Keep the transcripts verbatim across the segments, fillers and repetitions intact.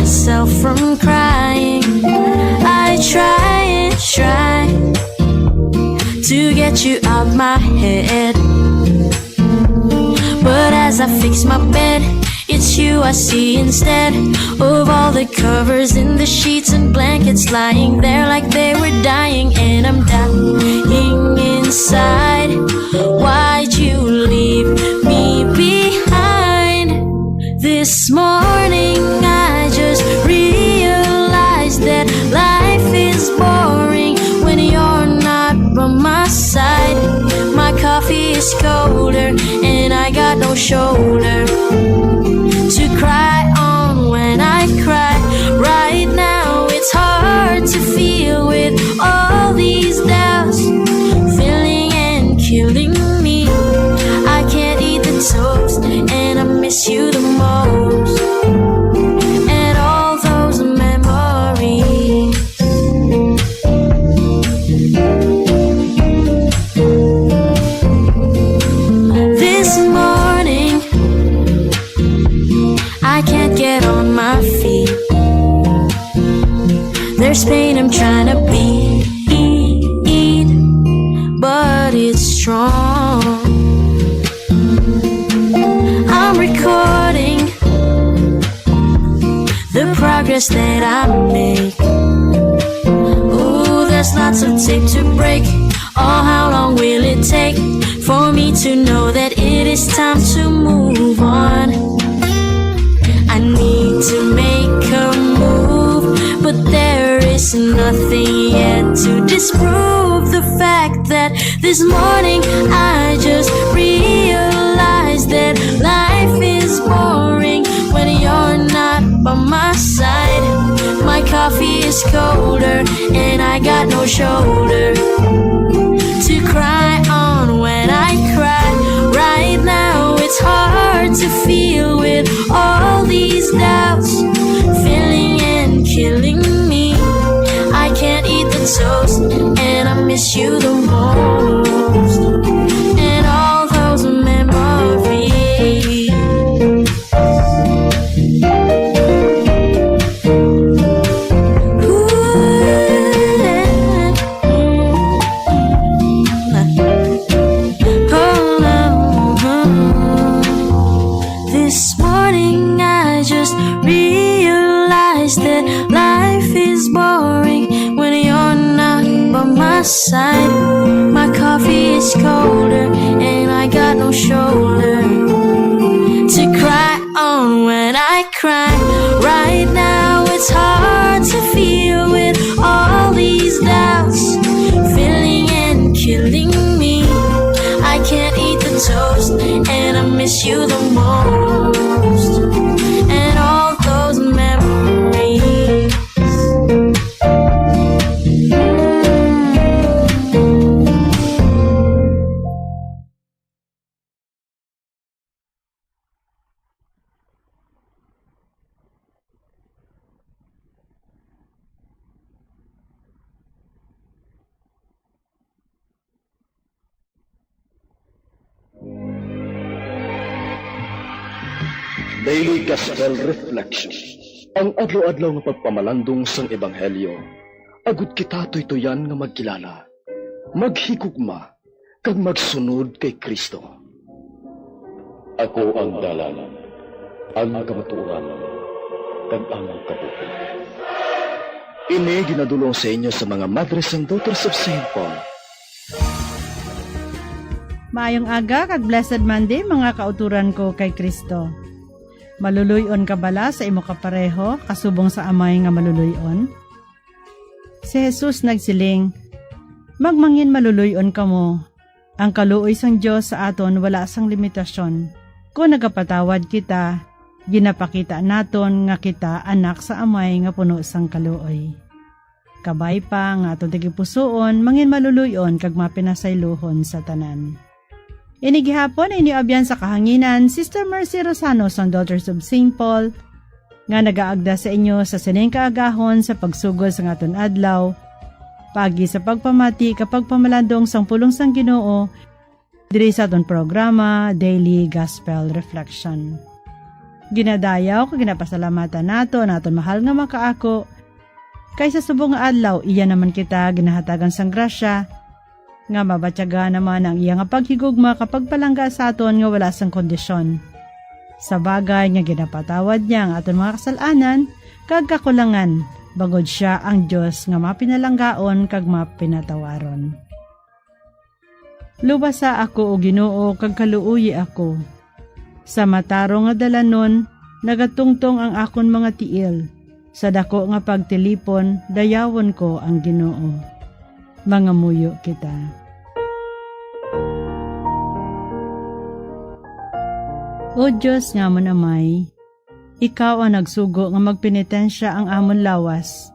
myself from crying. I try and try to get you out my head. But as I fix my bed, it's you I see instead of all the covers in the sheets and blankets lying there like they were dying. And I'm dying inside. Why'd you leave me behind? This morning I just realized that life is boring when you're not by my side. My coffee is colder and I got no shoulder to cry on when I cry. Right now it's hard to feel with all these doubts filling and killing me. I can't eat the toast and I miss you the most. And all those memories. This morning, I can't get on my feet. There's pain I'm trying to beat, but it's strong. I'm recording the progress that I make. Ooh, there's lots of tape to break. Oh, how long will it take for me to know that it is time to move on? I need to make a move, but there is nothing yet to disprove the fact that this morning I just realized that life is boring when you're not by my side. My coffee is colder and I got no shoulder to cry on when I cry. Right now it's hard to feel with all these doubts filling and killing me. I can't eat the toast and I miss you the most. And all those memories. This morning I just realized that life is boring when you're not by my side. My coffee is colder and I got no shoulder to cry on when I cry. Right now it's hard to feel with all these doubts filling and killing me. I can't eat the toast and I miss you the most. And all those memories. Daily Gospel Reflection. Ang adlaw-adlaw nga pagpamalandong sang Ebanghelyo, agud kita tuytoyan nga magkilala, maghigugma, kag magsunod kay Cristo. Ako ang dalan, ang kamatuoran, kag ang kabuhi. Ini ginadul-ong sa inyo sa mga Madres sang Daughters of Saint Paul. Maayong aga kag Blessed Monday, mga kauturan ko kay Cristo. Maluloy-on ka bala sa imo kapareho, kasubong sa Amay nga maluloy-on? Si Jesus nagsiling, "Magmangin maluloy-on kamo. Ang kaluoy sang Dios sa aton wala sang limitasyon. Kon nagapatawad kita, ginapakita naton nga kita anak sa Amay nga puno sang kaluoy." Kabay pa nga aton tagipusoon, mangin maluloy-on kag mapinasaylohon sa tanan. Ini gihapon ay inyo abyan sa kahanginan, Sister Mercy Rosano sang Daughters of Saint Paul, nga nagaagda sa inyo sa sining kaagahon sa pagsugod sang aton adlaw, paagi sa pagpamati kag pagpamalandong sang pulong sang Ginoo, diri sa aton programa, Daily Gospel Reflection. Ginadayaw kag ginapasalamatan nato ang aton mahal nga Makaako, kay sa subong nga adlaw iya naman kita ginahatagan sang grasya, nga mabatyagan naman ang iya nga paghigugma kag pagpalangga sa aton nga wala sang kondisyon. Sa bagay nga ginapatawad niya ang aton mga kasal-anan kag kakulangan, bangod siya ang Dios nga mapinalanggaon kag mapinatawaron. Lubasa ako, O Ginoo, kag kaluoyi ako. Sa matarong nga dalanon, nagatungtong ang akon mga tiil. Sa daku nga pagtilipon, dayawon ko ang Ginoo. Mangamuyo kita. O Dios nga amon Amay, ikaw ang nagsugo nga magpenitensya ang amon lawas,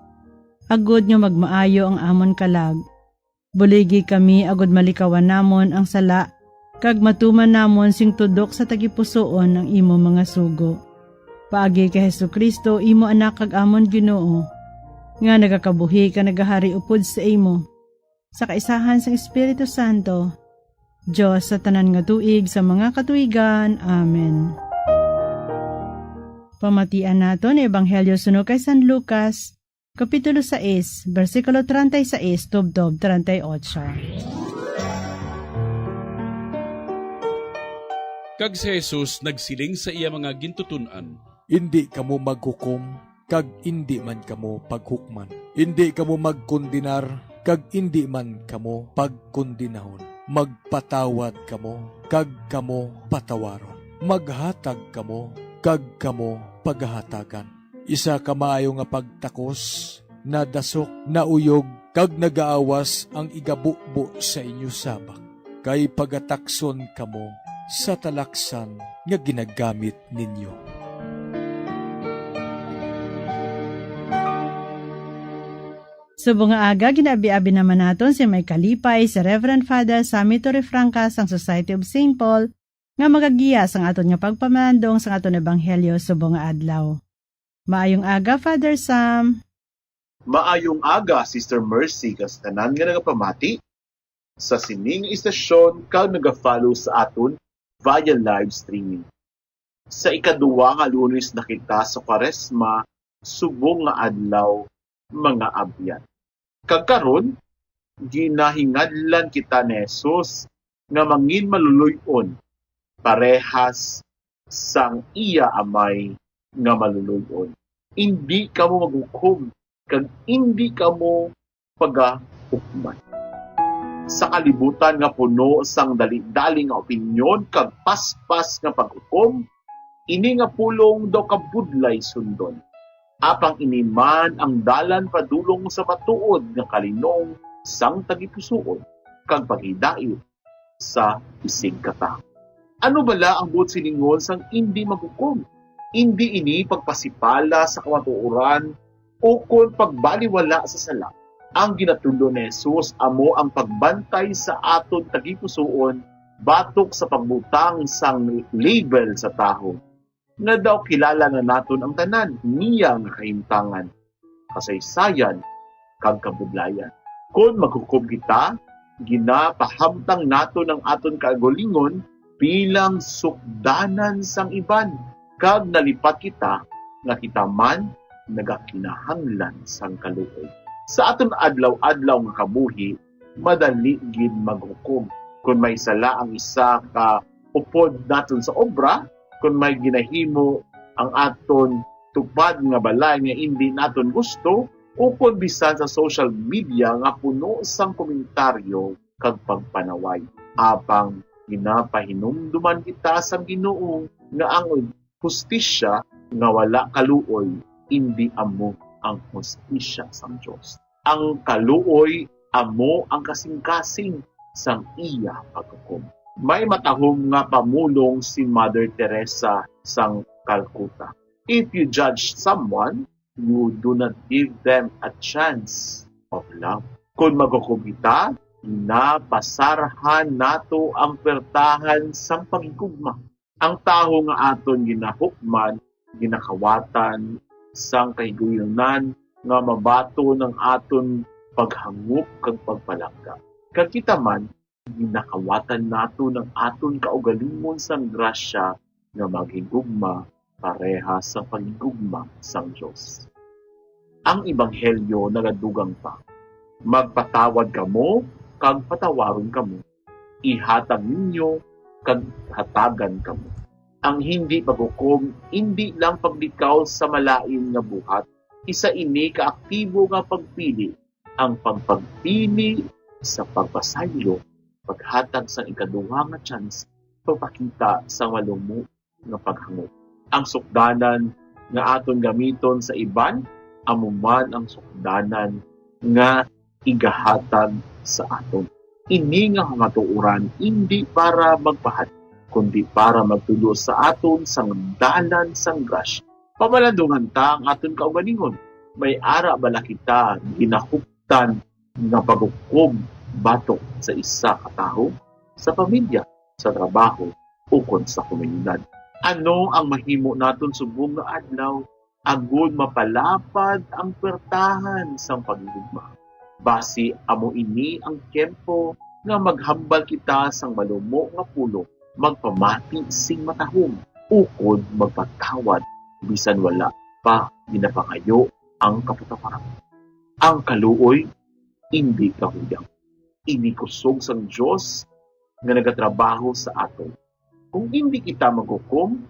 agod nga magmaayo ang amon kalag. Buligi kami agud malikawan namon ang sala, kag matuman namon sing tudok sa tagipusoon ang imo mga sugo. Paagi kay Jesu-Cristo, imo Anak kag amon Ginoo, nga nagakabuhi kag nagahari upod sa imo, sa kaisahan sang Espiritu Santo, Dios sa tanan nga tuig sa mga katuigan. Amen. Pamatian naton ang Ebanghelyo suno kay San Lucas, Kapitulo sais, bersikulo treinta y seis tubtob treinta y ocho. Kag si Jesus nagsiling sa iya mga gintuton-an, "Indi kamo maghukom, kag indi man kamo paghukman. Indi kamo magkondenar, kag indi man kamo pagkondenahon. Magpatawad kamo, kag kamo patawaron. Maghatag kamo, kag kamo pagahatagan. Isa ka maayo nga pagtakos nadasok, nauyog, kag nagaawas ang igabubo sa inyo sabak, kay pagatakson kamo sa talaksan nga ginagamit ninyo." Subong nga aga, ginaabi-abi naman naton si may kalipay, si Reverend Father Sammy Torrefranca sang Society of Saint Paul, nga magagiya sang aton nga pagpamalandong sang aton ebanghelyo subong nga adlaw. Maayong aga, Father Sam. Maayong aga, Sister Mercy, kag sa tanan nga nagapamati sa sini nga istasyon kag nagafollow sa aton via live streaming. Sa ikaduha nga Lunes na kita sa Kwaresma, subong nga adlaw, mga abyan. Kag karon, ginahingadlan kita ni Jesus nga mangin maluloy-on parehas sang iya Amay nga maluloy-on. Indi kamo maghukom, kag indi kamo pagahukman. Sa kalibutan nga puno sang dali-dali nga opinyon kag paspas nga paghukom, ini nga pulong daw kabudlay sundon. Apang ini man ang dalan padulong sa matuod nga kalinong sang tagipusoon kag paghidait sa isigkatawo. Ano bala ang buot silingon sang indi maghukom? Indi ini pagpasipala sa kamatuoran ukon pagbaliwala sa sala. Ang ginatudlo ni Jesus amo ang pagbantay sa aton tagipusoon batok sa pagbutang sang label sa tawo, nga daw kilala na naton ang tanan niya nga kahimtangan, kasaysayan, kag kabudlayan. Kon maghukom kita, ginapahamtang naton ang aton kaugalingon bilang sukdanan sang iban, kag nalipat kita nga kita man nagakinahanglan sang kaluoy. Sa aton adlaw-adlaw nga kabuhi, madali gid maghukom. Kon may sala ang isa ka upod naton sa obra, kon may ginahimo ang aton tupad nga balay nga indi naton gusto, ukon bisan sa social media nga puno sang komentaryo kag pagpanaway. Apang ginapahinumduman kita sang Ginoo nga ang hustisya nga wala kaluoy indi amo ang hustisya sang Dios. Ang kaluoy amo ang kasingkasing sang iya paghukom. May matahom nga pamulong si Mother Teresa sang Calcutta, "If you judge someone, you do not give them a chance of love." Kon maghukom kita, ginapasarhan nato ang puwertahan sang paghigugma. Ang tawo nga aton ginahukman, ginakawatan sang kahigayunan nga mabaton ang aton paghangop kag pagpalangga. Kag kita man, ginakawatan naton ang aton kaugalingon sang grasya nga maghigugma pareha sang paghigugma sang Dios. Ang ebanghelyo nagadugang pa, "Magpatawad kamo kag patawaron kamo. Ihatag ninyo kag hatagan kamo." Ang hindi paghukom indi lang paglikaw sa malain nga buhat, isa ini ka aktibo nga pagpili, ang pagpagpili sa pagpasaylo, paghatag sang ikaduha nga chance, pagpakita sang malumo nga paghangop. Ang sukdanan nga aton gamiton sa iban amo man ang sukdanan nga igahatag sa aton. Ini nga kamatuoran indi para magpahad, kundi para magtudlo sa aton sang dalan sang grasya. Pamalandungan ta ang aton kaugalingon. May ara bala kita ginahuptan nga paghukom batok sa isa ka tawo, sa pamilya, sa trabaho, ukon sa komunidad? Ano ang mahimo naton subong nga adlaw agod mapalapad ang puwertahan sang paghigugma? Basi amo ini ang tiyempo nga maghambal kita sang malumo nga pulong, magpamati sing matahom, ukon magpatawad bisan wala pa ginapangayo ang kapatawaran. Ang kaluoy indi kahuyang. Ini kusog sang Dios nga nagatrabaho sa aton. Kung indi kita maghukom,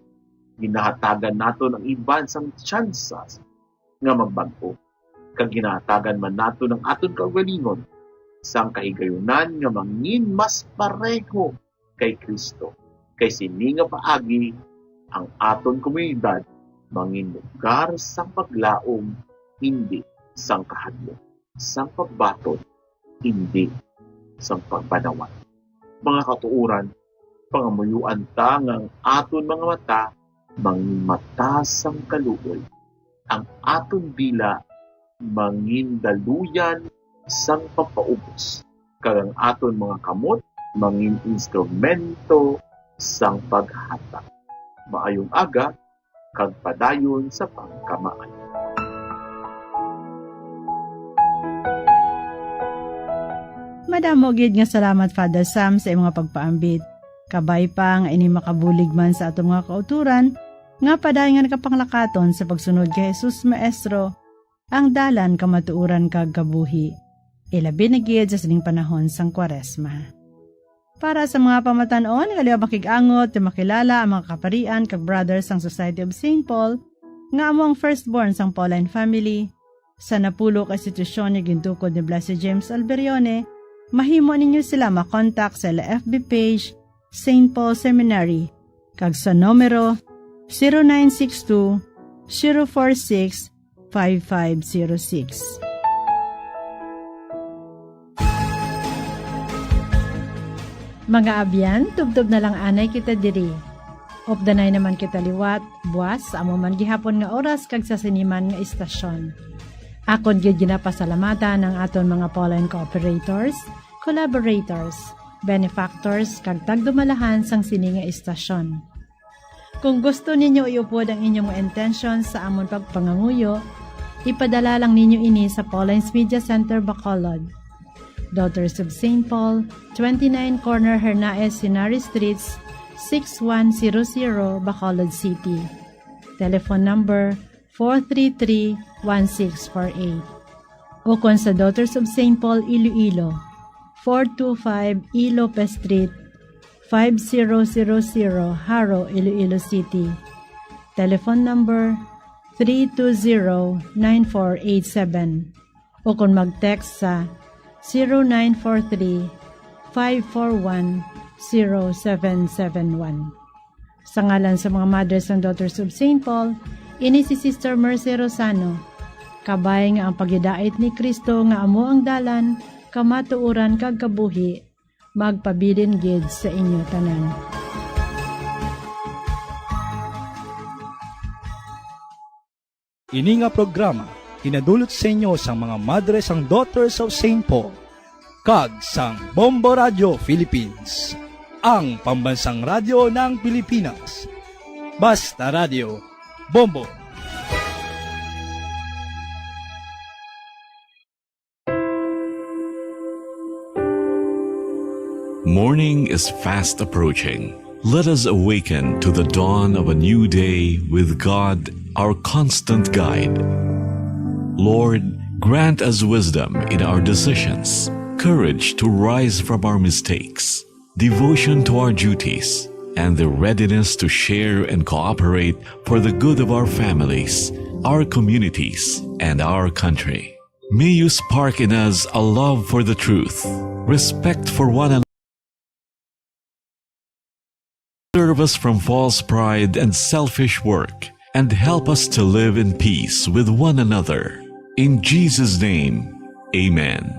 ginahatagan naton ang iban sang tsansa nga magbag-o, kag ginahatagan man naton ang aton kaugalingon sang kahigayunan nga mangin mas pareho kay Cristo, kay sini nga paagi ang aton komunidad mangin lugar sang paglaom, indi sang kahadlok, sang pagbaton, indi sang pagbanawat. Mga katuoran, pangamuyuan ta nga ang aton mga mata mangin mata sang kaluoy, ang aton dila mangin daluyan sang pagpaubos, kag ang aton mga kamot mangin instrumento sang paghatag. Maayong aga kag padayon sa pagkamaayo. Madamo gid nga salamat, Father Sam, sa imong pagpaambit. Kabay pa nga ini makabulig man sa aton mga kauturan, nga padayon nga nagapanglakaton sa pagsunod kay Jesus Maestro, ang dalan, kamatuoran, kag kabuhi, ilabi na gid sa sining panahon sang Kwaresma. Para sa mga pamatan-on, kaliwa makig-angot nga makilala ang mga kaparian kag brothers sang Society of Saint Paul, nga amo ang firstborn sang Pauline family, sa napulo ka institusyon nga gintukod ni Blessed James Alberione, mahimo ninyo sila makontak sa ila F B page, Saint Paul Seminary, kag sa numero zero nine six two, zero four six, five five zero six. Mga abyan, tubtob na lang anay kita diri. Updanay naman kita liwat, buas, sa amo man gihapon nga oras kag sa sini man nga istasyon. Akon gid ginapasalamatan ang aton mga Pauline cooperators, collaborators, benefactors, kag tagdumalahan sang sini nga istasyon. Kung gusto ninyo iupod ang inyong mga intensyon sa amon pagpangamuyo, ipadala lang ninyo ini sa Pauline's Media Center, Bacolod, Daughters of Saint Paul, twenty-nine Corner Hernaez Henares Streets, six one zero zero, Bacolod City. Telephone number four three three, one six four eight. Ukon sa Daughters of Saint Paul, Iloilo, four two five E Lopez Street, five zero zero zero, Jaro, Iloilo City. Telephone number three two zero, nine four eight seven. Ukon mag-text sa zero nine four three, five four one, zero seven seven one. Sa ngalan sa mga Mothers and Daughters of Saint Paul, ini si Sister Mercy Rosano. Kabay nga ang paghidait ni Cristo nga amo ang dalan, kamatuoran, kag kabuhi, magpabilin gid sa inyo tanan. Ini nga programa ginadulot sa inyo sang mga Madres and Daughters of Saint Paul kag sang Bombo Radio Philippines, ang pambansang radyo ng Pilipinas. Basta Radio, Bombo! Morning is fast approaching. Let us awaken to the dawn of a new day with God, our constant guide. Lord, grant us wisdom in our decisions, courage to rise from our mistakes, devotion to our duties, and the readiness to share and cooperate for the good of our families, our communities, and our country. May you spark in us a love for the truth, respect for one another, serve us from false pride and selfish work, and help us to live in peace with one another. In Jesus' name, amen.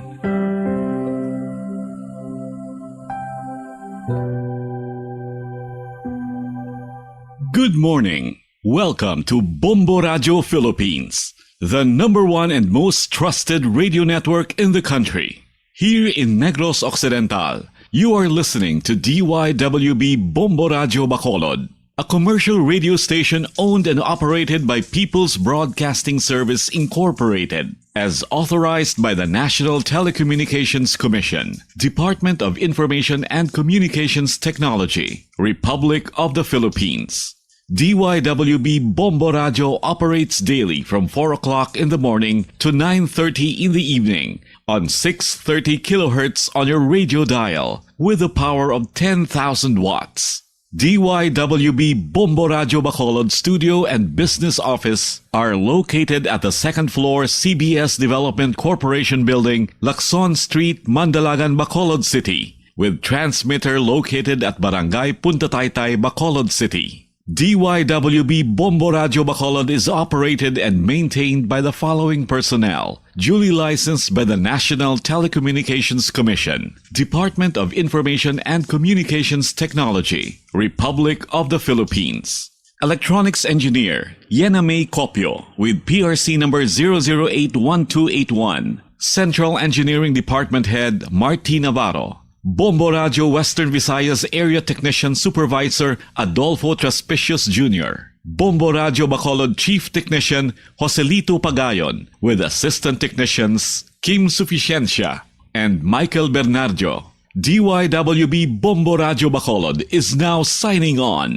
Good morning. Welcome to Bombo Radio Philippines, the number one and most trusted radio network in the country. Here in Negros Occidental, you are listening to D Y W B Bombo Radio Bacolod, a commercial radio station owned and operated by People's Broadcasting Service Incorporated, as authorized by the National Telecommunications Commission, Department of Information and Communications Technology, Republic of the Philippines. D Y W B Bombo Radio operates daily from four o'clock in the morning to nine thirty in the evening on six thirty kilohertz on your radio dial with a power of ten thousand watts. D Y W B Bombo Radio Bacolod studio and business office are located at the second floor C B S Development Corporation Building, Lacson Street, Mandalagan, Bacolod City, with transmitter located at Barangay Punta Taytay, Bacolod City. D Y W B Bombo Radio Bacolod is operated and maintained by the following personnel: duly licensed by the National Telecommunications Commission, Department of Information and Communications Technology, Republic of the Philippines. Electronics Engineer, Yena May Copio, with P R C number zero zero eight one two eight one. Central Engineering Department Head, Marty Navarro. Bombo Radio Western Visayas Area Technician Supervisor, Adolfo Traspicios Junior Bombo Radio Bacolod Chief Technician, Joselito Pagayon, with Assistant Technicians, Kim Suficiencia and Michael Bernardo. D Y W B Bombo Radio Bacolod is now signing on.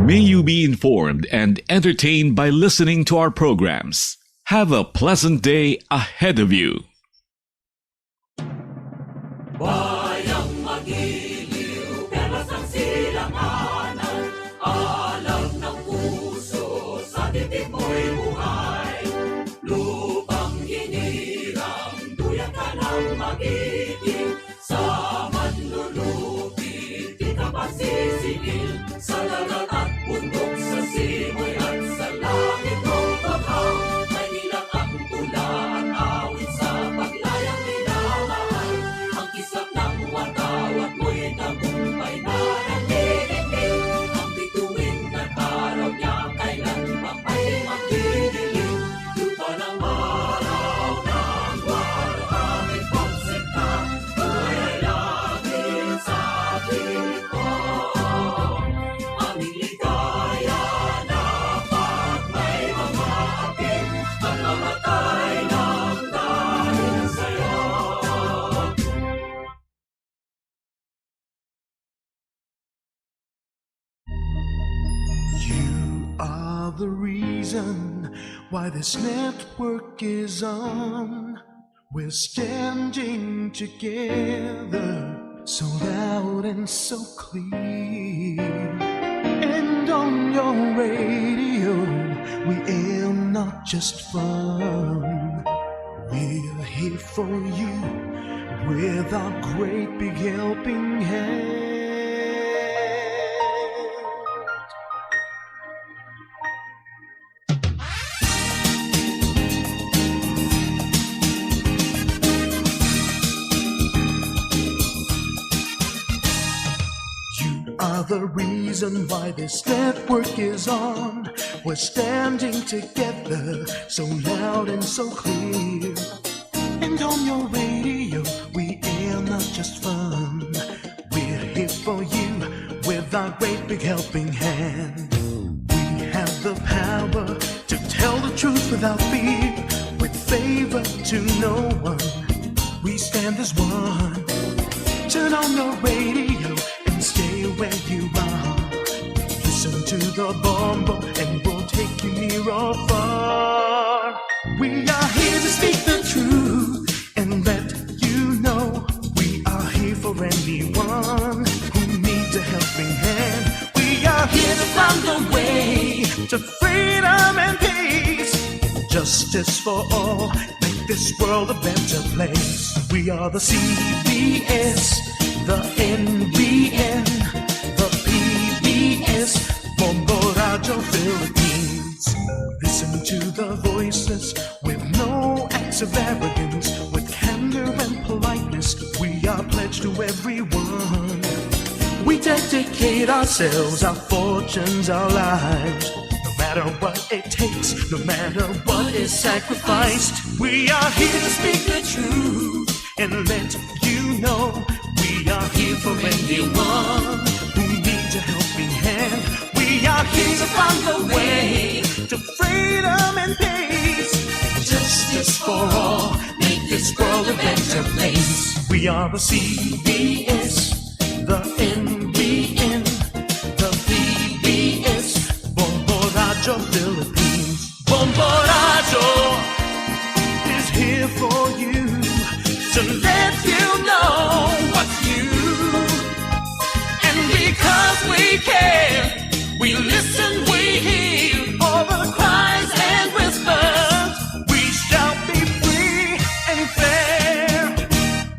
May you be informed and entertained by listening to our programs. Have a pleasant day ahead of you. Bayang magiliw, perlas ang silanganan, alam ng puso sa titik mo'y buhay. Lupang hinirang, duyan ka ng magiging, sa manlulupi, di ka pasisingil, sa dagat at bundok, sa simoy at sa langit, o baha, may ilang ang tula at awit sa paglayang minamahal. Ang kislap ng watawat mo'y tagumpay na naglilingling. Ang bituin at araw niya kailan pa may magdidilim. Lupa ng araw ng buwan, aming pagsikap, buhay ay langit sa ating ito. Aming ligaya na pag may mga akin, at mamatay ng dahil sa'yo. You are the reason why this network is on. We're standing together, so loud and so clear. And on your radio, we air not just fun. We're here for you with our great big helping hand. You are the reason why this network is on. We're standing together, so loud and so clear. And on your radio, we air not just fun. We're here for you with our great big helping hand. We have the power to tell the truth without fear, with favor to no one. We stand as one. Turn on your radio and stay where you are. to the Bombo and we'll take you near or far. We are here to speak the truth and let you know we are here for anyone who needs a helping hand. We are here to find the way to freedom and peace, justice for all, make this world a better place. We are the C B S, the N B N, the P B S, Bombo Radyo Philippines. Listen to the voices with no acts of arrogance, with candor and politeness. We are pledged to everyone. We dedicate ourselves, our fortunes, our lives. No matter what it takes, no matter what is sacrificed, we are here to speak the truth and let you know we are here for anyone who needs a helping hand. We are here to find the way to freedom and peace and justice for all. Make this world a better place. We are the C B S, the N B N, the P B S, Bombo Radyo Philippines. Bombo Radyo is here for you to let you know what's new. And because we care, we listen, we hear all the cries and whispers. We shall be free and fair.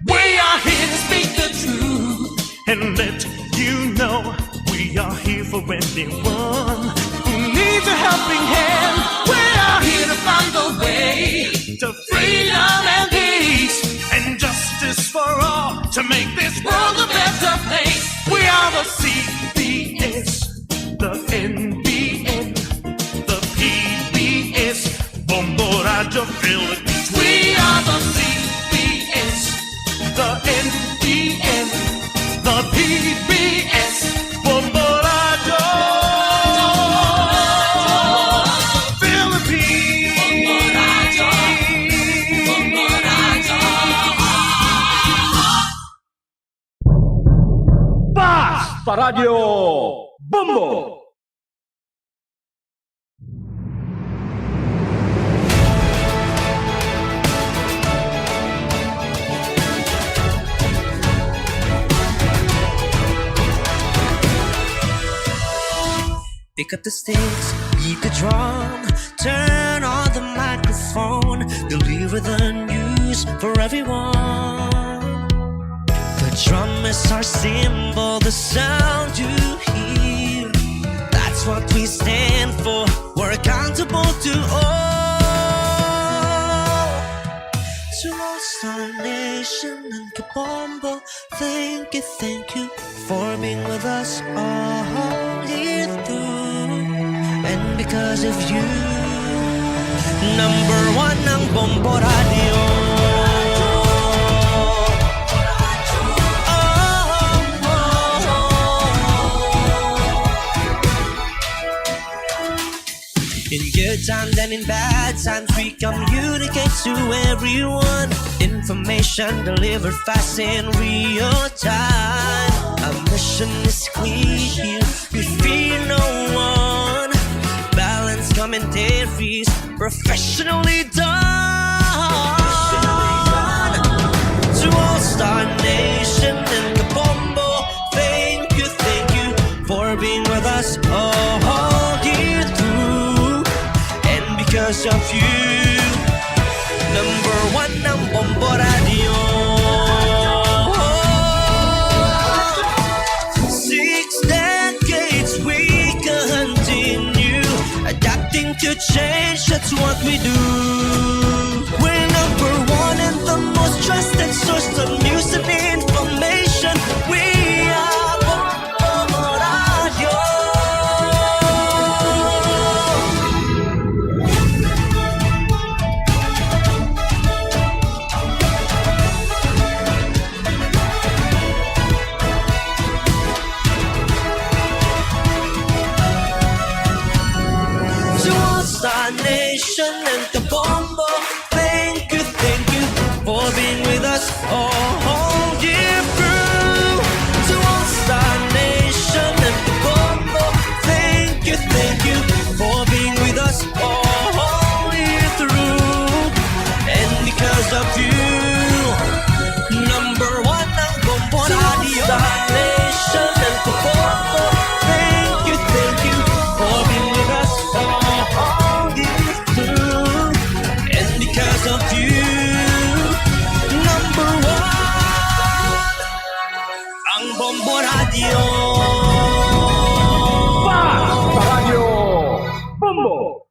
We are here to speak the truth and let you know we are here for anyone who needs a helping hand. We are here to find the way to freedom and peace and justice for all to make this world a better place. We are the C B S, the N B N, the P B S, Bombo Radyo Philippines. We are the C B S, the N B N, the P B S, Bombo Radyo Philippines. Basta Radyo Bombo! Pick up the sticks, beat the drum, turn on the microphone, deliver the news for everyone. The drum is our symbol, the sound you hear. That's what we stand for. We're accountable to all. To all Star Nation and Kabombo, thank you, thank you for being with us all year through. And because of you, number one ang Bombo Radio. Oh, oh, oh. In good times and in bad times, we communicate to everyone. Information delivered fast in real time. Our mission is clear, we fear no one. Balanced commentaries, professionally done. To all Star Nation and Kabombo, thank you, thank you for being with us all year through. And because of you, number one ang Bombo Radio. Six decades we continue adapting to change, that's what we do. We're number one and the most trusted source of news and information. We are Bombo Radio. To all Star Nation and Kabombo, thank you, thank you for being with us all year through. To all Star Nation and Kabombo, thank you, Thank you, thank you for being with us all this through. And because of you, number one, ang Bombo Radio. Bombo!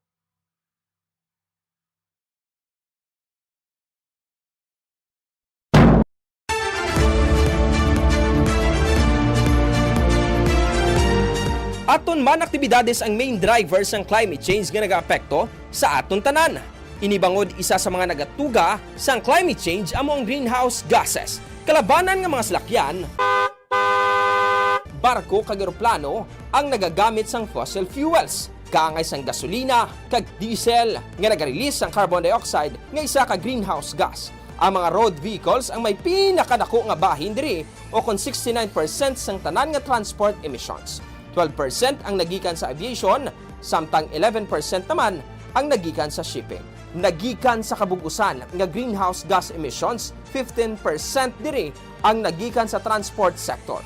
Aton man aktibidades ang main driver sang climate change nga nagaapekto sa aton tanan. Ini bangod isa sa mga nagatuga sang climate change amo ang greenhouse gases. Kalabanan nga mga salakyan, barko kag eroplano ang nagagamit sang fossil fuels, kaangay sang gasolina kag diesel nga naga-release sang carbon dioxide nga isa ka greenhouse gas. Ang mga road vehicles ang may pinakadako nga bahin diri, o kon sixty-nine percent sang tanan nga transport emissions. Twelve percent ang nagikan sa aviation, samtang eleven percent naman ang nagikan sa shipping. Nagikan sa kabug-usan nga greenhouse gas emissions, fifteen percent diri ang nagikan sa transport sector.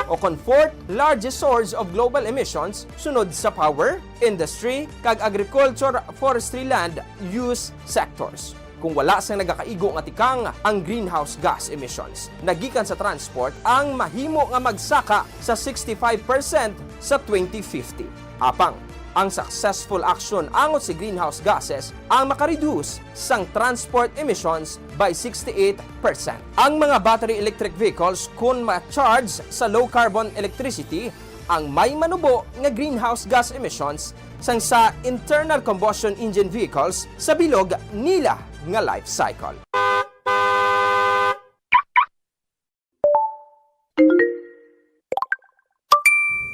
O kon fourth largest source of global emissions, sunod sa power, industry, kag agriculture, forestry, land use sectors. Kung wala sang nagakaigo nga tikang ang greenhouse gas emissions, nagikan sa transport ang mahimo nga magsaka sa sixty-five percent sa twenty fifty. Apang, ang successful action angot sa greenhouse gases ang makareduce sang transport emissions by sixty-eight percent. Ang mga battery electric vehicles, kun ma-charge sa low carbon electricity, ang may manubo nga greenhouse gas emissions sang sa internal combustion engine vehicles sa bilog nila nga life cycle.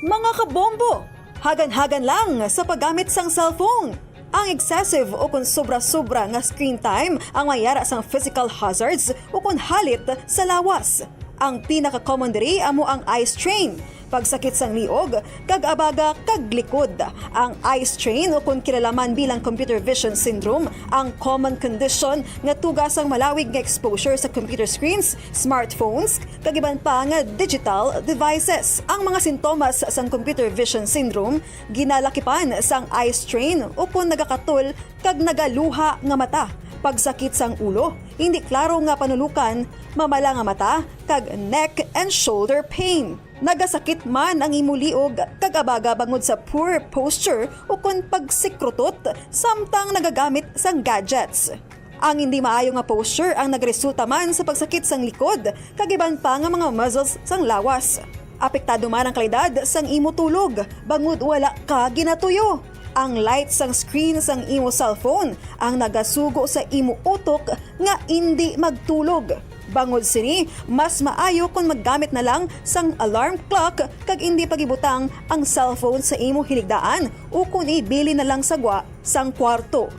Mga kabombo, hagan-hagan lang sa paggamit sang cellphone. Ang excessive o kon sobra-sobra nga screen time ang mayara sang physical hazards o kon halit sa lawas. Ang pinaka-common diri amo ang eye strain, pagsakit sang liog, kag abaga kag likod. Ang eye strain, o kon kilala man bilang computer vision syndrome, ang common condition nga tuga sang malawig nga exposure sa computer screens, smartphones, kag iban pa nga digital devices. Ang mga sintomas sang computer vision syndrome ginalakipan sang eye strain o kon nagakatol kag nagaluha nga mata, pagsakit sang ulo, hindi klaro nga panulukan, mamala nga mata, kag neck and shoulder pain. Nagasakit man ang imo liog kag abaga bangod sa poor posture o kon pagsikrutot samtang nagagamit sang gadgets. Ang hindi maayo nga posture ang nagresulta man sa pagsakit sang likod kag iban pa nga mga muscles sang lawas. Apektado man ang kalidad sang imo tulog bangod wala ka ginatuyo. Ang light sang screen sang imo cellphone ang nagasugo sa imo utok nga indi magtulog. Bangod sini, mas maayo kon maggamit na lang sang alarm clock kag indi pagibutang ang cellphone sa imo hiligdaan ukon ibilin na lang sa gwa sang kwarto.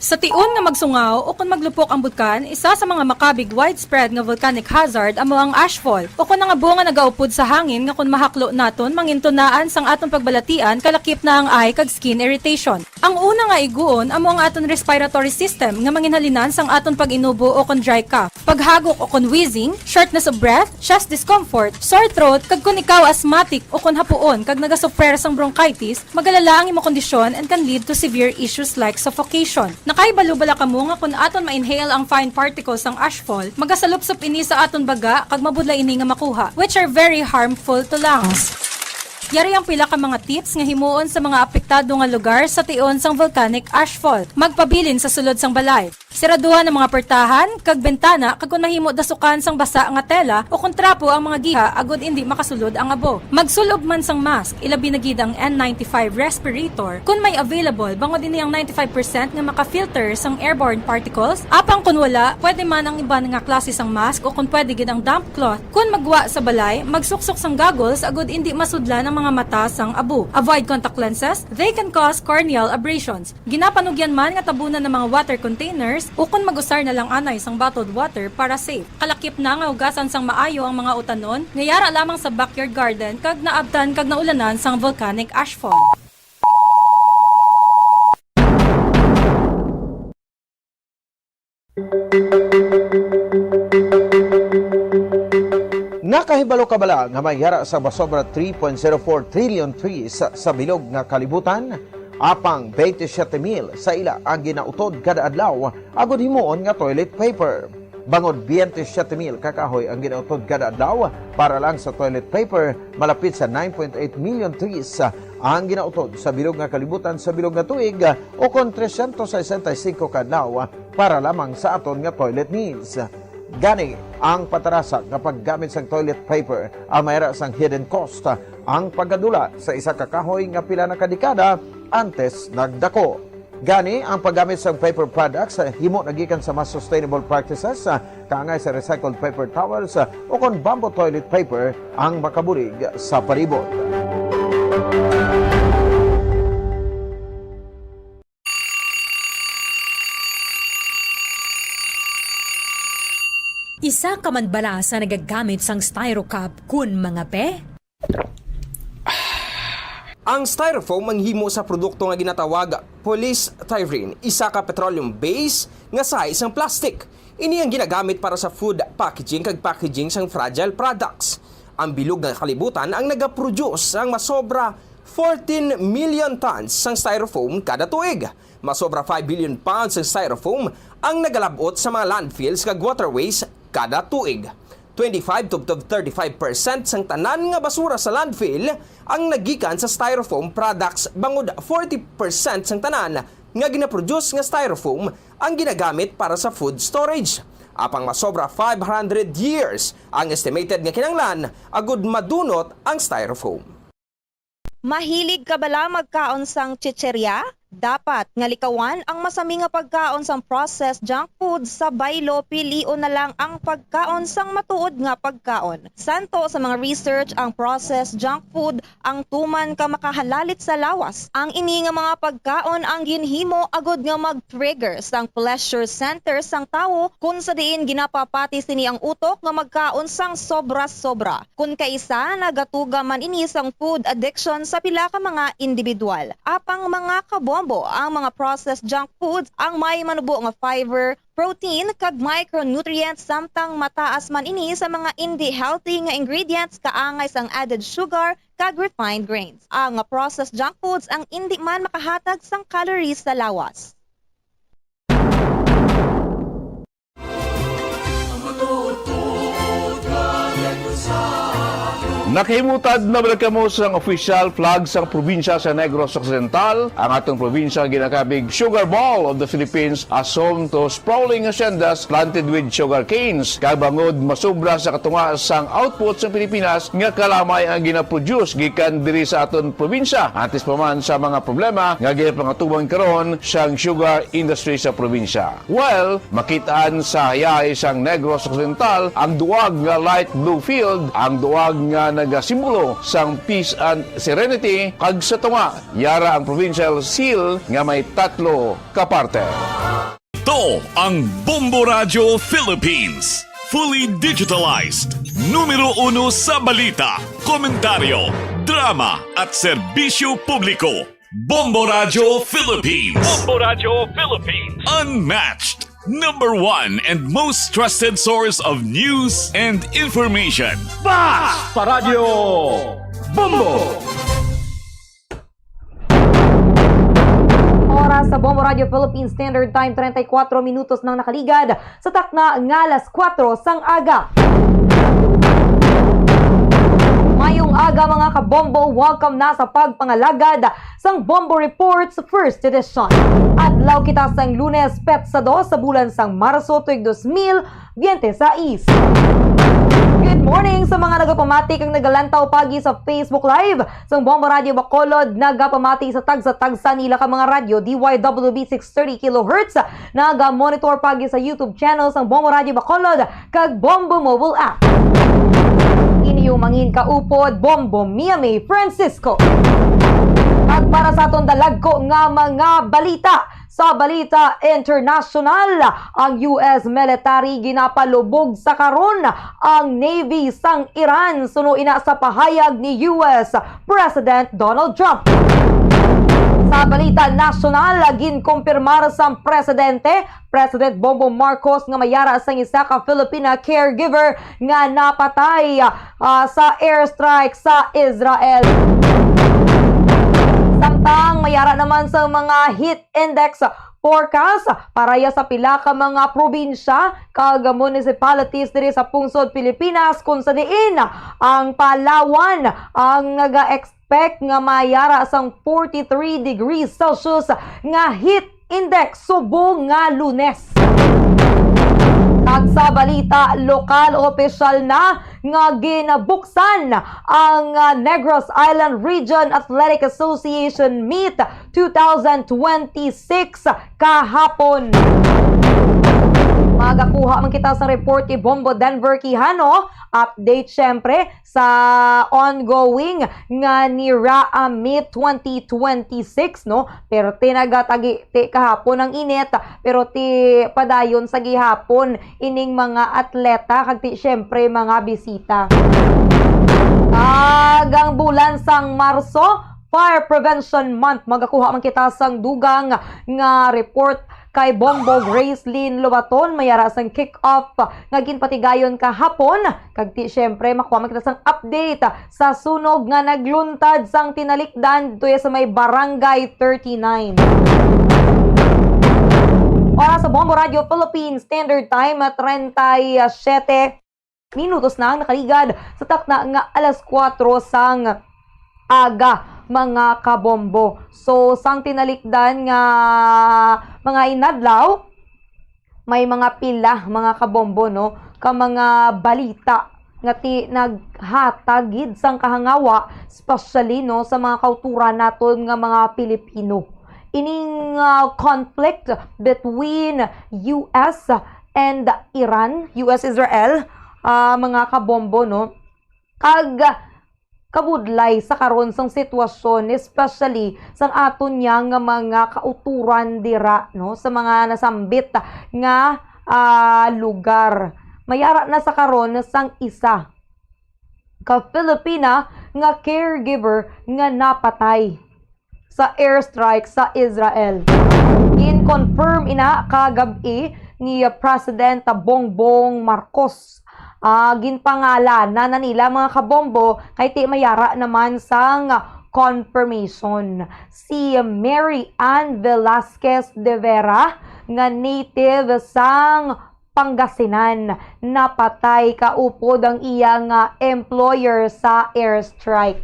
Sa tion nga magsungaw o kon maglupok ang bulkan, isa sa mga makabig widespread nga volcanic hazard amo ang ashfall, o kon ang abo nga nagaupod sa hangin nga kon mahaklo naton, mangin tunaan sang aton pagbalatian, kalakip na ang eye kag skin irritation. Ang una nga iguon amo ang aton respiratory system nga manginhalinan sang aton pag-inubo o kon dry cough, paghagok o kon wheezing, shortness of breath, chest discomfort, sore throat, kag kon ikaw asthmatic o kon hapuon kag nagasufrer sang bronchitis, magalala ang imo kondisyon and can lead to severe issues like suffocation. Nakahibalo bala kamo nga kon aton ma-inhale ang fine particles sang ashfall, magasalupsop ini sa aton baga kag mabudlay ini nga makuha, which are very harmful to lungs. Yari ang pila ka mga tips nga himuon sa mga apektado nga lugar sa tion sang volcanic ashfall. Magpabilin sa sulod sang balay. Siraduhan ang mga portahan kag bintana, kag kon mahimo, dasukan sang basa nga tela o kon trapo ang mga giha agod indi makasulod ang abo. Magsul-ob man sang mask, ilabi na gid ang N ninety-five respirator kon may available, bangod ini ang ninety-five percent nga maka-filter sang airborne particles. Apang kon wala, pwede man ang iban nga klase sang mask o kon pwede gid ang damp cloth. Kon maggwa sa balay, magsuksok sang goggles agod indi masudlan ang mga mata sang abo. Avoid contact lenses, they can cause corneal abrasions. Ginapanugyan man nga tabunan ang mga water containers ukon mag-usar na lang anay sang bottled water para safe. Kalakip na nga hugasan sang maayo ang mga utanon nga yara lamang sa backyard garden kag naabtan kag naulanan sang volcanic ashfall. Nakahibalo ka bala nga may yara sa masobra three point zero four trillion trees sa bilog nga kalibutan? Apang twenty-seven mil sa ila ang ginautod kada adlaw agud himuon nga toilet paper. Bangod twenty-seven mil ka kahoy ang ginautod kada adlaw para lang sa toilet paper, malapit sa nine point eight million trees ang ginautod sa bilog nga kalibutan sa bilog nga tuig, o kon trescientos sesenta y cinco ka adlaw para lamang sa aton nga toilet needs. Gani, ang patarasa nga paggamit sang toilet paper ang may ara sang hidden cost, ang pagkadula sa isa ka kahoy nga pila na ka dekada antes nagdako. Gani, ang paggamit sang paper products, ah, himo na gikan sa mas sustainable practices, ah, kaangay sa recycled paper towels, ah, o kon bamboo toilet paper ang makabulig sa palibot. Isa ka man bala sa nagagamit sang styro cup kun mangape? Ang styrofoam ang himo sa produkto nga ginatawag polystyrene, isa ka petroleum base nga sahi sang plastic. Ini ang ginagamit para sa food packaging kag packaging sang fragile products. Ang bilog nga kalibutan ang nagaproduce sang masobra fourteen million tons sang styrofoam kada tuig. Masobra five billion pounds sang styrofoam ang nagalab-ot sa mga landfills kag waterways kada tuig. Twenty-five to, to thirty-five percent sang tanan nga basura sa landfill ang nagikan sa styrofoam products, bangod forty percent sang tanan nga ginaproduce nga styrofoam ang ginagamit para sa food storage. Apang masobra five hundred years ang estimated nga kinahanglan agud madunot ang styrofoam. Mahilig ka bala magkaon sang chicheria? Dapat nga likawan ang masami nga pagkaon sang processed junk food sa baylo, pilion na lang ang pagkaon sang matuod nga pagkaon. Santo sa mga research, ang processed junk food ang tuman ka makahalalit sa lawas. Ang ini nga mga pagkaon ang ginhimo agud nga mag-trigger sang pleasure center sang tawo, kun sa diin ginapapati sini ang utok nga magkaon sang sobra-sobra. Kun kaisa, nagatuga man ini sang food addiction sa pila ka mga individual. Apang, mga kabombo, ang mga processed junk foods ang may manubo nga fiber, protein, kag micronutrients, samtang mataas man ini sa mga indi healthy nga ingredients, kaangay sang added sugar kag refined grains. Ang processed junk foods ang indi man makahatag sang calories sa lawas. Nakahimutad na bala kamo sang official flag sang probinsya sa Negros Occidental? Ang atong probinsya ginakabig Sugar Bowl of the Philippines, a home to sprawling haciendas planted with sugar canes. Kag bangod masobra sa katunga sang output sa Pilipinas nga kalamay ang ginaproduce gikan diri sa aton probinsya, antes pa man sa mga problema nga ginapangatuban karon sang sugar industry sa probinsya. Well, makit-an sa hayahay sang Negros Occidental ang duwag nga light blue field, ang duwag nga nagasimbolo sang peace and serenity, kag sa tunga, yara ang provincial seal nga may tatlo ka parte. To ang Bombo Radyo Philippines, fully digitalized, numero uno sa balita, komentaryo, drama, at serbisyo publiko. Bombo Radyo Philippines. Bombo Radyo Philippines. Unmatched. Number one and most trusted source of news and information. Basta Radyo Bombo! Oras sa Bombo Radyo Philippines Standard Time, treinta y cuatro minutos nang nakaligad sa takna nga alas kuwatro sang aga. Mayong aga, mga kabombo. Welcome na sa pagpangalagad sang Bombo Reports First Edition. Adlaw kita sang Lunes, petsa dos sa bulan sang Marso, tuig dos mil biyente sais. Good morning sa mga nagapamati kag nagalantaw pagi sa Facebook Live sang Bombo Radyo Bacolod. Nagapamati sa tagsa-tagsa nila ka mga radyo, D Y W B six thirty kilohertz. Naga-monitor pagi sa YouTube channel sang Bombo Radyo Bacolod kag Bombo Mobile App. Inyo mangin kaupod, Bombo Mia May Francisco. At para sa aton dalagko nga mga balita, sa balita internasyonal, ang U S military ginapalubog sa karon ang Navy sang Iran, suno ina sa pahayag ni U S President Donald Trump. Sa balita nasyonal, ginkumpirmar sang presidente, President Bongbong Marcos, nga may ara sang isa ka Filipina caregiver nga napatay, ah, sa airstrike sa Israel. Samtang may ara naman sa mga heat index forecast para ya sa pila ka mga probinsya kag municipalities diri sa pungsod Pilipinas, kung sa diin ang Palawan ang naga-expect nga may ara sang forty-three degrees Celsius nga heat index subong nga Lunes. Kag sa balita lokal, opisyal na nga ginabuksan ang, ah, Negros Island Region Athletic Association Meet two thousand twenty-six kahapon. Magakuha man kita sa report ni Bombo Denver Quijano. Update, syempre, sa ongoing nga nira, ah, Meet twenty twenty-six, no? Pero ti nagatagi ti kahapon ang init, pero ti padayon sa gihapon ining mga atleta kag ti, syempre, mga bisita. Kag ang bulan sang Marso, Fire Prevention Month, magakuha man kita sang dugang nga report kay Bombo Gracelyn Lobaton, may ara sang kick-off nga ginpatigayon kahapon. Kag ti, syempre, makuha man kita sang update sa sunog nga nagluntad sang tinalikdan didto sa may Barangay thirty-nine. Oras sa Bombo Radio Philippines Standard Time, treinta y siete minutos na ang nakaligad sa takna nga alas kuwatro sang aga, mga kabombo. So, sang tinalikdan nga mga inadlaw, may mga pila, mga kabombo, no, ka mga balita nga ti naghatag gid sang kahangawa, especially, no, sa mga kauturan naton nga mga Pilipino. Ining, ah, conflict between U S and Iran, U S Israel, ah, mga kabombo, no? Kag kabudlay sa karon sang sitwasyon, especially sang aton niya nga mga kauturan dira, no, sa mga nasambit nga, ah, lugar. May ara na sa karon sang isa ka Filipina nga caregiver nga napatay sa airstrike sa Israel. Gin-confirm ina kagab-i ni President Bongbong Marcos. Ah, ginpangalanan na nila, mga kabombo, kay ti may ara naman sang confirmation. Si Mary Ann Velasquez de Vera, nga native sang Pangasinan, napatay kaupod ang iya nga employer sa airstrike.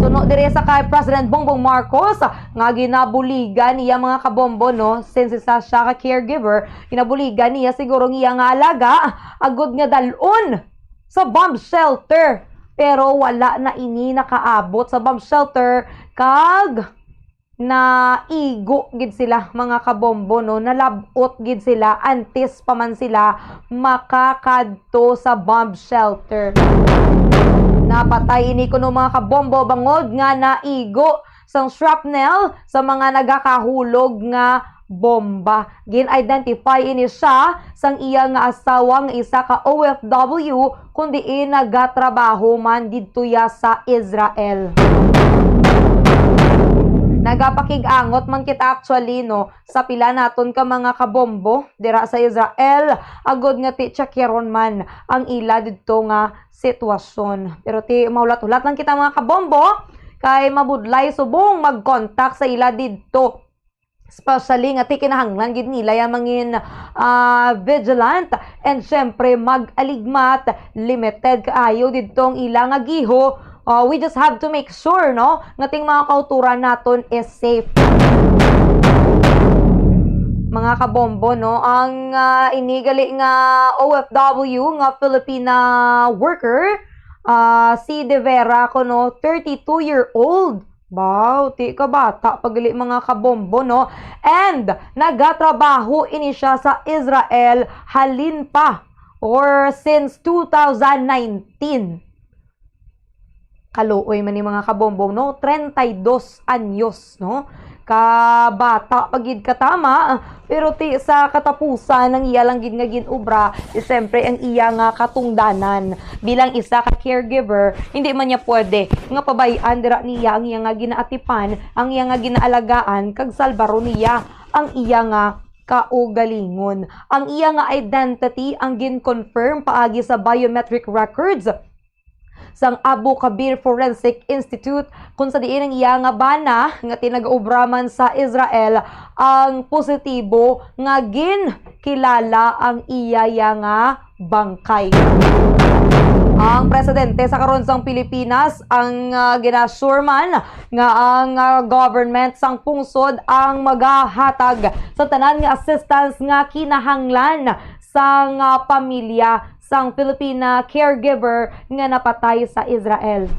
Suno diri sa kay President Bongbong Marcos nga ginabuligan niya, mga kabombo, no, since isa siya ka caregiver, ginabuligan niya siguro ang iya nga alaga agud nga dal-on sa bomb shelter. Pero wala na ini nakaabot sa bomb shelter kag naigo gid sila, mga kabombo, no? Nalab-ot gid sila antes pa man sila makakadto sa bomb shelter. Napatay ini kuno, mga kabombo, bangod nga naigo sang shrapnel sa mga nagakahulog nga bomba. Gin-identify ini siya sang iya nga asawa nga isa ka O F W, kun diin nagatrabaho man didto ya sa Israel. Nagapakig-angot man kita actually, no, sa pila naton ka mga kabombo dira sa Israel, agod nga ti tiyakyaron man ang ila didto nga sitwasyon. Pero ti mahulat-hulat lang kita, mga kabombo, kay mabudlay subong mag-contact sa ila didto. Especially nga ti kinahanglan gid nila ya mangin, ah, vigilant and syempre mag-aligmat. Limited kaayo didto ang ila nga giho. Ah, we just have to make sure, no, nga ting mga kauturan naton is safe. Mga kabombo, no, ang, ah, ini gali nga O F W nga Filipina worker, ah, si De Vera kuno, thirty-two year old. Baw, ti ka bata pa gali, mga kabombo, no? And nagatrabaho ini siya sa Israel halin pa or since two thousand nineteen. Kaluoy man ni, mga kabombo, no? Treinta y dos anyos, no? Kabata pa gid katama, pero ti sa katapusan, ang iya lang gid nga gin-obra, is siyempre ang iya nga katungdanan. Bilang isa ka caregiver, hindi man niya pwede nga pabay-an dira niya ang iya nga ginaatipan, ang iya nga ginaalagaan, kag salbaron niya ang iya nga kaugalingon. Ang iya nga identity ang gin-confirm paagi sa biometric records sang Abu Kabir Forensic Institute, kung sa diin ang iya nga bana nga ti nag-obra man sa Israel ang positibo nga ginkilala ang iya ya nga bangkay. Ang presidente sa karon sang Pilipinas ang, ah, gina-assure man nga ang, ah, government sang pungsod ang magahatag sa tanan nga assistance nga kinahanglan sang, ah, pamilya sang Filipina caregiver nga napatay sa Israel.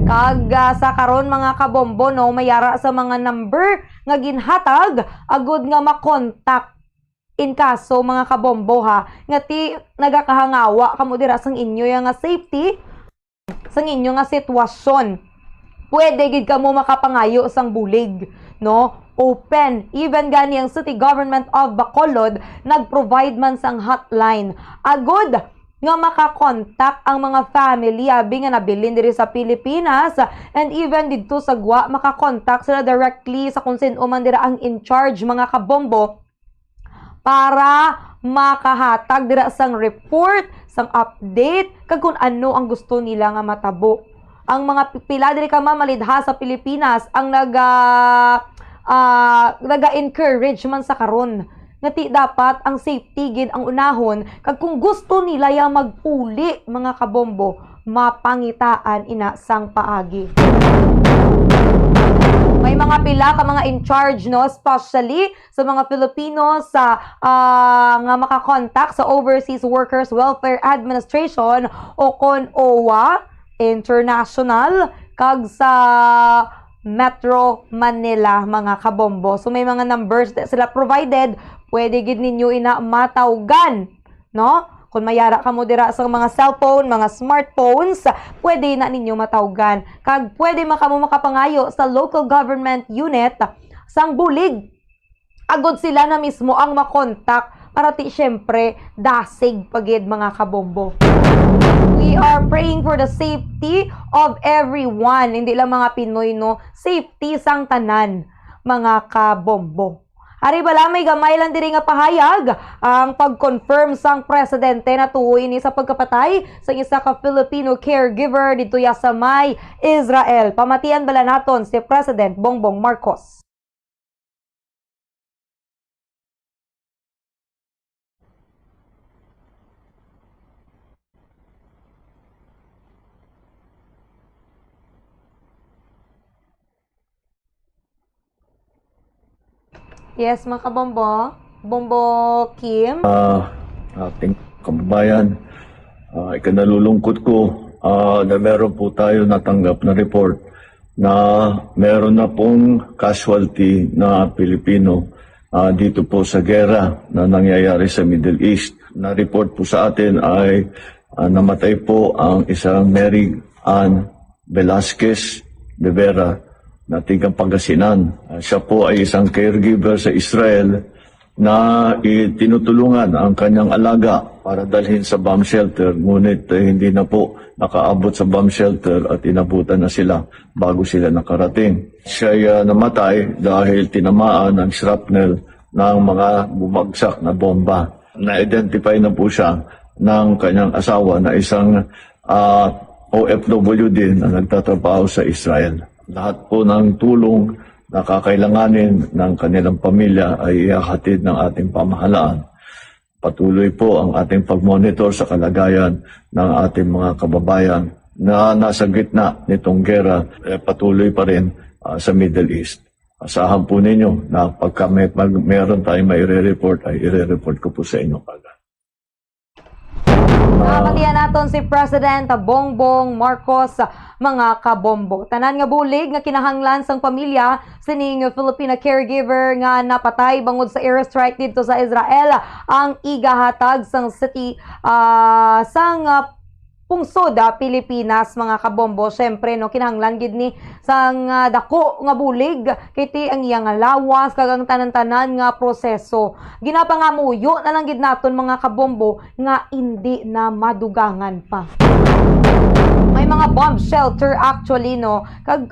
Kag, ah, sa karon, mga kabombo, no, may ara sa mga number nga ginhatag agud nga makontak in kaso, mga kabombo, ha, nga ti nagakahangawa kamo dira sang inyo ya nga safety, sang inyo nga sitwasyon. Pwede gid kamo makapangayo sang bulig, no? Open. Even gani ang City Government of Bacolod nag-provide man sang hotline. Agud nga makakontak ang mga family, abi nga nabilin diri sa Pilipinas, and even didto sa gwa, makakontak sila directly sa kung sin-o man dira ang in charge, mga kabombo, para makahatag dira sang report, sang update, kag kung ano ang gusto nila nga matabo. Ang mga pi-, pila diri ka mamalidha sa Pilipinas ang naga, ah, naga-encourage man sa karon nga ti dapat ang safety gid ang unahon, kag kung gusto nila ya magpuli, mga kabombo, mapangitaan ina sang paagi. May mga pila ka mga in charge, no, especially sa mga Filipino sa, ah, nga makakontak sa Overseas Workers Welfare Administration o kon OWWA International kag sa Metro Manila, mga kabombo. So, may mga numbers na sila provided. Pwede gid ninyo ina matawgan, no? Kung may ara kamo dira sa mga cellphone, mga smartphones, pwede na ninyo matawgan. Kag pwede man kamo makapangayo sa local government unit sang bulig. Agud sila na mismo ang makontak para ti siyempre dasig pa gid, mga kabombo. We are praying for the safety of everyone, hindi lang mga Pinoy, no? Safety sang tanan, mga kabombo. Ari bala, may gamay lang diri nga pahayag ang pag-confirm sang presidente na tuo ini sa pagkapatay sang isa ka Filipino caregiver didto ya sa may Israel. Pamatian bala naton si President Bongbong Marcos. Yes, mga kabombo. Bombo Kim. Ah, ating kababayan, ah, ikinalulungkot ko, ah, na meron po tayo natanggap na report na meron na pong casualty na Pilipino, ah, dito po sa gera na nangyayari sa Middle East. Na-report po sa atin ay, ah, namatay po ang isang Mary Ann Velasquez de Vera na tigang Pangasinan. Ah, siya po ay isang caregiver sa Israel na i-, tinutulungan ang kanyang alaga para dalhin sa bomb shelter, ngunit, eh, hindi na po nakaabot sa bomb shelter at inabutan na sila bago sila nakarating. Siya ay, ah, namatay dahil tinamaan ng shrapnel ng mga bumagsak na bomba. Na-identify na po siya ng kanyang asawa na isang, ah, O F W din na nagtatrabaho sa Israel. Lahat po ng tulong na kakailanganin ng kanilang pamilya ay ihahatid ng ating pamahalaan. Patuloy po ang ating pag-monitor sa kalagayan ng ating mga kababayan na nasa gitna nitong gera, eh, patuloy pa rin, ah, sa Middle East. Asahan po ninyo na pagka may, pag meron tayong maire-report, ay ire-report ko po sa inyo kagad. Napatian naton si President Bongbong Marcos, mga kabombo. Tanan nga bulig nga kinahanglan sang pamilya sining Filipina caregiver nga napatay bangod sa airstrike didto sa Israel ang igahatag sang city, ah, sang, ah, pungsod, ah, Pilipinas, mga kabombo. Siyempre, no, kinahanglan gid ni sang, ah, dako nga bulig, kay ti ang iya nga lawas, kag ang tanan-tanan nga proseso. Ginapangamuyo na lang gid naton, mga kabombo, nga indi na madugangan pa. May mga bomb shelter actually, no, kag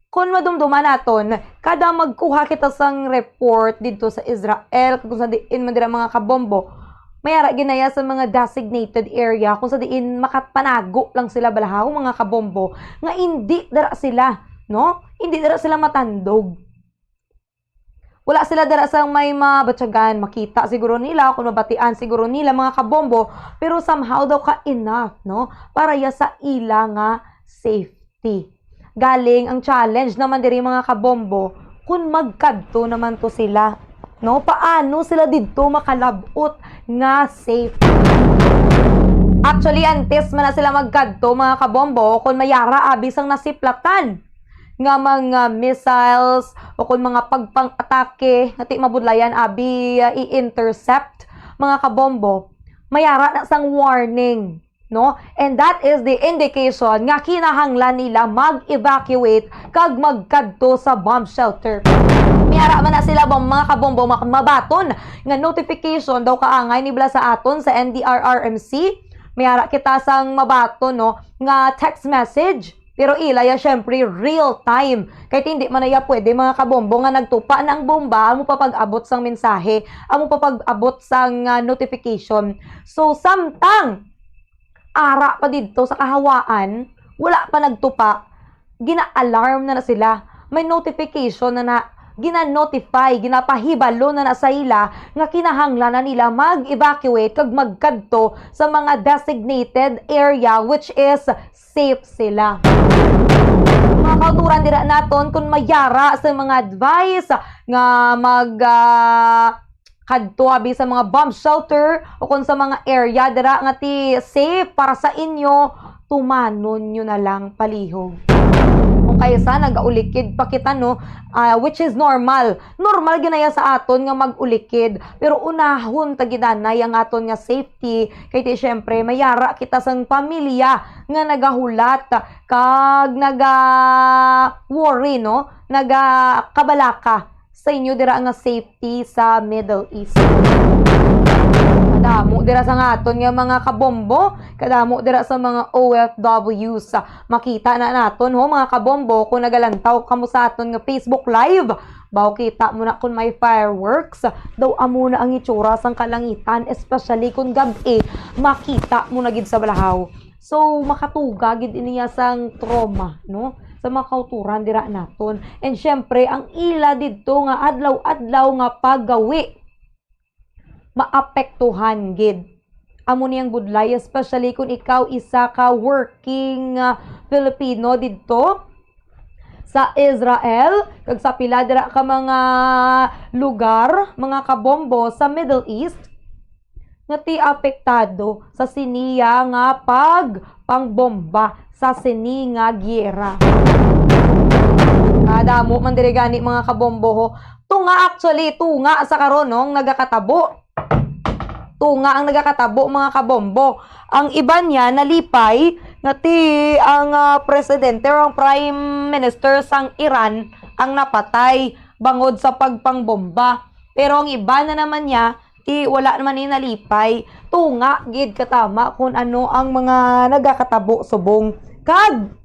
kung madumduman naton, kada magkuha kita sang report didto sa Israel, kung sa diin man dira, mga kabombo, may ara ginaya sa mga designated area kung sa diin makapanago lang sila balahaw, mga kabombo, nga indi dira sila, no? Indi dira sila matandog. Wala sila dira sa may mabatyagan, makita siguro nila, kung mabatian siguro nila, mga kabombo, pero somehow daw ka enough, no? Para ya sa ila nga safety. Galing ang challenge naman diri, mga kabombo, kung magkadto naman to sila, no? Paano sila didto makalabot nga safe? Actually, antes man na sila magkadto, mga kabombo, kung mayara abi sang nasiplatan nga mga missiles o kung mga pagpang-atake nga ti mabudlayan abi, uh, i-intercept, mga kabombo, mayara na sang warning, no? And that is the indication nga kinahanglan nila mag-evacuate kag magkadto sa bomb shelter. Mayara man na sila, mga kabombo, mak-, mabaton nga notification daw kaangay ni bala sa aton sa N D R R M C. Mayara kita sang mabaton, no, nga text message. Pero ila ya, syempre, real time. Kay ti hindi man na ya pwede, mga kabombo, nga nagtupa na ang bomba, amo pa pag-abot sang mensahe, amo pa pag-abot sang, ah, notification. So, samtang ara pa didto sa kahawaan, wala pa nagtupa, gina-alarm na na sila. May notification na na, gina-notify, ginapahibalo na na sa ila nga kinahanglan na nila mag-evacuate kag magkadto sa mga designated area, which is safe sila. Mga kauturan dira naton, kung mayara sa mga advice nga mag, ah, kadto abi sa mga bomb shelter o kung sa mga area dira nga ti safe para sa inyo, tumanon nyo na lang palihog. Kung kaysa nagaulikid pa kita, no, ah, which is normal. Normal ginaya sa aton nga mag-ulikid, pero unahon ta gidanay ang aton nga safety, kay ti syempre mayara kita sang pamilya nga nagahulat kag naga-worry, no, nagakabalaka sa inyo dira nga safety sa Middle East. Kadamo dira sa nga aton nga mga kabombo, kadamo dira sa mga O F Ws. Makita na naton, ho, mga kabombo, kung nagalantaw kamo sa aton nga Facebook Live, baw kita mo na kung may fireworks. Daw amo na ang itsura sang kalangitan, especially kung gab-i, makita mo na gid sa balahaw. So, makatuga gid iniya sang trauma, no? Sa mga kauturan dira naton. And syempre, ang ila didto nga adlaw-adlaw nga paggawi, maapektuhan gid. Amo ni ang budlay, especially kung ikaw isa ka working, ah, Filipino didto sa Israel, kag sa pila dira ka mga lugar, mga kabombo sa Middle East, nga ti apektado sa siniya nga pagpangbomba sa sini nga giyera. Kadamo man diri gani, mga kabombo, ho. Tunga, actually, tunga sa karon, no, ang nagakatabo. Tunga ang nagakatabo, mga kabombo. Ang iban niya nalipay nga ti ang, ah, presidente or ang prime minister sang Iran ang napatay bangod sa pagpangbomba. Pero ang iban na naman niya, ti wala naman ni nalipay. Tunga gid katama kung ano ang mga nagakatabo subong. Kag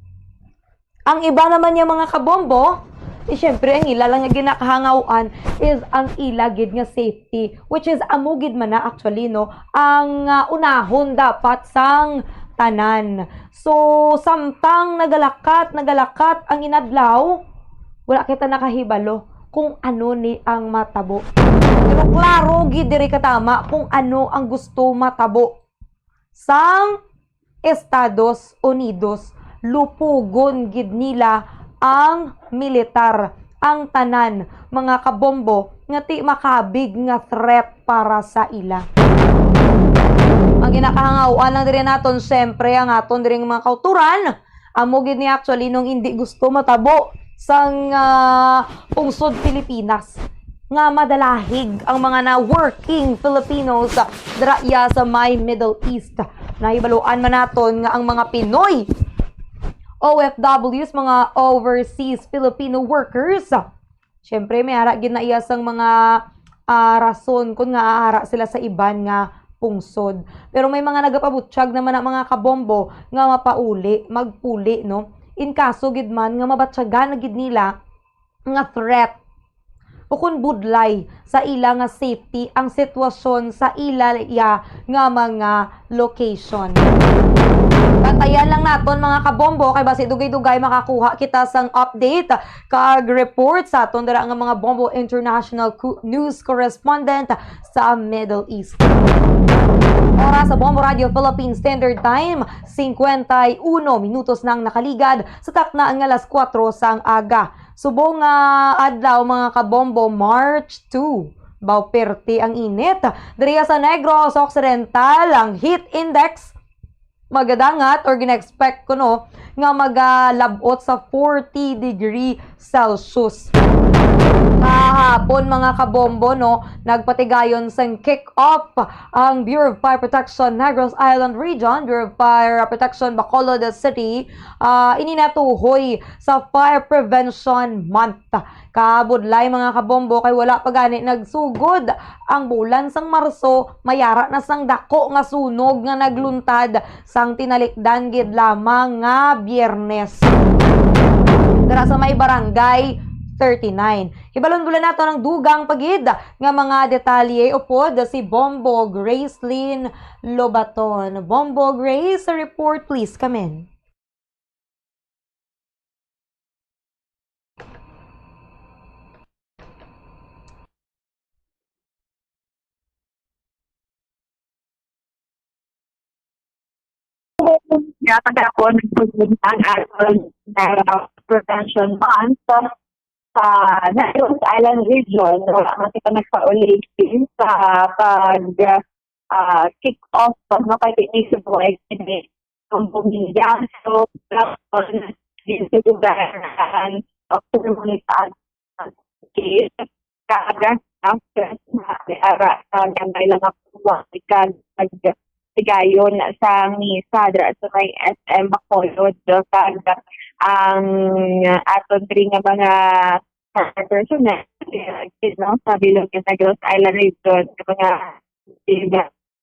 ang iba naman niya, mga kabombo, eh, syempre, ang ila lang nga ginakahangawan is ang ila gid nga safety, which is amo gid man na actually, no, ang, ah, unahon dapat sang tanan. So, samtang nagalakat, nagalakat ang inadlaw, wala kita nakahibalo kung ano ni ang matabo. Pero klaro gid diri katama kung ano ang gusto matabo sang Estados Unidos. Lupugon gid nila ang militar, ang tanan, mga kabombo, nga ti makabig nga threat para sa ila. Ang ginakahangawan lang diri naton, syempre, ang aton diri nga mga kauturan, amo gid ni actually nung hindi gusto matabo sang, ah, pungsod Pilipinas nga madalahig ang mga na working Filipinos dira iya sa may Middle East. Nahibaluan man naton nga ang mga Pinoy O F Ws, mga overseas Filipino workers, syempre, may ara gid na iya sang mga, ah, rason kon nga ara sila sa iban nga pungsod. Pero may mga nagapabutyag naman ang mga kabombo nga mapauli, magpuli, no? In kaso gid man nga mabatyagan na gid nila nga threat o kon budlay sa ila nga safety ang sitwasyon sa ila ya nga mga location. Bantayan lang naton, mga kabombo, kay basi dugay-dugay makakuha kita sang update kag report sa aton dira nga mga Bombo International co-, news correspondent sa Middle East. Oras sa Bombo Radio Philippine Standard Time, singkwenta y uno minutos nang nakaligad sa takna nga alas kuwatro sang aga. Subong nga adlaw, mga kabombo, March two. Baw, perti ang init. Diriya sa Negros Occidental, ang heat index magadangat or gina-expect kuno nga magalab-ot sa forty degree Celsius. Kahapon, mga kabombo, no, nagpatigayon sang kick-off ang Bureau of Fire Protection Negros Island Region, Bureau of Fire Protection Bacolod City, ah, ini natuhoy sa Fire Prevention Month. Kabudlay, mga kabombo, kay wala pa gani nagsugod ang bulan sang Marso, may ara na sang dako nga sunog nga nagluntad sang tinalikdan gid lamang nga Biyernes. Dira sa may Barangay thirty-nine. Hibalon bala naton ang dugang pa gid nga mga detalye upod si Bombo Gracelyn Lobaton. Bombo Grace, report please, come in. Nga kagahapon, nagpugod ang aton, uh, Prevention Month sa Negros Island Region. Wala man kita nagpauli sa pag, ah, kick off, no, kay ini sa buhay kini ang pamilya. So, dapat din sa lugar ang, ah, komunidad, case, kaga, after na ara sa gamay lang ako, ikaw, nagsigayon sa misa dira sa may S M Bacolod, kag ang aton diri nga mga personnel, no, sa bilog nga Negros Island Region, nga mga,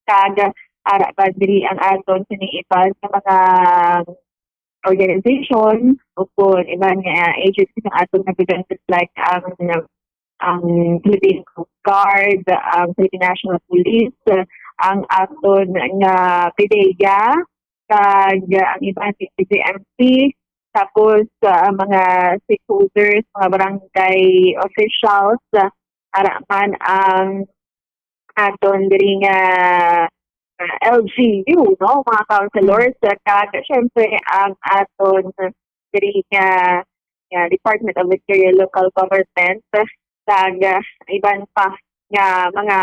kag ara pa diri ang aton sini iban sa mga organization, o kung iban nga agency sa aton nga preventive, like ang, ang Philippine Coast Guard, ang Philippine National Police, ang aton nga PDEA, kag ang iban sa C C M C, tapos, ah, ang mga stakeholders, mga barangay officials, ah, ara man ang aton diri nga, ah, L G U, no, mga councilors, kag syempre ang aton diri nga, nga Department of Interior, Local Government, kag, ah, iban pa nga mga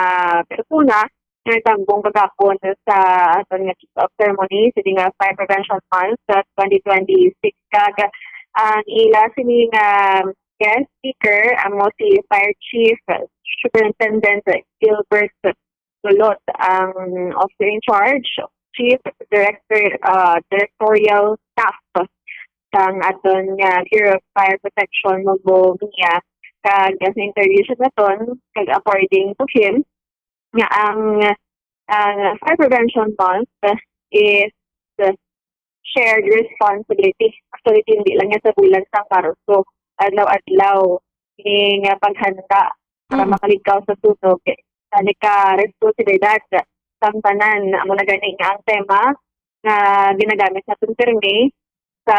persona nga nagtanggong kagahapon sa aton nga kick-off ceremony sa nga Fire Prevention Month sa twenty twenty-six, kag ang ila sini nga guest speaker amo si Fire Chief Superintendent Gilbert Tulot, ang officer in charge, chief, director, ah, directorial staff sang aton nga Bureau of Fire Protection, Mugbo, niya. Kag sa interview siya naton, kag according to him, nga ang, ang Fire Prevention Month is shared responsibility. Actually, hindi lang yan sa bulan sang Marso. Adlaw-adlaw, ning, ah, paghanda para Mm. makaligkaw sa sunog. Tani ka responsibilidad sang tanan. Amo na gani nga ang tema nga ginagamit naton pirmi sa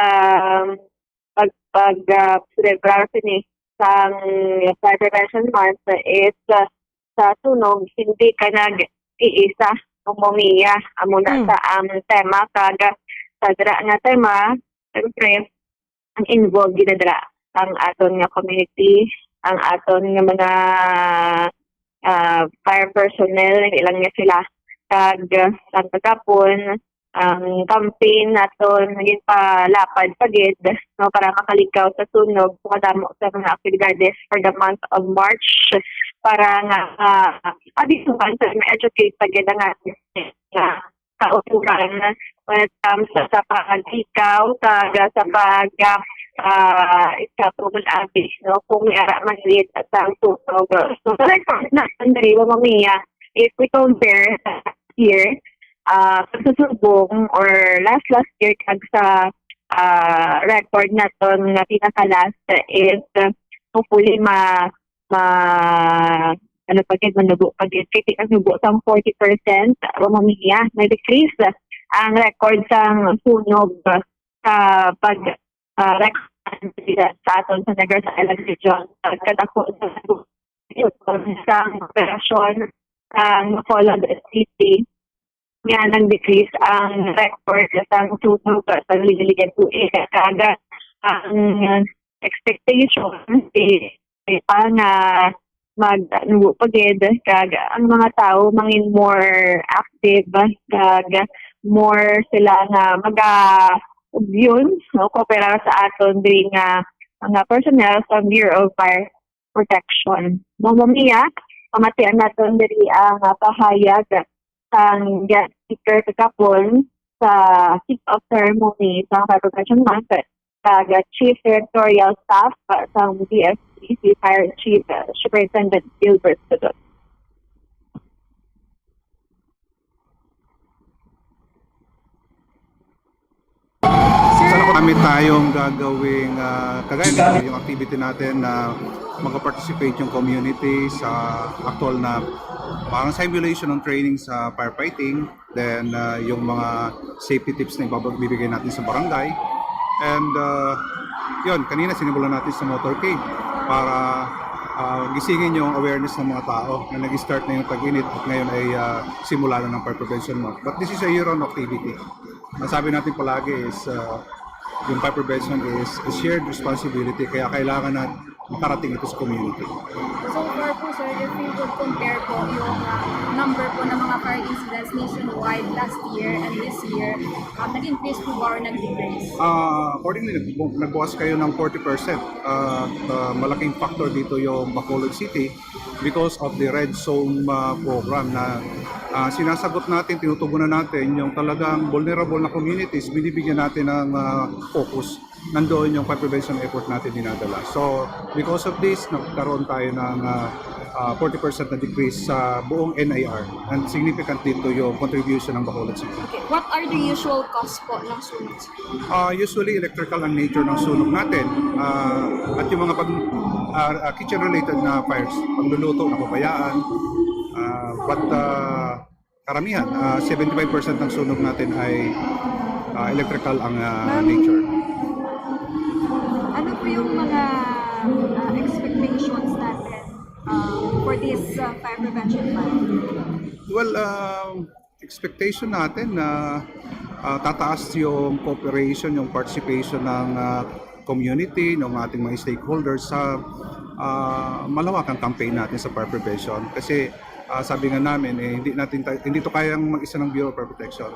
pag, pag, ah, celebrar sini sang Fire Prevention Month is, ah, sa sunog, hindi ka nag-iisa o mumiya. Amo na Mm. sa ang tema, kag sa dira nga tema, siyempre, ang involved gid na dira ang aton nga community, ang aton nga mga, ah, fire personnel, hindi lang nga sila. Kag, ah, ang kagapon, ang campaign naton ginpalapad pa gid, no, para makaligkaw sa sunog, makadamo sa mga aktibidades for the month of March, para nga, ah, abisuhan sa ma-educate pa gid ang aton nga kauturan when it comes sa, sa pag-ikaw, kag sa pag, ah, ah, sa pag-abis, no? Kung may ara man gid sa sunog. So, sa record na, Andrea, Mamiya, if we compare sa year, ah, pagsusubong or last, last year, kag sa, ah, record naton nga pinaka-last is, uh, hopefully ma-, ma-, ano pa gid, manubo pa gid. Kay ang nubo sang forty percent, Mamiya, may decrease ang record sang sunog sa pag, ah, record sa aton sa Negros Island Region. Kadako sa sang operasyon sa Bacolod City nga nag-decrease ang record sang sunog sa liwat nga tuig. Kag ang expectation is pa nga mag-, nubo pa gid, kag ang mga tawo mangin more active, kag more sila nga maga-, ugyon, no, kooperar sa aton diri nga mga personnel sa Bureau of Fire Protection. Mamiya, pamatian naton diri ang, ah, pahayag sang guest speaker kagahapon sa kick-off ceremony sa Fire Prevention Month, kag Chief Directorial Staff, ah, sang D F C, si Fire Chief, ah, Superintendent Gilbert Sudot. Sir, kami tayong gagawing, ah, kagaya nito, yung activity natin na mag-participate yung community sa actual na parang simulation ng training sa firefighting. Then, ah, yung mga safety tips na ibabag-, bibigay natin sa barangay. And, ah, yun, kanina sinimulan natin sa motorcade para, ah, gisingin yung awareness ng mga tao na nag-start na yung tag-init at ngayon ay, ah, simula na ng Fire Prevention Month. But this is a year-round activity. Ang sabi natin palagi is, ah, yung fire prevention is a shared responsibility, kaya kailangan na makarating ito sa community. So far po, sir, if we would compare po yung, ah, number po ng mga fire incidents nationwide last year and this year, um, nag-increase po ba or nag-decrease? Ah, accordingly, nagbu-, nagbukas kayo ng forty percent. Ah, at, ah, malaking factor dito yung Bacolod City because of the Red Zone, ah, program na, ah, sinasagot natin, tinutugunan natin yung talagang vulnerable na communities, binibigyan natin ng, ah, focus. Nandoon yung fire prevention effort natin dinadala. So, because of this, nagkaroon tayo ng, ah, ah, forty percent na decrease sa buong N I R. And significant dito yung contribution ng Bacolod City. Okay. What are the usual cause po ng sunog, sir? Ah, usually, electrical ang nature ng sunog natin. Ah, at yung mga pag-, ah, ah, kitchen-related na fires, pagluluto, napabayaan. Ah, but, ah, karamihan, ah, seventy-five percent ng sunog natin ay, ah, electrical ang, ah, nature. Ano po yung mga, ah, expectations natin, ah, for this, ah, fire prevention month? Well, ah, expectation natin na, ah, tataas yung cooperation, yung participation ng, ah, community, ng ating mga stakeholders sa, ah, malawakang campaign natin sa fire prevention. Kasi, ah, sabi nga namin, eh, hindi natin ta-, hindi to kayang mag-isa ng Bureau of Fire Protection.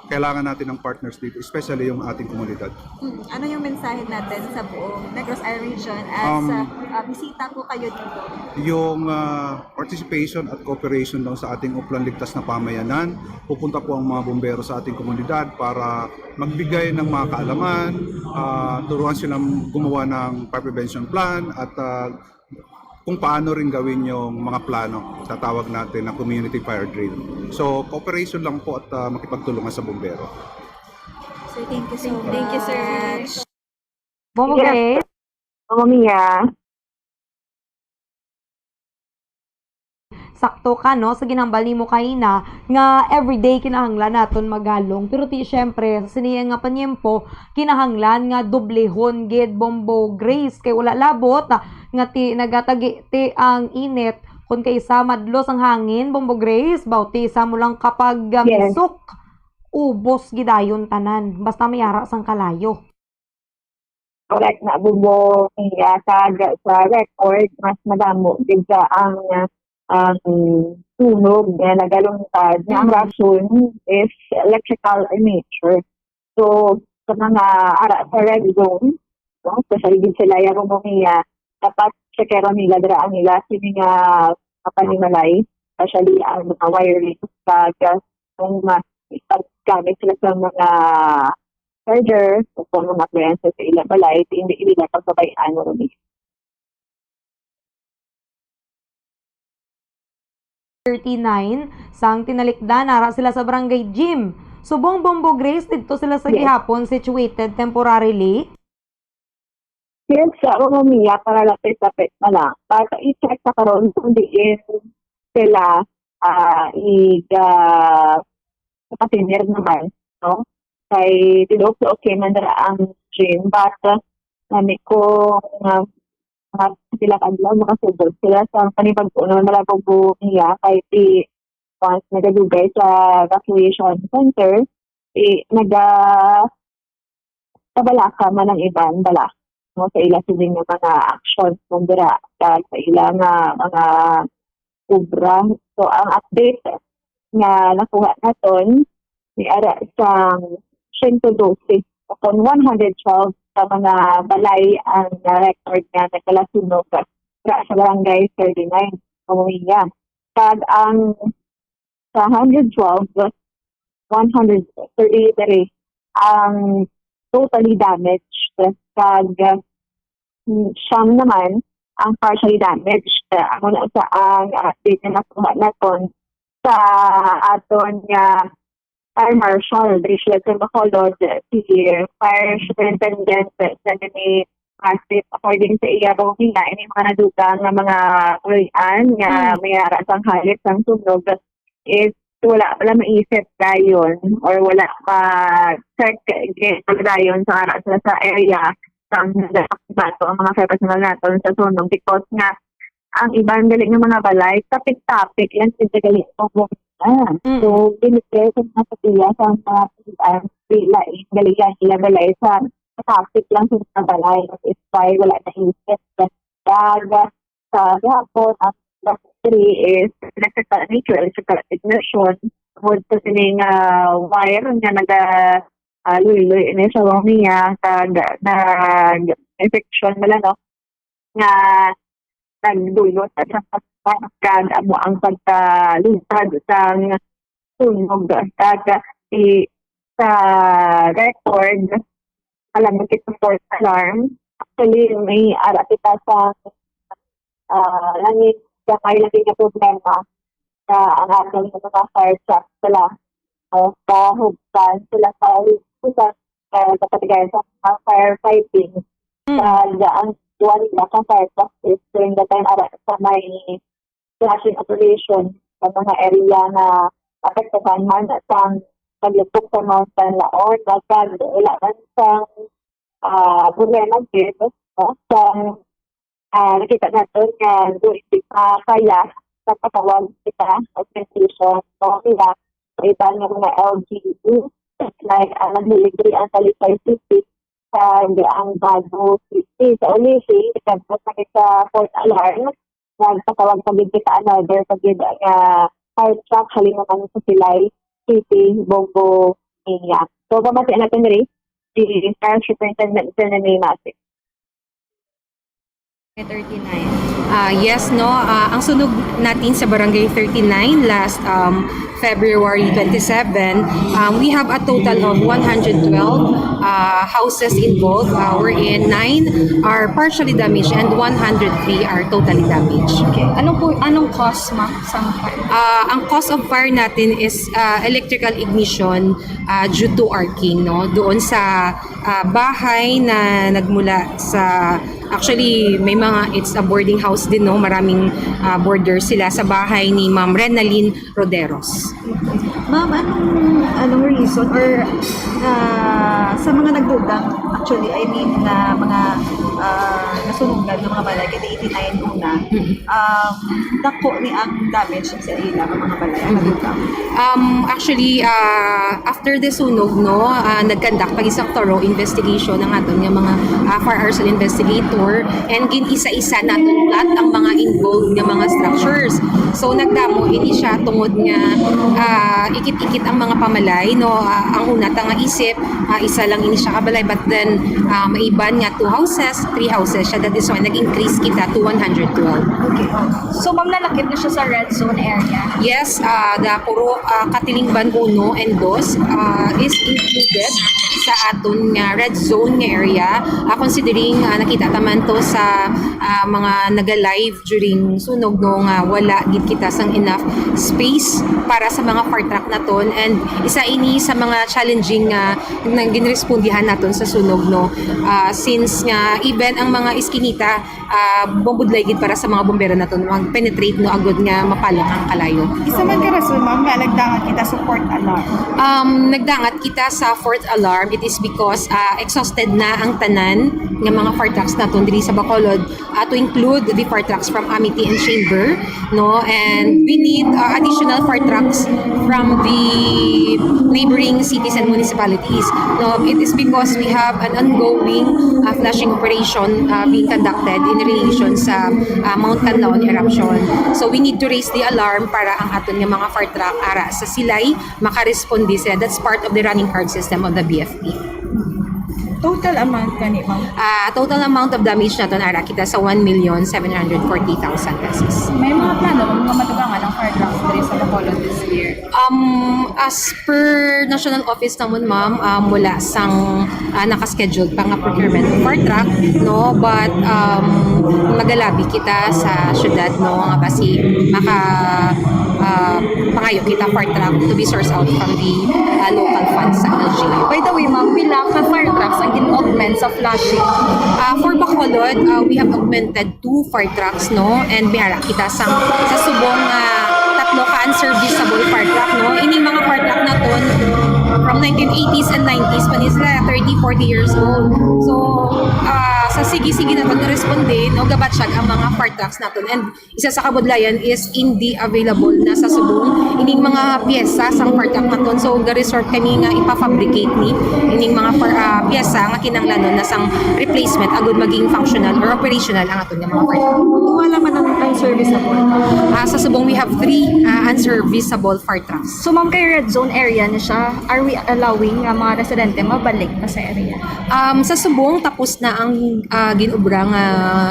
Kailangan natin ng partners dito, especially yung ating komunidad. Mm. Ano yung mensahe natin sa buong Negros Island Region as, Um, ah, ah, bisita po kayo dito? Yung, ah, participation at cooperation daw sa ating Oplan Ligtas na Pamayanan. Pupunta po ang mga bumbero sa ating komunidad para magbigay ng mga kaalaman, ah, turuan silang gumawa ng fire prevention plan at, ah, kung paano rin gawin yung mga plano. Tatawag natin na community fire drill. So, cooperation lang po at, ah, makipagtulungan sa bumbero. Sir, thank you so much. Thank you, sir. Bongo Yes. Gay. Mama Mia. Sakto ka, no, sa ginhambal nimo kaina nga everyday kinahanglan naton magalong. Pero ti, syempre, sa sini nga panyempo, kinahanglan nga doblehon gid, Bombo Grace, kay wala labot nga ti nagatagi ti ang init. Kun kaysa madlos ang hangin, Bombo Grace, baw ti sa mo lang kapag, ah, Yes. misok, ubos gidayon tanan. Basta may ara sang kalayo. Correct na, Bombo Mia, kag sa record, mas madamo gid sa ang, ang sunog nga nagalungtad, nga ang Mm. rason is electrical in nature. So, sa mga ara sa red zone, no, especially gid sila, ya, Bombo Mia, dapat checkera nila dira ang ila sini nga kapanimalay, especially ang mga wiring, kag kung ma-, ipaggamit sila sa mga charger o sa mga appliances sa ila balay, hindi nila pagbabayaan mo ni. Thirty-nine, sang tinalikdan, ara sila sa barangay gym. Subong Bombo Grace, didto sila sa Yes. gihapon situated temporarily. Yes, sa Oromia, para lapit-lapit na lang. Para i-check sa karon kung diin sila ah, iga katinir naman, no? Kay tinuod sa okay man dira ang gym, but uh, nami ko nga nga sila kadlaw makasugod sila sa panibag-o naman malabog niya kay ti once nagadugay sa evacuation center, eh, naga kabalaka man ang iban bala, no, sa ila sining nga mga actions man dira kag sa ila nga mga obra. So ang update nga nakuha naton ni ara sang siyento dose o kon one hundred twelve ka mga balay ang na-record nga nagkalasunog sa barangay thirty-nine, Kamuya. Kag ang sa hundred twelve, one hundred thirty-three ang totally damaged. Kag mm, siyam naman ang partially damaged. Amo na sa ang update na nakuha naton sa aton nga fire marshal diri sila sa Bacolod, si Fire Superintendent Jeremy Masip. According sa iya, bawang hina ini mga nadugang nga mga kuloy-an nga Mm. may ara sang halit sang sunog is wala pala maisip dayon or wala pa check gid dayon sa ara sila sa area sang nagakbato ang mga fire personnel naton sa sunog because nga ang iban gali nga mga balay tapik-tapik lang sila gali ang mga Mm. So, binigay sa mga kapila sa mga pilian, pila gali ang ilang balay sa tapik lang sa mga balay. Is why wala na isip. Kag sa gihapon, ang number three is electrical nature, electrical ignition. Tungod sa sining ah, wire nga naga ah, luy-luy ini sa wrong niya, kag nag-infection bala, no? Nga nagdulot sa pagkaon kag amo ang pagkalugtad sang sunog. Kag i sa record, alam mo kita false alarm. Actually, may ara kita sa ah, langit gamay lagi nga problema sa ang aton nga mga fire truck sila. No? Kahugtan sila sa usa sa kapatigayan sa mga firefighting. Mm. Kag ang kuha nila sa fire truck is during the time ara sa may slashing operation sa mga area nga apektahan man sang paglupok sa Mount Panlaon, kag wala man sang ah, problema gid, no? Sang ah, nakita naton nga dili pa kaya nagpatawag kita organization, no, nila sa iban nga mga L G U, like ang nagliligri ang Talisay City kag ang Bago City. Sa Ulihi, nagkabot na kita sa false alarm, nagpatawag pa gid kita another pa gid nga fire truck halin naman sa Silay City, Bombo, Niña. So, pamati natin diri, si Fire Superintendent Jeremy Masip. thirty-nine. Ah, yes, no. Ah, ang sunog natin sa Barangay thirty-nine last um, February twenty-seven, um, we have a total of one hundred twelve uh, houses involved, uh, wherein nine are partially damaged and one hundred three are totally damaged. Okay. Ano po, anong cause, ma'am, sa fire? Uh, ang cause of fire natin is uh, electrical ignition uh, due to arcing, no? Doon sa ah, bahay na nagmula sa, actually, may mga, it's a boarding house din, no? Maraming ah, boarder sila sa bahay ni Ma'am Renalyn Roderos. Ma'am, anong, anong reason or ah, sa mga nagdugang, actually, I mean, na mga ah, nasunugan ng mga balay, kay eighty-nine una, um, dako ni ang damage sa ila nga mga balay, ang nagdugang? Um, actually, ah, after the sunog, no, ah, nag-conduct pa isang thorough investigation ang aton nga mga ah, fire arson investigator, and gin-isa-isa naton lahat ang mga involved nga mga structures. So nagdamo ini siya tungod nga ah, ikit-ikit ang mga pamalay, no. Ah, ang una ta nga isip, ah, isa Ang ini siya kabalay, but then, ah, maiban nga two houses, three houses siya. That is why nag-increase kita to one hundred twelve. Okay. So, ma'am, nalakip na siya sa red zone area? Yes, ah, the Puro, ah, Katilingban uno and dos, ah, is included sa aton nga red zone nga area. Ah, considering, ah, nakita ta man to sa, ah, mga naga-live during sunog, no, nga wala gid kita sang enough space para sa mga fire truck naton, and isa ini sa mga challenging nga nang ginrespondihan naton sa sunog, no. Ah, since nga even ang mga iskinita, ah, mabudlay gid para sa mga bombero naton mag-penetrate, no, agud nga mapalong ang kalayo. Isa man ka rason, ma'am, nga nagdangat kita sa fourth alarm? Um, nagdangat kita sa fourth alarm, it is because, ah, exhausted na ang tanan nga mga fire trucks naton diri sa Bacolod, ah, to include the fire trucks from Amity and Chamber, no? And we need, uh, additional fire trucks from the neighboring cities and municipalities, no? It is because we have an ongoing, uh, flushing operation, uh, being conducted in relation sa, uh, Mount Kanlaon eruption. So we need to raise the alarm para ang aton nga mga fire truck ara sa Silay makaresponde sila. That's part of the running card system of the B F P. Total amount gani, ma'am? Ah, total amount of damage naton ara kita sa one million seven hundred forty thousand pesos. May mga plano, ma'am, nga madugangan ang fire trucks diri sa Bacolod this year? Um, as per National Office namon, ma'am, um, wala sang, ah, naka-scheduled pa nga procurement of fire truck, no? But, um, magalabi kita sa syudad, no, nga basi maka, ah, pangayo kita fire truck to be sourced out from the, ah, local funds sa L G U. By the way, ma'am, pila ka fire trucks ang gin-augment sa flushing? Ah, for Bacolod, ah, we have augmented two fire trucks, no? And may ara kita sang, sa subong, ah, tatlo ka unserviceable fire truck, no? Ining mga fire truck naton from nineteen eighties and nineties pa ni sila, thirty, forty years old. So, ah, sa sige-sige naton nga responde, no, gabatyag ang mga fire trucks naton. And isa sa kabudlayan is hindi available na sa subong ining mga pyesa sang fire truck naton. So, ga-resort kami nga ipa-fabricate ni ining mga far-, ah, pyesa nga kinahanglanon na sang replacement agud maging functional or operational ang aton nga mga fire truck. Wala man ang unserviceable? Ah, sa subong, we have three, ah, unserviceable fire trucks. So, ma'am, kay red zone area na siya, are we allowing nga mga residente mabalik pa sa area? Um, sa subong, tapos na ang, ah, ginobra nga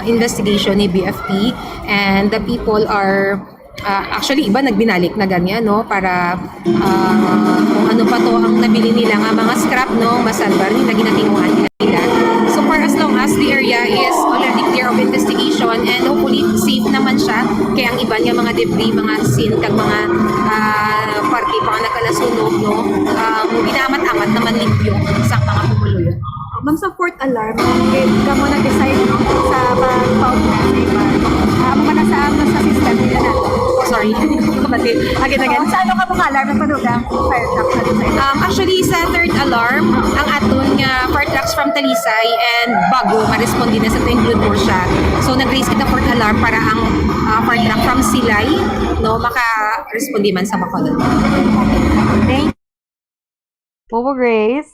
investigation ni B F P, and the people are, ah, actually, iba nagbinalik na gani, no, para, ah, kung ano pa to ang nabili nila nga mga scrap, no, masalbar nila, ginatinguhan nila. So, for as long as the area is already clear of investigation and hopefully safe naman siya, kay ang iban nga mga debris, mga sin, kag mga, ah, parte pa nga nagkalasunog, no, um, ginaamat-amat naman limpyo sa mga pumuluyo. Ma'am, sa fourth alarm, okay, kamo nag-decide, no, sa pag-count na sa iba. Ah, amo ba na sa, sa system nila na? Oh, sorry, hindi ko mati. Again, again. Sa ano ka mga alarm na panugang fire truck na sa iba? Um, actually, sa third alarm, ang aton nga fire trucks from Talisay and Bago, ma-responde na sa Tengglud Murcia. So, nag-raise kita fourth alarm para ang, ah, fire truck from Silay, no, maka-responde man sa Bacolod. Thank Bobo Grace.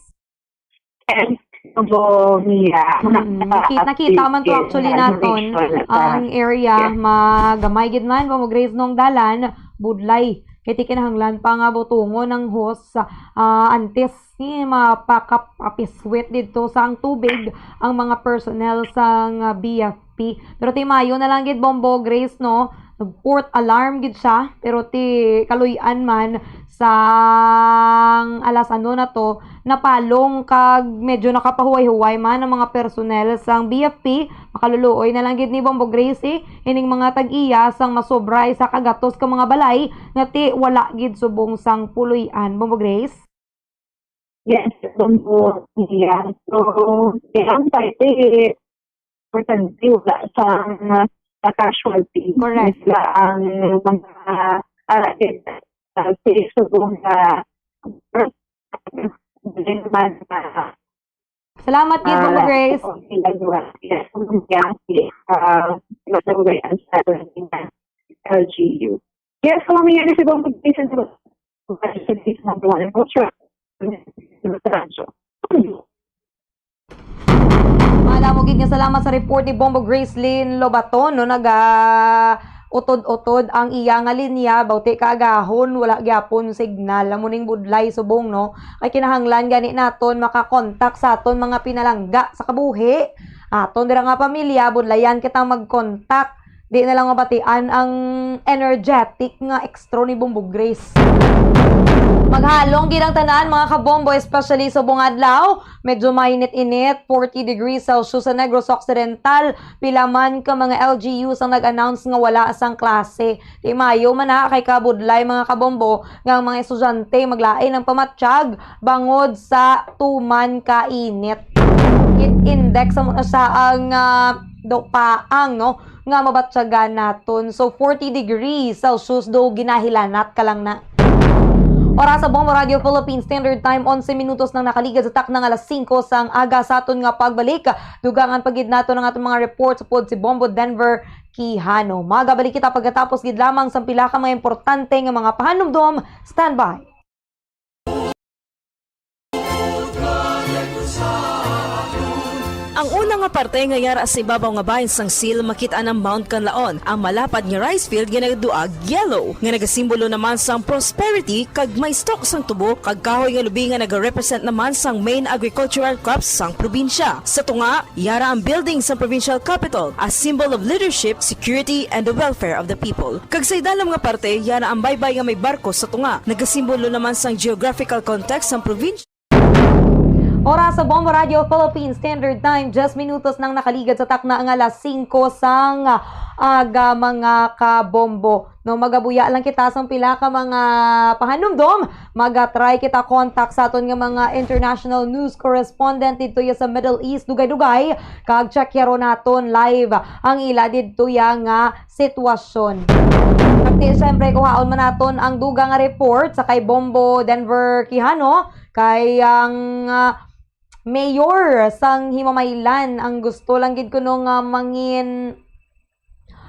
And Bobo Mia. Mm, nakita, nakita man to actually naton ang area, yes, magamay gid man, Bobo Grace, nung dalan budlay. Kay ti kinahanglan pa nga butongon ang hose, ah, antes ni mapakapapiswit didto sang tubig ang mga personnel sang, ah, B F P. Pero ti maayo na lang gid, Bombo Grace, no? Nag-fourth alarm gid siya, pero ti kaluy-an man sang alas ano na to, napalong kag medyo nakapahuway-huway man ang mga personnel sang B F P. Makaluluoy na lang gid ni Bombo Grace, eh, ining mga tag-iya sang masobra isa ka gatos ka mga balay nga ti wala gid subong sang puloy-an. Bombo Grace? Yes, Bombo, yeah. So, ang parte, importante, wala sang, ah, casualty. Correct. Wala ang mga, ah, ah, sa subong na, hindi naman, ah, Salamat gid, Bombo Grace. Yes, Bombo Grace. Ah, yes, Bombo Grace. Yes, Bombo Grace. Yes, Bombo Grace. Madamo gid nga salamat sa report ni Bombo Grace Lynn Lobaton, no, naga utod-utod ang iya nga linya, bawti kaagahon, wala gyapon signal. Amo ning budlay subong, no? Kay kinahanglan gani naton makakontak sa aton mga pinalangga sa kabuhi. Aton dira nga pamilya, budlayan kita magkontak. Di na lang mabatian ang energetic nga extra ni Bombo Grace. Maghalong gid ang tanan, mga kabombo, especially subong adlaw. Medyo mainit-init, forty degrees Celsius sa Negros Occidental. Pila man ka mga L G Us ang nag-announce nga wala sang klase. Di maayo man na kay kabudlay, mga kabombo, nga ang mga estudyante maglain ang pamatyag bangod sa tuman ka init. Heat index sa muna sa ang ah, daw paang, no, nga mabatyagan naton. So, forty degrees Celsius do ginahilanat ka lang na. Oras sa Bombo Radio Philippine Standard Time, onse minutos nang nakaligad sa takna nga alas singko sang aga. Sa aton nga pagbalik, dugangan pa gid naton ang aton mga reports pod si Bombo Denver Quijano. Magabalik kita pagkatapos gid lamang sang pila ka mga importante nga mga pahanumdom. Standby. Ang una nga parte nga yara sa ibabaw nga bahin sang Sil, makit-an ang Mount Kanlaon, ang malapad nga rice field nga nagduag yellow, nga nagasimbolo naman sang prosperity, kag may stalk sang tubo kag kahoy nga lubi nga nagarepresent naman sang main agricultural crops sang probinsya. Sa tunga, yara ang building sang provincial capital, a symbol of leadership, security, and the welfare of the people. Kag sa idalom nga parte, yara ang baybay nga may barko sa tunga, nagasimbolo naman sang geographical context sang probinsya. Oras sa Bombo Radio Philippine Standard Time, diyes minutos nang nakaligad sa takna nga alas singko sang aga, mga kabombo. No, magabuya lang kita sang pila ka mga pahanumdom. Magatry kita contact sa aton nga mga international news correspondent didto ya sa Middle East, dugay-dugay, kag check yaro naton live ang ila didto ya nga sitwasyon. At di, syempre, kuhaon man naton ang dugang nga report sa kay Bombo Denver Quijano, kay ang ah, mayor sang Himamaylan ang gusto lang gid kuno nga mangin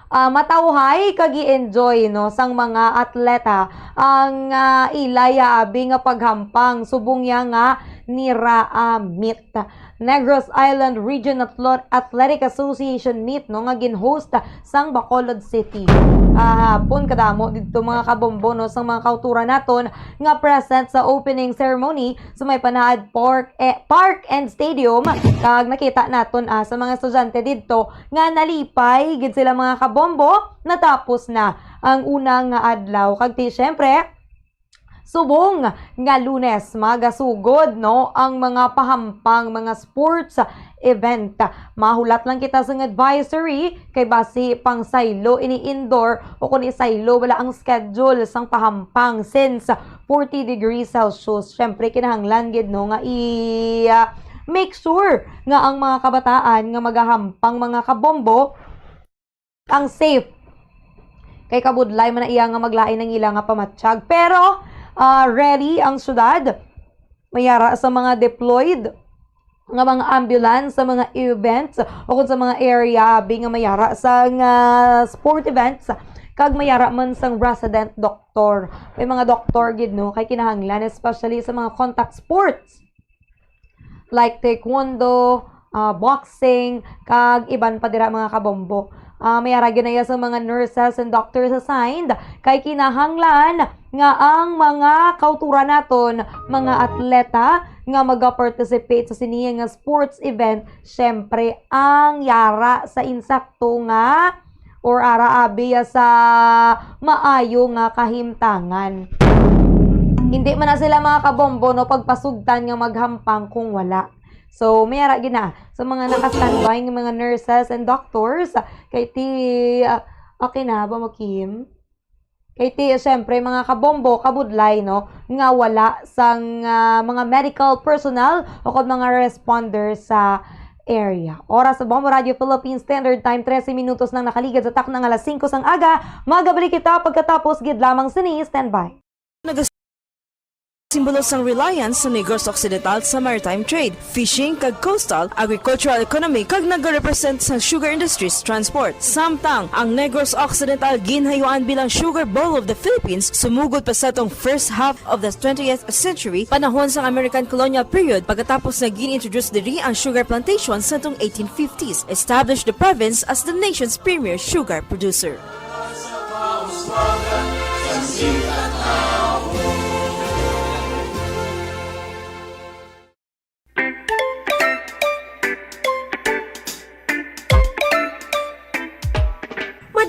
ah, matawhay kag i-enjoy, no, sang mga atleta ang ah, ila ya abi nga paghampang subong ya nga niraamit. Negros Island Region Athlot-, Athletic Association meet, no, nga gin-host sang Bacolod City. Ah, hapon kadamo didto, mga kabombo, no, sang mga kauturan naton nga present sa opening ceremony sa may Panaad Park, eh, Park and Stadium, kag nakita naton ah, sa mga estudyante didto nga nalipay gid sila, mga kabombo. Natapos na ang una nga adlaw, kag ti, syempre, subong nga Lunes, magasugod, no, ang mga pahampang, mga sports event. Mahulat lang kita sang advisory, kay basi pang saylo ini indoor, o kung isaylo bala ang schedule sang pahampang, since forty degrees Celsius. Syempre, kinahanglan gid, no, nga i, ah, make sure nga ang mga kabataan nga magahampang, mga kabombo, ang safe. Kay kabudlay man na iya nga maglain ang ila nga pamatyag. Pero, ah, ready ang syudad. Mayara sa mga deployed nga mga ambulance sa mga events o kung sa mga area abi nga mayara sa nga sport events, kag mayara man sang resident doktor. May mga doktor gid, no, kay kinahanglan, especially sa mga contact sports like taekwondo, ah, boxing, kag iban pa dira, mga kabombo. Ah, may ara gid na iya sa mga nurses and doctors assigned, kay kinahanglan nga ang mga kauturan naton, mga atleta nga maga-participate sa sini nga sports event, syempre, ang yara sa insakto nga or ara abi ya sa maayo nga kahimtangan. Hindi man na sila, mga kabombo, no, pagpasugtan nga maghampang kung wala. So, may ara gid na sa mga naka-standby nga mga nurses and doctors. Kay ti, ah, okay na ba mo, Kim? Kay ti, syempre, mga kabombo, kabudlay, no, nga wala sang ah, mga medical personnel o kon mga responders sa area. Oras sa Bombo Radio Philippines Standard Time, trese minutos nang nakaligad sa takna nga alas singko sang aga. Magabalik kita pagkatapos gid lamang sini. Standby. Nagasimbolo sang reliance sa Negros Occidental sa maritime trade, fishing, kag coastal agricultural economy, kag nagarepresent sa sugar industries transport. Samtang ang Negros Occidental ginhayuan bilang sugar bowl of the Philippines, sumugod pa sa tong first half of the twentieth century, panahon sang American colonial period, pagkatapos nga gin-introduce diri ang sugar plantation sa tong eighteen fifties, established the province as the nation's premier sugar producer.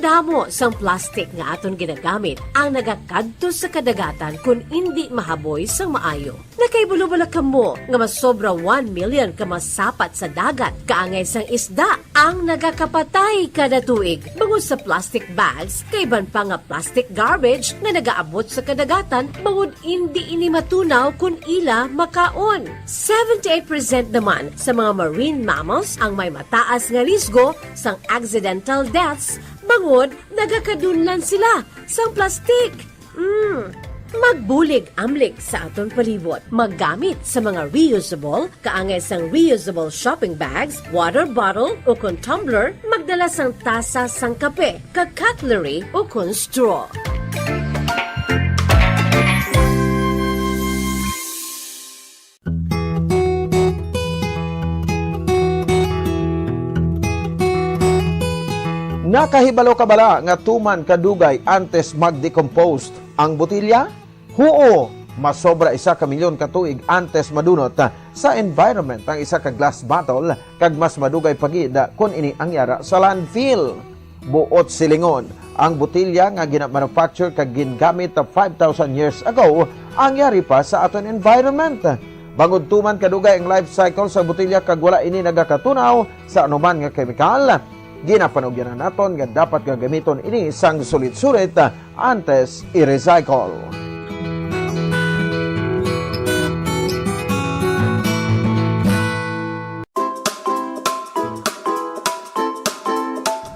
Madamo sang plastic nga aton ginagamit ang nagakadto sa kadagatan kon indi mahaboy sang maayo. Nakahibalo bala kamo nga masobra one million ka masapat sa dagat kaangay sang isda ang nagakapatay kada tuig bangod sa plastic bags, kag iban pa nga plastic garbage nga nagaabot sa kadagatan bangod indi ini matunaw kon ila makaon. Seventy-eight percent naman sa mga marine mammals ang may mataas nga risgo sang accidental deaths bangod nagakadunlan sila sang plastic. Mm. Magbulig amlik sa aton palibot. Maggamit sa mga reusable, kaangay sang reusable shopping bags, water bottle, o kon tumbler, magdala sang tasa sang kape, kag cutlery, o kon straw. Nakahibalo ka bala nga tuman kadugay antes mag-decompose ang botelya? Huo, masobra isa ka milyon ka tuig antes madunot sa environment ang isa ka glass bottle, kag mas madugay pa gid kon ini ang yara sa landfill. Buot silingon, ang botelya nga gina-manufacture kag gingamit five thousand years ago ang yari pa sa aton environment. Bangod tuman kadugay ang life cycle sa botelya kag wala ini nagakatunaw sa anuman nga kemikal, ginapanugyanan naton nga dapat gagamiton ini sang sulit-sulit antes i-recycle.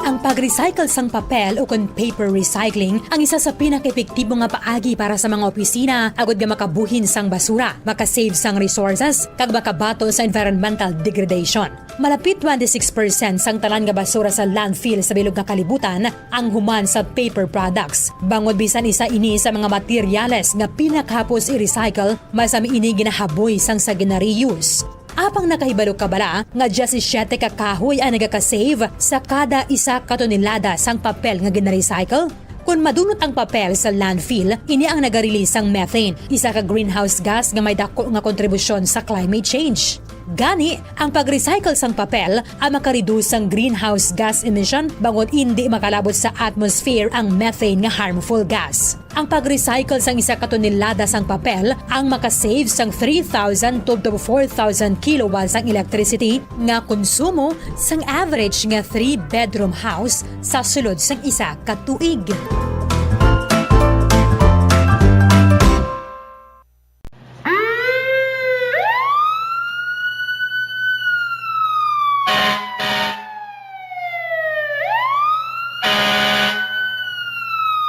Ang pag-recycle sang papel, o kon paper recycling, ang isa sa pinaka-epektibo nga paagi para sa mga opisina agud nga makabuhin sang basura, makasave sang resources, kag makabato sa environmental degradation. Malapit twenty-six percent sang tanan nga basura sa landfill sa bilog nga kalibutan ang human sa paper products. Bangod bisan isa ini sa mga materyales nga pinakahapos i-recycle, masami ini ginahaboy sang sa gina-reuse. Apang nakahibalo ka bala nga diyasisiete ka kahoy ang nagaka-save sa kada isa ka tonelada sang papel nga gina-recycle? Kon madunot ang papel sa landfill, ini ang naga-release sang methane, isa ka greenhouse gas nga may dako nga kontribusyon sa climate change. Gani, ang pag-recycle sang papel ang maka-reduce sang greenhouse gas emission bangod indi makalabot sa atmosphere ang methane nga harmful gas. Ang pag-recycle sang isa ka tonelada sang papel ang maka-save sang three thousand to four thousand kilowatts sang electricity nga konsumo sang average nga three-bedroom house sa sulod sang isa ka tuig.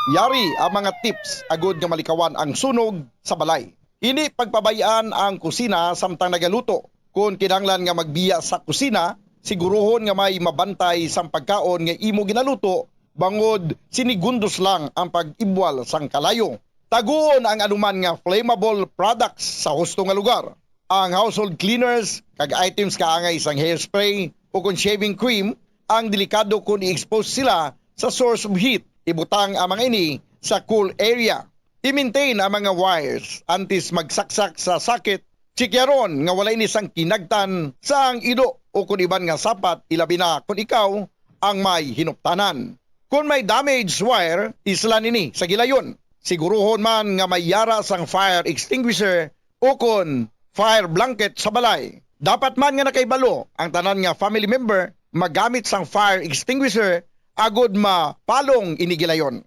Yari ang mga tips agud nga malikawan ang sunog sa balay. Indi pagpabay-an ang kusina samtang nagaluto. Kon kinahanglan nga magbiya sa kusina, siguruhon nga may mabantay sang pagkaon nga imo ginaluto, bangod sinigundos lang ang pag-ibwal sang kalayo. Taguon ang anuman nga flammable products sa husto nga lugar. Ang household cleaners kag items kaangay sang hairspray o kon shaving cream ang delikado kon i-expose sila sa source of heat. Ibutang ang mga ini sa cool area. I-maintain ang mga wires antes magsaksak sa socket. Chikyaron nga wala ini sang kinagtan sa ang ido o kon iban nga sapat, ilabi na kon ikaw ang may hinuptanan. Kon may damaged wire, islan ini sa gilayon. Siguruhon man nga may yara sang fire extinguisher o kon fire blanket sa balay. Dapat man nga nakahibalo ang tanan nga family member magamit sang fire extinguisher agud mapalong ini gilayon.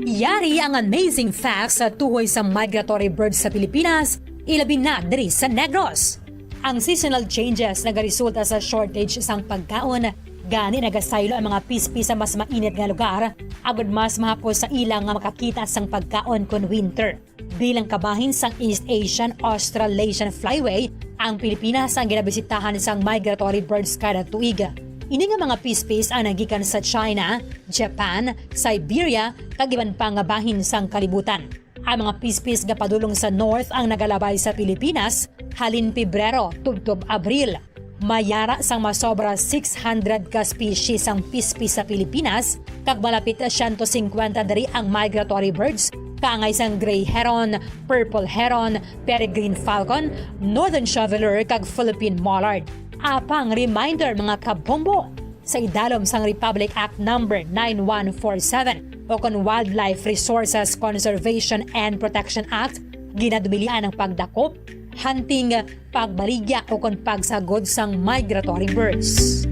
Yari ang amazing facts sa tuhoy sa migratory birds sa Pilipinas, ilabi na diri sa Negros. Ang seasonal changes nagaresulta sa shortage sang pagkaon, gani nagasaylo ang mga pispis sa mas mainit nga lugar, agud mas mahapos sa ila nga makakita sang pagkaon kon winter. Bilang kabahin sang East Asian Australasian Flyway, ang Pilipinas ang ginabisitahan sang migratory birds kada tuig. Ini nga mga pispis ang nagikan sa China, Japan, Siberia, kag iban pa nga bahin sang kalibutan. Ang mga pispis nga padulong sa north ang nagalabay sa Pilipinas halin Pebrero tubtob Abril. May ara sang masobra six hundred ka species sang pispis sa Pilipinas, kag malapit na siyento singkwenta diri ang migratory birds, kaangay sang gray heron, purple heron, peregrine falcon, northern shoveler, kag Philippine mallard. Apang reminder, mga kabombo, sa idalom sang Republic Act Number nine one four seven o kon Wildlife Resources Conservation and Protection Act, ginadumilian ang pagdakop, hunting, pagbaligya o kon pagsagod sang migratory birds.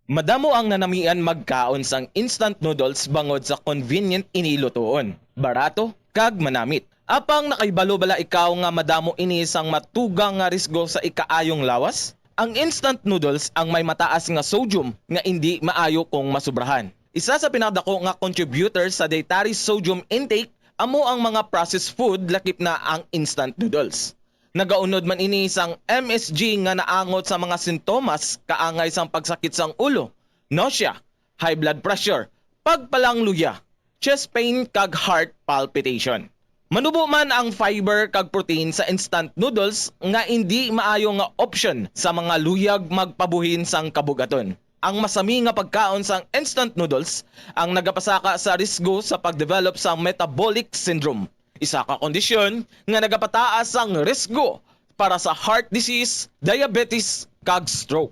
Madamo ang nanamian magkaon sang instant noodles bangod sa convenient ini lutuon, barato, kag manamit. Apang nakahibalo bala ikaw nga madamo ini sang matugang nga risgo sa ikaayong lawas? Ang instant noodles ang may mataas nga sodium nga indi maayo kung masubrahan. Isa sa pinakadako nga contributor sa dietary sodium intake amo ang mga processed food, lakip na ang instant noodles. Nagaunod man ini sang M S G nga naangot sa mga sintomas kaangay sang pagsakit sang ulo, nausea, high blood pressure, pagpalangluya, chest pain kag heart palpitation. Manubo man ang fiber kag protein sa instant noodles nga indi maayo nga opsyon sa mga luyag magpabuhin sang kabugaton. Ang masami nga pagkaon sang instant noodles ang nagapasaka sa risgo sa pag-develop sang metabolic syndrome, isa ka kondisyon nga nagapataas sang risgo para sa heart disease, diabetes, kag stroke.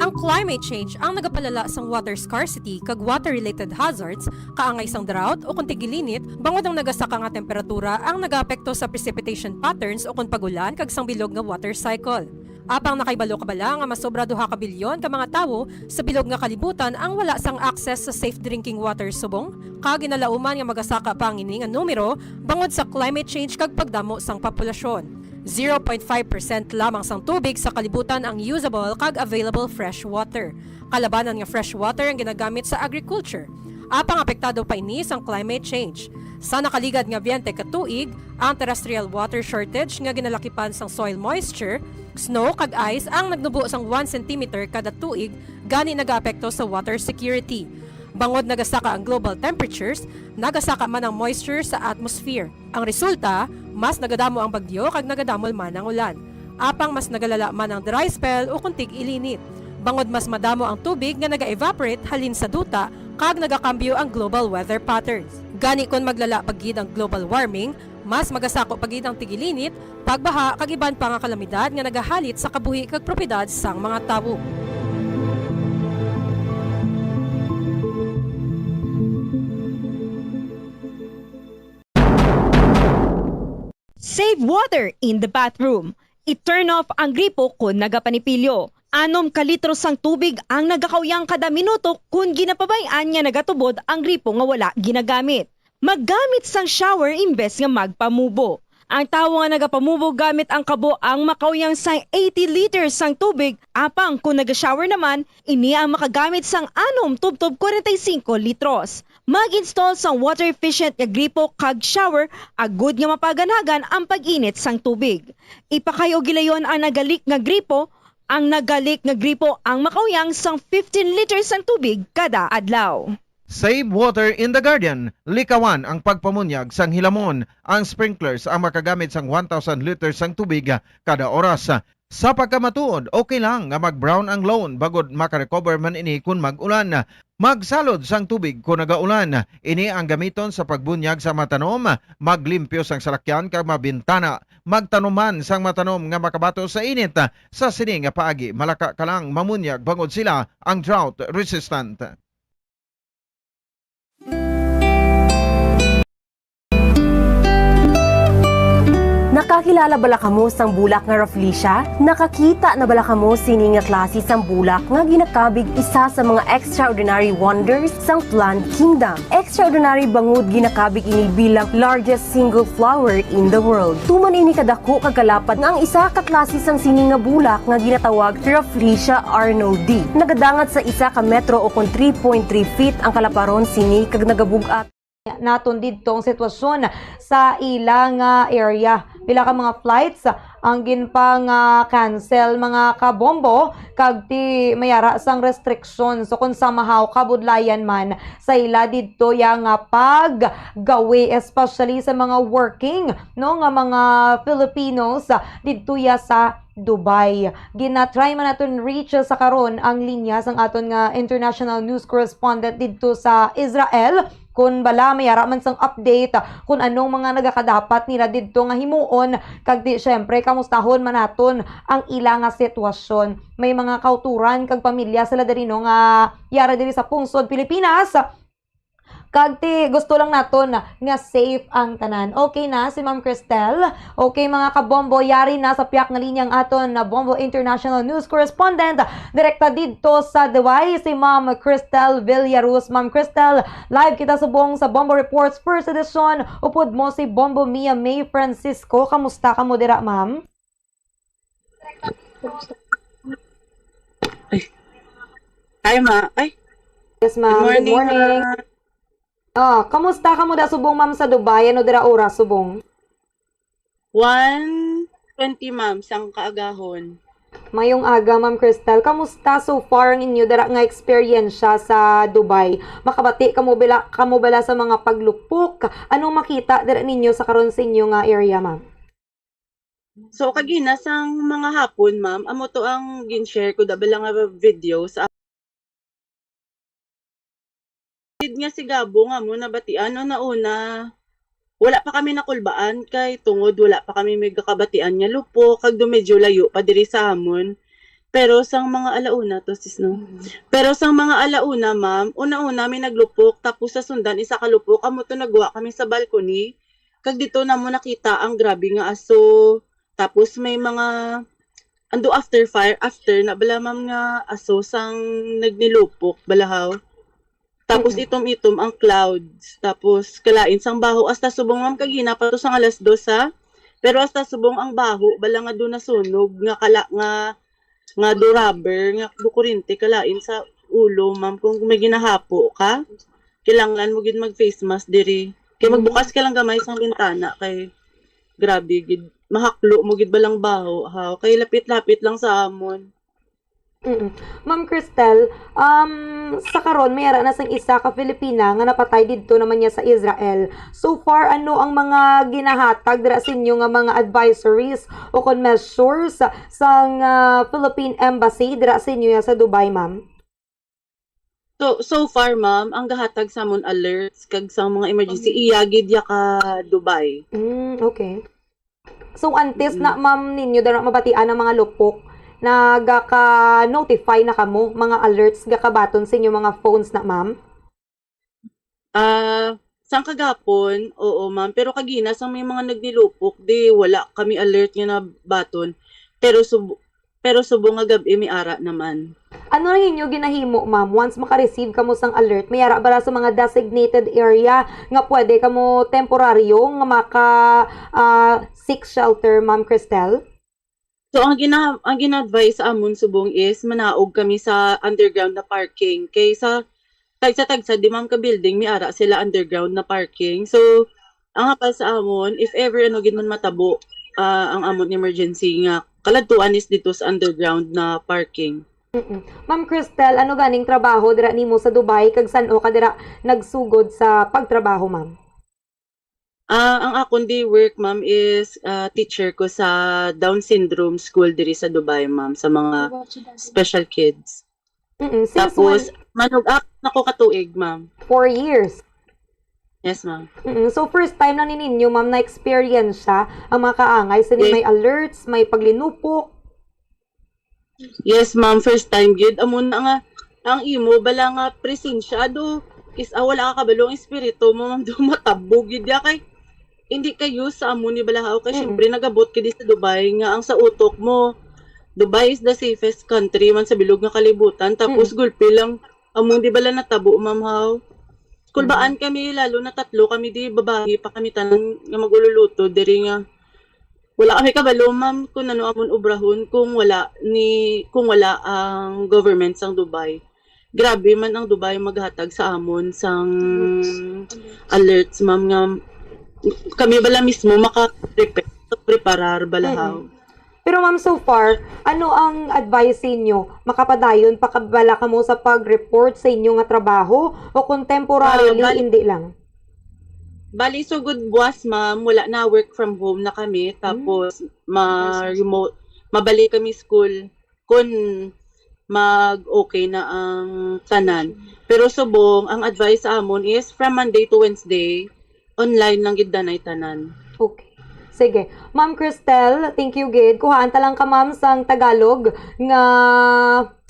Ang climate change ang nagapalala sang water scarcity kag water-related hazards, kaangay sang drought o kon tigilinit, bangod ang nagasaka nga temperatura ang nagaapekto sa precipitation patterns o kon pag-ulan kag sang bilog nga water cycle. Apang nakahibalo ka bala nga masobra duha ka bilyon ka mga tawo sa bilog nga kalibutan ang wala sang access sa safe drinking water subong ka ginalauman nga magasaka pa ang ini nga numero bangod sa climate change kag pagdamo sang populasyon? Zero point five percent lamang sang tubig sa kalibutan ang usable kag available fresh water. Kalabanan nga fresh water ang ginagamit sa agriculture. Apang apektado pa ini sang climate change. Sa nakaligad nga biyente ka tuig, ang terrestrial water shortage nga ginalakipan sang soil moisture, snow kag ice ang nagnubo sang one centimeter kada tuig, gani nagaapekto sa water security. Bangod nagasaka ang global temperatures, nagasaka man ang moisture sa atmosphere. Ang resulta, mas nagadamo ang bagyo kag nagadamol man ang ulan. Apang mas nagalala man ang dry spell ukon tig-ilinit, bangod mas madamo ang tubig nga naga-evaporate halin sa duta kag nagakambyo ang global weather patterns. Gani kon maglala pa gid ang global warming, mas magasako pa gid ang tig-ilinit, pagbaha kag iban pa nga kalamidad nga nagahalit sa kabuhi kag propiedad sang mga tawo. Save water in the bathroom. I-turn off ang gripo kon nagapanipilyo. Anom ka litro sang tubig ang nagakauyang kada minuto kon ginapabay-an nga nagatubod ang gripo nga wala ginagamit. Maggamit sang shower imbes nga magpamubo. Ang tawo nga nagapamubo gamit ang kabo ang makauyang sang eighty liters sang tubig, apang kon naga-shower naman, ini ang makagamit sang anom tubtob kwarenta y singko litros. Mag-install sang water-efficient nga gripo kag shower agud nga mapaganhagan ang pag-init sang tubig. Ipakay-o gilayon ang naga-leak nga gripo. Ang naga-leak nga gripo ang makauyang sang fifteen liters sang tubig kada adlaw. Save water in the garden. Likawan ang pagpamunyag sang hilamon. Ang sprinklers ang makagamit sang one thousand liters sang tubig kada oras. Sa pagkamatuod, okay lang nga mag-brown ang lawn bangod maka-recover man ini kon mag-ulan. Magsalod sang tubig kon nagaulan. Ini ang gamiton sa pagbunyag sa mga tanom, maglimpyo sang salakyan kag mga bintana. Magtanom man sang mga tanom nga makabato sa init. Sa sini nga paagi, malaka ka lang mamunyag bangod sila ang drought resistant. Nakakilala bala kamo sang bulak nga Rafflesia? Nakakita na bala kamo sini nga klase sang bulak nga ginakabig isa sa mga extraordinary wonders sang plant kingdom? Extraordinary bangod ginakabig ini bilang largest single flower in the world. Tuman ini kadako kag kalapad nga ang isa ka klase sang sini nga bulak nga ginatawag Rafflesia arnoldii nagadangat sa isa ka metro o kon three point three feet ang kalaparon sini kag nagabug-at naton didto ang sitwasyon sa ila nga area. Pila ka mga flights ang ginpang, ah, cancel, mga kabombo, kag ti mayara sang restrictions. So, kung somehow kabudlayan man sa ila didto ya nga paggawi, especially sa mga working, no, nga mga Filipinos, ah, didto ya sa Dubai. Gina-try man naton reach sa karon ang linya sang aton nga international news correspondent didto sa Israel. Kun bala, may ara man sang update kun anong mga nagakadapat nila didto nga himuon, kag di, syempre, kamustahon man naton ang ila nga sitwasyon. May mga kauturan kag pamilya sila diri, no, nga yara diri sa pungsod Pilipinas. Kag ti gusto lang naton nga safe ang tanan. Okay na si Ma'am Cristel? Okay, mga kabombo, yari na sa piyak nga linya ang aton na Bombo International News Correspondent. Direkta didto sa Dubai, si Ma'am Cristel Villaruz. Ma'am Cristel, live kita subong sa Bombo Reports First Edition. Upod mo si Bombo Mia May Francisco. Kamusta kamo dira, ma'am? Ay. Hi, ma. Ay. Yes, ma'am. Good Good morning, morning. ma. Ah, kamusta kamo da subong, ma'am, sa Dubai? Ano dira oras subong? One twenty, ma'am, sang kaagahon. Mayong aga, Ma'am Cristel. Kamusta so far ang inyo dira nga eksperyensya sa Dubai? Makabati kamo bila, kamo bala sa mga paglupok? Anong makita dira ninyo sa karon sa inyo nga area, ma'am? So, kagina sang mga hapon, ma'am, amo to ang gin-share ko da bala nga video sa Gid nga si Gabo nga mo nabatian, una-una, wala pa kami nakulbaan kay tungod wala pa kami may gakabatian nga lupok, kag do medyo layo pa diri sa amon. Pero sang mga alauna to, sis, no? Mm. Pero sang mga alauna, ma'am, una-una may naglupok, tapos sa sundan isa ka lupok, amo to nagwa kami sa balcony. Kag dito na mo nakita ang grabe nga aso. Tapos may mga, ando after fire, after na bala, ma'am, nga aso sang nagnilupok, balahaw. Tapos Mm. itom-itom ang clouds. Tapos kalain sang baho. Hasta subong, ma'am, kagina pa to sang alas dos, ha? Pero hasta subong ang baho, bala nga doon nasunog, nga kala, nga, nga do rubber, nga do kuryente, kalain sa ulo, ma'am, kung may ginahapo ka. Kinahanglan mo gid mag face mask diri. Kay Mm. magbukas ka lang gamay sang bintana, kay grabe gid. Mahaklo mo gid balang baho, ha? Kay lapit-lapit lang sa amon. Mm. Ma'am Cristel, um, sa karon, may ara na sang isa ka Filipina nga napatay didto naman niya sa Israel. So far, ano ang mga ginahatag dira sa inyo nga mga advisories o kon measures sang, ah, Philippine Embassy dira sa inyo ya sa Dubai, ma'am? So, so far, ma'am, ang gahatag sa amon alerts kag sa mga emergency, Okay. iya gid ya ka Dubai. Mm, okay. So, antes Mm. na, ma'am, ninyo dara mabatian ang mga lupok, nagaka-notify na kamo, mga alerts gakabaton sa inyo mga phones na, ma'am? Ah, sang kagapon, oo, ma'am. Pero kagina, sang may mga nagnilupok, di wala kami alert nga nabaton. Pero sub-, pero subong nga gab-i, may ara naman. Ano ang inyo ginahimo, ma'am, once maka-receive kamo sang alert? May ara bala sa mga designated area nga pwede kamo temporaryo nga maka, ah, seek shelter, Ma'am Cristel? So, ang gina-, ang gina-advise sa amon subong is manaog kami sa underground na parking. Kay sa tagsa-tagsa, di, ma'am, ka building, may ara sila underground na parking. So, ang hapal sa amon, if ever ano gid man matabo, ah, ang amon emergency nga kaladtuan is dito sa underground na parking. Mm-mm. Ma'am Cristel, ano ganing trabaho dira nimo sa Dubai, kag san-o ka dira nagsugod sa pagtrabaho, ma'am? Ah, ang akon di work, ma'am, is, ah, teacher ko sa Down syndrome school diri sa Dubai, ma'am, sa mga special kids. Mm-mm. Since Tapos, when? Manug-ap na ko ka tuig, ma'am. Four years? Yes, ma'am. Mm-mm. So, first time lang ni ninyo, ma'am, na-experience siya, ang mga kaangay, sini Yes. may alerts, may paglinupok? Yes, ma'am, first time gid. Amo na nga, ang imo bala nga presensya, do, is, ah, wala ka kabalo ang espiritu mo, ma'am, do, matabo gid ya kay hindi kayo sa amo ni balahaw kay Mm-mm. syempre nagabot ka di sa Dubai nga ang sa utok mo, Dubai is the safest country man sa bilog nga kalibutan. Tapos Mm. gulpi lang, amo di bala natabo, ma'am, haw? Kulbaan Mm. kami, lalo na tatlo kami, di babayi pa kami tanan nga magululuto diri nga wala kami kabalo, ma'am, kung ano amon obrahon kung wala ni, kung wala ang government sang Dubai. grabe man ang Dubai maghatag sa amon sang alerts, ma'am, nga kami bala mismo maka-prepare, preparar bala Mm-mm. haw. Pero, ma'am, so far, ano ang advice sa inyo? Makapadayon pa ka bala kamo sa pag-report sa inyo nga trabaho o kung temporarily, Ah, bali hindi lang? Bali, so good buwas, ma'am, wala na, work from home na kami. Hmm. Tapos, ma-remote, mabalik kami school kun mag-okay na ang tanan. Pero subong, ang advice sa amon is from Monday to Wednesday, online lang gid danay tanan. Okay. Sige. Ma'am Cristel, thank you gid. Kuhaan ta lang ka, ma'am, sang Tagalog nga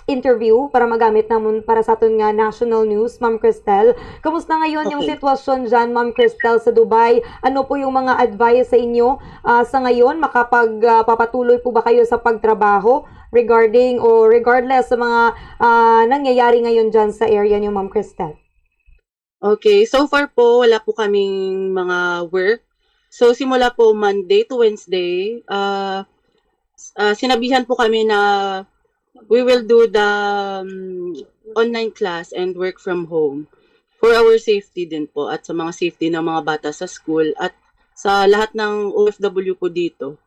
interview para magamit namon para sa aton nga national news, Ma'am Cristel. Kamusta ngayon yung Okay. sitwasyon dyan, Ma'am Cristel, sa Dubai? Ano po yung mga advice sa inyo, ah, sa ngayon? Makapag, ah, papatuloy po ba kayo sa pagtrabaho regarding o regardless sa mga, ah, nangyayari ngayon dyan sa area niyo, Ma'am Cristel? Okay, so far po, wala po kaming mga work. So, simula po Monday to Wednesday, ah, s-, ah, sinabihan po kami na we will do the, um, online class and work from home for our safety din po at sa mga safety ng mga bata sa school at sa lahat ng O F W po dito.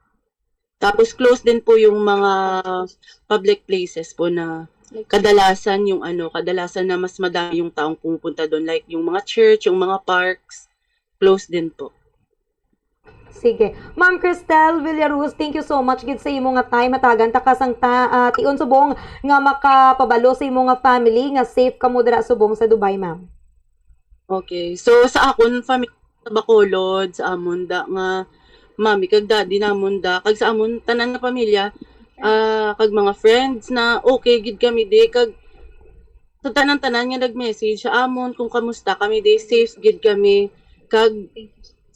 Tapos close din po yung mga public places po na kadalasan yung ano, kadalasan na mas madami yung taong pumupunta doon, like yung mga church, yung mga parks, close din po. Sige. Ma'am Cristel Villaruz, thank you so much gid sa imo nga time. Hatagan ta ka sang ta, ah, tion subong nga makapabalo sa imo nga family nga safe kamo dira subong sa Dubai, ma'am. Okay. So, sa akon family sa Bacolod, sa amon da nga mami kag daddy namon da, kag sa amon tanan nga pamilya, ah, kag mga friends na okay gid kami di, kag sa tanan-tanan nga nag-message sa amon kung kamusta kami di, safe gid kami, kag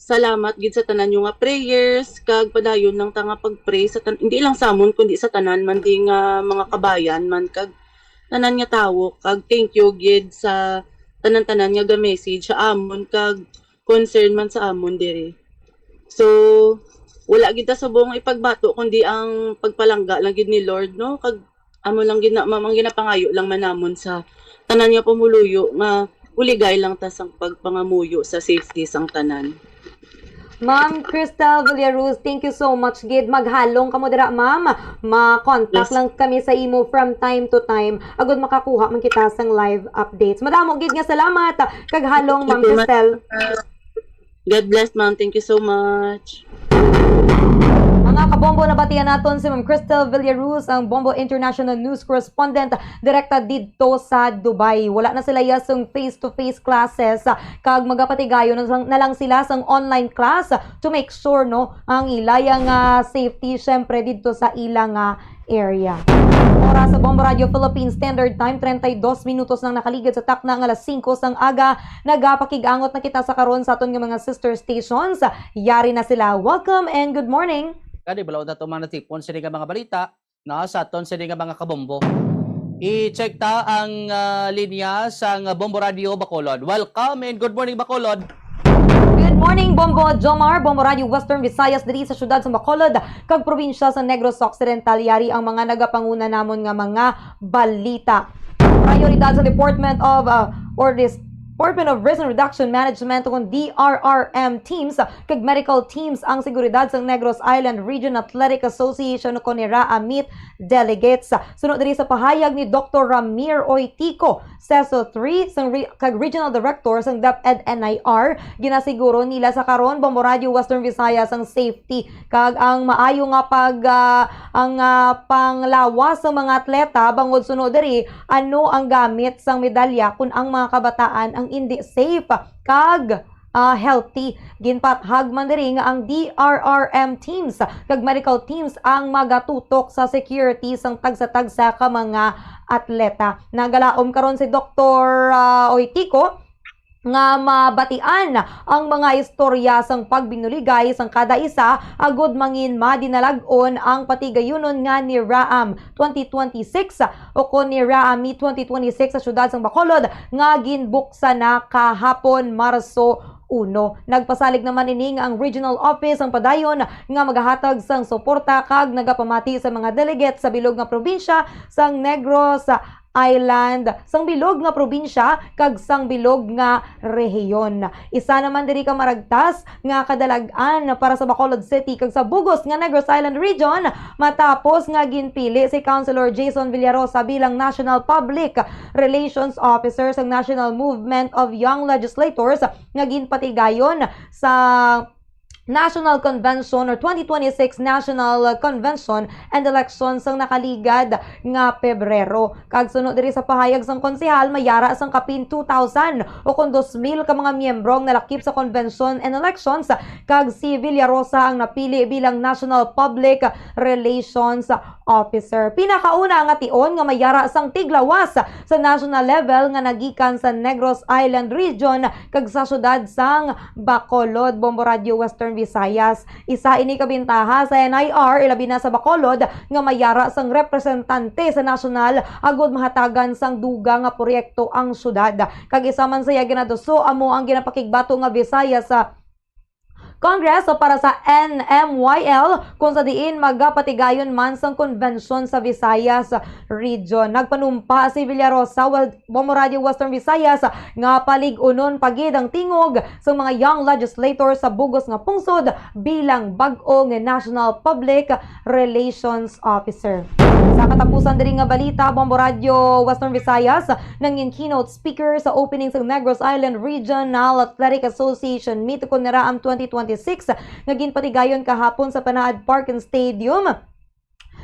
salamat gid sa tanan nyo nga prayers, kag padayon lang ta nga pag-pray sa tan-, hindi lang sa amon, kundi sa tanan man di nga mga kabayan man, kag tanan nga tawo, kag thank you gid sa tanan-tanan nga ga-message sa amon, kag concern man sa amon diri. So, wala gid ta subong ipagbato, kundi ang pagpalangga lang gid ni Lord, no? Kag amo lang gid na, ma'am, ang ginapangayo lang man namon sa tanan nga pumuluyo nga uligay lang ta sang pagpangamuyo sa safety sang tanan. Ma'am Cristel Villaruz, thank you so much gid. Maghalong kamo dira, ma'am. Ma-contact Yes. lang kami sa imo from time to time agud makakuha man kita sang live updates. Madamo gid nga salamat kag halong, Ma'am Thank you, ma'am. Cristel. God bless, ma'am. Thank you so much. Mga kabombo, nabatian naton si Ma'am Cristel Villaruz, ang Bombo International News Correspondent, direkta didto sa Dubai. Wala na sila ya sang face-to-face classes, ah, kag magapatigayon na lang, na lang sila sang online class to make sure, no, ang ilaya nga safety, syempre, didto sa ila nga area. Oras sa Bombo Radio Philippines Standard Time, treinta y dos minutos nang nakaligid sa takna nga alas singko sang aga. Nagapakig-angot na kita sa karon sa aton nga mga sister stations. Yari na sila. Welcome and good morning. Kani, balaod na to mga natipon sini nga mga balita na sa aton sini nga mga kabombo. I-check ta ang, ah, linya sang Bombo Radio Bacolod. Welcome and good morning, Bacolod. Good morning, Bombo Jomar, Bombo Radio Western Visayas, diri sa siyudad sa Bacolod kag probinsya sa Negros Occidental. Yari ang mga nagapanguna namon nga mga balita. Prioridad sa Department of, uh, or this Department of Risk and Reduction Management o kung D R R M teams kag medical teams ang seguridad sa Negros Island Region Athletic Association o kung ni RAAMIT delegates. Suno diri sa pahayag ni Doktor Ramir Oitico, CESO three sang re-, kag Regional Director sang DepEd N I R, ginasiguro nila sa karon, Bombo Radio Western Visayas, ang safety kag ang maayo nga pag, ah, ang, ah, panglawas sang mga atleta bangod suno diri ano ang gamit sang medalya kun ang mga kabataan ang indi safe kag, ah, healthy. Ginpathag man diri nga ang D R R M teams kag medical teams ang magatutok sa security sang tagsa-tagsa ka mga atleta. Nagalaom karon si Doktor, ah, Oitico nga mabatian ang mga istorya sang pagbinuligay sang kada isa, agud mangin madinalag-on ang patigayunon nga ni RAAM twenty twenty-six o kon ni RAAMI twenty twenty-six sa siyudad sang Bacolod nga ginbuksan na kahapon, Marso uno. Nagpasalig naman ini nga ang regional office ang padayon nga magahatag sang suporta kag nagapamati sa mga delegate sa bilog nga probinsya sang Negros Island, sang bilog nga probinsya, kag sang bilog nga rehiyon. Isa naman diri ka maragtas nga kadalag-an para sa Bacolod City kag sa bug-os nga Negros Island Region, matapos nga ginpili si Councilor Jason Villarosa bilang National Public Relations Officer sang National Movement of Young Legislators nga ginpatigayon sa National Convention or twenty twenty-six National Convention and Elections sang nakaligad nga Pebrero. Kag suno diri sa pahayag sang konsehal, may yara sang kapin two thousand o kon dos mil ka mga miyembro ang nalakip sa Convention and Elections, kag si Villarosa ang napili bilang National Public Relations Officer. Pinakauna nga tion nga may yara sang tiglawas sa national level nga nagikan sa Negros Island Region kag sa siyudad sang Bacolod, Bombo Radio Western Visayas. Isa ini ka bintaha sa N I R, ilabi na sa Bacolod, nga may yara sang representante sa nasyonal agud mahatagan sang dugang nga proyekto ang syudad. Kag isa man sa iya ginaduso amo ang ginapakigbato nga Visayas sa Congress o para sa N M Y L, kung sa diin magapatigayon man sang konbensyon sa Visayas Region. Nagpanumpa si Villarosa, Wel-, Bombo Radio Western Visayas, nga palig-unon pa gid ang tingog sang mga young legislators sa bug-os nga pungsod bilang bag-o nga National Public Relations Officer. Sa katapusan diri nga balita, Bombo Radio Western Visayas nangin keynote speaker sa opening sa Negros Island Regional Athletic Association Meet kon Neraam twenty twenty-six nga ginpatigayon kahapon sa Panaad Park and Stadium.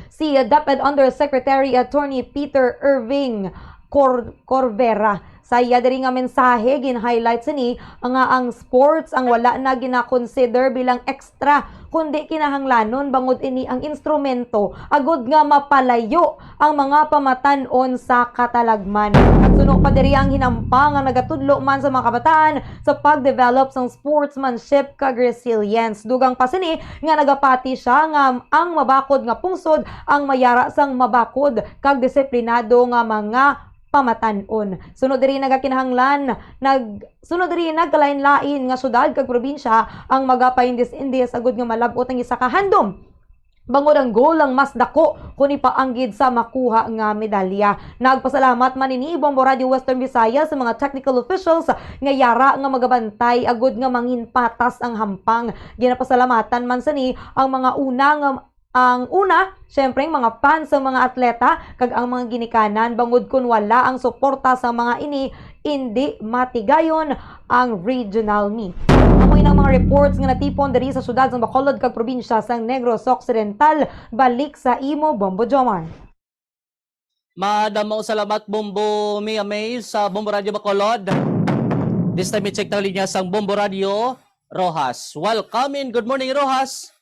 Si DepEd Undersecretary Attorney Peter Irving Cor-, Corvera. Sa iya diri nga mensahe, gin-highlight sini nga ang sports ang wala na gina-consider bilang extra, kundi kinahanglanon bangod ini ang instrumento agud nga mapalayo ang mga pamatan-on sa katalagman. Nagsuno pa diri ang hinampa nga nagatudlo man sa mga kabataan sa pagdevelop sang sportsmanship kag resilience. Dugang pa sini nga nagapati siya nga ang mabakod nga pungsod ang mayara sang mabakod kag disiplinado nga mga pamatan-on. Sunod diri nagakinahanglan, nag-, sunod diri nagkalain-lain nga syudad kag probinsya ang magapaindis-indis agud nga malab-ot ang isa ka handom. Bangod ang goal ang mas dako, kung ipaanggid sa makuha nga medalya. Nagpasalamat man ini Bombo Radio Western Visayas sa mga technical officials nga yara nga magabantay agud nga manginpatas ang hampang. Ginapasalamatan man sini ang mga una nga, ang una, syempre, ang mga fans sa mga atleta kag ang mga ginikanan, bangod kun wala ang suporta sa mga ini, indi matigayon ang regional meet. Amo ina ang mga reports nga natipon diri sa siyudad sang Bacolod kag probinsya sang Negros Occidental. Balik sa imo, Bombo Jomar. Madamo salamat, Bombo Mia May sa Bombo Radio Bacolod. This time, i-check ang linya sang Bombo Radio Roxas. Welcome and good morning, Roxas.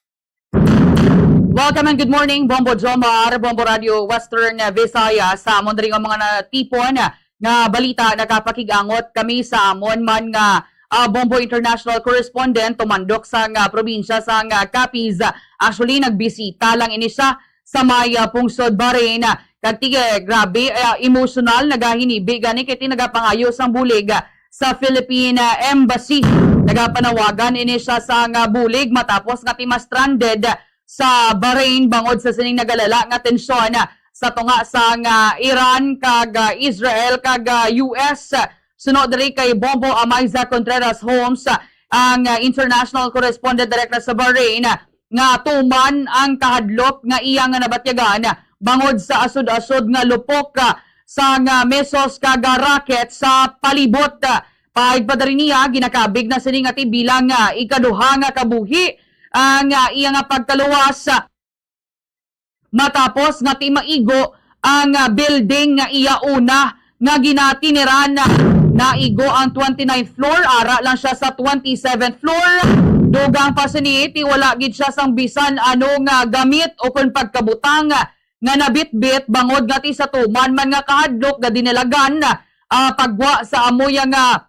Welcome and good morning, Bombo Jomar, Bombo Radio Western Visayas. Sa amon diri nga mga natipon nga balita, nakapakig-angot kami sa amon man nga, ah, Bombo International Correspondent, tumandok sa nga probinsya sa nga Capiz. Actually, nagbisita lang ini siya sa may, ah, pungsod Bahrain. Kag tige, grabe, ah, emotional, nagahinibi gani kay ti nagapangayo sang bulig, ah, sa Philippine, ah, Embassy. Nagapanawagan ini siya sa nga bulig matapos nga ti ma-stranded sa Bahrain bangod sa sining nagalala nga tensyon sa tunga sang, ah, Iran kag, ah, Israel kag, ah, U S. Suno diri kay Bombo Amaiza Contreras Holmes, ah, ang, ah, international correspondent direct na sa Bahrain, ah, nga tuman ang kahadlok nga iya nga nabatyagan, ah, bangod sa asod-asod nga lupok, ah, sa nga missiles kag, ah, rocket sa palibot. Ah, paid pa diri niya, ginakabig na sini nga ti bilang, ah, ikaduha nga kabuhi ang, ah, iya nga pagkaluwas, ah, matapos nga ti maigo ang, ah, building nga iya una nga ginatiniran. Naigo ang twenty-ninth floor, ara lang siya sa twenty-seventh floor. Dugang pa sini, ti wala gid siya sang bisan ano nga gamit o kon pagkabutang nga nabitbit, bangod nga ti sa tuman man nga kahadlok nga dinalagan, ah, paggwa sa amo iya nga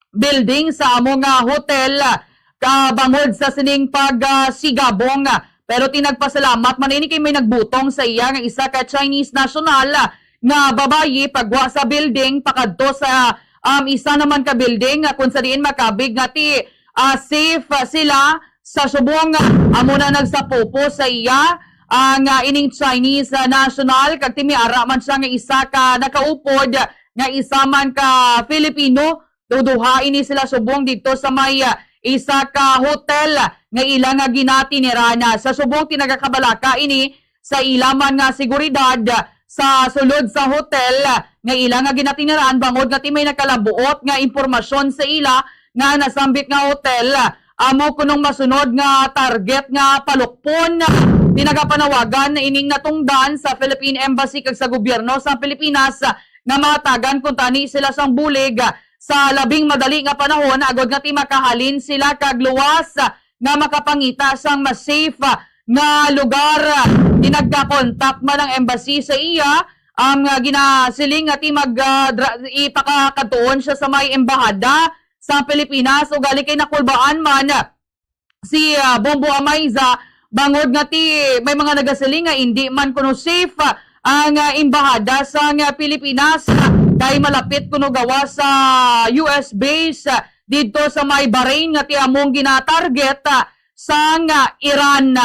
building sa amo nga hotel, ah, kabangod sa sining pag, ah, sigabong. Pero ti nagpasalamat man ini kay may nagbutong sa iya nga isa ka Chinese national, ah, nga babayi paggwa sa building pakadto sa, um, isa naman ka building, ah, kung sa diin makabig nga ti, ah, safe, ah, sila sa subong, ah, amo na nagsapupo sa iya ang, ah, ining Chinese, ah, national, kag timi ara man siya nga isa ka nakaupod nga isa man ka Filipino. Duduha ini sila subong didto sa may, ah, isa ka hotel nga ila nga ginatinirana. Sa subong tinagakabalaka ini sa ila man nga seguridad sa sulod sa hotel nga ila nga ginatiniraan, bangod nga ti may nagkalabuot nga impormasyon sa ila nga nasambit nga hotel amo kunong masunod nga target nga palukpon. Pinagapanawagan ining natungdan sa Philippine Embassy kag sa gobyerno sa Pilipinas nga mahatagan kuntani sila sang bulig sa labing madali nga panahon agod nga ti makahalin sila kag luwas nga makapangita sang mas safe nga lugar. Tinagka-contact man ang embassy sa iya, ang, ah, ginasiling nga ti mag, ah, dra-, ipakakadtuon siya sa may embahada sa Pilipinas, ugali kay nakulbaan man si, ah, Bombo Amaiza, bangod nga ti may mga nagasiling nga indi man kuno safe, ah, ang, ah, embahada sang, ah, Pilipinas, ah, kay malapit kuno gawas sa U S base, ah, didto sa may Bahrain nga ti among ginatarget, ah, sang, ah, Iran.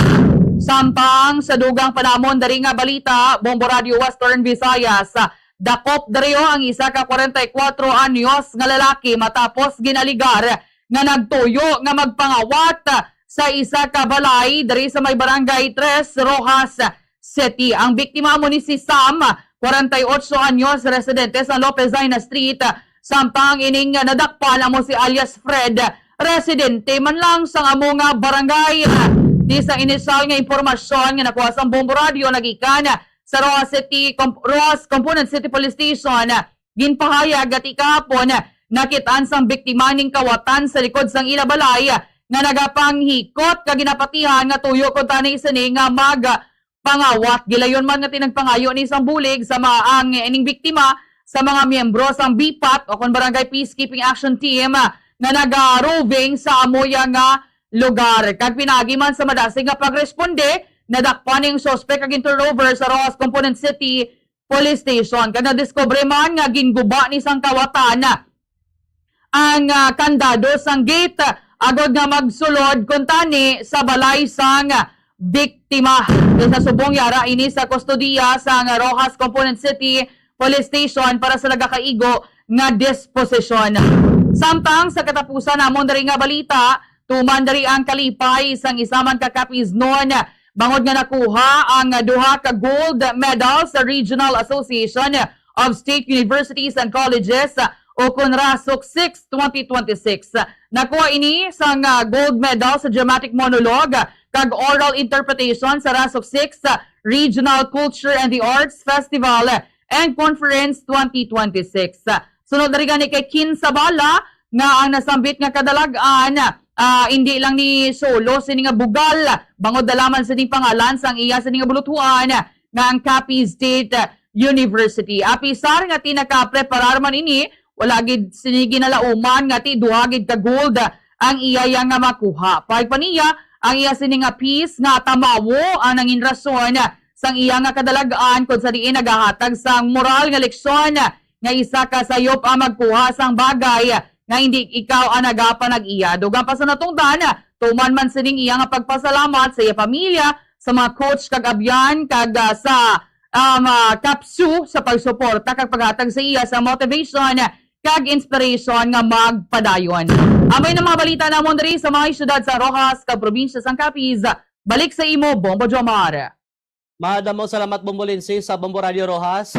Samtang sa dugang panamon diri nga balita, Bombo Radio Western Visayas, ah, dakop diri ang isa ka kwarenta y kuwatro anyos nga lalaki matapos ginaligar nga nagtuyo nga magpangawat sa isa ka balay diri sa may Barangay Tres, Roxas City. Ang biktima amo ni si Sam, kwarenta y otso anyos, residente sa Lopez Jaena Street, samtang ining nadakpan amo si alias Fred, residente man lang sang amo nga barangay. Di sa inisyal nga impormasyon nga nakuha sang Bombo Radio nagikan sa Roxas City, Comp-, Roxas Component City Police Station, ginpahayag nga ti kahapon nakit-an sang biktima ning kawatan sa likod sang ila balay nga nagapanghikot kag ginapatihan nga tuyo kuntani sini nga magpangawat. Gilayon man nga ti nagpangayo ni sang bulig sa ma-, ang ining biktima sa mga miyembro sang BPAT o kon Barangay Peacekeeping Action Team nga naga-roving sa amoya nga lugar. Kag pinagi man sa madasig nga pagresponde, nadakpan ning suspek kag gin-turnover sa Roxas Component City Police Station kag nadiskubre man nga ginguba ni sang kawatan ang, ah, kandado sang gate, ah, agod nga magsulod kuntani sa balay sang biktima. Sa subong yara ini sa kustodiya sang Roxas Component City Police Station para sa nagakaigo nga disposisyon. Samtang sa katapusan namon diri nga balita, tuman diri ang kalipay sang isa man ka Capiz non, bangod nga nakuha ang duha ka gold medal sa Regional Association of State Universities and Colleges, o kon RASUC six twenty twenty-six. Nakuha ini sang, ah, gold medal sa dramatic monologue kag oral interpretation sa RASUC six Regional Culture and the Arts Festival and Conference twenty twenty-six. Sunod na rin gani kay Kin Sabala nga ang nasambit nga kadalag-an, ah, indi lang ni solo sini nga bugal, bangod dala man sini pangalan sang iya sini nga buluthuan nga ang Capiz State University. Apisar nga ti nakapreparar man ini, wala gid sini ginalauman nga ti duha gid ka gold ang iya ya nga makuha. Pahayag pa niya, ang iya sini nga piece nga tamawo ang nangin rason sang iya nga kadalag-an, kung sa diin nagahatag sang moral nga leksyon nga isa ka sayop ang magkuha sang bagay nga hindi ikaw ang nagapanag-iya. Dugang pa sa natungdan, tuman man sining iya nga pagpasalamat sa iya pamilya, sa mga coach kag abyan, kag, ah, sa, um, ah, CAPSU sa pagsuporta kag paghatag sa iya sa motivation kag inspiration nga magpadayon. Amo na mga balita namon diri sa mga syudad sa Roxas kag probinsya sang Capiz. Balik sa imo, Bombo Jomar. Madamo salamat, Bombo Lindsay, sa Bombo Radio Roxas.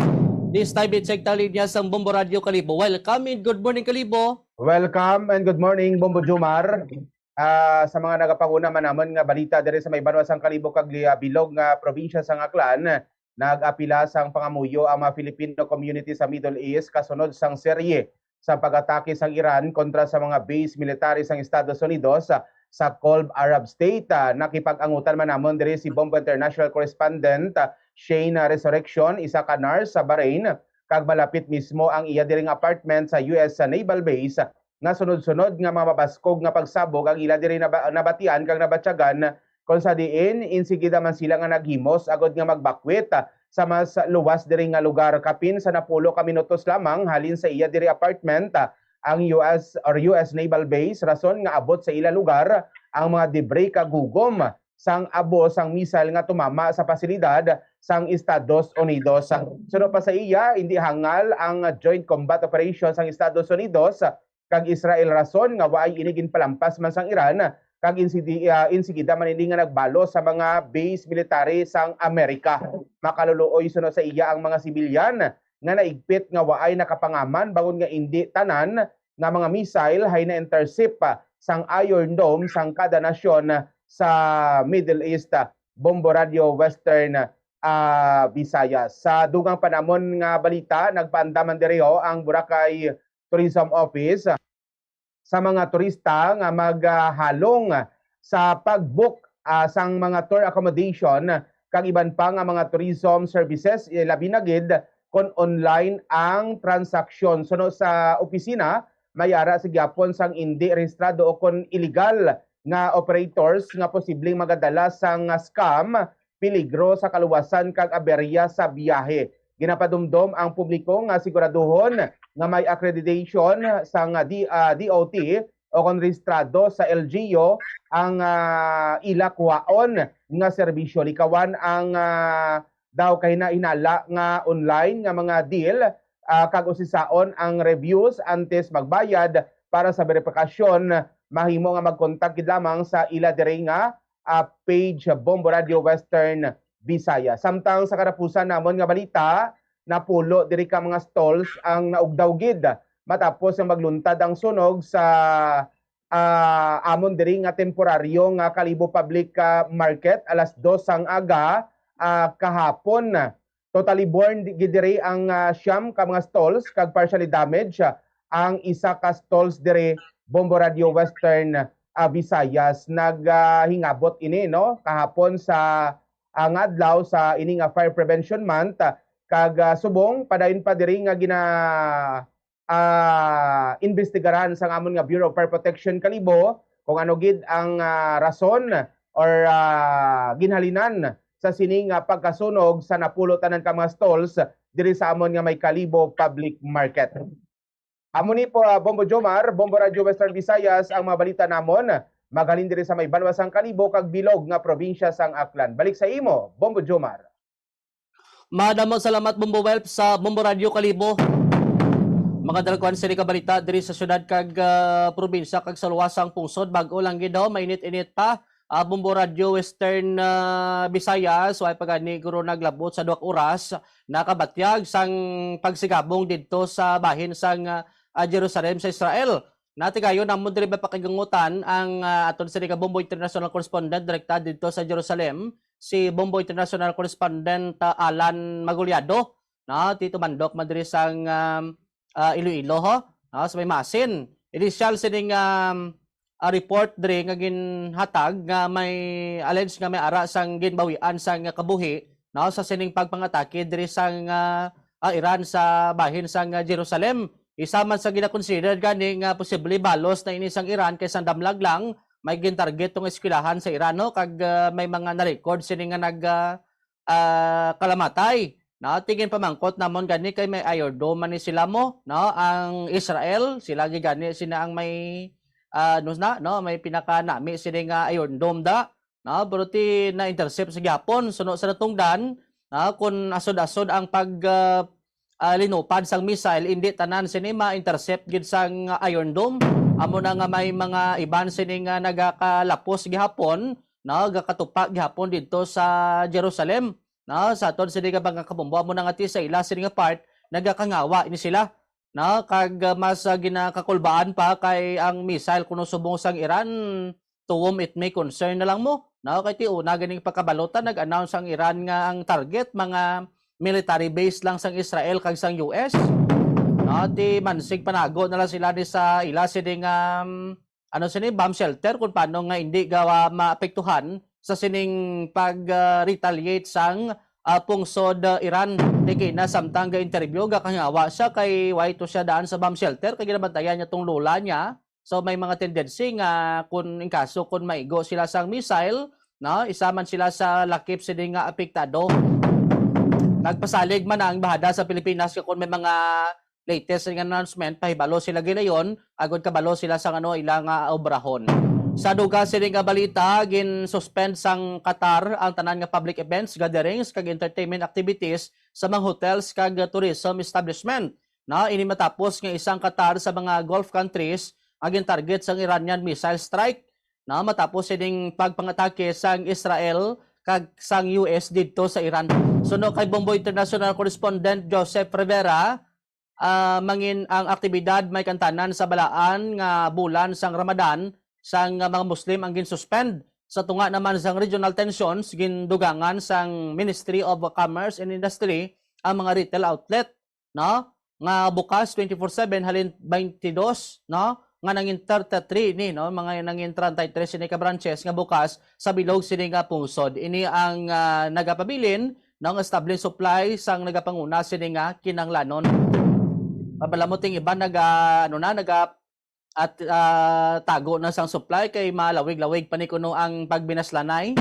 This time, i-check ta ang linya sang Bombo Radio Kalibo. Welcome and good morning, Kalibo. Welcome and good morning, Bombo Jomar. Ah, sa mga nagapanguna man namon nga balita diri sa may banwa sang Kalibo kag li-, ah, bilog nga probinsya sang Aklan, nag-apila sang pangamuyo ang mga Filipino community sa Middle East kasunod sang serye sa pag-atake sang Iran kontra sa mga base military sang Estados Unidos sa Gulf Arab State. Ah, nakipag-angutan man namon diri si Bombo International Correspondent, ah, Shane, ah, Resurrection, isa ka nurse sa Bahrain, kag malapit mismo ang iya diri nga apartment sa U S Naval Base nga sunod-sunod nga mga mabaskog nga pagsabog ang ila diri naba-, nabatian kag nabatyagan, kon sa diin insigida man sila nga naghimos agod nga magbakwit sa mas luwas diri nga lugar. Kapin sa napulo ka minutos lamang halin sa iya diri apartment, ang U S or U S Naval Base, rason nga abot sa ila lugar ang mga debris kag gugom sang abo sang missile nga tumama sa pasilidad sang Estados Unidos. Suno pa sa iya, hindi hangal ang joint combat operation sang Estados Unidos kag Israel, rason nga waay ini ginpalampas man sang Iran, kag insidi-, ah, insigida man ini nga nagbalo sa mga base military sang Amerika. Makaluluoy suno sa iya ang mga sibilyan nga naigpit nga waay nakapangaman, bangod nga indi tanan nga mga missile hay na-intercept, ah, sang Iron Dome sang kada nasyon sa Middle East. Bombo Radio Western, ah, Visayas. Sa dugang panamon nga balita, nagpaandaman diri ho ang Boracay Tourism Office sa mga turista nga maghalong sa pag-book, ah, sang mga tour accommodation kag iban pa nga mga tourism services, eh, labi na gid kon online ang transaksyon. Suno sa opisina, may ara sa gihapon sang indi rehistrado o kon illegal nga operators nga posibleng magadala sang scam, peligro sa kaluwasan kag aberya sa biyahe. Ginapadumdom ang publiko nga siguraduhon nga may accreditation sang D-, ah, D O T o kon rehistrado sa L G U ang, ah, ila kuhaon nga serbisyo. Likawan ang, ah, daw kahinahinala nga online nga mga deal, ah, kag usisaon ang reviews antes magbayad. Para sa beripikasyon, mahimo nga magkontak gid lamang sa ila diri nga, ah, page, Bombo Radio Western Visayas. Samtang sa katapusan namon nga balita, napulo diri ka mga stalls ang naugdaw gid matapos nga magluntad ang sunog sa, ah, amon diri nga temporaryo nga Kalibo Public, ah, Market alas dos sang aga, ah, kahapon. Totally burned gid diri ang, ah, siyam ka mga stalls kag partially damaged, ah, ang isa ka stalls diri, Bombo Radio Western, ah, Visayas. Nag, ah, hingabot ini, no, kahapon sa, ah, nga adlaw sa ini nga Fire Prevention Month, ah, kag, ah, subong padayon pa diri nga gina-, ah, imbestigaran sang amon nga Bureau of Fire Protection Kalibo kung ano gid ang, ah, rason or, ah, ginhalinan sa sini nga pagkasunog sa napulo tanan ka mga stalls diri sa amon nga may Kalibo Public Market. Amo ni po, ah, Bombo Jomar, Bombo Radio Western Visayas, ang mga balita namon. Maghalin diri sa may banwa sang Kalibo kag bilog nga probinsya sang Aklan. Balik sa imo, Bombo Jomar. Madamo salamat, Bombo Welp, sa Bombo Radio Kalibo. Mga dalagkuan sini ka balita diri sa syudad kag, ah, probinsya kag sa luwas sang pungsod. Bag-o lang gid daw, mainit-init pa. Ah, Bombo Radio Western, ah, Visayas, way pa gani guro naglabot sa duha ka oras, nakabatyag sang pagsigabong didto sa bahin sang, ah, Jerusalem sa Israel. Natigayon namon diri ba pakigangutan ang, ah, aton sini ka Bombo International Correspondent, direkta didto sa Jerusalem, si Bombo International Correspondent, ah, Alan Maguliado, no? Ti tumandok man diri sang, um, ah, Iloilo, ho? No? Sa may Masin. Inisyal sining, um, ah, report diri nga ginhatag nga may allege nga may ara sang ginbawian sang kabuhi, no? Sa sining pagpangatake diri sang, ah, ah, Iran sa bahin sang, ah, Jerusalem. Isa man sa gina-consider gani nga posible balos na ini sang Iran kay sang damlag lang may gintarget tong eskwelahan sa Iran, no? Kag, ah, may mga na-record sini nga nag, ah, ah, kalamatay. No? Ti ginpamangkot namon gani kay may Iron Dome man ni sila mo, no? Ang Israel, sila gid gani sina ang may, ah, ano na, no? May pinakanami sini nga Iron Dome da. No? Pero ti na-intercept sa gihapon, suno sa natungdan, no? Kung asod-asod ang pag, ah, ah, linupad sang missile, indi tanan sini ma-intercept gid sang Iron Dome. Amo na nga may mga iban sini nga nagakalapos gihapon, no? Gakatupa gihapon didto sa Jerusalem. No? Sa aton sini nga mga kabombo, amo na nga ti sa ila sini nga part, nagakangawa ini sila. No? Kag, ah, mas, ah, ginakakulbaan pa kay ang missile kuno subong sang Iran, to whom it may concern na lang mo. No? Kay ti una ganing pagkabalutan, nag-announce ang Iran nga ang target mga military base lang sang Israel kag sang U S. No? Ti mansig panago na lang sila ni sa ila sini nga, um, ano sini, bomb shelter, kung paano nga hindi gawa maapektuhan sa sining pag, ah, retaliate sang, ah, pungsod, ah, Iran. Di kay na samtang ga-interview, gakangawa siya kay way to siya daan sa bomb shelter, kay ginabantayan niya tong lola niya. So may mga tendency nga kung in kaso kung maigo sila sang missile, no, isa man sila sa lakip sini nga apektado. Nagpasalig man ang bahada sa Pilipinas nga kung may mga latest nga announcement, pahibalo sila gilayon, agod kabalo sila sa ano ila nga obrahon. Sa dugang sini nga balita, gin-suspend sang Qatar ang tanan nga public events, gatherings, kag entertainment activities sa mga hotels kag tourism establishment. Na ini matapos nga isang Qatar sa mga Gulf countries ang gin-target sang Iranian missile strike, na matapos sining pagpangatake sang Israel kag sang U S didto sa Iran. Suno kay Bombo International Correspondent Joseph Rivera, ah, mangin ang aktibidad may kantanan sa balaan nga bulan sang Ramadan sang mga Muslim ang gin-suspend. Sa tunga naman sang regional tensions, gindugangan sang Ministry of Commerce and Industry ang mga retail outlet, no, nga bukas twenty-four seven halin twenty-two, no, nga nangin thirty-three ni, no, mga nangin thirty-three sini ka branches nga bukas sa bilog sini nga pungsod. Ini ang, ah, nagapabilin, no, nga stable supply sang nagapanguna sini nga kinahanglanon. Mabalamot ting iban naga, ano na, naga at, ah, tago na sang supply kay malawig-lawig pa ni kuno ang pagbinaslanay.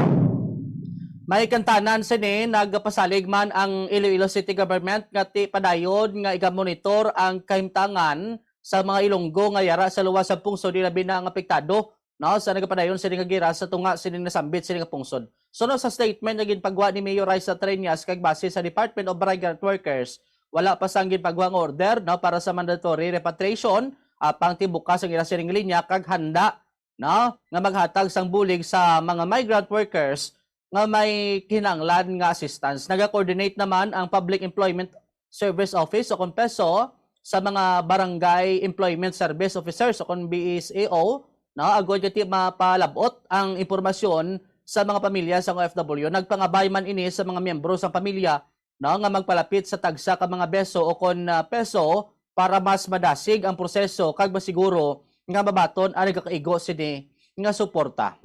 May kantanan sini, nagpasalig man ang Iloilo City Government nga ti padayon nga igamonitor ang kahimtangan sa mga Ilonggo nga yara sa luwas sa pungsod, ilabi na ang apektado, no, sa nagapadayon sini nga gira sa tunga sini nasambit sini nga pungsod. Suno sa statement nga ginpagwa ni Mayor Raisa Treñas kag base sa Department of Migrant Workers, wala pa sang ginpagwa nga order, no, para sa mandatory repatriation, apang ti bukas ang ila sining linya kag handa, no, nga maghatag sang bulig sa mga migrant workers nga may kinahanglan nga assistance. Naga-coordinate naman ang Public Employment Service Office o kon PESO sa mga Barangay Employment Service Officers o kon B S E O, no, agod nga ti mapalab-ot ang impormasyon sa mga pamilya sang O F W. Nagpangabay man ini sa mga miyembro sang pamilya, no, nga magpalapit sa tagsa ka mga beso o kon, ah, PESO para mas madasig ang proseso kag masiguro nga mabaton ang nagakaigo sini nga suporta.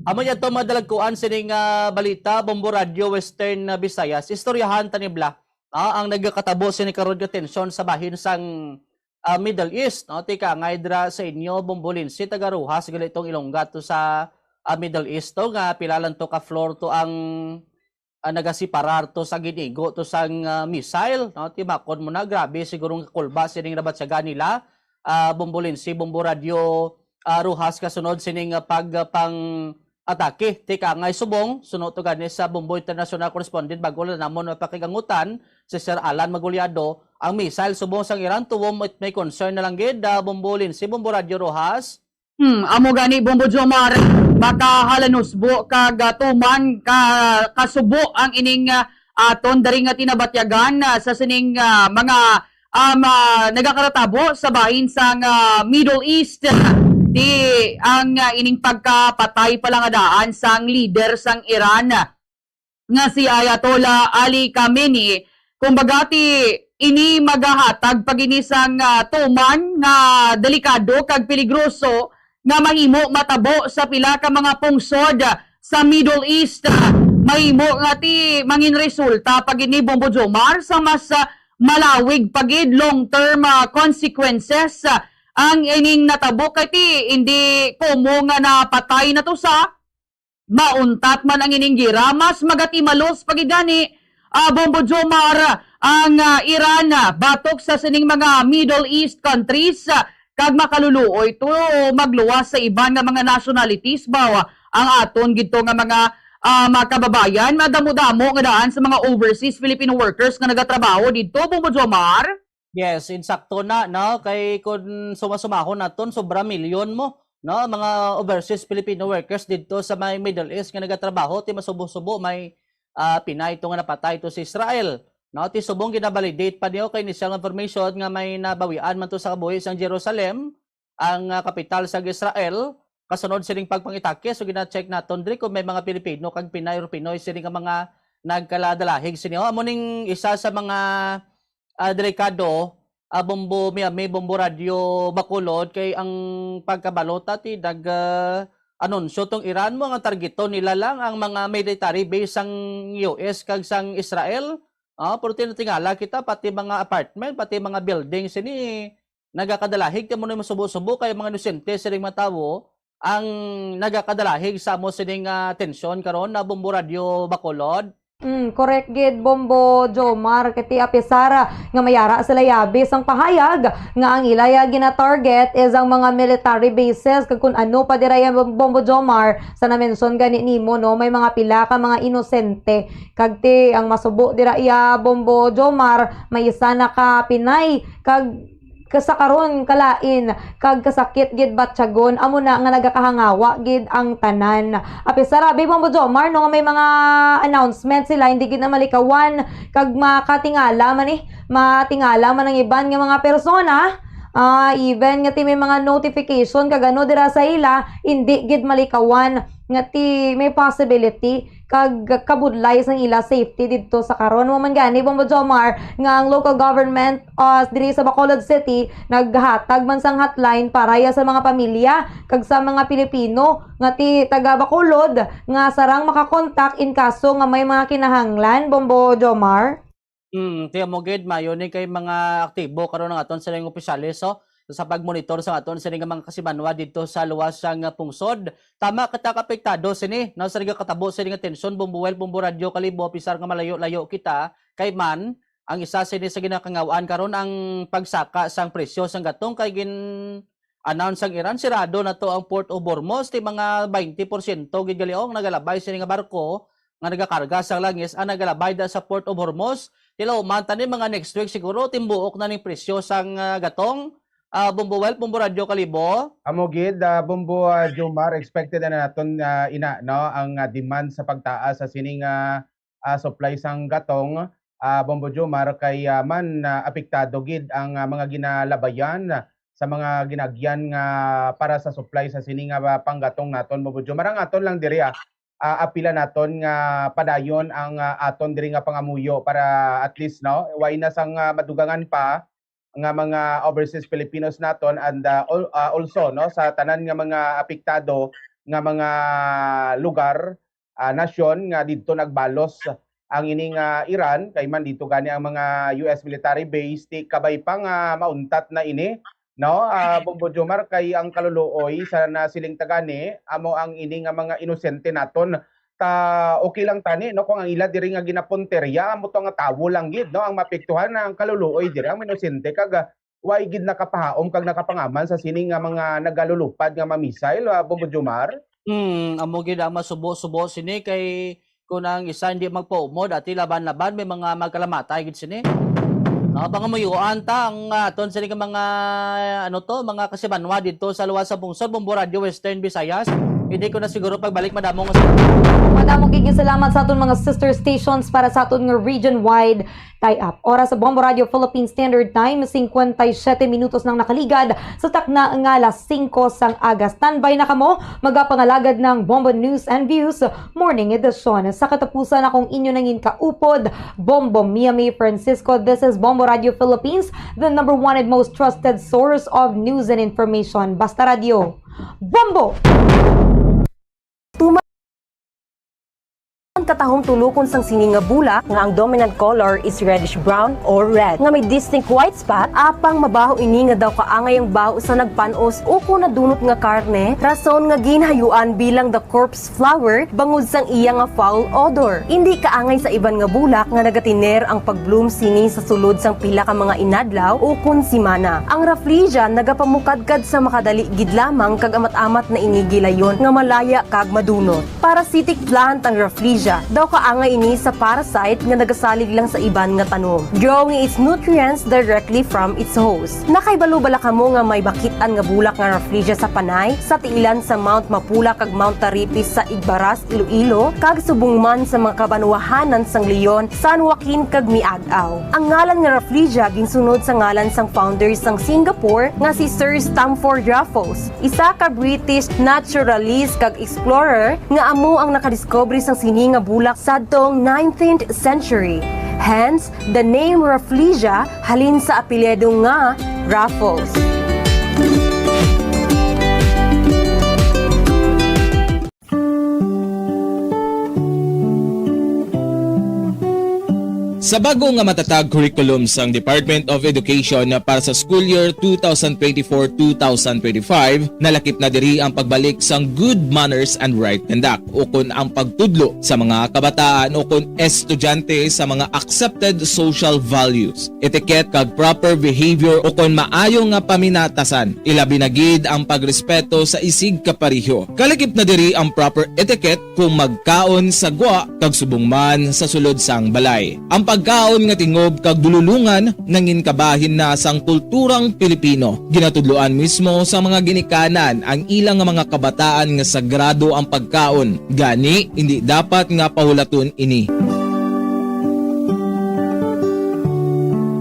Amo ni ato mga dalagkuan sini nga balita, Bombo Radio Western, ah, Visayas. Istoryahan ta ni Bla, ah, ang nagakatabo sini karon nga tensyon sa bahin sang, ah, Middle East, no? Ti kaangay dira sa inyo, Bombo Lindsay, taga Roxas, gali tong Ilongga to sa, ah, Middle East to, nga pila lang to ka floor to ang, ah, nagasiparar to sa ginigo to sang, ah, missile, no? Ti makon mo na, grabe siguro nga kulba sining nabatyagan nila, ah, Bombo Lindsay, Bombo Radio, ah, Roxas, kasunod sining, ah, pag, ah, pang atake. Ti kaangay subong, suno to gani sa Bombo International Correspondent, bago lang namon mapakigangutan si Sir Alan Maguliado, ang missile subong sang Iran tuwom it may concern na lang gid, ah, Bombo Lindsay, Bombo Radio Roxas. Hmm, amo gani, Bombo Jomar, makahalanosbo kag, ah, tuman ka kasubo ang ining, ah, aton diri nga tinabatyagan, ah, sa sining, ah, mga, um, ah, nagakaratabo sa bahin sang, ah, Middle East. Ti ang, ah, ining pagkapatay pala nga daan sang leader sang Iran nga si Ayatollah Ali Khamenei, kumbaga ti ini magahatag pa gini sang, ah, tuman nga delikado kag peligroso nga mahimo matabo sa pila ka mga pungsod sa Middle East. Mahimo nga ti mangin resulta pa gini, Bombo Jomar, sa mas, ah, malawig pa gid long-term, ah, consequences, ah, ang ining natabo kay ti hindi komo nga napatay na to sa mauntat man ang ining gira, mas magatimalos pa gid gani, ah, Bombo Jomar, ang, ah, Iran, ah, batok sa sining mga Middle East countries, ah, kag makaluluoy to magluwas sa iban nga mga nationalities ba ang aton gid to nga mga, ah, mga kababayan, madamo-damo nga daan sa mga overseas Filipino workers nga nagatrabaho didto, Bombo Jomar. Yes, insakto na, no? Kay kun suma-sumahon naton, sobra milyon mo, no? Mga overseas Filipino workers didto sa may Middle East nga nagatrabaho, ti masubo-subo may, ah, Pinay to nga napatay to sa Israel, no? Ti subong ginabalidate pa niyo kay initial information nga may nabawian man to sa kabuhi sang Jerusalem, ang, ah, kapital sang Israel, kasunod sining pagpangitake. So, gina-check naton diri kung may mga Pilipino kag Pinay or Pinoy sini nga mga nagkaladalahig sini. Oh, amo ning isa sa mga, ah, delikado, ah, Bombo Miami, Bombo Radio Bacolod, kay ang pagkabalota ti nag, ah, anunsyo tong Iran mo nga targeton nila lang ang mga military base sang U S kag sang Israel. Ah, pero tinatingala kita, pati mga apartment, pati mga building sini, nagakadalahig, kamo na masubo-subo kay mga inosente sining mga tawo ang nagakadalahig sa amo sining, ah, tensyon karon na Bombo Radio Bacolod. Mm, correct gid, Bombo Jomar, kay ti apisar nga mayara sila yabi sang pahayag nga ang ilaya gina-target is ang mga military bases kag kun ano pa dira ya, Bombo Jomar, sa na-mention gani nimo, no, may mga pila ka mga inosente kag ti ang masubo dira ya, Bombo Jomar, may isa na ka Pinay kag ka-, sa karon kalain kag kasakit gid batyagon, amo na nga nagakahangawa gid ang tanan. Apisar abi, Bombo Jomar, no, nga may mga announcement sila, hindi gid na malikawan kag makatingala man, eh, matingala man ang iban nga mga persona. Ah, even nga ti may mga notification kag ano dira sa ila, hindi gid malikawan nga ti may possibility kag kabudlay sang ila safety didto sa karon. Mo man gani, Bombo Jomar, nga ang local government, ah, diri sa Bacolod City naghatag man sang hotline para ya sa mga pamilya kag sa mga Pilipino nga ti taga Bacolod nga sarang makakontak in kaso nga may mga kinahanglan, Bombo Jomar. Mm, ti amo gid, maayo ni kay mga aktibo karon ang aton sining opisyales, so, sa pagmonitor sa aton sining mga kasimanwa didto sa luwas sang pungsod. Tama kita ka apektado sini, no, sa nagakatabo sini nga tensyon, Bombo Well, Bombo Radyo Kalibo, apisar nga malayo-layo kita, kay man, ang isa sini sa ginakangawaan karon ang pagsaka sang presyo sang gatong kay gin-announce sang Iran, sirado na to ang Port of Hormuz, ti mga twenty porsyento gid gali ang nagalabay sini nga barko nga nagakarga sang langis ang nagalabay da sa Port of Hormuz. Ti lauman ta ni mga next week siguro, timbuok na ning presyo sang, ah, gatong, ah, Bombo Well, Bombo Radyo Kalibo. Amo gid, ah, Bombo, ah, Jomar, expected na naton, ah, ina, no, ang, ah, demand sa pagtaas sa sining, ah, ah, supply sang gatong, ah, Bombo Jomar, kay, ah, man, ah, apektado gid ang, ah, mga ginalabayan sa mga ginagyan nga para sa supply sa sini nga, ah, panggatong naton, Bombo Jomar. Ang aton lang diri, ah, ah, apila naton nga padayon ang, ah, aton diri nga pangamuyo para at least, no, way na sang, ah, madugangan pa nga mga overseas Filipinos naton and, ah, al-, ah, also, no, sa tanan nga mga apektado nga mga lugar, ah, nasyon nga didto nagbalos ang ining, ah, Iran, kay man didto gani ang mga U S military base, ti kabay pa nga mauntat na ini, no? Ah, Bombo Jomar, kay ang kaluluoy sa nasiling ta gani, amo ang ini nga mga inosente naton. Ta, okay lang tani, no, kung ang ila diri nga ginapunterya, amo to nga tawo lang gid, no, ang maapektuhan, ang kaluluoy diri, ang inosente, kag, ah, way gid nakapahaom kag nakapangaman sa sini nga mga nagalulupad nga mga missile, ah, Bombo Jomar? Hmm, amo gid ang masubo-subo sini kay kung ang isa hindi magpaumod, ati laban-laban, may mga magkalamatay gid sini. Ah, pangamuyuan ta ang, ah, aton sini nga mga, ano to, mga kasimanwa didto sa luwas sa pungsod, Bombo Radio Western Visayas. Hindi ko na siguro pagbalik, madamo nga salamat. Madamo gid nga salamat sa aton mga sister stations para sa aton nga region-wide tie-up. Oras sa Bombo Radio Philippine Standard Time, cincuenta y siete minutos nang nakaligad sa takna nga alas singko sang aga. Standby na kamo, magapangalagad ng Bombo News and Views Morning Edition. Sa katapusan, akong inyo nangin kaupod, Bombo Mia May Francisco. This is Bombo Radio Philippines, the number one and most trusted source of news and information. Basta Radio, Bombo! Tuman katahom tulokon sang sini nga bulak nga ang dominant color is reddish brown or red, nga may distinct white spot, apang mabaho ini nga daw kaangay ang baho sa nagpan-os ukon nadunot nga karne, rason nga ginhayuan bilang the corpse flower bangod sang iya nga foul odor. Indi kaangay sa iban nga bulak nga nagatiner ang pag-bloom sini sa sulod sang pila ka mga inadlaw ukon simana. Ang rafflesia nagapamukadkad sa makadali gid lamang kag amat-amat na ini gilayon nga malaya kag madunot. Parasitic plant ang rafflesia. Daw kaangay ini sa parasite nga nagasalig lang sa iban nga tanom, drawing its nutrients directly from its host. Nakahibalo bala kamo nga may makit-an nga bulak nga rafflesia sa Panay, sa tiilan sa Mount Mapula kag Mount Taripis sa Igbaras, Iloilo, kag subong man sa mga kabanwahanan sang Leon, San Joaquin, kag Miag-ao? Ang ngalan nga rafflesia ginsunod sa ngalan sang founder sang Singapore nga si Sir Stamford Raffles, isa ka British naturalist kag explorer nga amo ang nakadiskubre sang sini nga bulak sadtong nineteenth century. Hence, the name Rafflesia halin sa apelyido nga Raffles. Sa bago nga matatag curriculum sang Department of Education para sa school year two thousand twenty-four, two thousand twenty-five, nalakip na diri ang pagbalik sang good manners and right conduct, ukon ang pagtudlo sa mga kabataan ukon estudyante sa mga accepted social values, etiquette, kag proper behavior, ukon maayo nga paminatasan, ilabi na gid ang pagrespeto sa isigkapareho. Kalakip na diri ang proper etiquette kung magkaon sa gwa kag subong man sa sulod sang balay. Ang pagkaon nga tingob kag dululongan nangin kabahin na sang kulturang Pilipino. Ginatudloan mismo sa mga ginikanan ang ilang nga mga kabataan nga sagrado ang pagkaon, gani indi dapat nga pahulaton ini.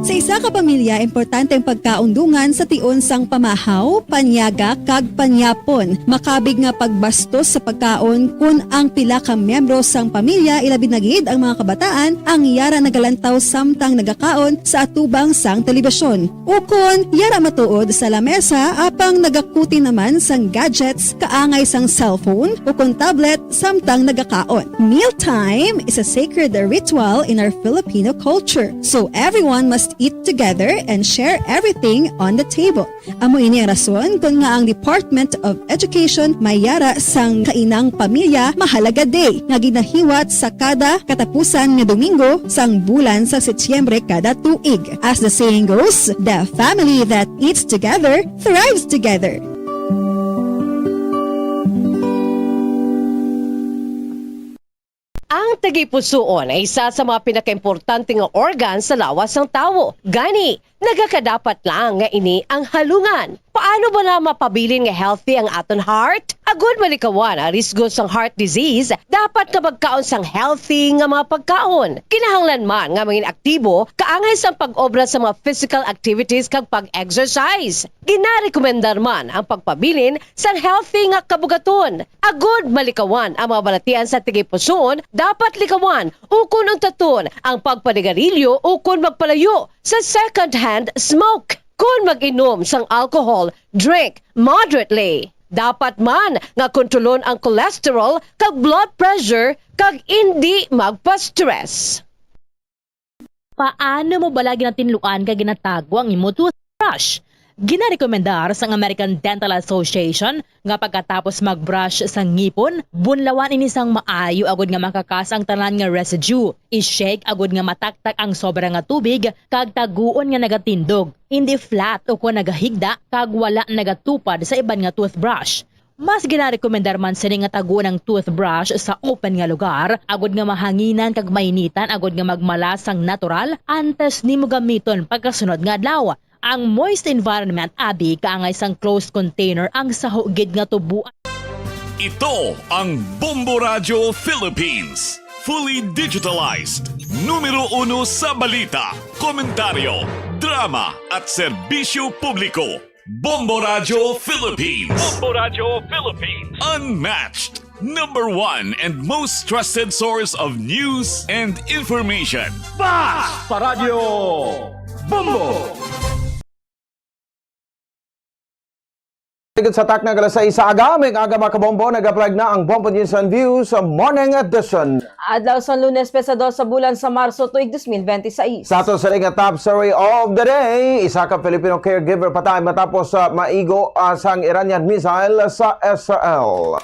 Sa isa ka pamilya, importante ang pagkaon dungan sa tion sang pamahaw, panyaga, kag panyapon. Makabig nga pagbastos sa pagkaon kon ang pila ka miyembro sang pamilya, ilabi na gid ang mga kabataan, ang yara nagalantaw samtang nagakaon sa atubang sang telebisyon. Ukon yara matuod sa lamesa apang nagakuti naman sang gadgets kaangay sang cellphone ukon tablet samtang nagakaon. Mealtime is a sacred ritual in our Filipino culture, so everyone must eat together and share everything on the table. Amo ini ang rason kon nga ang Department of Education may yara sang Kainang Pamilya Mahalaga Day nga ginahiwat sa kada katapusan nga Domingo sang bulan sa Setyembre kada tuig. As the saying goes, the family that eats together thrives together. Ang tagipusoon ay isa sa mga pinakaimportante nga organ sa lawas sang tawo. Gani, nagakadapat lang nga ini ang halungan. Paano bala mapabilin nga healthy ang aton heart? Agud malikawan ang risgo sang heart disease, dapat nga magkaon sang healthy nga mga pagkaon. Kinahanglan man nga mangin aktibo kaangay sang pag-obra sa mga physical activities kag pag-exercise. Ginarekomendar man ang pagpabilin sang healthy nga kabugaton. Agud malikawan ang mga balatian sa tagipusoon, dapat likawan ukon untaton ang pagpanigarilyo ukon magpalayo sa second-hand smoke. Kon mag-inom sang alcohol, drink moderately. Dapat man nga kontrolon ang cholesterol kag blood pressure kag indi magpa-stress. Paano mo bala ginatinluan kag ginatago ang imo toothbrush? Ginarekomendar sang American Dental Association nga pagkatapos mag-brush sa ngipon, bunlawan ini sang maayo agud nga makakas ang tanan nga residue. I-shake agud nga mataktak ang sobra nga tubig kag taguon nga nagatindog, indi flat ukon nagahigda kag wala nagatupad sa iban nga toothbrush. Mas ginarekomendar man sini nga taguon ang toothbrush sa open nga lugar, agud nga mahanginan kag mainitan agud nga magmala sang natural antes nimo gamiton pagkasunod nga adlaw. Ang moist environment abi kaangay sang closed container ang saho gid nga tuboan. Ito ang Bombo Radyo Philippines. Fully digitalized. Numero uno sa balita, komentaryo, drama, at serbisyo publiko. Bombo Radyo Philippines. Bombo Radyo Philippines. Unmatched, number one and most trusted source of news and information. Basta Radyo Bombo! Ikot sa takna nga alas sais sa aga, may aga, mga kabombo, nag-apply na ang Bombo News and Views sa Morning Edition. Adlaw sang Lunes, petsa dos sa bulan sa Marso, tuig dos mil benti sais. Sa ato sa nga top story of the day, isa ka Filipino caregiver patay matapos sa maigo, ah, sang Iranian missile sa Israel.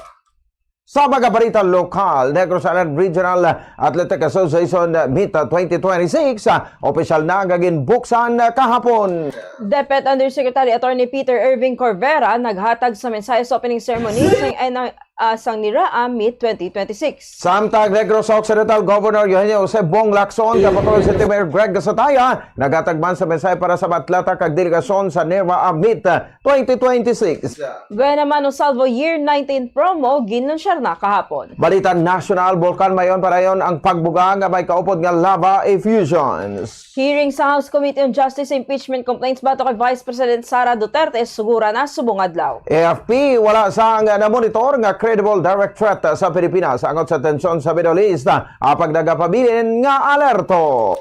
Sa mga balita lokal, Negros Island Regional Athletic Association Meet twenty twenty-six, ah, opisyal na nga ginbuksan kahapon. DepEd Undersecretary Attorney Peter Ervin Corvera naghatag sa mensahe sa opening ceremony sang, ah, sang NERAA Meet twenty twenty-six. Samtang Negros Occidental Governor Eugenio Jose Bong Lacson, Kapatol City Mayor Greg Gasataya, naghatag man sa mensahe para sa mga atleta kag delegasyon sa NERAA Meet twenty twenty-six. Buena Mano Salvo Year nineteen promo ginlunsyar na kahapon. Balita nasyonal, Bulkan Mayon padayon ang pagbuga nga may kaupod nga lava effusions. Hearing sa House Committee on Justice Impeachment Complaints batok kay Vice President Sara Duterte sugura na subong adlaw. A F P, wala sang namonitor nga credible direct threat sa Pilipinas angot sa tensyon sa Middle East, apang nagapabilin nga alerto.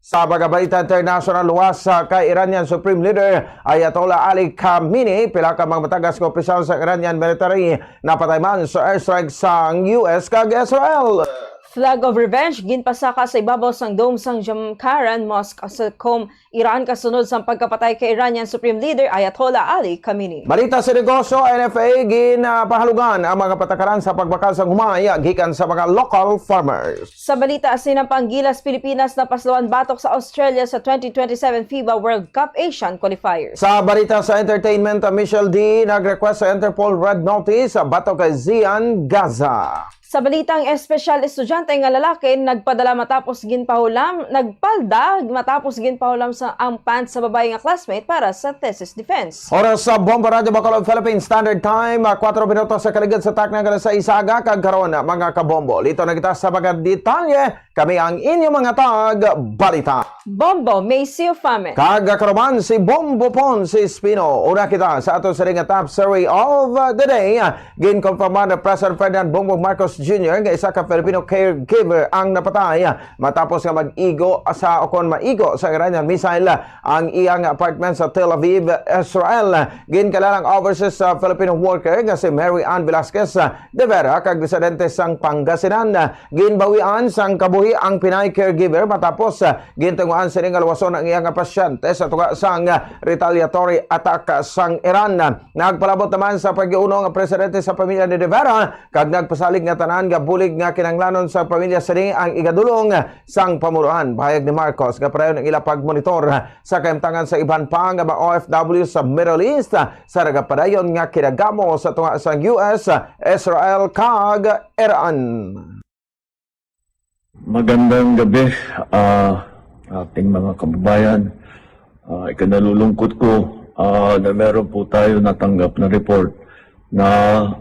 Sa mga balita international, luwas sa kay Iranian Supreme Leader Ayatollah Ali Khamenei, pila ka mga matagas nga opisyal sa Iranian military napatay man sa airstrike sang U S kag Israel. Flag of Revenge ginpasaka sa ibabaw sang dome sang Jamkaran Mosque sa Qom, Iran, kasunod sang pagkapatay kay Iranian Supreme Leader Ayatollah Ali Khamenei. Balita sa negosyo, N F A, ginapahalugan ang mga patakaran sa pagbakal sang humay gikan sa mga local farmers. Sa balita, sinampa ang Gilas Pilipinas napaslawan batok sa Australia sa twenty twenty-seven FIBA World Cup Asian Qualifiers. Sa balita sa entertainment, Michelle D nag-request sa Interpol Red Notice batok kay Zian Gaza. Sa balitang espesyal, estudyante nga lalaki nagpadala matapos ginpahulam, nagpalda matapos ginpahulam sa ang pants sa babae nga classmate para sa thesis defense. Oras sa Bombo Radyo Bacolod Philippine Standard Time, ah, kuwatro minutos sa kaligid sa takna nga alas sais aga, kag karon, ah, mga kabombo, lito na kita sa mga detalye. Kami ang inyong mga tag-balita. Bombo, may see you, Fame. Kag karuman si Bombo Pon si Espino. Una kita sa ato sa ring top story of, uh, the day. Ginkonfirmar ni President Ferdinand Bongbong Marcos Junior nga isa ka Filipino caregiver ang napatay matapos nga mag-igo sa, o kon maigo sa Iranian missile ang iyang apartment sa Tel Aviv, Israel. Ginkalala ang overseas, uh, Filipino worker nga si Mary Ann Velasquez, uh, de Vera, kag residente sang Pangasinan. Ginbawian sang kabuhi ang Pinay caregiver matapos, ah, gintunguan sini nga luwason ang iya nga pasyente sa tunga sang, ah, retaliatory attack sang Iran. Nagpalabot naman sa pag-iuno nga presidente sa pamilya ni De Vera kag nagpasalig nga tanan nga bulig nga kinahanglanon sa pamilya sini ang igadulong sang pamunuan. Pahayag ni Marcos nga padayon ang ila pagmonitor sa kahimtangan sa iban pa nga mga O F W sa Middle East sa nagapadayon nga kinagamo sa tunga sang U S, Israel kag Iran. Magandang gabi, ah, ating mga kababayan. Ah, ikinalulungkot ko, ah, na meron po tayo natanggap na report na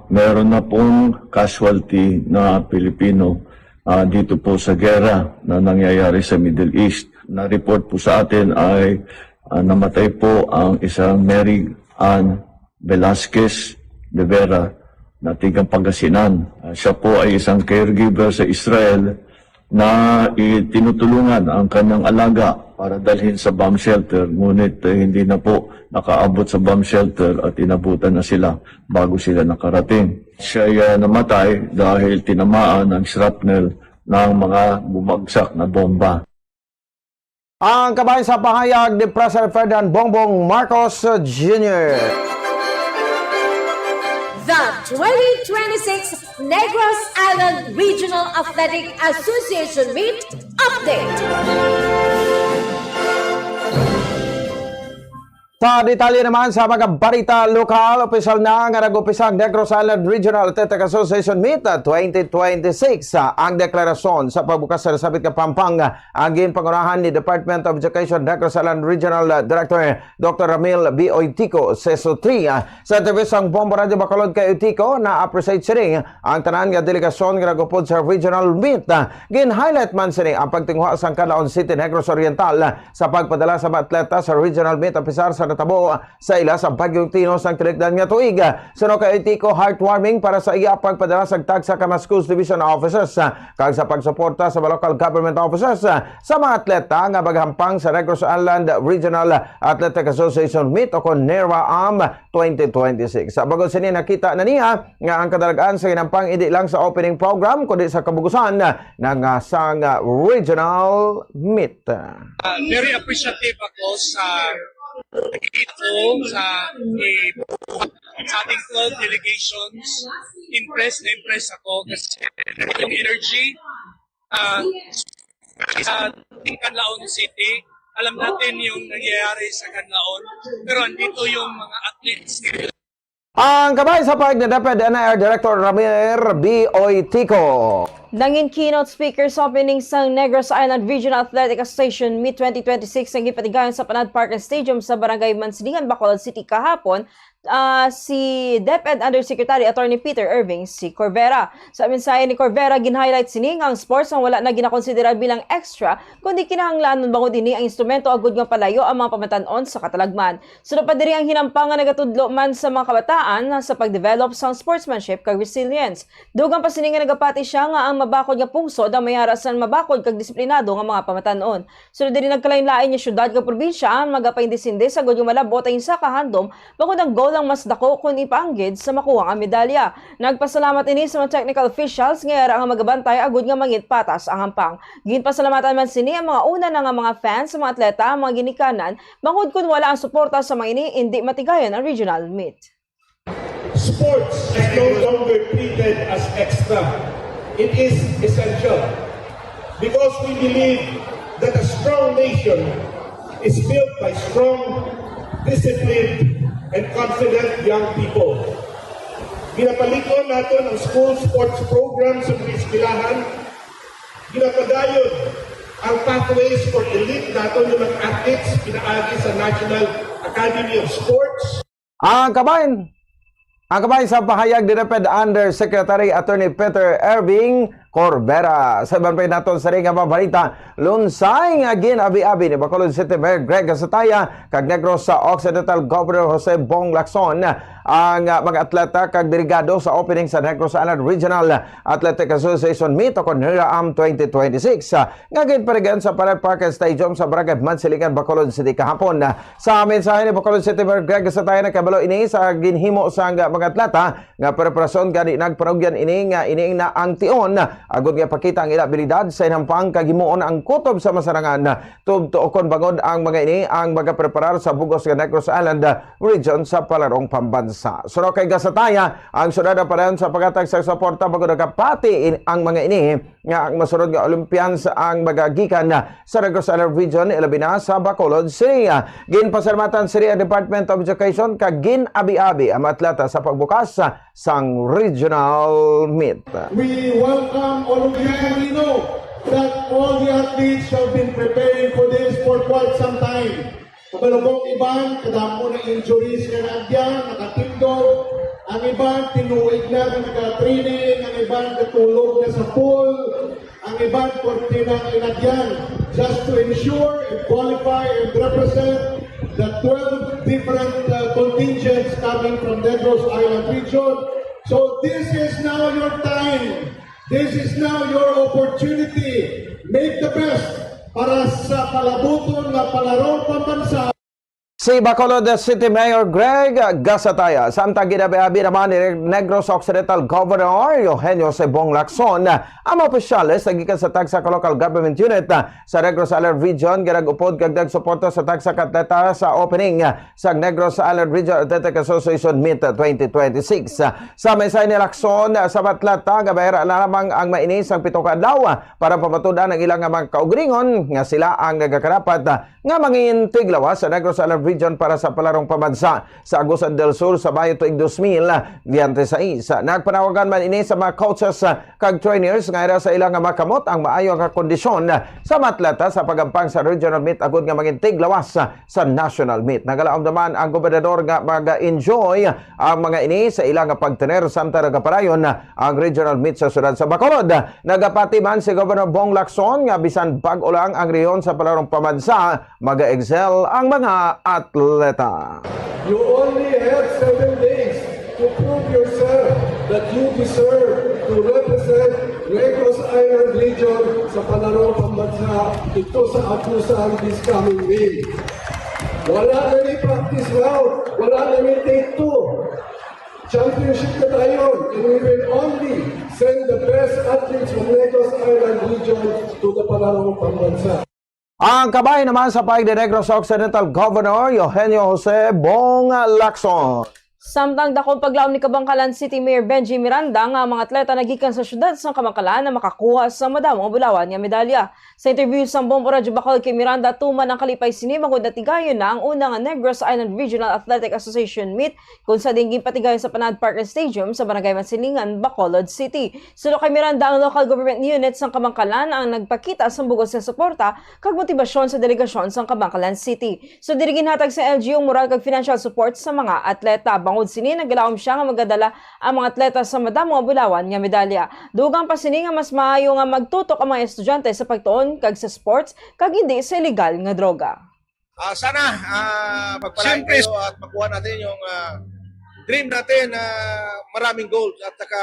meron na pong casualty na Pilipino, ah, dito po sa gera na nangyayari sa Middle East. Na-report po sa atin ay, ah, namatay po ang isang Mary Ann Velasquez de Vera na tigang Pangasinan. Ah, siya po ay isang caregiver sa Israel na itinutulungan ang kanyang alaga para dalhin sa bomb shelter, ngunit, eh, hindi na po nakaabot sa bomb shelter at inabutan na sila bago sila nakarating. Siya ay, ah, namatay dahil tinamaan ng shrapnel ng mga bumagsak na bomba. Ang kabahin sa pahayag ni President Ferdinand Bongbong Marcos Junior. The twenty twenty-six Negros Island Regional Athletic Association Meet Update. Sa detalye naman sa mga balita lokal, opisyal na nga nag-umpisa ang Negros Island Regional Athletic Association Meet twenty twenty-six. Ang deklarasyon sa pagbukas sa nasabit nga pampang ang ginpangunahan ni Department of Education Negros Island Regional Director Doctor Ramil B. Oitico, seso three. Sa interview sang Bombo Radyo Bacolod kay Oitico, na-appreciate sini ang tanan nga delegasyon nga nag-upod sa regional meet. Gin-highlight man sini ang pagtinguha sang Canlaon City, Negros Oriental, sa pagpadala sa mga atleta sa regional meet, apisar sa natabo sa ila sa Bagyong Tino sang tinigdan nga tuig. Suno kay Oitico, heartwarming para sa iya ang pagpadala sa tagsa ka mga schools division offices, ah, kag sa pagsuporta sa mga local government offices, ah, sa mga atleta nga maghampang sa Negros Island Regional Athletic Association Meet o kon NERA-AM twenty twenty-six. Sa bangod sini, nakita na niya nga ang kadalagan sa ginampang hindi lang sa opening program kundi sa kabugusan na nga sang regional meet. Ah, very appreciative ako sa nakita ko sa, eh, sa ating twelve delegations. Impressed na impressed ako kasi yung energy, ah, sa ating Canlaon City. Alam natin yung nangyayari sa Canlaon, pero andito yung mga athletes. Ang kabahin sa pahayag ni DepEd N I R Director Ramil B. Oitico. Nangin keynote speaker sa opening sang Negros Island Regional Athletic Association Meet twenty twenty-six nga ginpatigayon sa Panad Park and Stadium sa Barangay Mansilihan, Bacolod City kahapon, ah, si DepEd Undersecretary Attorney Peter Irving C. Corvera. Sa mensahe ni Corvera, gin-highlight sini nga ang sports ang wala na ginakonsidera bilang extra, kundi kinahanglan bangod ini ang instrumento agud nga palayo ang mga pamatan-on sa katalagman. Sunod pa diri ang hinampang nga nagatudlo man sa mga kabataan sa pagdevelop sang sportsmanship kag resilience. Dugang pa sini nga nagapati siya nga ang mabakod nga pungsod ang may ara sang mabakod kag disiplinado nga mga pamatan-on. Sulod diri, nagkalainlain nga syudad kag probinsya ang magapaindisinde sa gud nga malab-ot ang isa ka handom, bangod ang goal ang mas dako kon ipaanggid sa makuha nga medalya. Nagpasalamat ini sa mga technical officials nga yara nga magabantay agud nga mangin patas ang hampang. Ginpasalamatan man sini ang mga una na nga mga fans sa mga atleta, ang mga ginikanan, bangod kon wala ang suporta sa mga ini, indi matigayon ang regional meet. Sports is no longer treated as extra. It is essential because we believe that a strong nation is built by strong, disciplined, and confident young people. Ginapalig-on naton ang school sports program sa mga eskwelahan. Ginapadayon ang pathways for elite naton nga mga athletes pinaagi sa National Academy of Sports. Ang kabahin, ang kabahin sa pahayag ni DepEd Undersecretary Attorney Peter Erving Corbera. Sa iban pa naton sa ring nga mga balita, lunsay nga gin-abi-abi ni Bacolod City Mayor Greg Gasataya kag Negros Occidental Governor Jose Bong Lacson ang, ah, mga atleta kag delegado sa opening sa Negros Island Regional Athletic Association Meet o kon NIRA-AM twenty twenty-six, ah, nga ginparigan sa Parade Park Stadium sa Barangay Mansilingan, Bacolod City kahapon. Sa mensahe ni Bacolod City Mayor Greg Gasataya, nagkabalo ini sa ginhimo sang mga atleta nga preparasyon, gani nagpanugyan ini nga ini na ang tion agud nga pakita ang ila abilidad sa inhampang kag himuon ang kutob sa masarangan. Tubtoon bangod ang mga ini ang magapreparar sa bug-os nga Negros Island region sa palarong pambansa. Suno kay Gasataya, ang syudad padayon sa paghatag sa suporta bangod nagapati in, ang mga ini nga ang masunod nga Olympians ang magagikan sa Negros Island Region, ilabi na sa Bacolod City. Ginpasalamatan sini ang Department of Education kag gin-abi-abi ang mga atleta sa pagbukas sang regional meet. We welcome all of you. We know that all the athletes have been preparing for this for quite some time. Kabalo ko ang iban, kadamo na injuries nga naagyan, nakatindog. Ang iban, tinuig na nga naka-training. Ang iban, katulog na sa pool. Ang iban, kortina ang inagyan. Just to ensure and qualify and represent the twelve different uh, contingents coming from Negros Island region. So this is now your time. This is now your opportunity. Make the best para sa palabuton nga palarong pambansa. Si Bacolod City Mayor Greg Gasataya. Samtang ginabi-abi naman ni Negros Occidental Governor Eugenio Sebong Lacson ang mga opisyales nga gikan sa tagsa ka local government unit sa Negros Island Region nga nag-upod kag nagsuporta sa tagsa ka atleta sa opening sa Negros Island Region Athletic Association Meet twenty twenty-six. Sa mensahe ni Lacson, sa mga atleta nga may ara na lamang ang mainis ang pito ka adlaw para pamatud-an ang ilang mga kaugalingon nga sila ang nagakarapat nga mangin tiglawas sa Negros Island Region para sa palarong pambansa sa Agusan del Sur sa Mayo tuig dos mil veintiséis. Nagpanawagan man ini sa mga coaches kag trainers nga ira sa ila nga makamot ang maayo nga kondisyon sa mga atleta sa pagampang sa regional meet agud nga mangin tiglawas sa national meet. Nagalaom naman ang gobernador nga maga-enjoy ang mga ini sa ila nga pagtener samtang nagapadayon ang regional meet sa siyudad sa Bacolod. Nagapati man si Governor Bong Lacson nga bisan bag-o lang ang rehiyon sa palarong pambansa, maga-excel ang mga atleta. You only have seven days to prove yourself that you deserve to represent Negros Island Region sa palarong pambansa dito sa Agusan this coming May. Wala na ni practice round, wala na ni take two. Championship na tayo, and we will only send the best athletes from Negros Island Region to the palarong pambansa. Ang kabahin naman sa pahayag ni Negros Occidental Governor Eugenio Jose Bong Lacson. Samtang dakong paglaom ni Kabankalan City Mayor Benji Miranda nga ang mga atleta nagikan sa siyudad sang Kabankalan na makakuha sa madamo nga bulawan nga medalya. Sa interview sang Bombo Radyo Bacolod kay Miranda, tuman ang kalipay sini bangod natigayon na ang una nga Negros Island Regional Athletic Association Meet, kung sa diin ginpatigayon sa Panad Park and Stadium sa Barangay Mansilingan, Bacolod City. Suno kay Miranda, ang local government unit sang Kabankalan ang nagpakita sang bug-os nga suporta kag motibasyon sa delegasyon sang Kabankalan City. So, diri ginhatag sa L G U moral kag financial support sa mga atleta. Bangod sini, nagalaom siya nga magadala ang mga atleta sa madamo nga bulawan nga medalya. Dugang pa sini nga mas maayo nga magtutok ang mga estudyante sa pagtuon kag sa sports kag hindi sa illegal nga droga. Ah, sana ah, pagpalain Siyempre. Kayo at makuha natin yung ah, dream natin na maraming goals at saka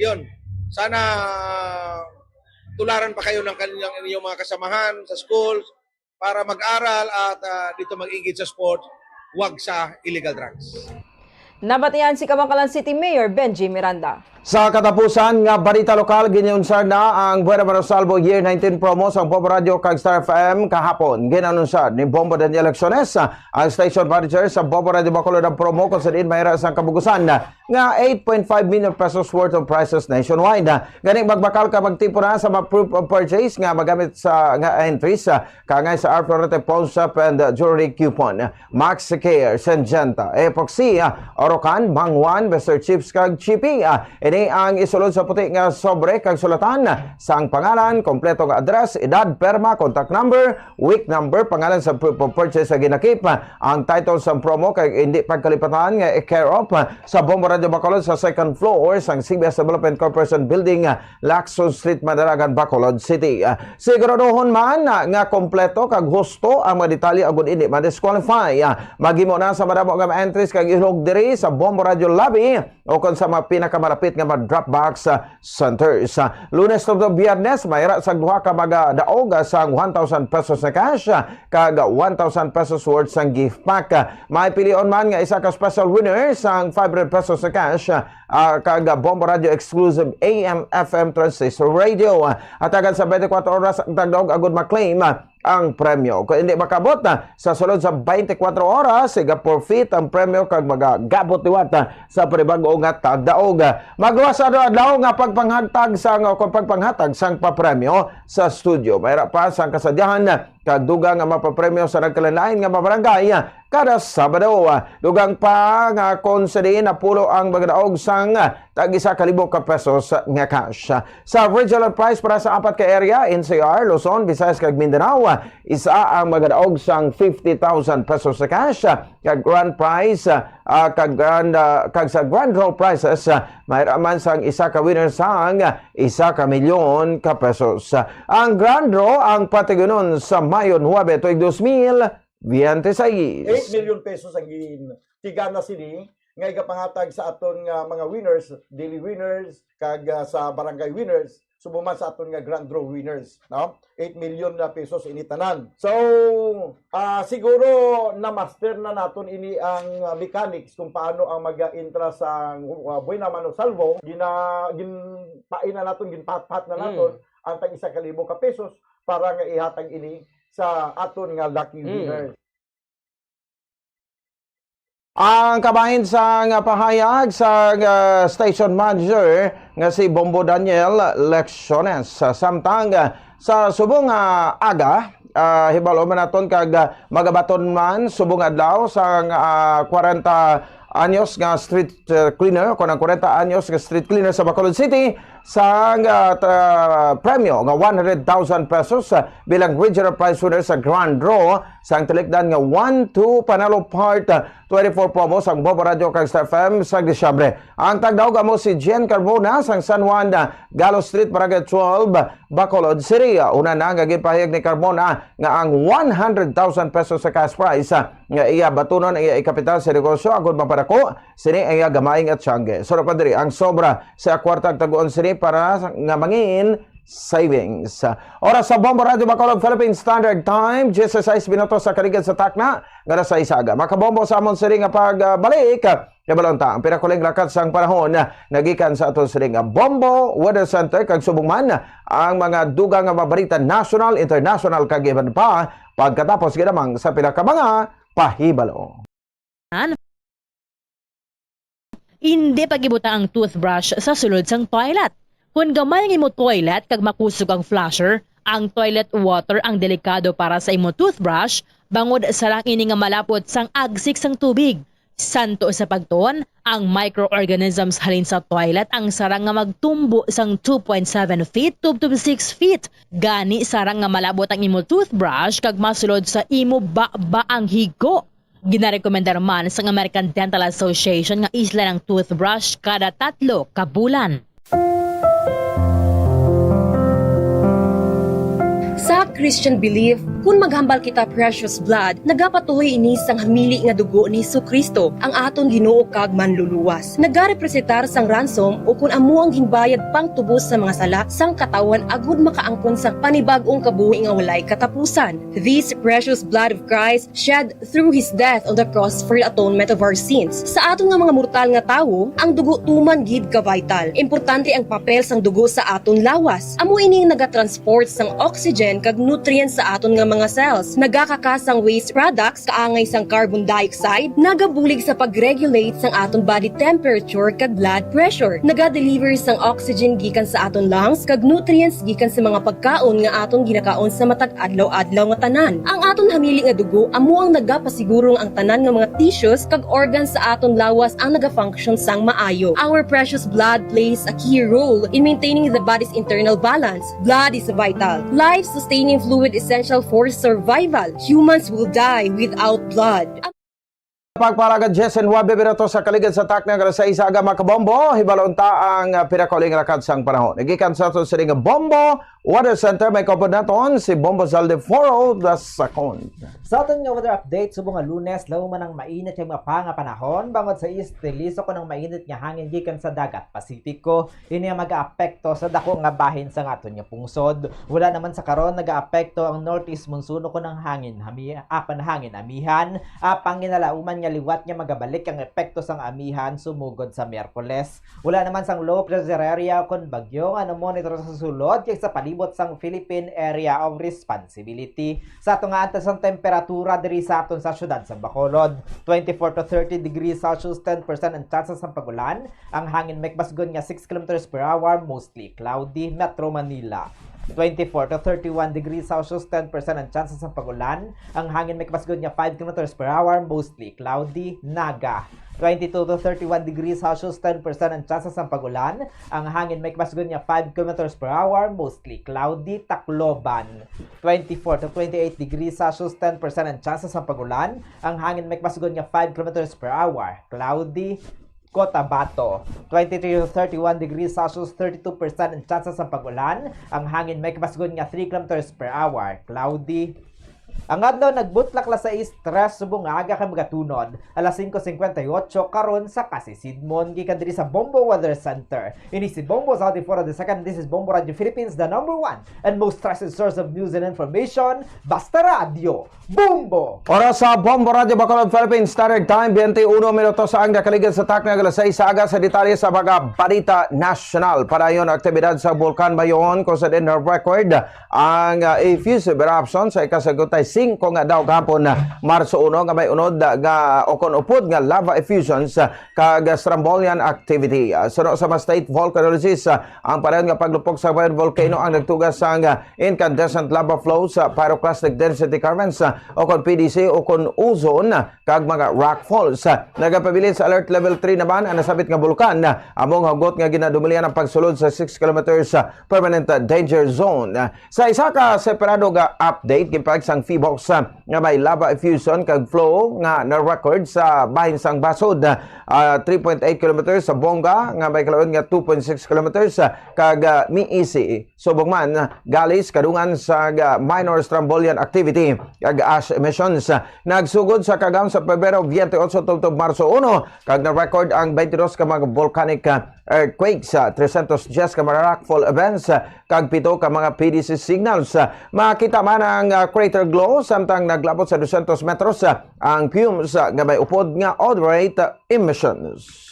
yun, sana ah, Tularan pa kayo ng kanilang, inyong mga kasamahan sa school para mag-aral at, ah, dito mag-engage sa sport, wag sa illegal drugs. Nabatian si Kabankalan City Mayor Benji Miranda. Sa katapusan nga balita lokal, ginanunsar na ang Buena Mano Salvo Year nineteen promo sa Bombo Radio kag Star F M kahapon. Ginanunsar ni Bombo Daniel Lecciones, ang station manager sa Bombo Radio Bacolod, ang promo kung sa diin mahira sang kabugusan nga eight point five million pesos worth of prizes nationwide. Gani magbakal ka, magtiempo na sa mga proof of purchase nga magamit sa nga entries, ah, kangay sa Arflorete Pawnshop and Jewelry Coupon, Max Care, Syngenta, Epoxy, ah, Orocan, Mang Juan, Mister Chips, kag Chippy. Ah, ini ang isulod sa puti nga sobre kag sulatan sang pangalan, kompleto nga address, edad, perma, contact number, week number, pangalan sa proof of purchase sa ginakip, ang title sa promo kag hindi pagkalipatan nga i-care of sa Bombo Radio Bacolod sa second floor sang C B S Development Corporation Building, Lacson Street, Madaragan, Bacolod City. Siguraduhon man nga kompleto kag husto ang mga detalye agud hindi ma-disqualify. Maghimo na sa madamo nga entries kag ihulog diri sa Bombo Radio Lobby o kon sa mga pinakamalapit nga mga drop box, ah, centers. Ah, Lunes tubtob Biyernes, mahira sang duha ka magadaog, ah, sang one thousand pesos nga cash, ah, kag one thousand pesos worth sang gift pack. Ah, may pilion man nga isa ka special winner sang five hundred pesos nga cash, ah, ah, kag Bombo Radio exclusive A M F M transistor radio. Ah, hatagan sa twenty-four oras ang tagdaog agud ma-claim, ah, ang premyo. Kung hindi makabot, ah, sa sulod sa twenty-four oras, iga-forfeit ang premyo kag magagabot liwat, ah, sa panibag-o nga tagdaog. Magluwas sa adlaw nga pagpanghagtag sang, o kung pagpanghatag sang papremyo sa studio. Mayra pa sang kasadyahan, ah, kag dugang nga mapapremyo sa nagkalain-lain nga mga barangay, ah, kada Sabado. Ah, dugang pa nga kung sa diin napulo ang magadaog sang, ah, tag isa ka libo ka pesos nga cash. Sa regular price para sa apat ka area, N C R, Luzon, Visayas, kag Mindanao, isa ang magadaog sang fifty thousand pesos sa cash, kag grand prize, ah, kag grand, ah, kag sa grand draw prizes, ah, mayra man sang isa ka winner sang isa ka milyon ka pesos. Ang grand draw ang patigayon sa Mayo nuebe tuig dos mil biyente seis. Eight million pesos ang gin-, tigana sini nga igapangatag sa aton nga mga winners, daily winners, kag, ah, sa barangay winners, subong man sa aton nga grand draw winners, no? Eight million na pesos ini tanan. So, ah, siguro na-master na naton ini ang, ah, mechanics kung paano ang mag-intra sa, ah, Buena Mano Salvo. Gina-, ginpain na naton, ginpatpat na Mm. naton ang tag isa ka libo ka pesos para nga ihatag ini sa aton nga lucky Mm. winners. Ang kabahin sang pahayag sa, ah, station manager nga si Bombo Daniel Lecciones. Samtang, ah, sa subong nga aga, ah, hibalo man naton kag, ah, magabaton man subong adlaw sang, ah, kwarenta anyos nga street, ah, cleaner, o kon ang kwarenta anyos nga street cleaner sa Bacolod City, sang, ah, ta-, premyo nga one hundred thousand pesos, ah, bilang regional prize winner sa grand draw sang talikdan nga one two Panalo Part, ah, twenty-four promo sang Bombo Radio kag Star F M sa Disyembre. Ang tagdaog amo si Jen Carmona sang San Juan, ah, Galo Street, Barangay twelve, Bacolod City. Una na nga ginpahayag ni Carmona nga ang one hundred thousand pesos sa cash prize, ah, nga iya batunon ang iya ikapital sa negosyo agud mapadako sini ang iya gamay nga tiyangge. Suno pa diri, ang sobra sa kwarta ang taguon sini para nga mangin savings. Oras sa Bombo Radio Bacolod, Philippine Standard Time, diyesisais minutos sa kaligid sa takna nga alas sais aga. Makabombo sa amon sini nga pagbalik. Kabalo ta ang pinakuling lakat sang panahon nga gikan sa aton sini nga Bombo Weather Center, kag subong man ang mga dugang nga mga balita national, international, kag iban pa pagkatapos ginamang sa pila ka mga pahibalo. Indi pag-ibutang ang toothbrush sa sulod sang toilet. Kon gamay ang imo toilet kag makusog ang flusher, ang toilet water ang delikado para sa imo toothbrush, bangod sarang ini nga malapot sang agsik sang tubig. Santo sa pagtuon, ang microorganisms halin sa toilet ang sarang nga magtumbo sang two point seven feet tubtob six feet. Gani, sarang nga malabot ang imo toothbrush kag masulod sa imo baba ang higko. Ginarekomendar man sang American Dental Association nga islan ang toothbrush kada tatlo ka bulan. Sa Christian belief, Kon maghambal kita precious blood, nagapatuhoy ini sang hamili nga dugo ni Jesu-Cristo, ang aton Ginoo kag Manluluwas. Nagarepresentar sang ransom o kon amo ang ginbayad pangtubos sa mga sala sang katawhan agud makaangkon sang panibag-ong kabuhi nga walay katapusan. This precious blood of Christ shed through his death on the cross for the atonement of our sins. Sa aton nga mga mortal nga tawo, ang dugo tuman gid ka vital. Importante ang papel sang dugo sa aton lawas. Amo ini ang nagatransport sang oxygen kag nutrients sa aton nga mga cells. Nagakakas sang waste products kaangay sang carbon dioxide, nagabulig sa pag-regulate sang aton body temperature kag blood pressure. Nagadeliver sang oxygen gikan sa aton lungs kag nutrients gikan sa mga pagkaon nga aton ginakaon sa matag adlaw-adlaw nga tanan. Ang aton hamili nga dugo amo ang nagapasiguro nga ang tanan nga mga tissues kag organs sa aton lawas ang nagafunction sang maayo. Our precious blood plays a key role in maintaining the body's internal balance. Blood is vital, life-sustaining fluid essential for survival. Humans will die without blood. Pagpalaga diyes nuwebe minutos sa kaligid sa takna nga alas sais sa aga, mga kabombo. Hibalon ta ang, ah, pinakauling rakat sang panahon. Gikan sa aton sining Bombo Weather Center, may kaupod naton si Bombo Zaldeforo the second. Sa aton nga weather update, subong nga Lunes, lahuman ang mainit kag mapanga panahon, bangod sa easterly, so kon ang mainit nga hangin gikan sa dagat Pasipiko, ini ang mag-aapekto sa dako nga bahin sa aton nga pungsod. Wala naman sa karon nagaapekto ang northeast monsoon o kon ang hangin hami-, apan hangin amihan. Apang ginalauman nga liwat nga magabalik ang epekto sang amihan sumugod sa Miyerkules. Wala naman sang low pressure area kon bagyo nga namonitor sa sulod kag sa palibot sang Philippine Area of Responsibility. Sa ato nga antas sang temperatura diri sa aton sa siyudad sa Bacolod, twenty-four to thirty degrees Celsius, ten percent ang tsansa sang pag-ulan. Ang hangin may kabasgon nga six kilometers per hour, mostly cloudy. Metro Manila, twenty-four to thirty-one degrees Celsius, ten percent ang tsansa sang pag-ulan. Ang hangin may kabasgon nga five kilometers per hour, mostly cloudy. Naga, twenty-two to thirty-one degrees Celsius, ten percent ang tsansa sang pag-ulan. Ang hangin may kabasgon nga five kilometers per hour, mostly cloudy. Tacloban, twenty-four to twenty-eight degrees Celsius, ten percent ang tsansa sang pag-ulan. Ang hangin may kabasgon nga five kilometers per hour, cloudy. Cotabato, twenty-three to thirty-one degrees Celsius, thirty-two percent ang tsansa sang pag-ulan. Ang hangin may kabasgon nga three kilometers per hour, cloudy. Ang adlaw nagbutlak alas sais tres subong nga aga kag magatunod alas singko singkwenta y otso karon sa kasisidmon. Gikan diri sa Bombo Weather Center, ini si Bombo Zaldi Foro the second. This is Bombo Radio Philippines, the number one and most trusted source of news and information. Basta Radyo, Bombo! Oras sa Bombo Radyo Bacolod, Philippine Standard Time, twenty-one minutos ang nakaligid sa takna nga alas sais sa aga. Sa detalye sa mga balita nasyonal, padayon aktibidad sa Bulkan Mayon, kung sa din record ang, ah, effusive eruption sa ika-singkwenta y singko nga adlaw kahapon, ah, Marso uno, nga may unod, ah, nga o kon upod nga lava effusions, ah, kag, ah, Strombolian activity. Ah, suno sa mga state volcanologist, ah, ang padayon nga paglupok sa Mayon volcano ang nagtuga sang, ah, incandescent lava flows, ah, pyroclastic density currents, ah, o kon P D C o kon ozone, ah, kag mga rock falls. Ah, nagapabilin sa alert level three naman ang nasabit nga bulkan, ah, amo nga hugot nga ginadumilian ang pagsulod sa six kilometers, ah, permanent, ah, danger zone. Ah, sa isa ka separado nga update, ginpahayag sang PHIVOLCS, ah, nga may lava effusion kag flow nga na-record sa bahin sang Basud, ah, three point eight kilometers, sa Bonga nga may kalaon nga two point six kilometers, ah, kag, ah, Miisi. Subong man, ah, gali sa kadungan sa, ah, minor Strombolian activity kag ash emissions. Nagsugod sa kagahom sa Pebrero twenty-eight tubtob Marso uno, kag na-record ang twenty-two ka mga volcanic, ah, earthquakes, ah, three hundred ten ka mga rockfall events, ah, kag pito ka mga P D C signals. Ah, makita man ang, ah, crater glow, samtang naglabot sa two hundred metros, ah, ang fumes, ah, nga may upod nga odorate, ah, emissions.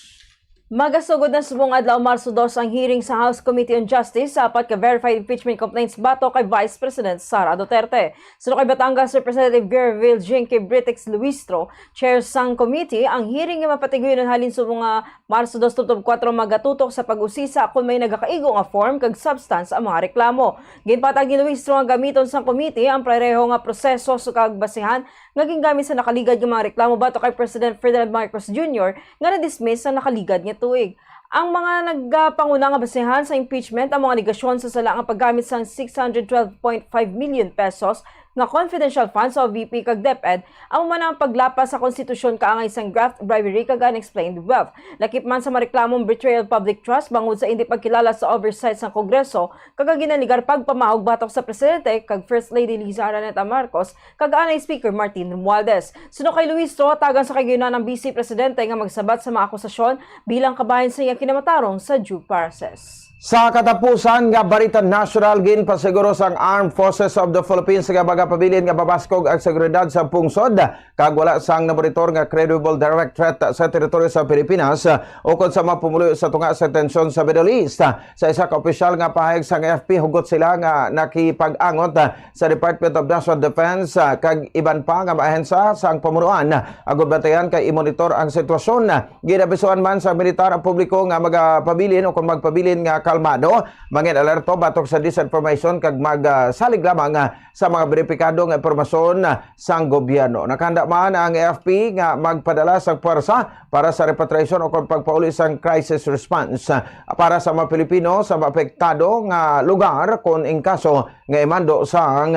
Magasugod na subong adlaw, Marso dos, ang hearing sa House Committee on Justice sa apat ka verified impeachment complaints batok kay Vice President Sara Duterte. Suno kay Batangas Representative Gerville Jinky Britex Luistro, chair sang committee, ang hearing nga mapatigayon halin subong nga Marso dos tubtob kuwatro magatutok sa pag-usisa kon may nagakaigo nga form kag substance ang mga reklamo. Ginpatag ni Luistro nga gamiton sang committee ang pareho nga proseso sa kag basihan nga gingamit sa nakaligad nga mga reklamo batok kay President Ferdinand Marcos Junior nga na-dismiss sa nakaligad nga tuig. Ang mga nagapanguna nga basehan sa impeachment ang mga alegasyon sa sala nga paggamit sang six hundred twelve point five million pesos nga confidential funds sa O V P kag DepEd, amo man ang paglapas sa konstitusyon kaangay sang graft, bribery kag unexplained wealth. Lakip man sa mareklamong betrayal of public trust bangod sa indi pagkilala sa oversight sang Kongreso kag ang ginaligar pagpamahog batok sa Presidente kag First Lady Liza Araneta Marcos kag anay Speaker Martin Romualdez. Suno kay Luis Roa, tagan sa kagayonan ang Vice Presidente nga magsabat sa mga akusasyon bilang kabahin sa iyang kinamatarong sa due process. Sa katapusan nga balita nasyonal, ginpasiguro sang Armed Forces of the Philippines nga magapabilin nga mabaskog ang seguridad sa pungsod kag wala sang namonitor nga credible direct threat sa teritoryo sa Pilipinas, ukon sa mga pumuluyo sa tunga sa tensyon sa Middle East. Sa isa ka opisyal nga pahayag sang A F P, hugot sila nga nakipag-angot sa Department of National Defense, ah, kag iban pa nga mga ahensya sang pamunuan agud bantayan kag imonitor ang sitwasyon. Ginabisuan man sa militar ang publiko nga magapabilin o kung magpabilin nga kalmado, mangin alerto batok sa disinformation kag magsalig lamang, ah, sa mga beripikado nga impormasyon, ah, sang gobyerno. Nakahanda man ang A F P nga magpadala sa pwersa para sa repatriation o kung pagpauli sang crisis response, ah, para sa mga Pilipino sa maapektado nga lugar kung in kaso nga imando sang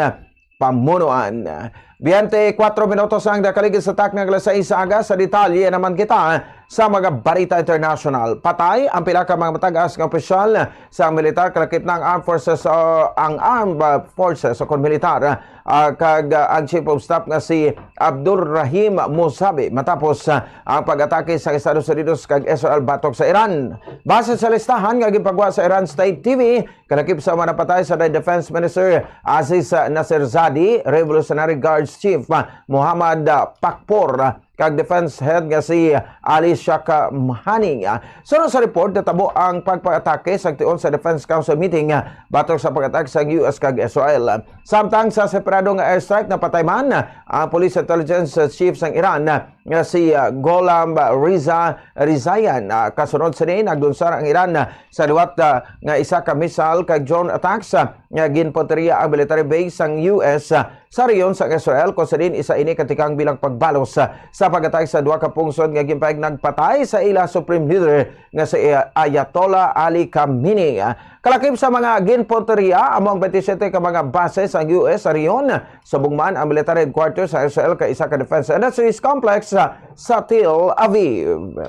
pamunuan. Biyente kuwatro minutos ang nakaligid sa takna nga alas sais sa aga. Sa detalye naman kita sa mga balita international. Patay ang pila ka mga mataas nga opisyal sa militar, kalakip na ang armed forces, o ang armed, uh, forces o kon militar, uh, kag, uh, ang chief of staff nga si Abdul Rahim Musabi matapos, uh, ang pag-atake sa Estados Unidos kag Israel batok sa Iran. Base sa listahan nga ginpagwa sa Iran State T V, kalakip sa mga napatay sa Defense Minister Aziz Nasirzadeh, Revolutionary Guards Chief Muhammad Pakpour, kag Defense Head nga si Ali Shakmani. Sunod sa report, natabo ang pagpag-atake sa tion sa Defense Council meeting batok sa pag-atak sa U S kag Israel. Samtang sa separado nga airstrike, napatay man ang Police Intelligence Chief sang Iran nga si, ah, Gholam Reza Rezaian. Ah, kasunod sini, nagdunsar ang Iran, ah, sa liwat, ah, nga isa ka missile kag drone attacks, ah, nga ginpunteriya ang military base sang U S, ah, sa rehiyon sang Israel, kung sa diin isa ini katikang bilang pagbalos, ah, sa pag-atake sa duha ka pungsod nga ginpahayag nagpatay sa ila supreme leader nga si, ah, Ayatollah Ali Khamenei. Ah, kalakip sa mga ginpunteriya amo ang twenty-seven ka mga base sang U S sa rehiyon, subong man ang military headquarters sa Israel kag isa ka defense industries complex sa, sa Tel Aviv.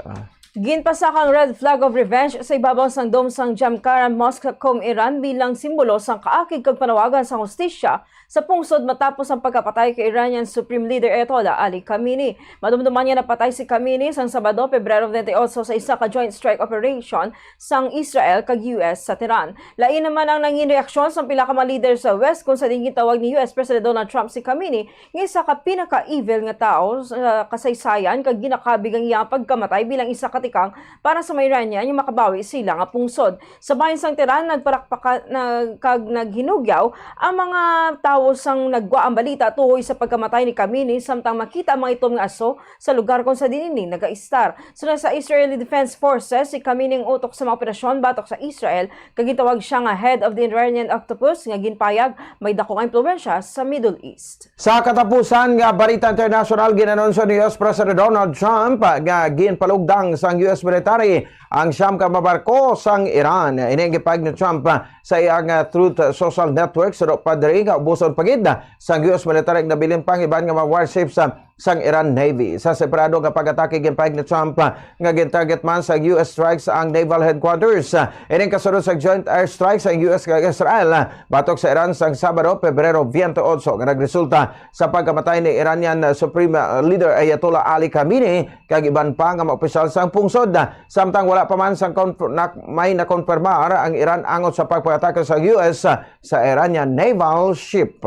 Ginpasaka ang Red Flag of Revenge sa ibabaw sang dome sang Jamkara Mosque sa Qom, Iran, bilang simbolo sang kaakig kag panawagan sang hustisya sa pungsod matapos ang pagkapatay kay Iranian Supreme Leader Ayatollah Ali Khamenei. Madumduman nga napatay si Khamenei sang Sabado, Pebrero twenty-eight, sa isa ka joint strike operation sang Israel kag U S sa Tehran. Lain naman ang nangin reaksyon sang pila ka mga leader sa West, kung sa diin gintawag ni U S President Donald Trump si Khamenei nga isa ka pinaka-evil nga tawo sa kasaysayan, kag ginakabig ang iyang pagkamatay bilang isa ka tikang para sa mga Iranian nga makabawi sila nga pungsod. Sa bahin sang Tehran, nagparakpaka-, nag-, kag naghinugyaw ang mga tawo sang naggwa ang balita tuhoy sa pagkamatay ni Khamenei, samtang makita ang mga itom nga aso sa lugar kung sa diin ini nagaistar. Suno sa Israeli Defense Forces, si Khamenei ang utok sa mga operasyon batok sa Israel, kag gintawag siya nga Head of the Iranian Octopus, nga ginpayag may dako nga impluwensya sa Middle East. Sa katapusan nga balita internasyonal, ginanunsyo ni U S President Donald Trump nga ginpalugdang sang U S military ang siyam ka mga barko sang Iran. Ini ang gipahayag ni Trump sa iyang, ah, Truth Social Network, suno pa diri nga ubuson pa gid sang U S military ang nabilin pang iban nga mga warships, ah, sang Iran Navy. Sa separado nga pag-atake, ginpahayag ni Trump, ah, nga gin-target man sa U S strikes ang naval headquarters. Ah, ining kasunod sa joint airstrike sa U S kag Israel, ah, batok sa Iran sang Sabado, Pebrero twenty-eight, nga nagresulta sa pagkamatay ni Iranian, ah, Supreme, ah, Leader Ayatollah Ali Khamenei kag iban pa nga mga opisyal sang pungsod. Samtang wala pa man sang konf-, nak-, may nakonfirmar ang Iran angot sa pagpag-atake sa U S, ah, sa Iranian naval ship.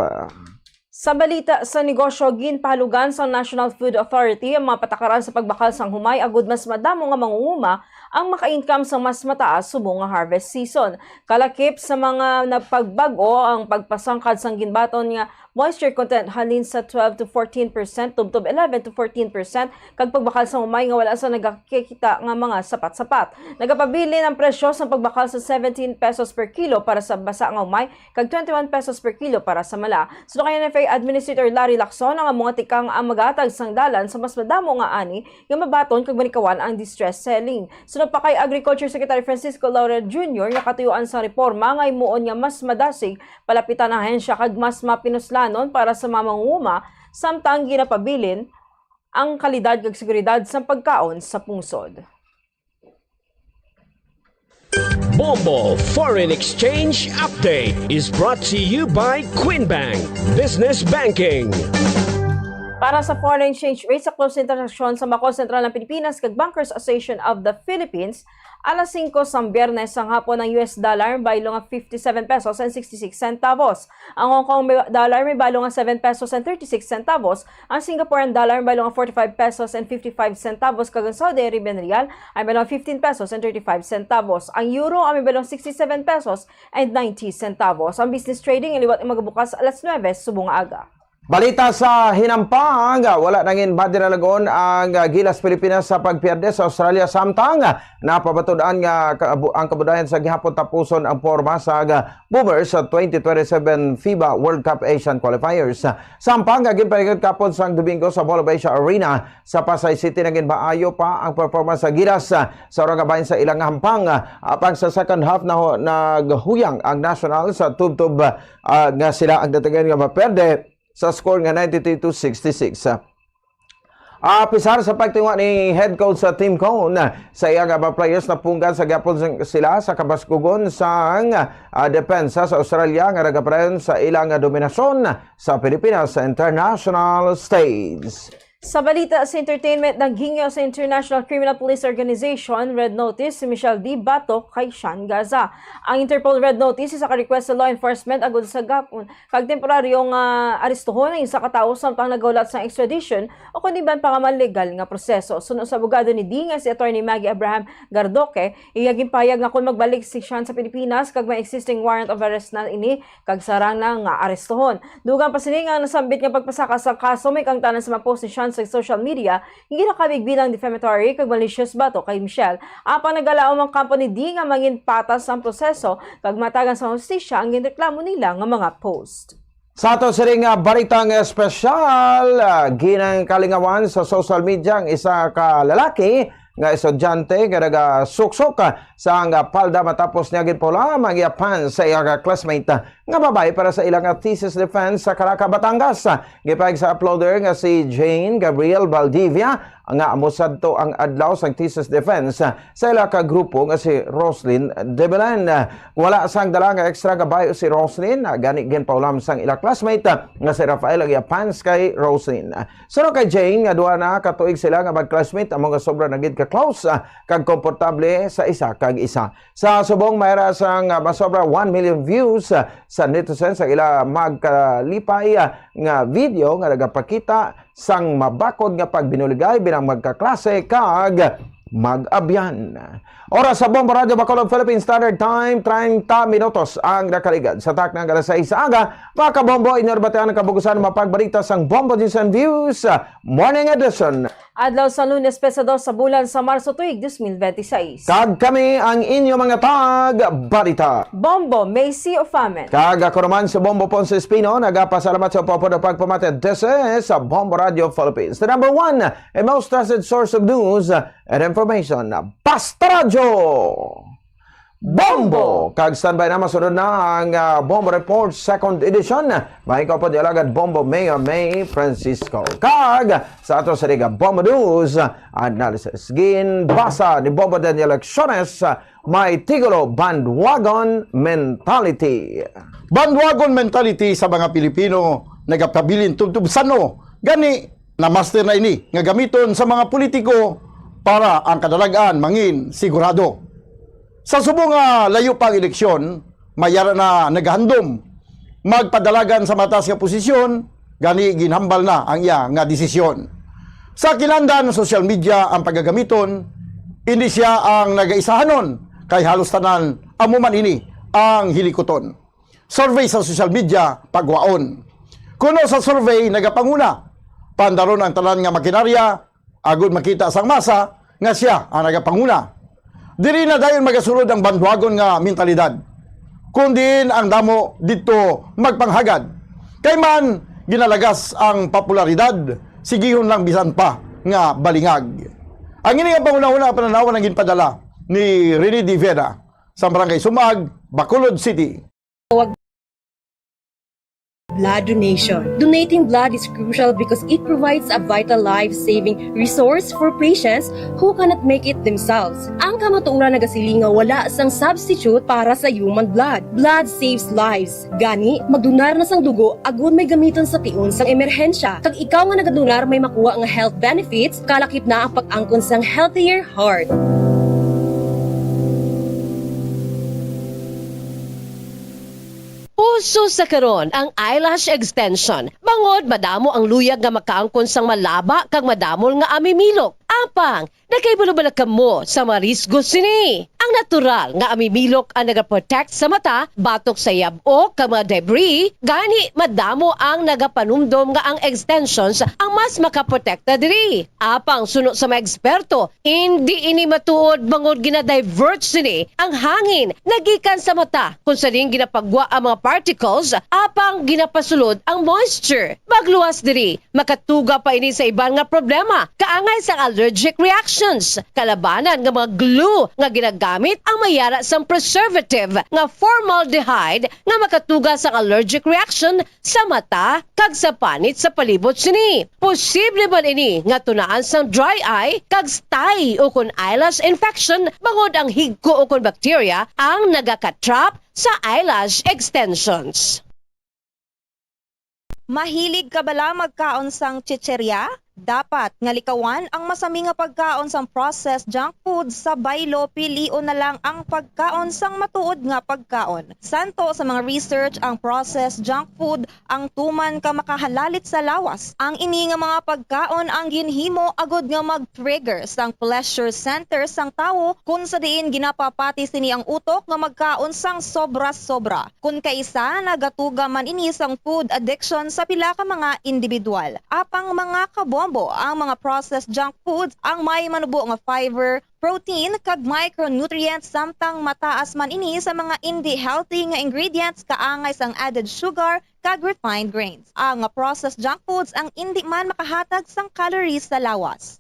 Sa balita sa negosyo, ginpahalugan sang National Food Authority ang mga patakaran sa pagbakal sang humay agud mas madamo nga mangunguma ang maka-income sa mas mataas subong nga harvest season. Kalakip sa mga nagpagbag-o ang pagpasangkad sang ginbaton nga moisture content halin sa twelve to fourteen percent, tubtob eleven to fourteen percent, kag pagbakal sa humay nga wala sa nagakikita nga mga sapat-sapat. Nagapabilin ang presyo sa pagbakal sa seventeen pesos per kilo para sa basa nga humay kag twenty-one pesos per kilo para sa mala. Suno kay N F A Administrator Larry Lacson, ang amo nga tikang ang magatag sang dalan sa mas madamo nga ani nga mabaton kag manikawan ang distress selling. Suno pa kay Agriculture Secretary Francisco Laurel Junior nga katuyuan sa reforma nga himuon nga mas madasig palapitan ang ahensya kag mas mapinuslanon para sa mga mangunguma, samtang ginapabilin ang kalidad kag seguridad sa pagkaon sa pungsod. Bombo Foreign Exchange Update is brought to you by Queen Bank Business Banking. Para sa foreign exchange rate sa close interaksyon sa Bangko Sentral ng Pilipinas kag Bankers Association of the Philippines, alas singko sang Biyernes sang hapon ang U S dollar may baylo nga fifty-seven pesos and sixty-six centavos. Ang Hong Kong may dollar may baylo nga seven pesos and thirty-six centavos, ang Singaporean dollar may baylo nga forty-five pesos and fifty-five centavos, kag ang Saudi Arabian riyal ay may baylo nga fifteen pesos and thirty-five centavos. Ang euro ay may baylo nga sixty-seven pesos and ninety centavos. Ang business trading ay liwat nga magabukas alas nuebe subong nga aga. Balita sa hinampang, wala nangin madinalagon ang Gilas Pilipinas sa pagpierde sa Australia, samtang napabatud-an nga kabu- ang kabudayan sa gihapon tapuson ang porma sa Boomers sa twenty twenty-seven FIBA World Cup Asian Qualifiers. Samtang nga ginpahingot kapon sang Domingo sa Mall of Asia Arena sa Pasay City, nangin maayo pa ang performance sa Gilas sa ora nga bahin sa ilang hampang, apang sa second half na naghuyang ang National sa tubtob ah, nga sila ang datagan nga maperde sa score nga ninety-three to sixty-six. Ah, pisar sa pagtinguha ni head coach sa Tim Cone sa iya nga mga players, napunggan sa gyapon sing- sila sa kabaskugon sang ah, depensa sa Australia nga nagapadayon sa ila nga dominasyon sa Pilipinas sa international stage. Sa balita sa entertainment, naghingyo sa International Criminal Police Organization, Red Notice, si Michelle D. Bato kay Sean Gaza. Ang Interpol Red Notice isa ka request sa law enforcement agud sa gapon kag temporaryo nga arestuhon ang isa ka tawo samtang nagahulat sang extradition o kon iban pa nga mga legal nga proseso. Suno sa abogado ni D nga si Attorney Maggie Abraham Gardoque, iya ginpahayag nga kon magbalik si Sean sa Pilipinas kag may existing warrant of arrest na ini kag sarang na nga arestuhon. Dugang pa sini nga nasambit nga pagpasaka sa kaso may kaangtanan sa mga post ni Sean sa social media, ginakabig bilang defamatory kag malicious batok kay Michelle. Apang nagalaom ang kampo ni D nga mangin patas ang proseso kag matagan sa hustisya ang ginreklamo nila nga mga post. Sa ato sining nga baritang espesyal, ah, ginangkalingawan sa social media ang isa ka lalaki nga estudyante nga nagasuksok, ah, sang palda matapos niya ginpahulam ang iya pants sa iya ka classmate, ah, nga babayi para sa ila nga thesis defense sa Caraca, Batangas. Gipahayag sa uploader nga si Jane Gabriel Valdivia nga amo sadto ang adlaw sang thesis defense sa ila ka grupo nga si Roslyn de Belen. Wala sang dala nga extra nga bayo si Roslyn, gani ginpahulam sang ila classmate nga si Rafael ang iya pants kay Roslyn. Suno kay Jane nga duha na ka tuig sila nga mag-classmate, amo nga sobra na gid ka close, ah, kag komportable sa isa kag isa. Sa subong, mayra sang, ah, masobra one million views, ah, sa netizens ang ila magkalipay, ah, nga video nga nagapakita sang mabakod nga pagbinuligay bilang magkaklase kag mag-abyan. Oras sa Bombo Radyo Bacolod, Philippine Standard Time, treinta minutos ang nakaligad sa takna nga alas sais sa aga. Mga kabombo, inyo nabatian ang kabugusan nga mga pagbalita sang Bombo News and Views, ah, Morning Edition. Adlaw sa Lunes, Pesta dos sa bulan sa Marso tuig dos mil benti sais. Kag kami ang inyo mga tag-balita. Bombo Macy Ofamen. Kag ako naman si Bombo Ponce Espino, nagapasalamat sa upod pagpamati. This is Bombo Radio Philippines, the number one and most trusted source of news and information. Basta Radyo! Bombo! Kag standby na, masunod na ang, ah, Bombo Report Second Edition. May kaupod ni Alagad Bombo Mayor May Francisco. Kag sa ato sa Liga Bombo News, analysis ginbasa ni Bombo Daniel Acciones, may titulo, Bandwagon Mentality. Bandwagon mentality sa mga Pilipino nagapabilin tubtob san-o. Gani, na-master na ini nga gamiton sa mga politiko para ang kadalagan mangin sigurado. Sa subong nga layo pa ang eleksyon, may ara na nagahandom magpadalagan sa mataas nga posisyon, gani ginhambal na ang iya nga desisyon. Sa kinahanglan, social media ang pagagamiton, indi sia ang nagaisahanon, kay halos tanan amo man ini ang hilikuton. Survey sa social media, pagwaon. Kuno sa survey nagapanguna, pandaron ang tanan nga makinarya agod makita sang masa nga sia ang nagapanguna. Diri na dayon magasulod ang bandwagon nga mentalidad, kun diin ang damo didto magpanghagad. Kay man ginalagas ang popularidad, sigihon lang bisan pa nga balingag. Ang ini nga panghunahuna nga panan-aw ang ginpadala ni Rene De Vera sa Barangay Sumag, Bacolod City. Tawag blood donation. Donating blood is crucial because it provides a vital life-saving resource for patients who cannot make it themselves. Ang kamatuoran nagasiling nga wala sang substitute para sa human blood. Blood saves lives. Gani, magdonar na sang dugo agud may gamiton sa tion sang emerhensya. Kag ikaw nga nagadonar may makuha nga health benefits, kalakip na ang pag-angkon sang healthier heart. Uso sa karon ang eyelash extension, bangod madamo ang luyag nga makaangkon sang malaba kag madamol nga amimilok. Apang, nakahibalo bala kamo sa mga risgo sini? Ang natural nga amimilok ang nagaprotect sa mata batok sa yab-ok kag mga debris, gani madamo ang nagapanumdom nga ang extensions ang mas makaprotekta diri. Apang suno sa mga eksperto, indi ini matuod bangod gina-divert sini ang hangin nagikan sa mata, kung sa diin ginapagwa ang mga particles, apang ginapasulod ang moisture. Magluwas diri, makatuga pa ini sa iban nga problema, kaangay sang allergic reactions, kalabanan nga mga glue nga ginagamit ang mayara sang preservative nga formaldehyde nga makatuga sang allergic reaction sa mata kag sa panit sa palibot sini. Posible man ini nga tunaan sang dry eye kag stye ukon eyelash infection bangod ang higko ukon bacteria ang nagakatrap sa eyelash extensions. Mahilig ka bala magkaon sang chicheria? Dapat nga likawan ang masami nga pagkaon sang processed junk food sa baylo, pilion na lang ang pagkaon sang matuod nga pagkaon. Santo sa mga research, ang processed junk food ang tuman ka makahalalit sa lawas. Ang ini nga mga pagkaon ang ginhimo agud nga mag-trigger sang pleasure center sang tawo, kun sa diin ginapapati sini ang utok nga magkaon sang sobra-sobra. Kun kaisa, nagatuga man ini sang food addiction sa pila ka mga individual. Apang mga kabombo, ang mga processed junk foods ang may manubo nga fiber, protein, kag micronutrients, samtang mataas man ini sa mga indi healthy nga ingredients, kaangay sang added sugar kag refined grains. Ang processed junk foods ang indi man makahatag sang calories sa lawas.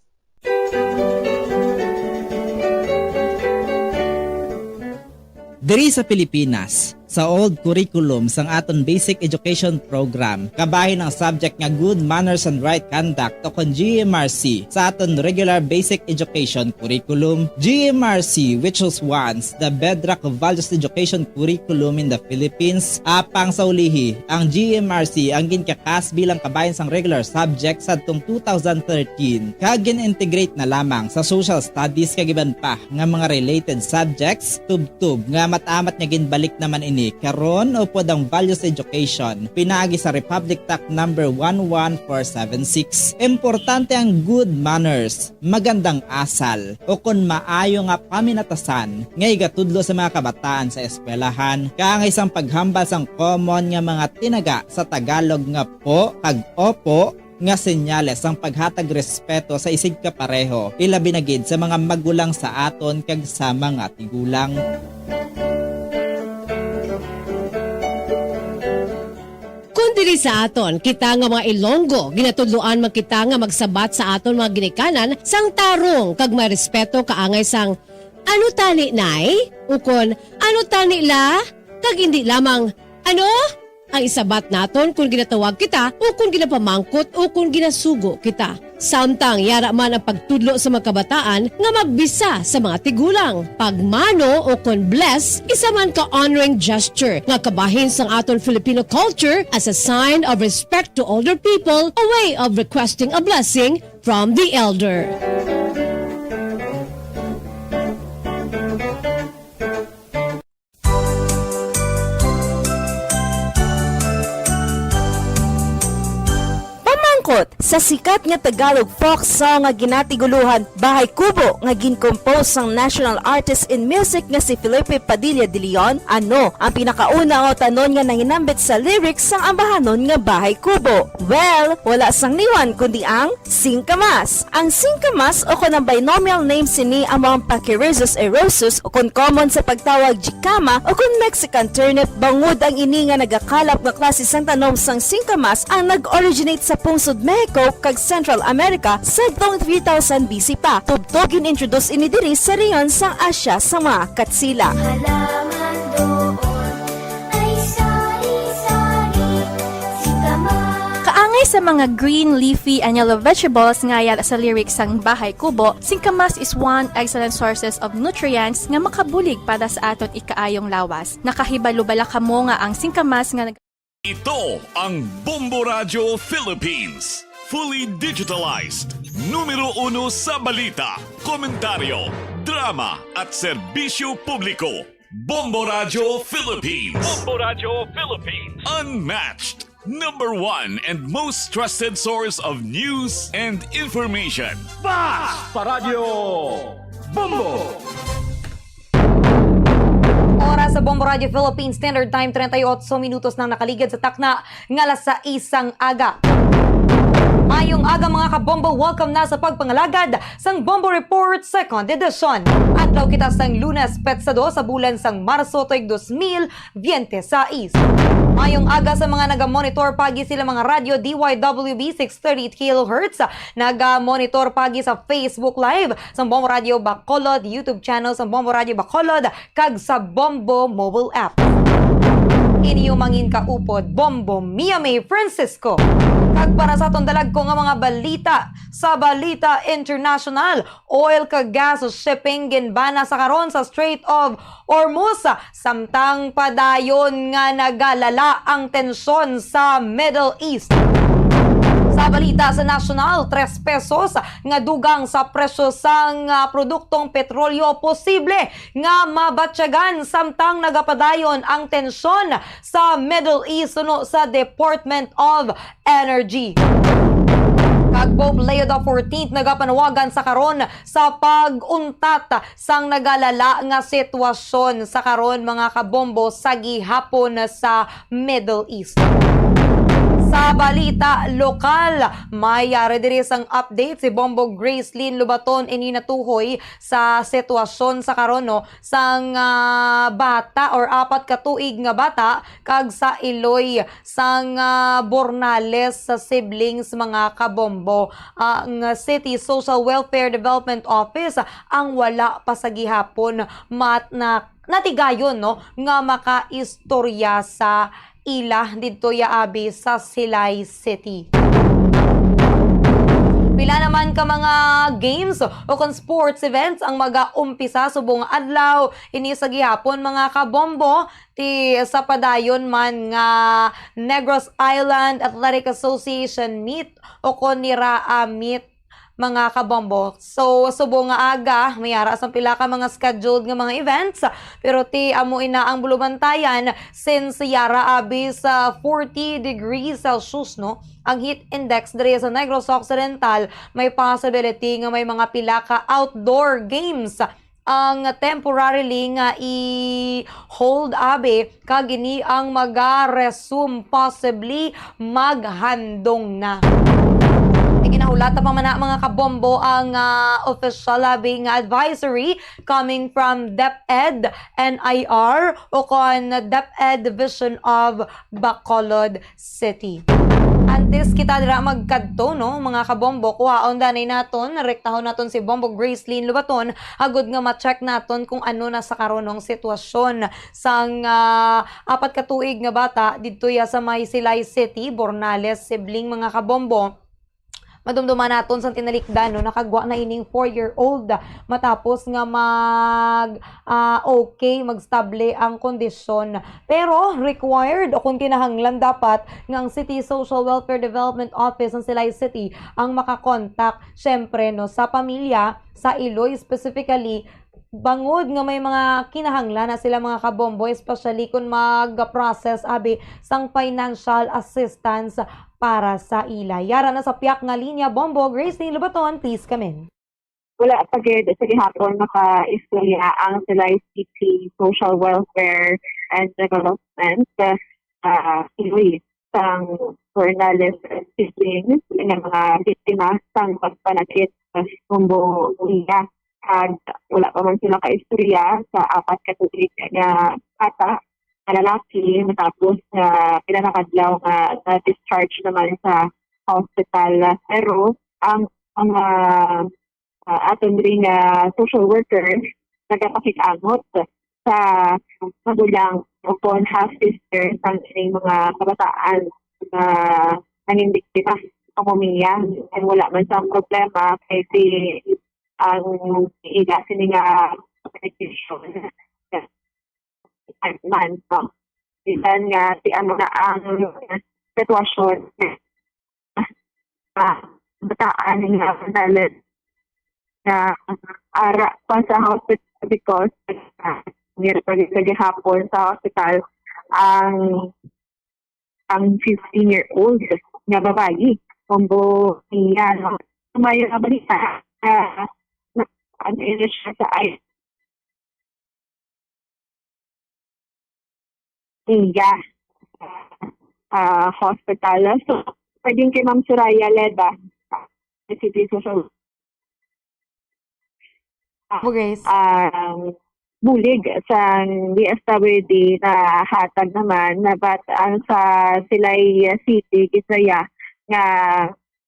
Diri sa Pilipinas, sa old curriculum sang aton basic education program, kabahin ang subject nga Good Manners and Right Conduct, o kon G M R C, sa aton regular basic education curriculum. G M R C, which was once the bedrock of values education curriculum in the Philippines, apang sa ulihi, ang G M R C ang ginkakas bilang kabahin sang regular subject sadtong two thousand thirteen, kag gin-integrate na lamang sa social studies kag iban pa nga mga related subjects, tubtob nga mat-amat nga ginbalik naman ini karon upod ang values education pinaagi sa Republic Act number one one four seven six. Importante ang good manners, magandang asal, o kon maayo nga paminatasan nga igatudlo sa mga kabataan sa eskwelahan, kaangay sang paghambal sang common nga mga tinaga sa Tagalog nga po kag opo, nga senyales sang paghatag respeto sa isigkapareho, ilabi na gid sa mga magulang sa aton kag sa mga tigulang. Kon diri sa aton, kita nga mga Ilonggo, ginatudloan man kita nga magsabat sa aton mga ginikanan sang tarong kag may respeto kaangay sang, "Ano tani, Nay?" ukon, "Ano tani, La?" Kag indi lamang, "Ano?" ang isabat naton kon ginatawag kita o kon ginapamangkot o kon ginasugo kita. Samtang yara man ang pagtudlo sa mga kabataan nga magbisa sa mga tigulang. Pagmano o kon bless, isa man ka honoring gesture nga kabahin sang aton Filipino culture as a sign of respect to older people, a way of requesting a blessing from the elder. Pamangkot sa Sa sikat nga Tagalog folk song nga ginatiguluhan Bahay Kubo nga gin-compose sang national artist in music nga si Felipe Padilla de Leon, ano ang pinakauna nga utanon nga nahinambit sa lyrics sang ambahanon nga Bahay Kubo? Well, wala sang liwan kundi ang singkamas. Ang singkamas o kon ang binomial name sini amo ang Pachyrhizis eriosus o kon common sa pagtawag jicama o kon Mexican turnip, bangod ang ini nga nagakalap nga klase sang tanom sang singkamas ang nag-originate sa pungsod Mexico kag Central America sadtong three thousand B C pa. Tubtob gin-introduce ini diri sa rehiyon sang Asia sa mga Katsila. Halaman doon ay sari-sari, singkamas. Kaangay sa mga green, leafy, and yellow vegetables nga yara sa lyrics sang Bahay Kubo, singkamas is one excellent sources of nutrients nga makabulig para sa aton ikaayong lawas. Nakahibalo bala kamo nga ang singkamas nga nag- Ito ang Bombo Radyo Philippines. Fully digitalized. Numero uno sa balita, komentaryo, drama, at serbisyo publiko. Bombo Radyo Philippines. Bombo Radyo Philippines. Unmatched. Number one and most trusted source of news and information. Fast Paradyo Bombo! Oras sa Bombo Radyo Philippines Standard Time, treinta y ocho minutos nang nakaligad sa takna nga alas sais sang aga. Mayong aga, mga kabombo, welcome na sa pagpangalagad sang Bombo Report Second Edition. Adlaw kita sang Lunes, petsa dos sa bulan sang Marso, tuig dos mil biyente sais. Mayong aga sa mga naga-monitor pagi sila mga radyo D Y W B six thirty kilohertz, naga-monitor pagi sa Facebook Live sang Bombo Radyo Bacolod, YouTube channel sang Bombo Radyo Bacolod, kag sa Bombo mobile app. Inyo mangin kaupod, Bombo Mia May Francisco. Kag para sa aton dalagko nga mga balita, sa balita international, oil kag gas shipping ginbana sa karon sa Strait of Hormuz, samtang padayon nga nagalala ang tensyon sa Middle East. Sa balita sa national, tres pesos nga dugang sa presyo sang, ah, produktong petrolyo posible nga mabatyagan samtang nagapadayon ang tensyon sa Middle East, suno sa Department of Energy. Kag Pope Leo the fourteenth nagapanawagan sa karon sa pag-untat sang nagalala nga sitwasyon sa karon, mga kabombo, sa gihapon sa Middle East. Sa balita lokal, may yari diri sang update si Bombo Gracelyn Lubaton ini natuhoy sa sitwasyon sa karon, no, sang, ah, bata or apat ka tuig nga bata kag sa iloy sang, ah, Bornales sa siblings, mga kabombo. Ang City Social Welfare Development Office ang wala pa sa gihapon mat-, na, natigayon, no, nga makaistorya sa ila didto ya abi sa Silay City. Pila naman ka mga games o kon sports events ang magaumpisa subong adlaw ini sa gihapon, mga kabombo, ti sa padayon man nga Negros Island Athletic Association meet o kon ni raa meet, mga kabombo. So, subong nga aga, may ara sang pila ka mga scheduled nga mga events, pero ti amo ina ang bulubantayan since yara abi sa forty degrees Celsius, no? Ang heat index diri sa Negros Occidental, may possibility nga may mga pila ka outdoor games ang temporarily nga i-hold abi, kag ini ang maga-resume possibly maghandong na. Iginahulata pa man na, mga kabombo, ang, ah, official abi nga advisory coming from DepEd, N I R, o kon DepEd Division of Bacolod City. Antes kita dira magkadto, no, mga kabombo, kuhaon danay naton, rektahon naton si Bombo Gracelyn Lubaton agud nga ma-check naton kung ano na sa karon ang sitwasyon sang, ah, apat ka tuig nga bata didto ya sa may Silay City, Bornales, sibling, mga kabombo. Madumduman naton sa tinalikdan, no, nakagwa na ining four-year-old matapos nga mag, ah, okay, magstable ang kondisyon. Pero required o kung kinahanglan dapat nga ang City Social Welfare Development Office ng Silay City ang makakontak, syempre, no, sa pamilya, sa iloy specifically, Bangod nga may mga kinahanglan na sila, mga kabombo, especially kung mag-process abi sang financial assistance para sa ila. Yara na sa piyak nga linya, Bombo, Grace Lee Lobaton, please come in. Wala pa gid sa gihapon makaistorya ang Silay City Social Welfare and Development, ah, Kiloy, sang Cornales siblings nga mga biktima sang pagpanakit sa Bombo Mia. Ag wala pa man sila kaistorya sa apat ka tuig nga bata nga lalaki matapos nga pila na ka adlaw nga na-discharge naman sa hospital. Pero ang mga, ah, aton diri nga social worker nagapakig-angot sa magulang o kon half-sister sang ining mga kabataan nga nangin biktima sa Bombo Mia. Kay wala man sang problema kay si, ang ila sini nga application man, no? Bisan nga si ano na ang sitwasyon, ah, bataan nga nalit na ara pa sa hospital because, ah, nira pa sa gihapon sa hospital ang, ang fifteen-year-old nga babayi. Bombo Mia, no? May balita, ah, na, ano, ini siya sa I-, Iya, ah, hospital. So, pwedeng kay Ma'am Soraya Leda, City Social, ah, Grace. Ang bulig sang D S W D na hatag naman na bat ang sa Silay City, Bisaya, nga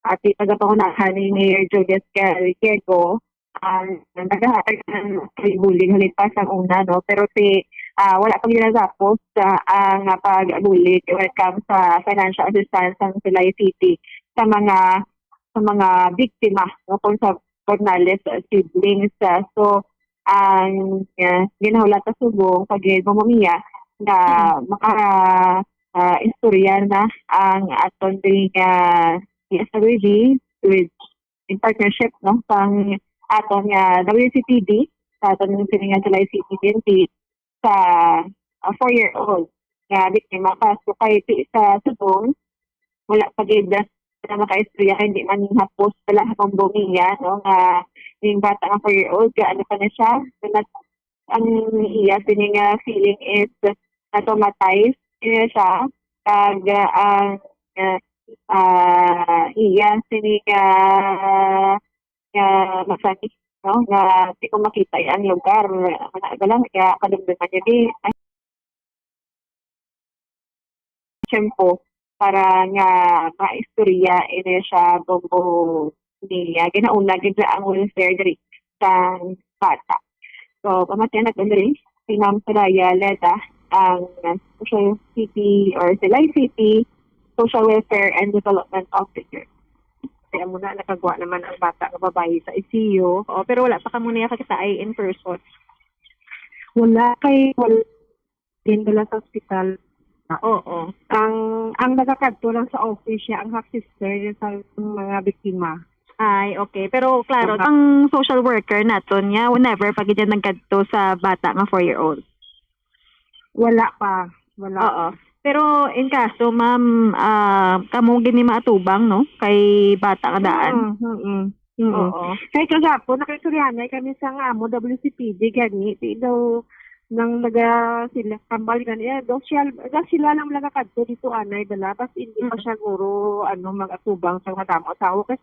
ati pagapangunahan ni Mayor Julius Gallego, ang nagahatag ng bulig halin pa sang una, no? Pero ti, ah, wala pa gid natapos, ah, ang pagbulig when it comes sa financial assistance sang Silay City sa mga, sa mga biktima, no, kung sa Cornales, ah, siblings. Ah, so, ang, ah, ginahulat sa subong pag-, Bombo Mia nga Mm. maka, ah, istorya na ang aton diri nga D S W D with, in partnership, no, sang aton nga W C P D, sa aton sini nga Silay City P N P, sa, ah, four-year-old nga biktima pa. So, kay ti-, sa subong, wala pa gid na makaistorya kay hindi man hapos pala akong Bombo Mia, no, nga yung bata nga four-year-old, nga ano pa na siya, na nag-, ang iya sini nga feeling is na-traumatized niya siya, kag, ah, ang, ah, ah, iya sini nga, nga masakit, no, nga di ko makita ang lugar, wala, wala, kaya kadumduman niya di, ay, tiyempo para nga maistorya ini siya, Bombo Mia. Ginauna gid na ang welfare diri sa bata. So, pamatian natin diri si Ma'am Soraya Leda, ang Social City or Silay City Social Welfare and Development Officer. Kaya muna, nakagwa naman ang bata nga babayi sa I C U. Oo, pero wala pa kamo niya kakitaan in person. Wala, kay wala din dala sa ospital. Oo. Ang, ang nagakadto lang sa office siya, ang half sister niya sa mga biktima. Ay, okay. Pero klaro, Wala. Ang social worker naton niya, never pa gid yan nagkadto sa bata nga four-year-old. Wala pa. Wala. Oo. Pero in kaso, ma'am, ah, kamo gid ni maatubang, no? Kay bata nga daan. Mm, mm, mm. Oo. Kay kagapon, nakistoryahanay kami sa nga amo W C P D gani, di daw nang naga sila, tambal gani, eh, daw siya, daw sila lang nagakadto dito, anay, bala, bas hindi pa Mm. siya guro, ano, mag-atubang sa madamo asawa. Kay,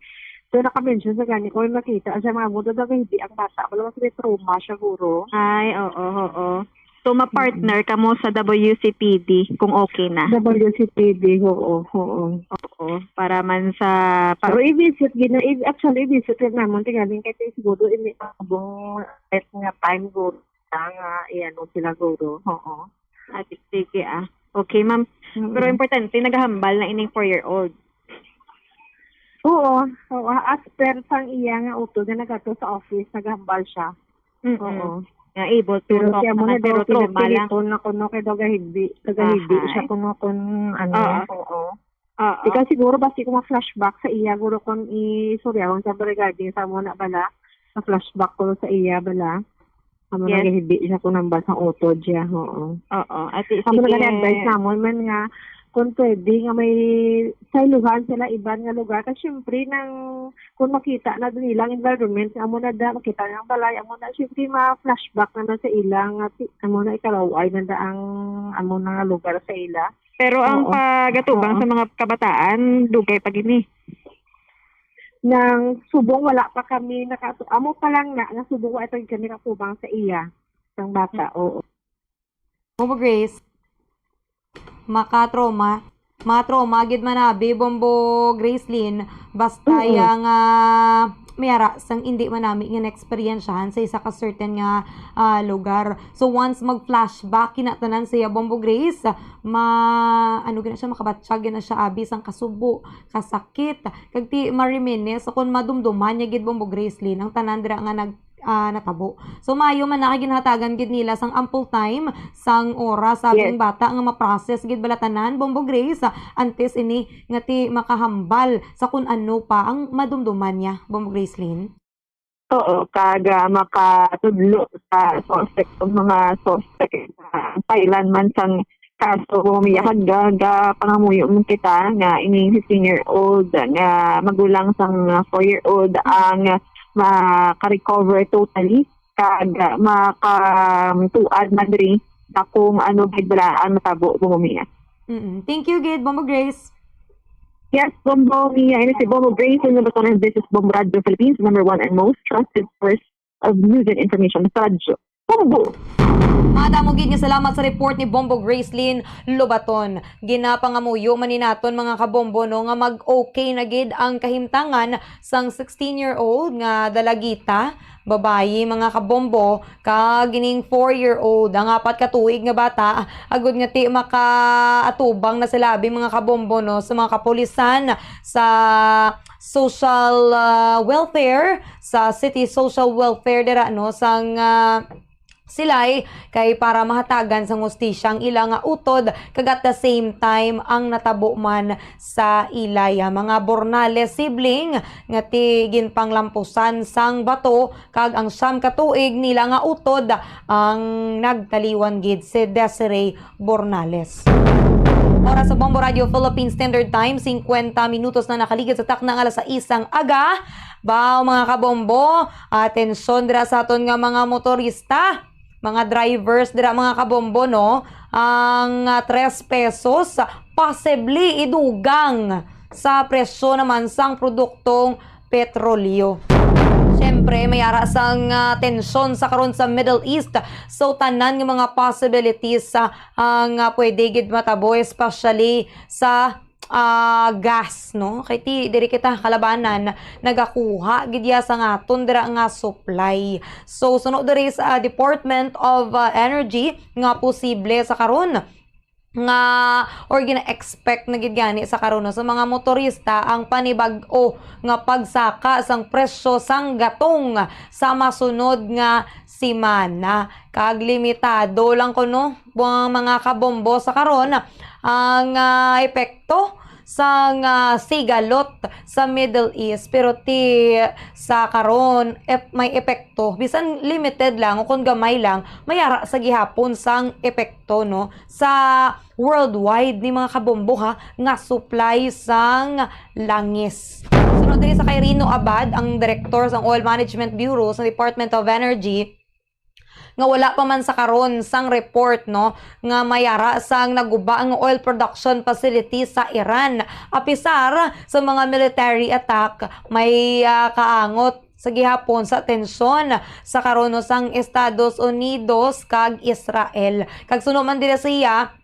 so, naka-mention sa gani, kung makita siya, mga mundo, daw hindi ang bata, bala, mas may trauma siya, guro. Ay, oo, oo. So, ma-partner Mm. kamo sa W C P D kung okay na? W C P D, oo, oo. Oo, para man sa pa- Pero i-visit, gina-, i-, actually, i-visit rin naman, tingaling kay siguro, ini abong nga time, guro, nga, eh, ano, sila, guro, oo. Ah, sige, ah. Okay, ma'am. Mm. Pero importante, nagahambal na ining four-year-old. Oo, oo. As per sang iya nga utod nga nagkadto sa office, nagahambal siya. Mm-mm. Oo. Nga able to Pero talk siya mo naman, na daw pero trauma lang. Pinipiliton na kuno kay daw gahibi, gahibi Ahay. siya kuno kun ano, Oo. oo. Oo. Ikaw siguro basi ko ma-flashback sa iya, guro kun i-, sorry, akong sa regarding sa mo na bala, ma-flashback ko sa iya bala. Amo Yes. nagahibi siya kung nambal sang utod siya, oo. Oo. Ati, Amo na sige. gani advice namon man nga, kung pwede nga may sayluhan sila iban nga lugar. Kasi syempre, nang, kung makita na din ilang environment, amo na da, makita nilang balay, amo na, syempre, ma-flashback naman sa ilang, amo na, ikalaway na da ang, amo na nga lugar sa ila. Pero ang Oo. pagatubang Oo. sa mga kabataan, dugay pa gini. Nang subong wala pa kami nakatu-, amo pa lang na, nga subong wala pa kami nakatubang sa iya, sang bata, Hmm. oo. Bombo Grace, maka-trauma. Mga trauma gid man abi, Bombo Gracelyn, basta Oo. iya nga mayara sang indi man nami nga na-eksperyensyahan sa isa ka certain nga, ah, lugar. So, once mag-flashback kinatanan sa iya, Bombo Grace, ma-, ano gina siya, makabatyag gina siya abi sang kasubo, kasakit, kag ti ma-reminisce, o kon madumduman niya gid, Bombo Gracelyn, ang tanan dira nga nag-, ah, natabo. So, maayo man na kay ginhatagan gid nila sang ample time, sang oras, sa Yes. bata nga ma-process gid bala tanan, Bombo Grace, antes ini nga ti makahambal sa kun ano pa ang madumduman niya, Bombo Gracelyn. Oo, kag, ah, makatudlo sa suspect o mga suspect, ah, file-an man sang kaso, Bombo Mia, kag ga-, ga-, pangamuyo man kita nga ining fifteen-year-old nga magulang sang four-year-old ang maka-recover totally, kag, ah, makatuad man diri sa kung ano gid bala ang natabo, Bombo Mia. Mm-mm. Thank you gid, Bombo Grace. Yes, Bombo Mia. Ini si Bombo Grace, and this is Bombo Radio Philippines, number one and most trusted source of news and information sa radyo. Bombo! Madamo gid nga salamat sa report ni Bombo Gracelyn Lobaton. Ginapangamuyo man ni naton, mga kabombo, no, nga mag-okay na gid ang kahimtangan sang sixteen-year-old nga dalagita, babayi, mga kabombo, kag ining four-year-old, ang apat ka tuig nga bata, agud nga ti makaatubang na sila abi, mga kabombo, no, sa mga kapulisan, sa social, ah, welfare, sa city social welfare dira, no, sang, ah, Silay, kay para mahatagan sang hustisya ang ila nga utod, kag at the same time ang natabo man sa ilay, ah, mga Bornales sibling nga ti ginpanglampusan sang bato, kag ang siyam ka tuig nila nga utod ang nagtaliwan gid, si Desiree Bornales. Oras sa Bombo Radio Philippine Standard Time, singkwenta minutos na nakaligid sa takna nga alas sais sang aga. Baw, mga kabombo, atensyon dira sa aton nga mga motorista, mga drivers dira, mga kabombo, no? Ang, ah, tres pesos possibly idugang sa presyo naman sang produktong petrolyo. Siyempre, may ara sang, ah, tensyon sa karon sa Middle East. So, tanan nga mga possibilities, ah, ang, ah, pwede gid matabo, especially sa, ah, gas, no? Kay ti, diri kita kalabanan, nagakuha gid ya sa ngaton dira nga supply. So, suno diri sa Department of, ah, Energy, nga posible sa karon nga, or gina-expect na gid gani sa karon, no, sa mga motorista ang panibag-o nga pagsaka sang presyo sang gatong sa masunod nga semana. Kag limitado lang kuno, mga, mga kabombo, sa karon ang, ah, epekto sang, ah, sigalot sa Middle East. Pero ti sa karon, ep-, may epekto, bisan limited lang o kung gamay lang, may ara sa gihapon sang epekto, no, sa worldwide ni, mga kabombo, ha, nga supply sang langis. Sunod diri sa kay Rino Abad, ang direktor sang Oil Management Bureau sa Department of Energy, nga wala pa man sa karon sang report, no, nga may ara sang naguba ang oil production facility sa Iran. Apisar sa mga military attack, may, ah, kaangot sa gihapon sa tensyon sa karon, no, sang Estados Unidos kag Israel. Kag suno man dira siya,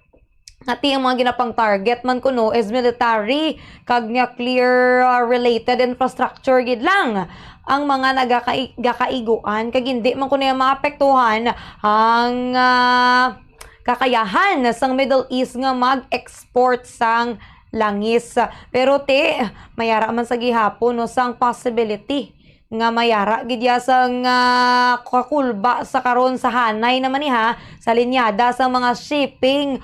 nga ti ang mga ginapang-target man kuno is military kag nuclear, uh, related infrastructure gid lang ang mga nagakai-, gakaiguan, kag hindi man kuno yung maapektuhan ang, ah, kakayahan sang Middle East nga mag-export sang langis. Pero ti, may ara man sa gihapon, no, sang possibility nga may ara gid ya sang, ah, kakulba sa karon sa hanay naman ni, ha, sa linyada sa mga shipping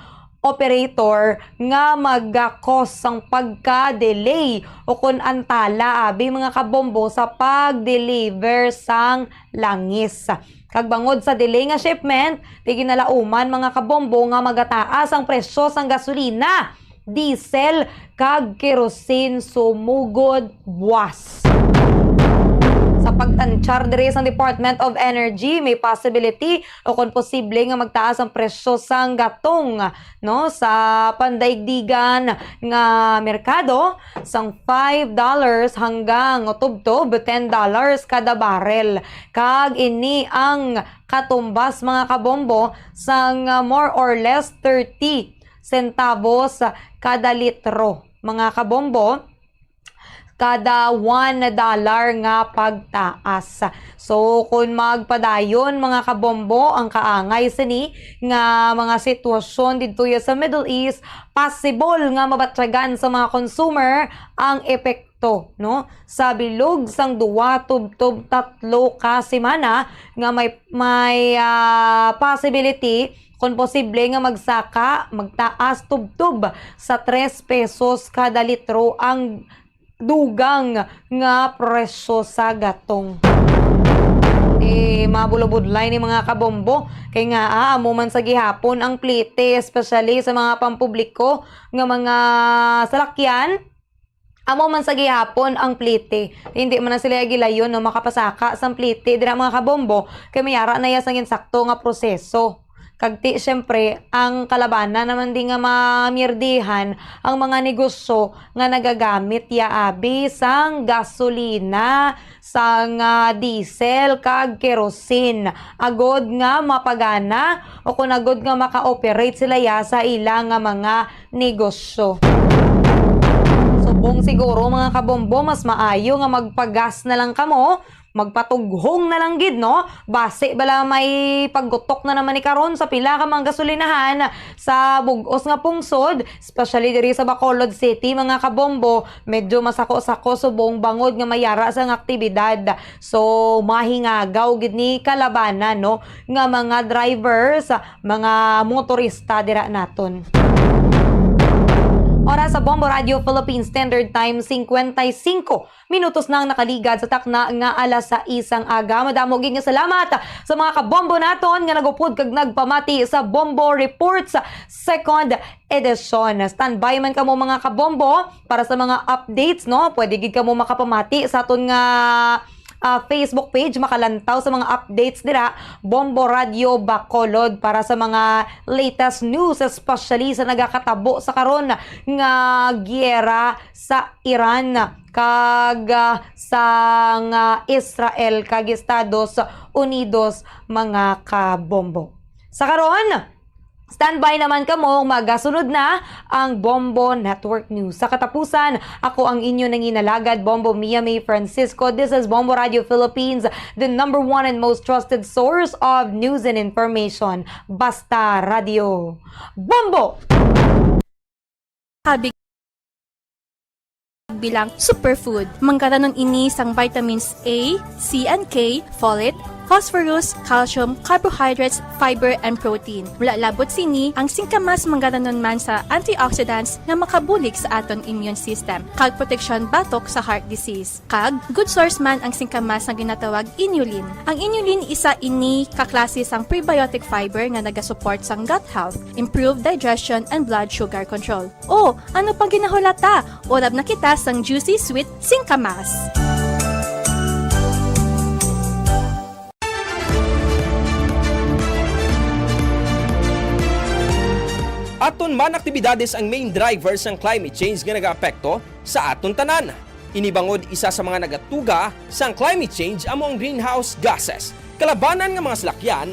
operator nga maga-cause sang pagka-delay o kon antala, abi, mga kabombo, sa pag-deliver sang langis. Kag bangod sa delay nga shipment, ti ginalauman, mga kabombo, nga magataas ang presyo sang gasolina, diesel, kag kerosene sumugod buwas. Sa pagtantyar diri sang Department of Energy, may possibility o kon posible nga magtaas ang presyo sang gatong, no, sa pandaigdigan nga merkado, sang five dollars hanggang tubtob ten dollars kada barrel. Kag ini ang katumbas, mga kabombo, sang, ah, more or less thirty centavos kada litro, mga kabombo, kada one dollar nga pagtaas. So, kung magpadayon, mga kabombo, ang kaangay sini nga mga sitwasyon didto ya sa Middle East, possible nga mabatyagan sa mga consumer ang epekto, no? Sa bilog sang duwa tubtob tatlo ka semana nga may, may, ah, possibility, kung posible, nga magsaka, magtaas tubtob sa tres pesos kada litro ang dugang nga presyo sa gatong. Eh, mabulobudlay ni, mga kabombo, kay nga, ah, amo man sa gihapon ang plite, especially sa mga pampubliko nga mga salakyan. Amo man sa gihapon ang plite. Hindi man na sila gilayon, no, makapasaka sang plite dira, mga kabombo, kay may ara na ya sang insakto nga proseso. Kag ti, siyempre, ang kalabanan naman di nga mamirdihan ang mga negosyo nga nagagamit ya abi sang gasolina, sang, ah, diesel, kag kerosene, agod nga mapagana o kon agod nga maka-operate sila ya sa ila nga mga negosyo. Subong siguro, mga kabombo, mas maayo nga magpagas na lang kamo, magpatughong na lang gid, no? Basi bala may paggutok na naman ni karon sa pila ka mga gasolinahan sa bug-os nga pungsod, especially diri sa Bacolod City, mga kabombo. Medyo masako-sako subong bangod nga may ara sang aktibidad. So, mahingagaw gid ni kalabanan, no, nga mga drivers, mga motorista dira naton. Oras sa Bombo Radio Philippines Standard Time, cincuenta y cinco minutos na ang nakaligad sa takna nga alas sais sang aga. Madamo gid nga salamat sa mga kabombo naton nga nagupod kag nagpamati sa Bombo Reports Second Edition. Standby man kamo, mga kabombo, para sa mga updates, no? Pwede gid kamo makapamati sa aton nga, ah, Facebook page, makalantaw sa mga updates dira, Bombo Radio Bacolod, para sa mga latest news, especially sa nagakatabo sa karon nga giyera sa Iran kag, ah, sang, ah, Israel kag Estados Unidos, mga kabombo. Sa karon, standby naman kamo, magasunod na ang Bombo Network News. Sa katapusan, ako ang inyo nanginalagad, Bombo Mia May Francisco. This is Bombo Radio Philippines, the number one and most trusted source of news and information. Basta Radio Bombo! Habig bilang superfood. Manggaranon ini sang vitamins A, C, and K, folate, phosphorus, calcium, carbohydrates, fiber, and protein. Wala labot sini, ang singkamas manggaranon man sa antioxidants nga makabulig sa aton immune system kag proteksyon batok sa heart disease. Kag good source man ang singkamas nga ginatawag inulin. Ang inulin isa ini ka klase sang prebiotic fiber nga nagasupport sang gut health, improve digestion, and blood sugar control. O, ano pang ginahulat ta? Urab na kita sang juicy sweet singkamas. Aton man aktibidades ang main driver sang climate change nga nagaapekto sa aton tanan. Ini bangod isa sa mga nagatuga sang climate change amo ang greenhouse gases. Kalabanan nga mga salakyan,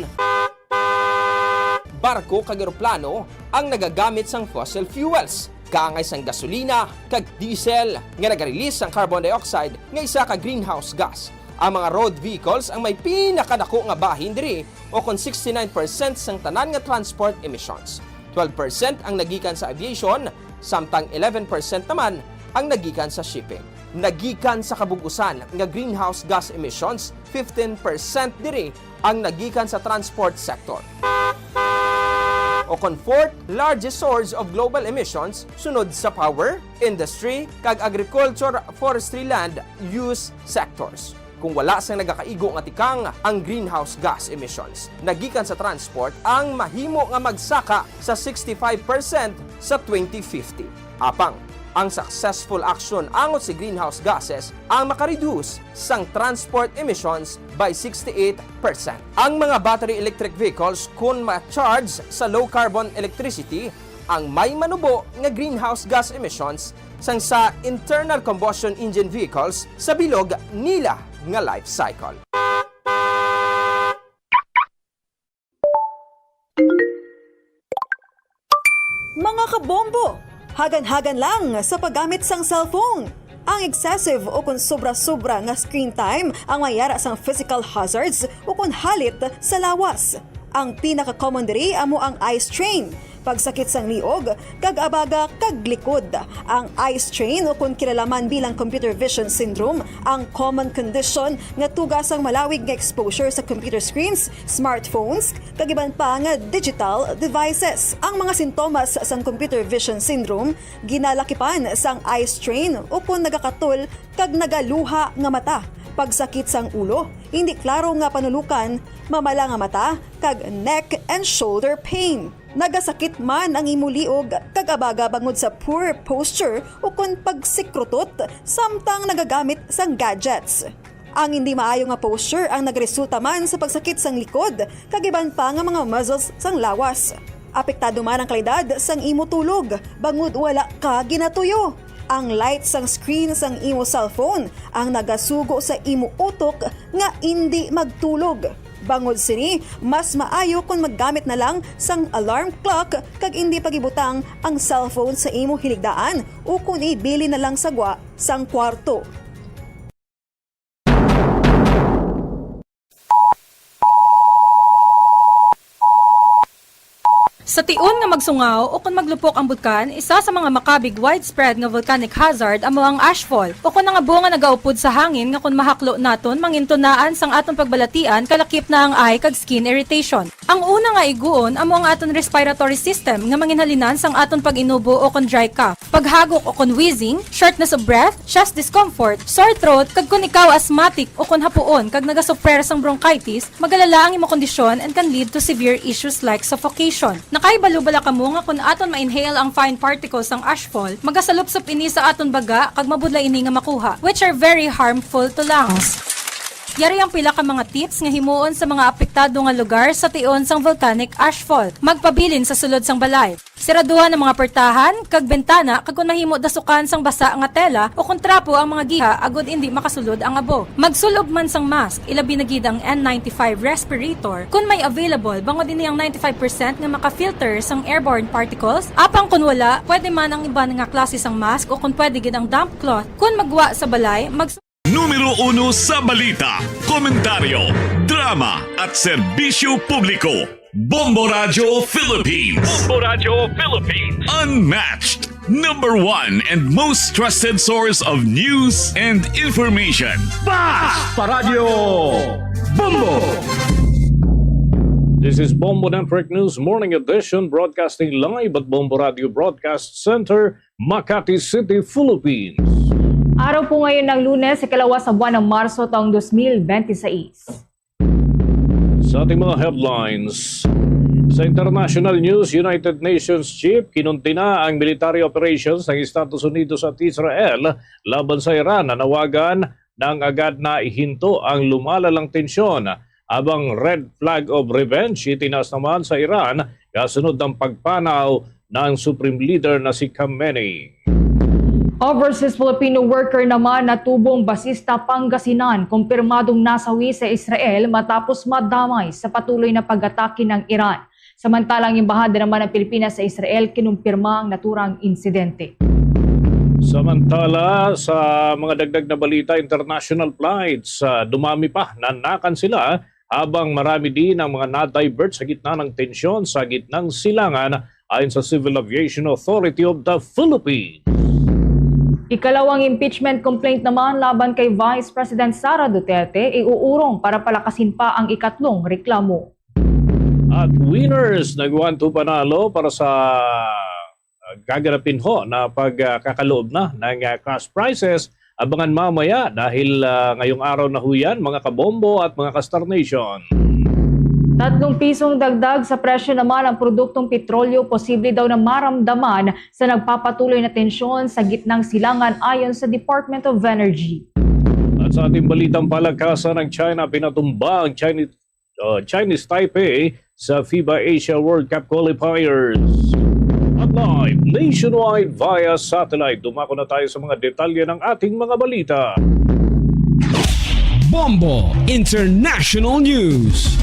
barko kag eroplano ang nagagamit sang fossil fuels, kaangay sang gasolina kag diesel nga nagarelease sang carbon dioxide nga isa ka greenhouse gas. Ang mga road vehicles ang may pinakadako nga bahin diri, o kon sixty-nine percent sang tanan nga transport emissions. Twelve percent ang nagikan sa aviation, samtang eleven percent naman ang nagikan sa shipping. Nagikan sa kabug-usan nga greenhouse gas emissions, fifteen percent diri ang nagikan sa transport sector. o kon fourth largest source of global emissions, sunod sa power, industry, kag agriculture, forestry, land use sectors. Kung wala sang nagakaigo nga tikang ang greenhouse gas emissions nagikan sa transport ang mahimo nga magsaka sa sixty-five percent sa twenty fifty. Apang, ang successful action angot sa greenhouse gases ang makareduce sang transport emissions by sixty-eight percent. Ang mga battery electric vehicles, kun ma-charge sa low carbon electricity, ang may manubo nga greenhouse gas emissions sang sa internal combustion engine vehicles sa bilog nila nga life cycle. Mga kabombo, hagan-hagan lang sa paggamit sang cellphone. Ang excessive o kon sobra-sobra nga screen time ang mayara sang physical hazards o kon halit sa lawas. Ang pinaka-common diri amo ang eye strain, pagsakit sang liog, kag abaga kag likod. Ang eye strain o kon kilala man bilang computer vision syndrome, ang common condition nga tuga sang malawig nga exposure sa computer screens, smartphones, kag iban pa nga digital devices. Ang mga sintomas sang computer vision syndrome ginalakipan sang eye strain o kon nagakatol kag nagaluha nga mata, pagsakit sang ulo, hindi klaro nga panulukan, mamala nga mata, kag neck and shoulder pain. Nagasakit man ang imo liog kag abaga bangod sa poor posture o kon pagsikrutot samtang nagagamit sang gadgets. Ang hindi maayo nga posture ang nagresulta man sa pagsakit sang likod kag iban pa nga mga muscles sang lawas. Apektado man ang kalidad sang imo tulog bangod wala ka ginatuyo. Ang light sang screen sang imo cellphone ang nagasugo sa imo utok nga indi magtulog. Bangod sini, mas maayo kon maggamit na lang sang alarm clock kag indi pagibutang ang cellphone sa imo hiligdaan ukon ibilin na lang sa gwa sang kwarto. Sa tion nga magsungaw ukon maglupok ang bulkan, isa sa mga makabig widespread nga volcanic hazard amo ang ashfall, ukon ang abo nga nagaupod sa hangin nga kon mahaklo naton mangintunaan sang aton pagbalatian kalakip na ang eye kag skin irritation. Ang una nga iguon amo ang aton respiratory system nga manginhalinan sang aton pag-inubo ukon dry cough, paghagok ukon wheezing, shortness of breath, chest discomfort, sore throat, kag kon ikaw asthmatic ukon hapuon kag nagasufrer sang bronchitis, magalala ang imo kondisyon and can lead to severe issues like suffocation. Nakahibalo bala kamo nga kon aton ma-inhale ang fine particles sang ashfall, magasalupsop ini sa aton baga kag mabudlay ini nga makuha, which are very harmful to lungs. Yari ang pila ka mga tips nga himuon sa mga apektado nga lugar sa tion sang volcanic ashfall. Magpabilin sa sulod sang balay. Siraduhan ang mga portahan kag bintana, kag kon mahimo, dasukan sang basa nga tela o kon trapo ang mga giha agod indi makasulod ang abo. Magsul-ob man sang mask, ilabi na gid ang N ninety-five respirator kon may available, bangod ini ang ninety-five percent nga maka-filter sang airborne particles. Apang kon wala, pwede man ang iban nga klase sang mask o kon pwede gid ang damp cloth. Kon magwa sa balay, mag- Numero uno sa balita, komentaryo, drama at serbisyo publiko. Bombo Radyo Philippines. Bombo Radyo Philippines. Unmatched, number one and most trusted source of news and information. Basta Radyo Bombo! This is Bombo Network News Morning Edition, broadcasting live at Bombo Radyo Broadcast Center, Makati City, Philippines. Araw po ngayon ng Lunes, ikalawa sa buwan ng Marso taong dos mil bente seis. Sa ating mga headlines, sa international news, United Nations chief kinundena ang military operations ng Estados Unidos at Israel laban sa Iran. Nanawagan na agad na ihinto ang lumalalang tensyon, habang red flag of revenge itinaas naman sa Iran kasunod ng pagpanaw ng Supreme Leader na si Khamenei. Overseas Filipino worker naman na tubong Basista, Pangasinan, kumpirmadong nasawi sa Israel matapos madamay sa patuloy na pag-atake ng Iran. Samantala, ang Embahada naman ng Pilipinas sa Israel kinumpirma ang naturang insidente. Samantala, sa mga dagdag na balita, international flights, ah, dumami pa na nakansela, habang marami din ang mga na-divert sa gitna ng tensyon sa gitnang silangan, ayon sa Civil Aviation Authority of the Philippines. Ikalawang impeachment complaint naman laban kay Vice President Sara Duterte, iuurong para palakasin pa ang ikatlong reklamo. At winners, nag-one two panalo para sa, ah, gaganapin ho na pagkakaloob na ng, ah, cash prizes. Abangan mamaya dahil, ah, ngayong araw na ho yan, mga kabombo at mga ka-Star Nation. Tatlong pisong dagdag sa presyo naman ang produktong petrolyo posible daw na maramdaman sa nagpapatuloy na tensyon sa gitnang silangan, ayon sa Department of Energy. At sa ating balitang palakasan, ng China, pinatumba ang Chinese, uh, Chinese Taipei sa FIBA Asia World Cup qualifiers. At live nationwide via satellite, dumako na tayo sa mga detalye ng ating mga balita. Bombo International News.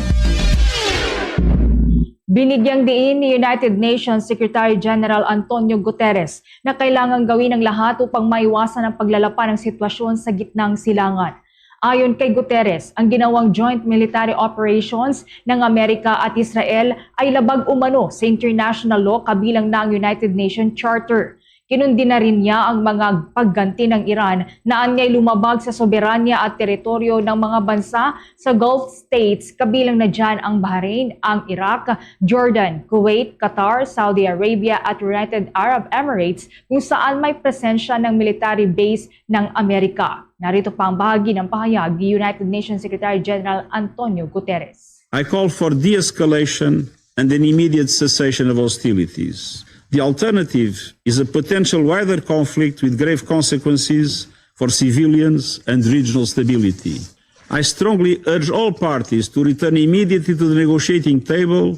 Binigyang diin ni United Nations Secretary General Antonio Guterres na kailangang gawin ang lahat upang maiwasan ang paglalapa ng sitwasyon sa gitnang silangan. Ayon kay Guterres, ang ginawang joint military operations ng Amerika at Israel ay labag umano sa international law kabilang na ang United Nations Charter. Kinundi na rin niya ang mga pagganti ng Iran na anyay lumabag sa soberanya at teritoryo ng mga bansa sa Gulf states, kabilang na dyan ang Bahrain, ang Iraq, Jordan, Kuwait, Qatar, Saudi Arabia at United Arab Emirates, kung saan may presensya ng military base ng Amerika. Narito pa ang bahagi ng pahayag ni United Nations Secretary General Antonio Guterres. I call for de-escalation and an immediate cessation of hostilities. The alternative is a potential wider conflict with grave consequences for civilians and regional stability. I strongly urge all parties to return immediately to the negotiating table,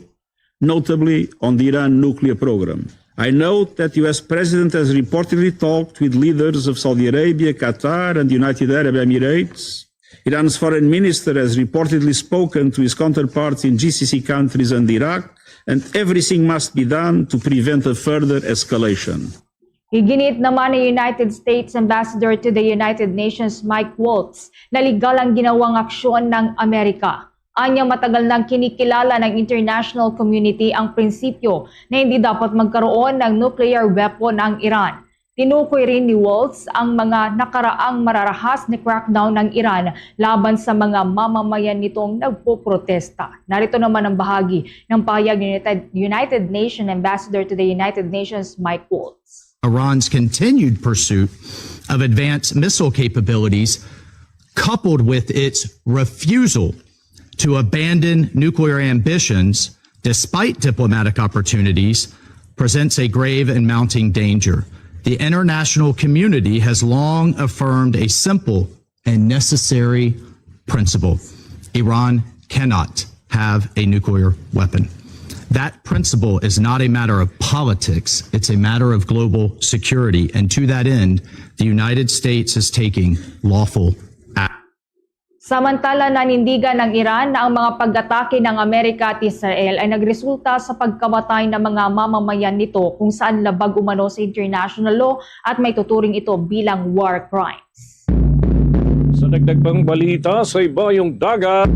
notably on the Iran nuclear program. I note that the U S President has reportedly talked with leaders of Saudi Arabia, Qatar, and the United Arab Emirates. Iran's foreign minister has reportedly spoken to his counterparts in G C C countries and Iraq, and everything must be done to prevent a further escalation. Iginiit naman ni United States Ambassador to the United Nations Mike Waltz na legal ang ginawang aksyon ng Amerika. Anya, matagal nang kinikilala ng international community ang prinsipyo na hindi dapat magkaroon ng nuclear weapon ang Iran. Tinukoy rin ni Waltz ang mga nakaraang mararahas na crackdown ng Iran laban sa mga mamamayan nitong nagpoprotesta. Narito naman ang bahagi ng pahayag ni United, United Nations Ambassador to the United Nations, Mike Waltz. Iran's continued pursuit of advanced missile capabilities, coupled with its refusal to abandon nuclear ambitions despite diplomatic opportunities, presents a grave and mounting danger. The international community has long affirmed a simple and necessary principle: Iran cannot have a nuclear weapon. That principle is not a matter of politics, it's a matter of global security. And to that end, the United States is taking lawful action. Samantala, nanindigan ng Iran na ang mga pag-atake ng Amerika at Israel ay nagresulta sa pagkamatay ng mga mamamayan nito, kung saan labag umano sa international law at may tuturing ito bilang war crimes. Sa dagdag pang balita, sa ibayong dagat,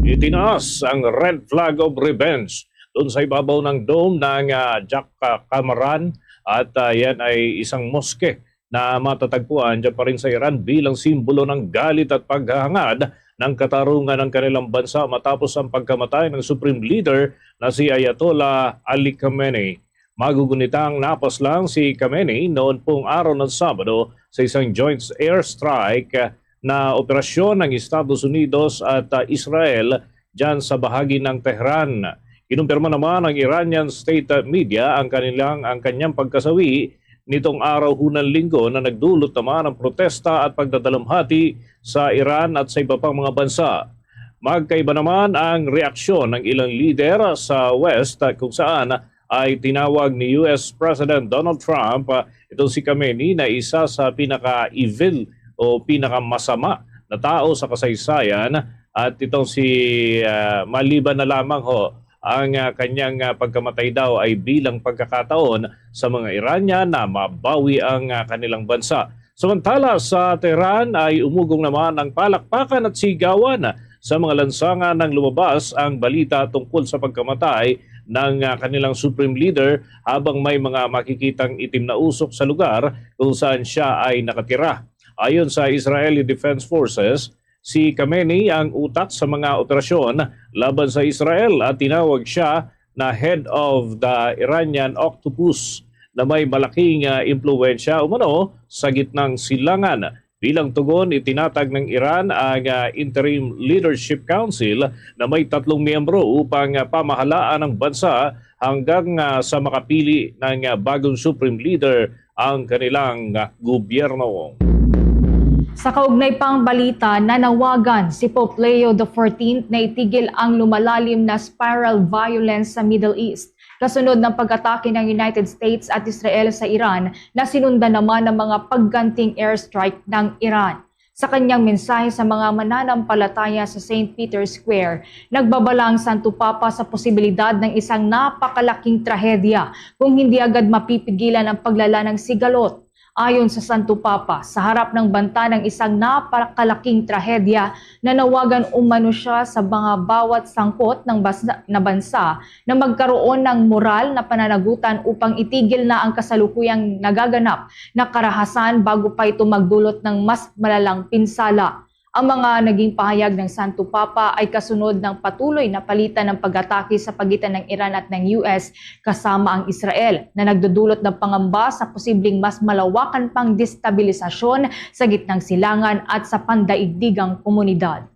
itinaas ang red flag of revenge doon sa ibabaw ng dome ng, ah, Jack, ah, Kamaran, at, ah, yan ay isang moske na matatagpuan dyan pa rin sa Iran bilang simbolo ng galit at paghahangad ng katarungan ng kanilang bansa matapos ang pagkamatay ng Supreme Leader na si Ayatollah Ali Khamenei. Magugunitang napaslang si Khamenei noon pong araw ng Sabado sa isang joint airstrike na operasyon ng Estados Unidos at, ah, Israel dyan sa bahagi ng Tehran. Kinumpirma naman ng Iranian state media ang kanilang, ang kanyang pagkasawi nitong araw hunang Linggo, na nagdulot naman ng protesta at pagdadalamhati sa Iran at sa iba pang mga bansa. Magkaiba naman ang reaksyon ng ilang lider sa West, kung saan ay tinawag ni U S President Donald Trump, ah, itong si Khamenei na isa sa pinaka-evil o pinakamasama na tao sa kasaysayan, at itong si, ah, maliban na lamang ho ang, ah, kanyang, ah, pagkamatay daw ay bilang pagkakataon sa mga Iranian na mabawi ang, ah, kanilang bansa. Samantala, sa Tehran ay umugong naman ang palakpakan at sigawan sa mga lansangan nang lumabas ang balita tungkol sa pagkamatay ng, ah, kanilang Supreme Leader, habang may mga makikitang itim na usok sa lugar kung saan siya ay nakatira. Ayon sa Israeli Defense Forces, Si Khamenei ang utak sa mga operasyon laban sa Israel at tinawag siya na head of the Iranian octopus na may malaking, ah, impluwensya umano sa gitnang silangan. Bilang tugon, itinatag ng Iran ang, ah, Interim Leadership Council na may tatlong miyembro upang, ah, pamahalaan ang bansa hanggang, ah, sa makapili ng, ah, bagong supreme leader ang kanilang, ah, gobyerno. Sa kaugnay pang balita, nanawagan si Pope Leo the fourteenth na itigil ang lumalalim na spiral violence sa Middle East, kasunod ng pag-atake ng United States at Israel sa Iran na sinundan naman ng mga pagganting airstrike ng Iran. Sa kanyang mensahe sa mga mananampalataya sa Saint Peter's Square, nagbabala ang Santo Papa sa posibilidad ng isang napakalaking trahedya kung hindi agad mapipigilan ang paglala ng sigalot. Ayon sa Santo Papa, sa harap ng banta ng isang napakalaking trahedya, nanawagan umano siya sa mga bawat sangkot ng bas- na bansa na magkaroon ng moral na pananagutan upang itigil na ang kasalukuyang nagaganap na karahasan bago pa ito magdulot ng mas malalang pinsala. Ang mga naging pahayag ng Santo Papa ay kasunod ng patuloy na palitan ng pag-atake sa pagitan ng Iran at ng U S kasama ang Israel, na nagdudulot ng pangamba sa posibleng mas malawakan pang destabilisasyon sa gitnang silangan at sa pandaigdigang komunidad.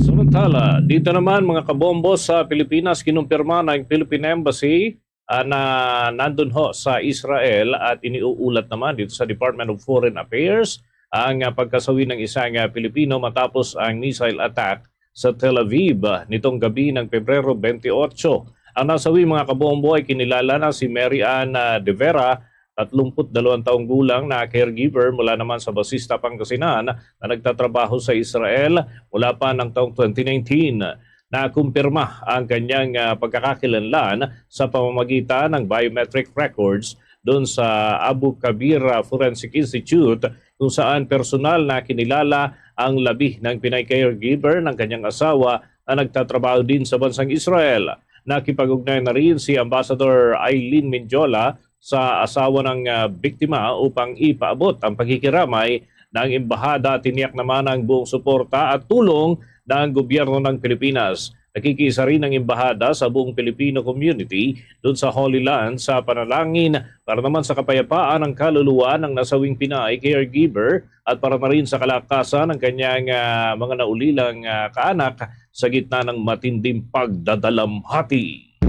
Samantala, dito naman, mga kabombo, sa Pilipinas, kinumpirma ng Philippine Embassy, ah, na nandun ho sa Israel at iniuulat naman dito sa Department of Foreign Affairs ang, ah, pagkasawi ng isang, ah, Pilipino matapos ang missile attack sa Tel Aviv, ah, nitong gabi ng Pebrero twenty-eight. Ang nasawi, mga kabombo, ay kinilala na si Mary Ann, ah, De Vera, tatlumpu't dalawang taong gulang na caregiver mula naman sa Basista, Pangasinan, na nagtatrabaho sa Israel mula pa ng taong twenty nineteen. Nakumpirma ang kanyang, ah, pagkakakilanlan sa pamamagitan ng biometric records doon sa Abu Kabir, ah, Forensic Institute, kung saan personal na kinilala ang labi ng Pinay caregiver ng kanyang asawa na nagtatrabaho din sa bansang Israel. Nakipag-ugnayan na rin si Ambassador Eileen Mendiola sa asawa ng, ah, biktima upang ipaabot ang pagkikiramay ng embahada. Tiniyak naman ang buong suporta at tulong ng gobyerno ng Pilipinas. Nakikiisa rin ang embahada sa buong Filipino community doon sa Holy Land sa panalangin para naman sa kapayapaan ng kaluluwa ng nasawing Pinay caregiver at para na rin sa kalakasan ng kanyang, ah, mga naulilang, ah, kaanak sa gitna ng matinding pagdadalamhati.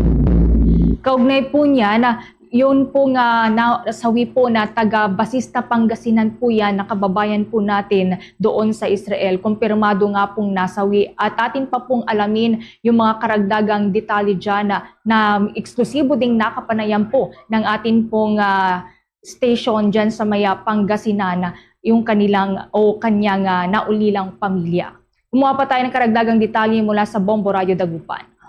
Kaugnay po niya na yun po nga nasawi po na taga Basista, Pangasinan po yan, na kababayan po natin doon sa Israel. Kumpirmado nga pong nasawi at atin pa pong alamin yung mga karagdagang detalye dyan na, na eksklusibo ding nakapanayam po ng atin pong, ah, station dyan sa Maya, Pangasinan, yung kanilang o kanyang, ah, naulilang pamilya. Kumuha pa tayo ng karagdagang detalye mula sa Bombo Radyo Dagupan.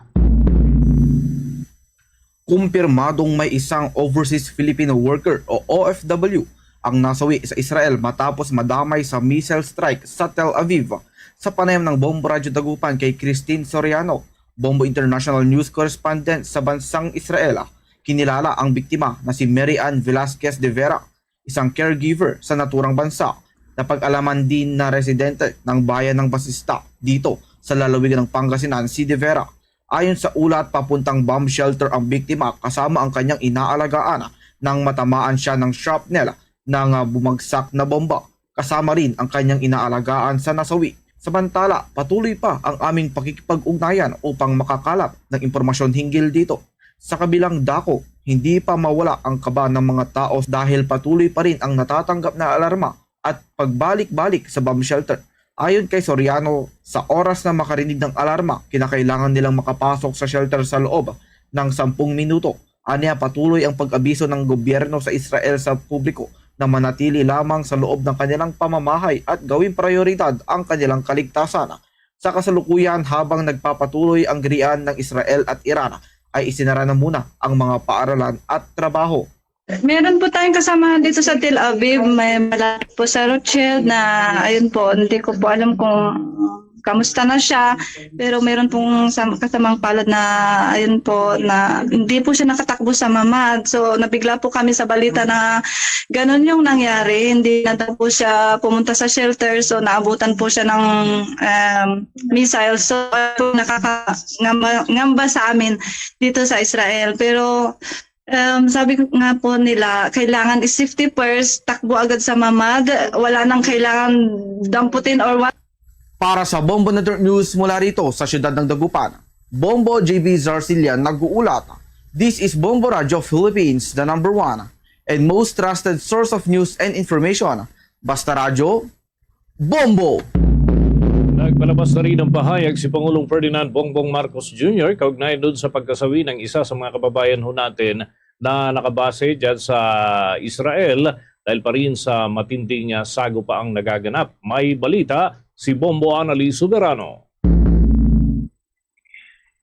Kumpirmadong may isang overseas Filipino worker o O F W ang nasawi sa Israel matapos madamay sa missile strike sa Tel Aviv. Sa panayam ng Bombo Radyo Dagupan kay Christine Soriano, Bombo International News Correspondent sa bansang Israel, kinilala ang biktima na si Mary Ann Velasquez de Vera, isang caregiver sa naturang bansa. Napag-alaman din na residente ng bayan ng Basista dito sa lalawigan ng Pangasinan si De Vera. Ayon sa ulat, papuntang bomb shelter ang biktima kasama ang kanyang inaalagaan nang matamaan siya ng shrapnel ng, ah, bumagsak na bomba. Kasama rin ang kanyang inaalagaan sa nasawi. Samantala, patuloy pa ang aming pakikipag-ugnayan upang makakalap ng impormasyon hinggil dito. Sa kabilang dako, hindi pa mawala ang kaba ng mga tao dahil patuloy pa rin ang natatanggap na alarma at pagbalik-balik sa bomb shelter. Ayon kay Soriano, sa oras na makarinig ng alarma, kinakailangan nilang makapasok sa shelter sa loob ng sampung minuto. Anya, patuloy ang pag-abiso ng gobyerno sa Israel sa publiko na manatili lamang sa loob ng kanilang pamamahay at gawing prayoridad ang kanilang kaligtasan. Sa kasalukuyan, habang nagpapatuloy ang girian ng Israel at Iran, ay isinara na muna ang mga paaralan at trabaho. Meron po tayong kasamahan dito sa Tel Aviv. May malapit po sa Rothschild na, ayun po, hindi ko po alam kung kamusta na siya. Pero meron pong sam-, kasamang palad na, ayun po, na hindi po siya nakatakbo sa mamad. So, nabigla po kami sa balita na ganun yung nangyari. Hindi na daw po siya pumunta sa shelter. So, naabutan po siya ng, um, missile. So, nakakangamba, ngamba sa amin dito sa Israel. Pero, um, sabi ko nga po nila, kailangan is safety first, takbo agad sa mamad. Wala nang kailangan damputin or what. Para sa Bombo Network News mula rito sa siyudad ng Dagupan, Bombo J B Zarcillan nag-uulat. This is Bombo Radyo Philippines, the number one and most trusted source of news and information. Basta Radyo, Bombo! Nagpalabas na rin ng pahayag si Pangulong Ferdinand Bongbong Marcos Junior kaugnay dun sa pagkasawi ng isa sa mga kababayan ho natin na nakabase dyan sa Israel dahil pa rin sa matinding, ah, sago pa ang nagaganap. May balita si Bombo Annalise Soberano.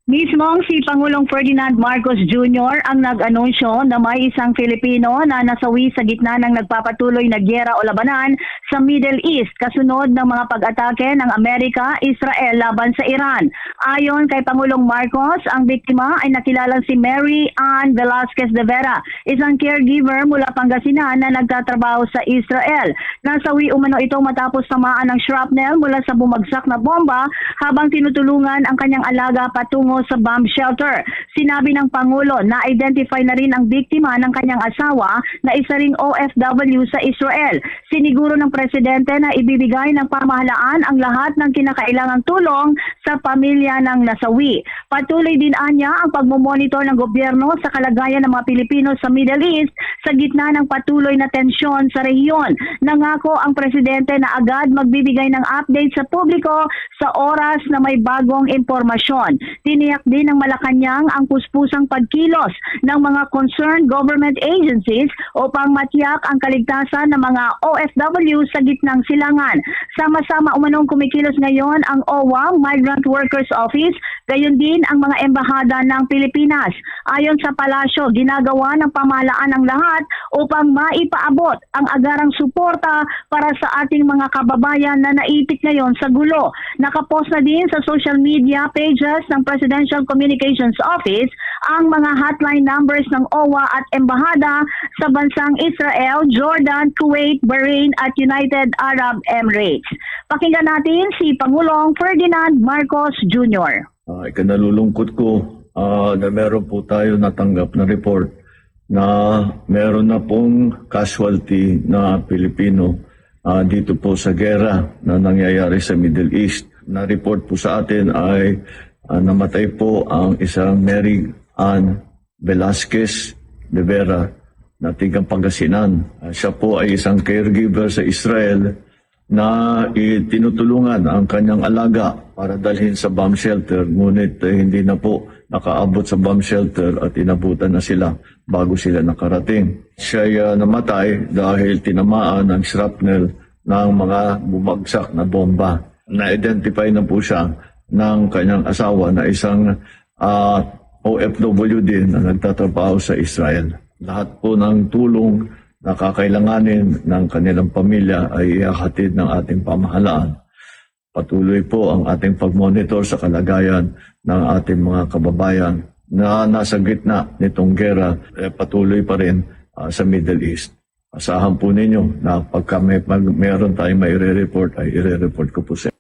Mismong si Pangulong Ferdinand Marcos Junior ang nag-anunsyo na may isang Filipino na nasawi sa gitna ng nagpapatuloy na giyera o labanan sa Middle East kasunod ng mga pag-atake ng Amerika, Israel laban sa Iran. Ayon kay Pangulong Marcos, ang biktima ay nakilalang si Mary Ann Velasquez de Vera, isang caregiver mula Pangasinan na nagtatrabaho sa Israel. Nasawi umano ito matapos tamaan ng shrapnel mula sa bumagsak na bomba habang tinutulungan ang kanyang alaga patungo sa bomb shelter. Sinabi ng Pangulo na identify na rin ang biktima ng kanyang asawa na isa ring O F W sa Israel. Siniguro ng presidente na ibibigay ng pamahalaan ang lahat ng kinakailangang tulong sa pamilya ng nasawi. Patuloy din anya ang pagmomonitor ng gobyerno sa kalagayan ng mga Pilipino sa Middle East sa gitna ng patuloy na tensyon sa rehiyon. Nangako ang presidente na agad magbibigay ng update sa publiko sa oras na may bagong impormasyon. Tiniyak din ng Malacañang ang puspusang pagkilos ng mga concerned government agencies upang matiyak ang kaligtasan ng mga O F W sa gitnang silangan. Sama-sama umanong kumikilos ngayon ang O W A, Migrant Workers Office, gayon din ang mga embahada ng Pilipinas. Ayon sa palasyo, ginagawa ng pamahalaan ang lahat upang maipaabot ang agarang suporta para sa ating mga kababayan na naipit ngayon sa gulo. Nakapost na din sa social media pages ng Presidential Communications Office ang mga hotline numbers ng O W A at embahada sa bansang Israel, Jordan, Kuwait, Bahrain, at United Arab Emirates. Pakinggan natin si Pangulong Ferdinand Marcos Junior. Ah, ikinalulungkot ko, ah, na meron po tayo natanggap na report na meron na pong casualty na Pilipino, ah, dito po sa gera na nangyayari sa Middle East. Na-report po sa atin ay, ah, namatay po ang isang Mary Ann Velasquez de Vera na tigang Pangasinan. Ah, siya po ay isang caregiver sa Israel na itinutulungan ang kanyang alaga para dalhin sa bomb shelter, ngunit, eh, hindi na po nakaabot sa bomb shelter at inabutan na sila bago sila nakarating. Siya, ah, namatay dahil tinamaan ng shrapnel ng mga bumagsak na bomba. Na-identify na po siya ng kanyang asawa na isang, ah, O F W din na nagtatrabaho sa Israel. Lahat po ng tulong na kakailanganin ng kanilang pamilya ay ihahatid ng ating pamahalaan. Patuloy po ang ating pag-monitor sa kalagayan ng ating mga kababayan na nasa gitna nitong gera, eh, patuloy pa rin, ah, sa Middle East. Asahan po ninyo na pagka may, mag-, meron tayong maire-report, ay ire-report ko po sa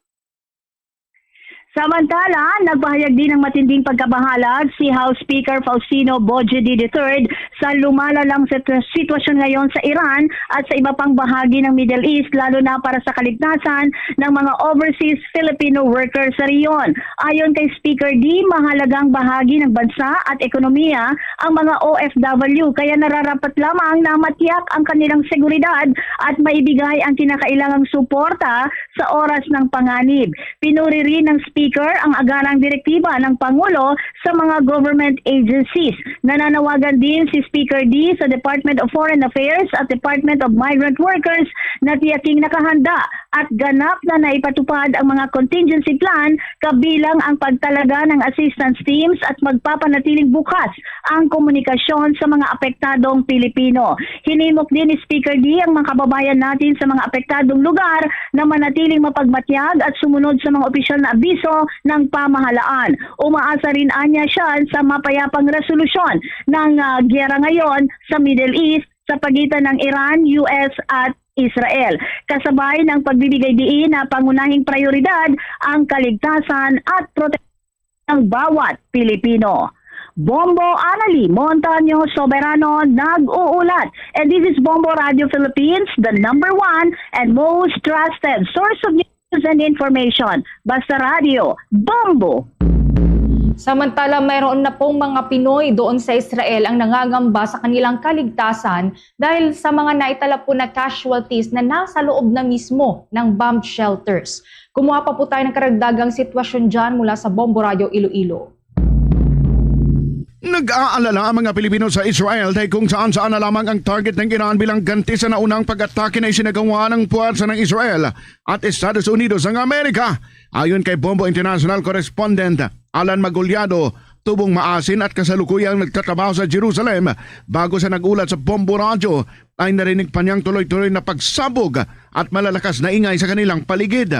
Samantala, nagpahayag din ng matinding pagkabahala si House Speaker Faustino Bojedi the third sa lumalalang situ-, sitwasyon ngayon sa Iran at sa iba pang bahagi ng Middle East, lalo na para sa kaligtasan ng mga overseas Filipino workers sa rehiyon. Ayon kay Speaker D, mahalagang bahagi ng bansa at ekonomiya ang mga O F W, kaya nararapat lamang na matiyak ang kanilang seguridad at maibigay ang kinakailangang suporta sa oras ng panganib. Pinuri rin ng Speaker ang agarang direktiba ng Pangulo sa mga government agencies. Nananawagan din si Speaker Dee sa Department of Foreign Affairs at Department of Migrant Workers na tiyaking nakahanda at ganap na naipatupad ang mga contingency plan, kabilang ang pagtalaga ng assistance teams, at magpapanatiling bukas ang komunikasyon sa mga apektadong Pilipino. Hinimok din ni Speaker Dee ang mga kababayan natin sa mga apektadong lugar na manatiling mapagmatyag at sumunod sa mga opisyal na abiso ng pamahalaan. Umaasa rin anya siya sa mapayapang resolusyon ng, ah, giyera ngayon sa Middle East sa pagitan ng Iran, U S at Israel, kasabay ng pagbibigay diin na pangunahing prioridad ang kaligtasan at proteksyon ng bawat Pilipino. Bombo Anali Montaño Soberano nag-uulat. And this is Bombo Radio Philippines, the number one and most trusted source of news and information. Basta Radio, Bombo! Samantala, mayroon na pong mga Pinoy doon sa Israel ang nangangamba sa kanilang kaligtasan dahil sa mga naitala po na casualties na nasa loob na mismo ng bomb shelters. Kumuha pa po tayo ng karagdagang sitwasyon dyan mula sa Bombo Radio Iloilo. Nag-aalala ang mga Pilipino sa Israel dahil kung saan-saan na lamang ang target ng Iran bilang ganti sa naunang pag-atake na isinagawa ng puwersa ng Israel at Estados Unidos ng Amerika. Ayon kay Bombo International Correspondent Alan Magollado, tubong maasin at kasalukuyang nagtatrabaho sa Jerusalem, bago sa nag-ulat sa Bombo Radyo, ay narinig pa niyang tuloy-tuloy na pagsabog at malalakas na ingay sa kanilang paligid.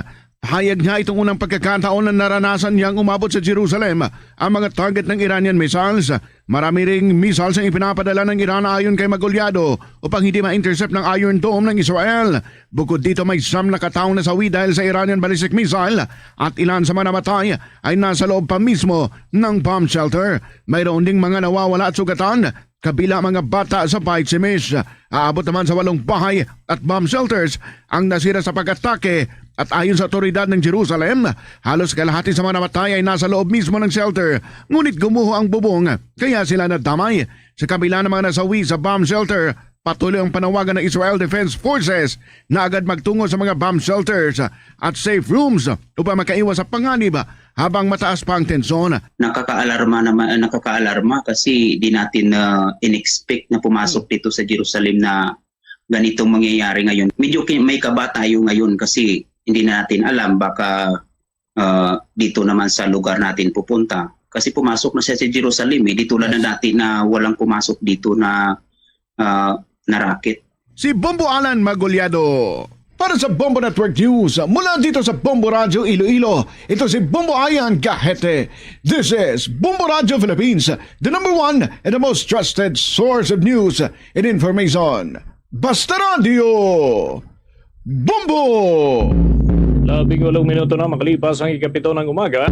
Pahayag niya, itong unang pagkakataon na naranasan niyang umabot sa Jerusalem ang mga target ng Iranian missiles. Marami ring missiles ang ipinapadala ng Iran, ayon kay Magollado, upang hindi ma-intercept ng Iron Dome ng Israel. Bukod dito, may siyam na katao nasawi dahil sa Iranian ballistic missile at ilan sa mga namatay ay nasa loob pa mismo ng bomb shelter. Mayroon ding mga nawawala at sugatan, kabila mga bata sa Beit Shemesh. Aabot naman sa walong bahay at bomb shelters ang nasira sa pag-atake, at ayon sa otoridad ng Jerusalem, halos kalahati sa mga namatay ay nasa loob mismo ng shelter, ngunit gumuho ang bubong kaya sila nadamay. Sa kabila ng mga nasawi sa bomb shelter, patuloy ang panawagan ng Israel Defense Forces na agad magtungo sa mga bomb shelters at safe rooms upang makaiwas sa panganib habang mataas pa ang tensyon. Nakakaalarma naman, nakakaalarma kasi di natin, ah, in-expect na pumasok dito sa Jerusalem na ganitong mangyayari ngayon. Medyo ki-, may kaba tayo ngayon kasi hindi na natin alam, baka, ah, dito naman sa lugar natin pupunta. Kasi pumasok na siya sa Jerusalem, eh. Di tulad na dati na walang pumasok dito na, ah, na rocket. Si Bombo Alan Magollado. Para sa Bombo Network News, mula dito sa Bombo Radyo Iloilo, ito si Bombo Ayan Gahete. This is Bombo Radyo Philippines, the number one and the most trusted source of news and information. Basta Radio, Bombo! Labing walong minuto na makalipas ang ikapito ng umaga,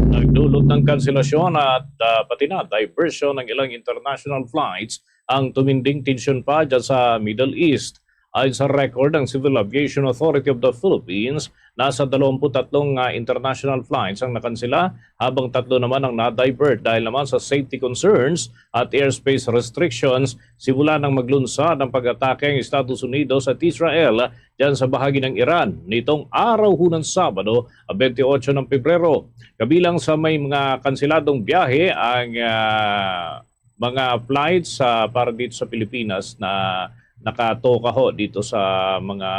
nagdulot ng kanselasyon at, ah, pati na diversion ng ilang international flights ang tuminding tensyon pa dyan sa Middle East. Ayon sa record ng Civil Aviation Authority of the Philippines, nasa dalawampu't tatlong, ah, international flights ang nakansela, habang tatlo naman ang na-divert dahil naman sa safety concerns at airspace restrictions simula nang maglunsad ng pag-atake ang Estados Unidos at Israel dyan sa bahagi ng Iran nitong araw hunang Sabado, ah, twenty-eight ng Pebrero. Kabilang sa may mga kanseladong biyahe ang, ah, mga flights, ah, para dito sa Pilipinas na nakatoka ho dito sa mga,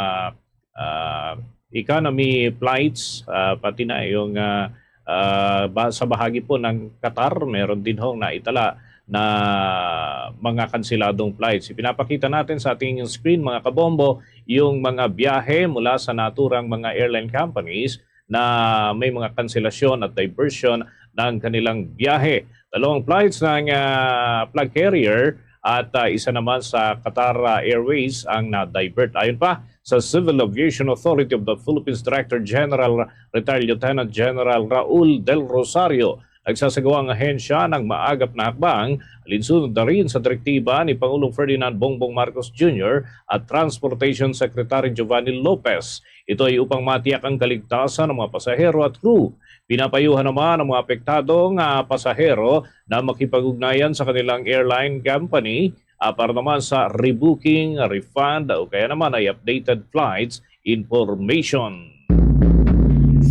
ah, economy flights, ah, pati na yung, ah, ah, ba-, sa bahagi po ng Qatar, meron din hong naitala na mga kanseladong flights. Ipinapakita natin sa ating screen, mga kabombo, yung mga biyahe mula sa naturang mga airline companies na may mga kanselasyon at diversion ng kanilang biyahe. Dalawang flights ng, ah, flag carrier at, ah, isa naman sa Qatar, ah, Airways ang na-divert. Ayon pa sa Civil Aviation Authority of the Philippines Director General, Retired Lieutenant General Raul Del Rosario, nagsasagawa ang ahensya ng maagap na hakbang, alinsunod na rin sa direktiba ni Pangulong Ferdinand Bongbong Marcos Junior at Transportation Secretary Giovanni Lopez. Ito ay upang matiyak ang kaligtasan ng mga pasahero at crew. Pinapayuhan naman ang mga apektadong, ah, pasahero na makipag-ugnayan sa kanilang airline company, ah, para naman sa rebooking, refund, o kaya naman ay updated flights information.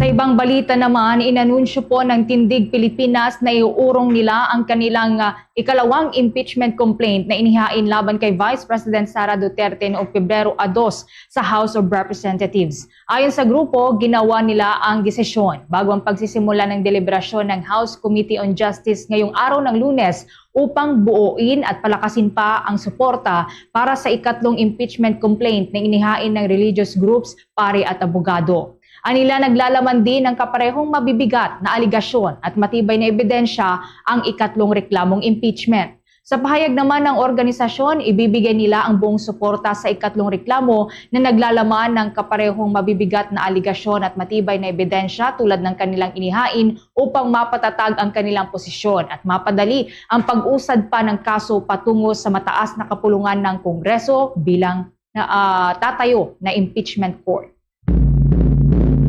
Sa ibang balita naman, inanunsyo po ng Tindig Pilipinas na iuurong nila ang kanilang, ah, ikalawang impeachment complaint na inihain laban kay Vice President Sara Duterte noong Pebrero a dos sa House of Representatives. Ayon sa grupo, ginawa nila ang desisyon bago ang pagsisimula ng deliberasyon ng House Committee on Justice ngayong araw ng Lunes upang buuin at palakasin pa ang suporta para sa ikatlong impeachment complaint na inihain ng religious groups, pari at abogado. Ang nila naglalaman din ng kaparehong mabibigat na aligasyon at matibay na ebidensya ang ikatlong reklamong impeachment. Sa pahayag naman ng organisasyon, ibibigay nila ang buong suporta sa ikatlong reklamo na naglalaman ng kaparehong mabibigat na aligasyon at matibay na ebidensya tulad ng kanilang inihain upang mapatatag ang kanilang posisyon at mapadali ang pag-usad pa ng kaso patungo sa mataas na kapulungan ng Kongreso bilang na, ah, tatayo na impeachment court.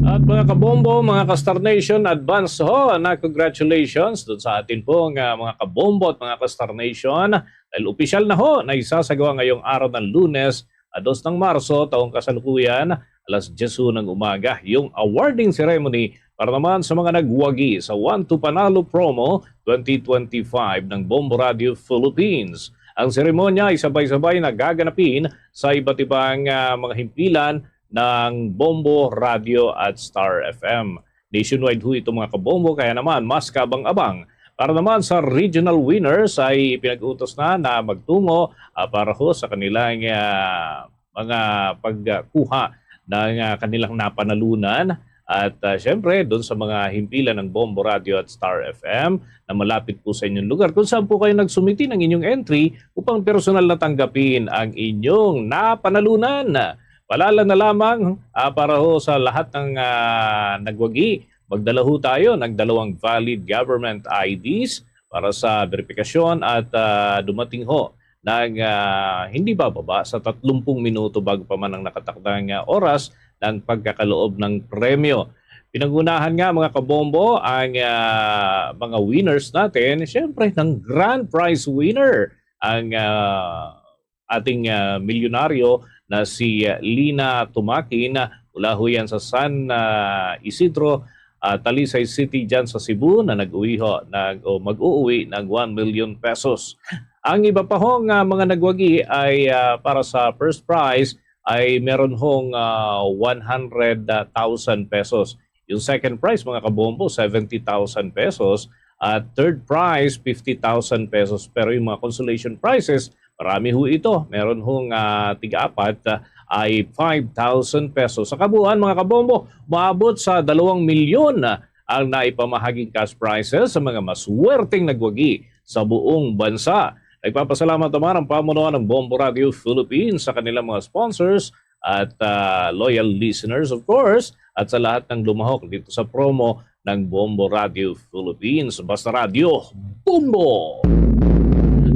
At mga kabombo, mga ka-Star Nation, advance ho na congratulations dun sa atin pong, ah, mga kabombo at mga ka-Star Nation. Dahil opisyal na ho na isasagawa ngayong araw ng Lunes, a dos ng Marso, taong kasalukuyan, alas diyes ho ng umaga, yung awarding ceremony para naman sa mga nagwagi sa One to Panalo Promo twenty twenty-five ng Bombo Radio Philippines. Ang seremonya ay sabay-sabay na gaganapin sa iba't ibang, ah, mga himpilan ng Bombo Radio at Star F M. Nationwide ho ito, mga kabombo, kaya naman mas kaabang-abang. Para naman sa regional winners ay pinag-utos na na magtungo, ah, para ho sa kanilang, ah, mga pagkuha ng, ah, kanilang napanalunan. At, ah, syempre, doon sa mga himpilan ng Bombo Radio at Star F M na malapit po sa inyong lugar, kung saan po kayo nagsumiti ng inyong entry upang personal na tanggapin ang inyong napanalunan. Paalala na lamang, ah, para ho sa lahat ng, ah, nagwagi, magdala ho tayo ng dalawang valid government I Ds para sa verifikasyon at, ah, dumating ho ng, ah, hindi bababa sa tatlumpung minuto bago pa man ang nakatakdang, ah, oras ng pagkakaloob ng premyo. Pinangunahan nga, mga kabombo, ang, ah, mga winners natin, siyempre, ng grand prize winner, ang, ah, ating, ah, milyonaryo na si, ah, Lina Tumakin, ah, mula ho yan sa San, ah, Isidro, ah, Talisay City, dyan sa Cebu, na nag-uwi ho, nag, o mag-uuwi ng one million pesos. Ang iba pa hong, ah, mga nagwagi ay, ah, para sa first prize ay meron hong, ah, one hundred thousand pesos. Yung second prize, mga kabombo, seventy thousand pesos. At third prize, fifty thousand pesos. Pero yung mga consolation prizes, marami ho ito. Meron hong, ah, tiga-apat, ah, ay five thousand pesos. Sa kabuuan, mga kabombo, maabot sa dalawang milyon, ah, ang naipamahaging cash prizes sa mga maswerteng nagwagi sa buong bansa. Nagpapasalamat naman ang pamunuan ng Bombo Radio Philippines sa kanilang mga sponsors at, ah, loyal listeners, of course, at sa lahat ng lumahok dito sa promo ng Bombo Radio Philippines. Basta Radio, Bombo!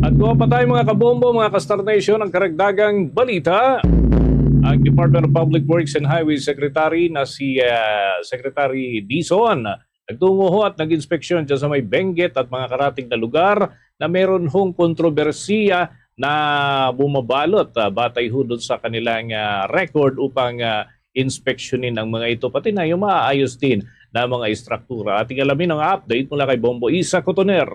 At kuha pa tayo, mga kabombo, mga ka-Star Nation, ang karagdagang balita. Ang Department of Public Works and Highway Secretary na si, ah, Secretary Dizon nagtungo ho at nag-inspeksyon dyan sa may Benguet at mga karatig na lugar na meron hong kontrobersiya na bumabalot, ah, batay ho dun sa kanilang, ah, record upang, ah, inspeksyonin ang mga ito, pati na yung maayos din na mga istruktura. Ating alamin ang update mula kay Bombo Isa Cotoner.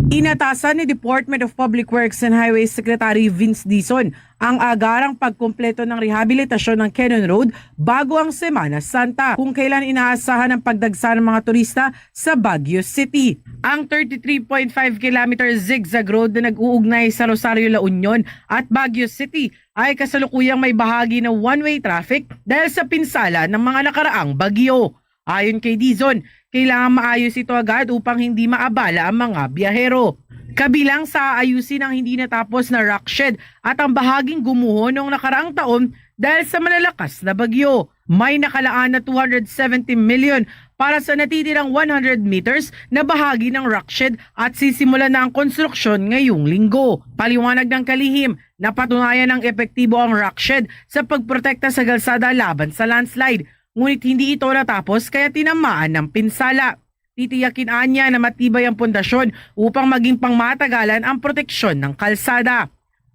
Inatasan ni Department of Public Works and Highways Secretary Vince Dizon ang agarang pagkumpleto ng rehabilitasyon ng Cannon Road bago ang Semana Santa, kung kailan inaasahan ang pagdagsa ng mga turista sa Baguio City. Ang thirty-three point five kilometer zigzag road na nag-uugnay sa Rosario, La Union at Baguio City ay kasalukuyang may bahagi na one-way traffic dahil sa pinsala ng mga nakaraang bagyo. Ayon kay Dizon, kailangan maayos ito agad upang hindi maabala ang mga biyahero. Kabilang sa aayusin ang hindi natapos na rock shed at ang bahaging gumuho noong nakaraang taon dahil sa malalakas na bagyo. May nakalaan na two hundred seventy million para sa natitirang one hundred meters na bahagi ng rock shed at sisimulan na ang konstruksyon ngayong linggo. Paliwanag ng kalihim, napatunayan ang epektibo ang rock shed sa pagprotekta sa kalsada laban sa landslide, ngunit hindi ito natapos kaya tinamaan ng pinsala. Titiyakin anya na matibay ang pundasyon upang maging pangmatagalan ang proteksyon ng kalsada.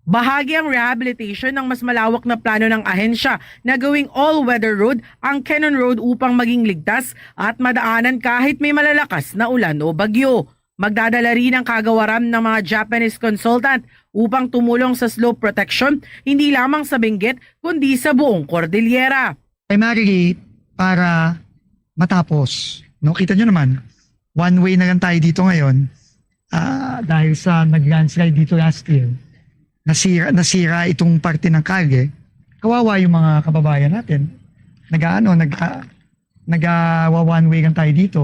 Bahagi ang rehabilitation ng mas malawak na plano ng ahensya na gawing all-weather road ang Cannon Road upang maging ligtas at madaanan kahit may malalakas na ulan o bagyo. Magdadala rin ang kagawaran ng mga Japanese consultant upang tumulong sa slope protection, hindi lamang sa Benguet, kundi sa buong Cordillera. Primarily, para matapos. No? Kita nyo naman, one way na lang tayo dito ngayon, ah, dahil sa nag-landslide dito last year, nasira, nasira itong parte ng kalye. Kawawa yung mga kababayan natin. Nag-aano, nag, ah, nag-, ah, wa-, one way lang tayo dito,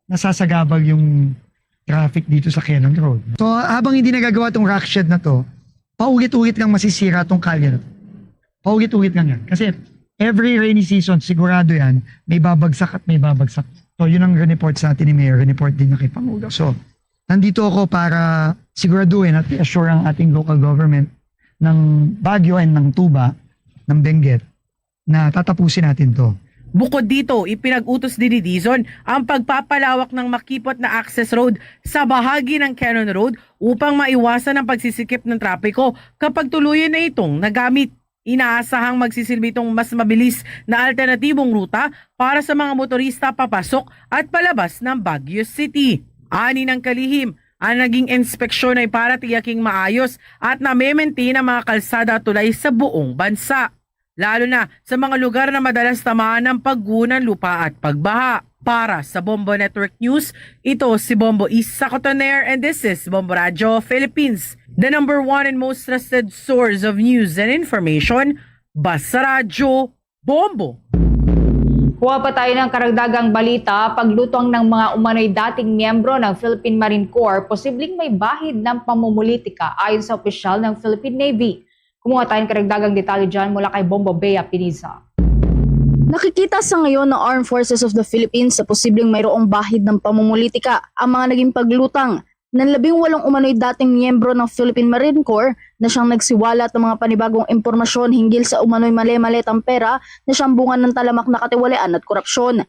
nasasagabal yung traffic dito sa Cannon Road. So, habang hindi nagagawa tong rock shed na to, paulit-ulit lang masisira tong kalye na to. Paulit-ulit lang yan. Kasi every rainy season, sigurado yan, may babagsak at may babagsak. So, yun ang report sa atin ni Mayor, report din niya kay Pangulo. So, nandito ako para siguraduhin at i-assure ang ating local government ng Baguio and ng Tuba, ng Benguet, na tatapusin natin to. Bukod dito, ipinag-utos din ni Dizon ang pagpapalawak ng makipot na access road sa bahagi ng Cannon Road upang maiwasan ang pagsisikip ng trapiko kapag tuluyan na itong nagamit. Inaasahang magsisilbi itong mas mabilis na alternatibong ruta para sa mga motorista papasok at palabas ng Baguio City. Ani ng kalihim, ang naging inspeksyon ay para tiyaking maayos at name-maintain ang mga kalsada at tulay sa buong bansa, lalo na sa mga lugar na madalas tamaan ng pagguho ng lupa at pagbaha. Para sa Bombo Network News, ito si Bombo Isa Cotoner, and this is Bombo Radyo Philippines, the number one and most trusted source of news and information. Basta Radyo, Bombo. Kuha pa tayo ng karagdagang balita, paglutang ng mga umano'y dating miyembro ng Philippine Marine Corps, posibleng may bahid ng pamumulitika ayon sa opisyal ng Philippine Navy. Kumuha tayo ng karagdagang detalye dyan mula kay Bombo Bea Piniza. Nakikita sa ngayon ng Armed Forces of the Philippines sa posibleng mayroong bahid ng pamumulitika ang mga naging paglutang ng labing walong umano'y dating miyembro ng Philippine Marine Corps na siyang nagsiwalat ng mga panibagong impormasyon hinggil sa umano'y mali-maletang pera na siyang bunga ng talamak na katiwalian at korupsyon.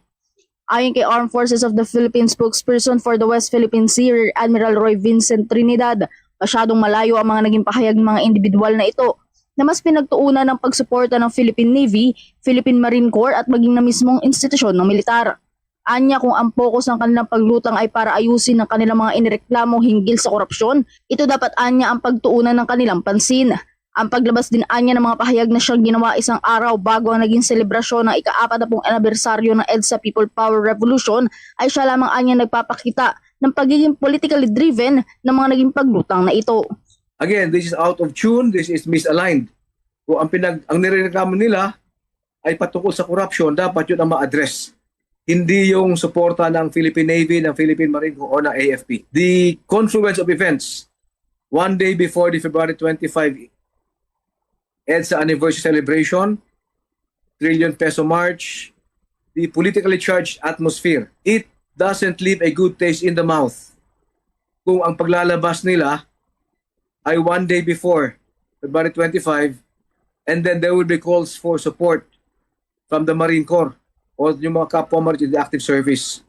Ayon kay Armed Forces of the Philippines spokesperson for the West Philippine Sea, Rear Admiral Roy Vincent Trinidad, masyadong malayo ang mga naging pahayag ng mga individual na ito na mas pinagtuunan ng pagsuporta ng Philippine Navy, Philippine Marine Corps at maging na mismong institusyon ng militar. Anya, kung ang focus ng kanilang paglutang ay para ayusin ang kanilang mga inireklamo hinggil sa korupsyon, ito dapat anya ang pagtuunan ng kanilang pansin. Ang paglabas din anya ng mga pahayag na siyang ginawa isang araw bago ang naging selebrasyon ng ika-apat na pung anibersaryo ng EDSA People Power Revolution ay siya lamang anya nagpapakita ng pagiging politically driven ng mga naging paglutang na ito. Again, this is out of tune, this is misaligned. Kung ang pinag-, ang nirereklamo nila ay patungkol sa corruption, dapat yun ang ma-address. Hindi yung suporta ng Philippine Navy, ng Philippine Marine Corps, o ng A F P. The confluence of events, one day before the February twenty-five EDSA anniversary celebration, Trillion Peso March, the politically charged atmosphere, it doesn't leave a good taste in the mouth kung ang paglalabas nila ay one day before February twenty-five, and then there will be calls for support from the Marine Corps or yung mga kapwa mo in the active service.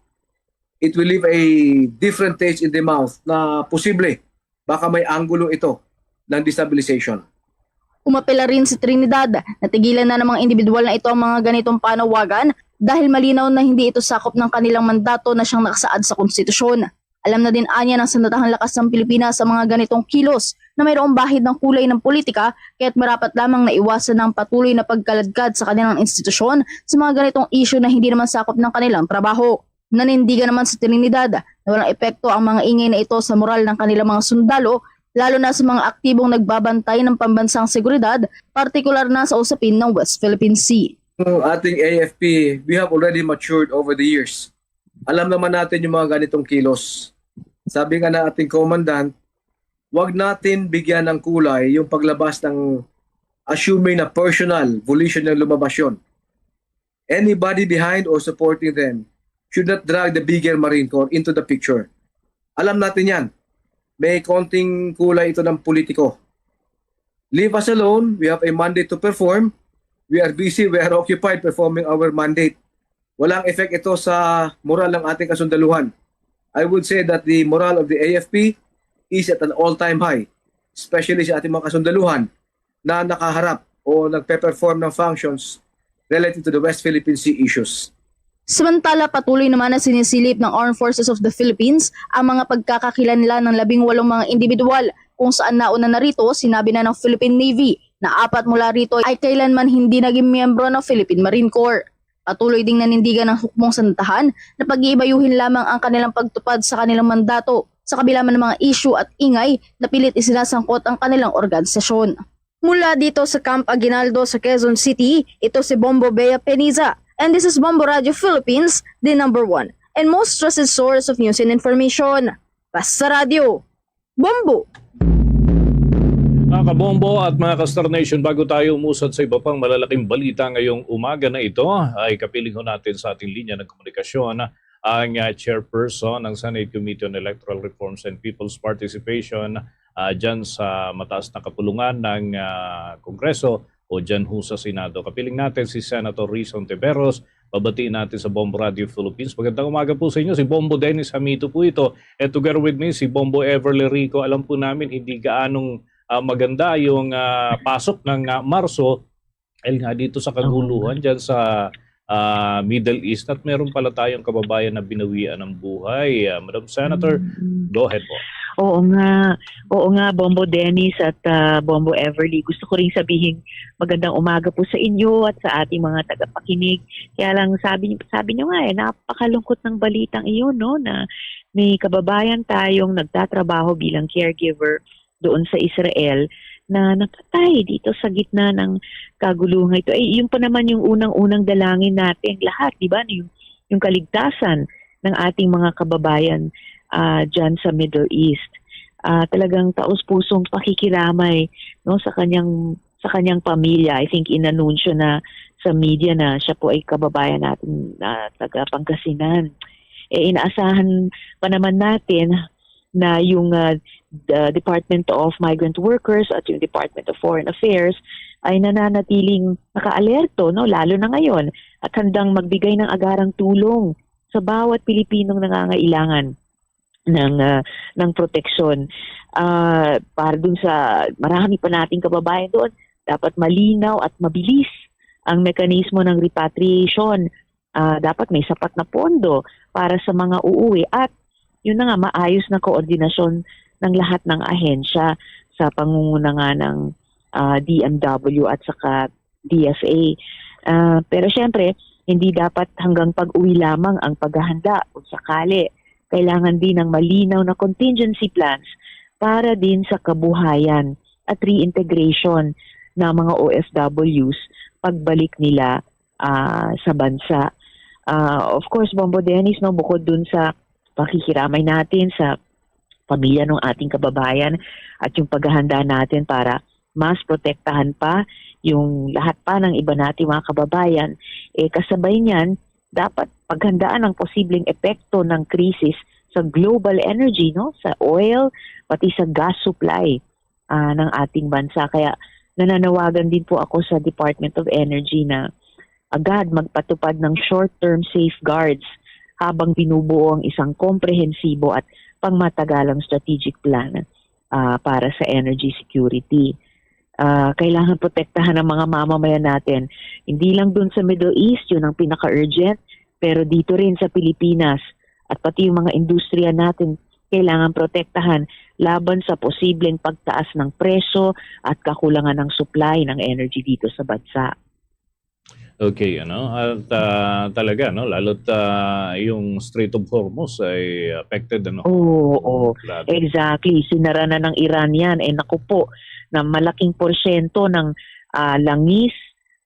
It will leave a different taste in the mouth na posible baka may anggulo ito ng destabilization. Umapela rin si Trinidad na tigilan na ng mga individual na ito ang mga ganitong panawagan dahil malinaw na hindi ito sakop ng kanilang mandato na siyang nakasaad sa konstitusyon. Alam na din anya ng sandatahang lakas ng Pilipinas sa mga ganitong kilos na mayroong bahid ng kulay ng politika, kaya't marapat lamang na iwasan ang patuloy na pagkaladkad sa kanilang institusyon sa mga ganitong isyu na hindi naman sakop ng kanilang trabaho. Nanindigan naman si Trinidad na walang epekto ang mga ingay na ito sa moral ng kanilang mga sundalo, lalo na sa mga aktibong nagbabantay ng pambansang seguridad, partikular na sa usapin ng West Philippine Sea. Ang ating A F P, we have already matured over the years. Alam naman natin yung mga ganitong kilos. Sabi nga ng ating commandant, wag natin bigyan ng kulay yung paglabas ng assuming na personal volition ng lumabas yun. Anybody behind or supporting them should not drag the bigger Marine Corps into the picture. Alam natin yan. May konting kulay ito ng politiko. Leave us alone. We have a mandate to perform. We are busy. We are occupied performing our mandate. Walang effect ito sa moral ng ating kasundaluhan. I would say that the morale of the A F P is at an all-time high. especially sa ating mga kasundaluhan na nakaharap o nagpe-perform ng functions related to the West Philippine Sea issues. Samantala, patuloy naman na sinisilip ng Armed Forces of the Philippines ang mga pagkakakilanlan ng labing walong mga individual, kung saan nauna na rito sinabi na ng Philippine Navy na apat mula rito ay kailanman hindi naging miyembro ng Philippine Marine Corps. Patuloy ding nanindigan ang hukbong santahan na pag-iibayuhin lamang ang kanilang pagtupad sa kanilang mandato sa kabila man ng mga issue at ingay na pilit isinasangkot ang kanilang organisasyon. Mula dito sa Camp Aguinaldo sa Quezon City, ito si Bombo Bea Peniza. And this is Bombo Radio Philippines, the number one and most trusted source of news and information. Basta Radio. Bombo! Mga kabombo at mga ka-Star Nation, bago tayo umusad sa iba pang malalaking balita ngayong umaga na ito, ay kapiling ho natin sa ating linya ng komunikasyon ang uh, chairperson ng Senate Committee on Electoral Reforms and People's Participation uh, dyan sa mataas na kapulungan ng uh, Kongreso o dyan ho sa Senado. Kapiling natin si Senator Riz Hontiveros. Babatiin natin sa Bombo Radio Philippines. Magandang umaga po sa inyo. Si Bombo Dennis Hamito po ito. And together with me, si Bombo Everly Rico. Alam po namin, hindi gaanong uh, maganda yung uh, pasok ng uh, Marso dahil nga dito sa kaguluhan dyan sa uh, Middle East at meron pala tayong kababayan na binawian ng buhay. Uh, Madam Senator, mm-hmm. Go ahead po. Oo nga. Oo nga, Bombo Dennis at uh, Bombo Everly. Gusto ko rin sabihin magandang umaga po sa inyo at sa ating mga tagapakinig. Kaya lang sabi, sabi nyo nga eh, napakalungkot ng balitang iyon, no, na may kababayan tayong nagtatrabaho bilang caregiver doon sa Israel na napatay dito sa gitna ng kaguluhan ito. Eh, yung pa naman yung unang-unang dalangin natin lahat, di ba? Yung, yung kaligtasan ng ating mga kababayan uh, dyan sa Middle East. Uh, talagang taos-pusong pakikiramay, no, sa kanyang sa kanyang pamilya. I think inanunsyo na sa media na siya po ay kababayan natin na taga Pangasinan. Eh, inaasahan pa naman natin na yung uh, the Department of Migrant Workers at yung Department of Foreign Affairs ay nananatiling nakaalerto, no, lalo na ngayon, at handang magbigay ng agarang tulong sa bawat Pilipinong nangangailangan ng uh, ng proteksyon. Uh, para dun sa marami pa nating kababayan doon, dapat malinaw at mabilis ang mekanismo ng repatriation. Uh, dapat may sapat na pondo para sa mga uuwi at yun na nga, maayos na koordinasyon ng lahat ng ahensya sa pangunguna nga ng uh, D M W at saka D F A. Uh, pero siyempre, hindi dapat hanggang pag-uwi lamang ang paghahanda kung sakali. Kailangan din ng malinaw na contingency plans para din sa kabuhayan at reintegration ng mga O F Ws pagbalik nila uh, sa bansa. Uh, of course, Bombo Dennis, no, bukod dun sa pakikiramay natin sa pamilya ng ating kababayan at yung paghahanda natin para mas protektahan pa yung lahat pa ng iba nating mga kababayan, eh kasabay niyan, dapat paghandaan ang posibleng epekto ng krisis sa global energy, no, sa oil, pati sa gas supply uh, ng ating bansa. Kaya nananawagan din po ako sa Department of Energy na agad magpatupad ng short-term safeguards habang binubuo ang isang komprehensibo at pangmatagalang strategic plan uh, para sa energy security. Uh, kailangan protektahan ang mga mamamayan natin. Hindi lang dun sa Middle East, yun ang pinaka-urgent, pero dito rin sa Pilipinas at pati yung mga industriya natin kailangan protektahan laban sa posibleng pagtaas ng presyo at kakulangan ng supply ng energy dito sa bansa. Okay, ano? At uh, talaga, no, lalo't uh, yung Strait of Hormuz ay affected, ano? Oo, oo. Exactly. Sinara na ng Iran yan. Eh, naku po, na malaking porsyento ng uh, langis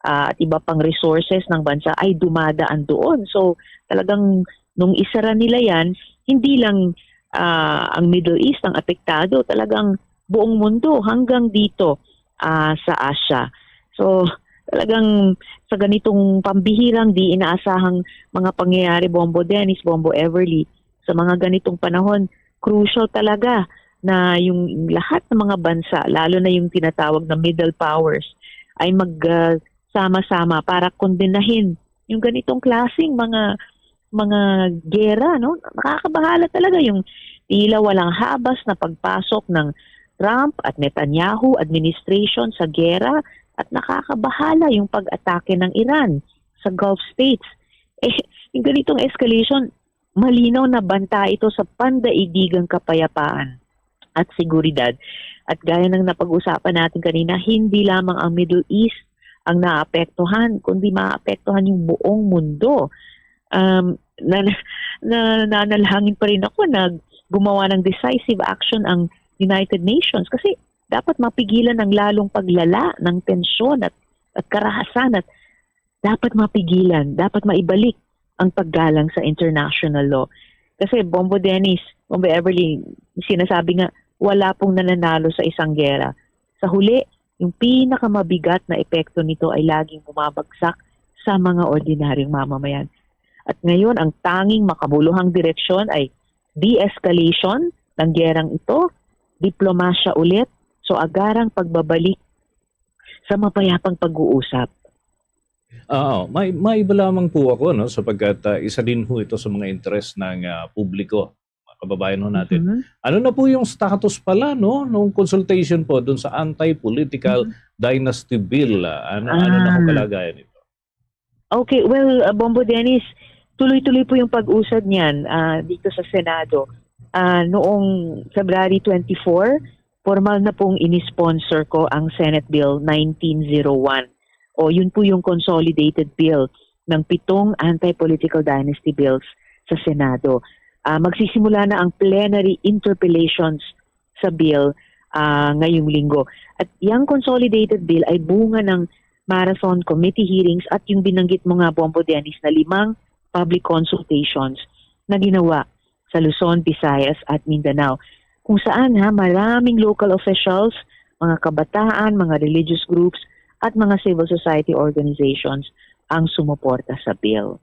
uh, at iba pang resources ng bansa ay dumadaan doon. So, talagang nung isara nila yan, hindi lang uh, ang Middle East ang apektado, talagang buong mundo hanggang dito uh, sa Asia. So, talagang sa ganitong pambihirang di inaasahang mga pangyayari, Bombo Dennis, Bombo Everly, sa mga ganitong panahon, crucial talaga na yung lahat ng mga bansa, lalo na yung tinatawag na middle powers, ay magsama-sama para kondenahin yung ganitong klaseng mga mga gera, no? Nakakabahala talaga yung tila walang habas na pagpasok ng Trump at Netanyahu administration sa gera at nakakabahala yung pag-atake ng Iran sa Gulf states. Eh, yung ganitong escalation, malinaw na banta ito sa pandaigdigang kapayapaan at seguridad. At gaya ng napag-usapan natin kanina, hindi lamang ang Middle East ang naapektuhan, kundi maapektuhan yung buong mundo. Um, na, na, nanalangin pa rin ako na gumawa ng decisive action ang United Nations kasi dapat mapigilan ang lalong paglala ng tensyon at, at karahasan at dapat mapigilan, dapat maibalik ang paggalang sa international law. Kasi Bombo Dennis, Bombo Everly, sinasabi nga wala pong nananalo sa isang gera. Sa huli, yung pinakamabigat na epekto nito ay laging bumabagsak sa mga ordinaryong mamamayan. At ngayon, ang tanging makabuluhang direksyon ay de-escalation ng gerang ito, diplomasya ulit, so agarang pagbabalik sa mapayapang pag-uusap. Oo, may, may iba lamang po ako, no, sapagkat ah, isa din ho ito sa mga interes ng ah, publiko, mga kababayan ho natin. Mhm. Ano na po yung status pala, no, nung consultation po dun sa anti-political Mhm. dynasty bill? Ah, ano, ano na ho Ah. kalagayan ito? Okay, well, uh, Bombo Dennis, tuloy-tuloy po yung pag-usad niyan ah, dito sa Senado. Ah, noong February twenty-four, formal na pong ini-sponsor ko ang Senate Bill nineteen zero one. O yun po yung consolidated bill ng pitong anti-political dynasty bills sa Senado. Ah, magsisimula na ang plenary interpellations sa bill ah, ngayong linggo. At yung consolidated bill ay bunga ng marathon committee hearings at yung binanggit mo nga, Bombo Dennis, na limang public consultations na ginawa sa Luzon, Visayas at Mindanao, kung saan ha, maraming local officials, mga kabataan, mga religious groups at mga civil society organizations ang sumuporta sa bill.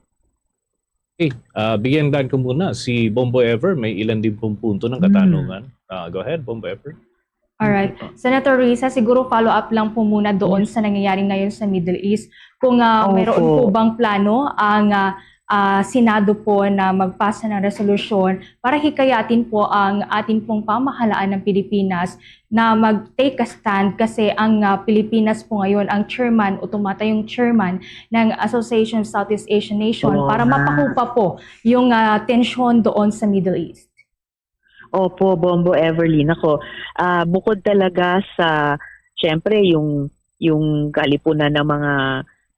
Okay, ah, bigyan daan ko muna si Bombo Ever. May ilan din pong punto ng katanungan. Ah, go ahead, Bombo Ever. Alright. Senator Risa, siguro follow up lang po muna doon sa nangyayari ngayon sa Middle East. Kung ah, Opo. mayroon po bang plano ang ah, ah, Senado po na magpasa ng resolusyon para hikayatin po ang ating pong pamahalaan ng Pilipinas na mag-take a stand kasi ang ah, Pilipinas po ngayon ang chairman o tumatayong chairman ng Association of Southeast Asian Nation Oo para nga. mapahupa po yung ah, tensyon doon sa Middle East. Opo, Bombo Everly. Nako, ah, bukod talaga sa, syempre, yung, yung kalipunan ng mga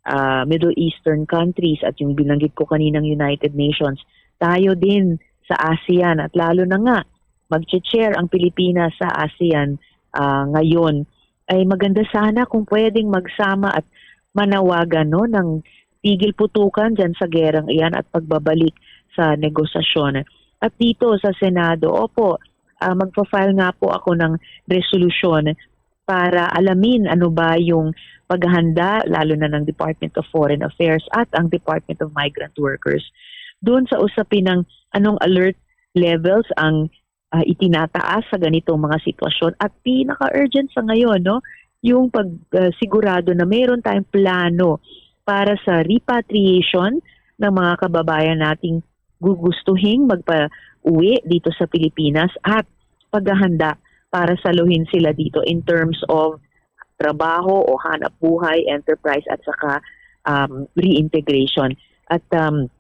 ah, Middle Eastern countries at yung binanggit ko kaninang United Nations, tayo din sa ASEAN at lalo na nga, mag-chair ang Pilipinas sa ASEAN ah, ngayon, ay maganda sana kung pwedeng magsama at manawagan, no, ng tigil putukan dyan sa gerang iyan at pagbabalik sa negosasyon. At dito sa Senado, opo, ah, magpa-file nga po ako ng resolusyon para alamin ano ba yung paghahanda, lalo na ng Department of Foreign Affairs at ang Department of Migrant Workers, doon sa usapin ng anong alert levels ang ah, itinataas sa ganitong mga sitwasyon. At pinaka-urgent sa ngayon, no, yung pagsigurado na mayroon tayong plano para sa repatriation ng mga kababayan nating gugustuhing magpa-uwi dito sa Pilipinas at paghahanda para saluhin sila dito in terms of trabaho o hanap buhay, enterprise at saka um, reintegration. At um,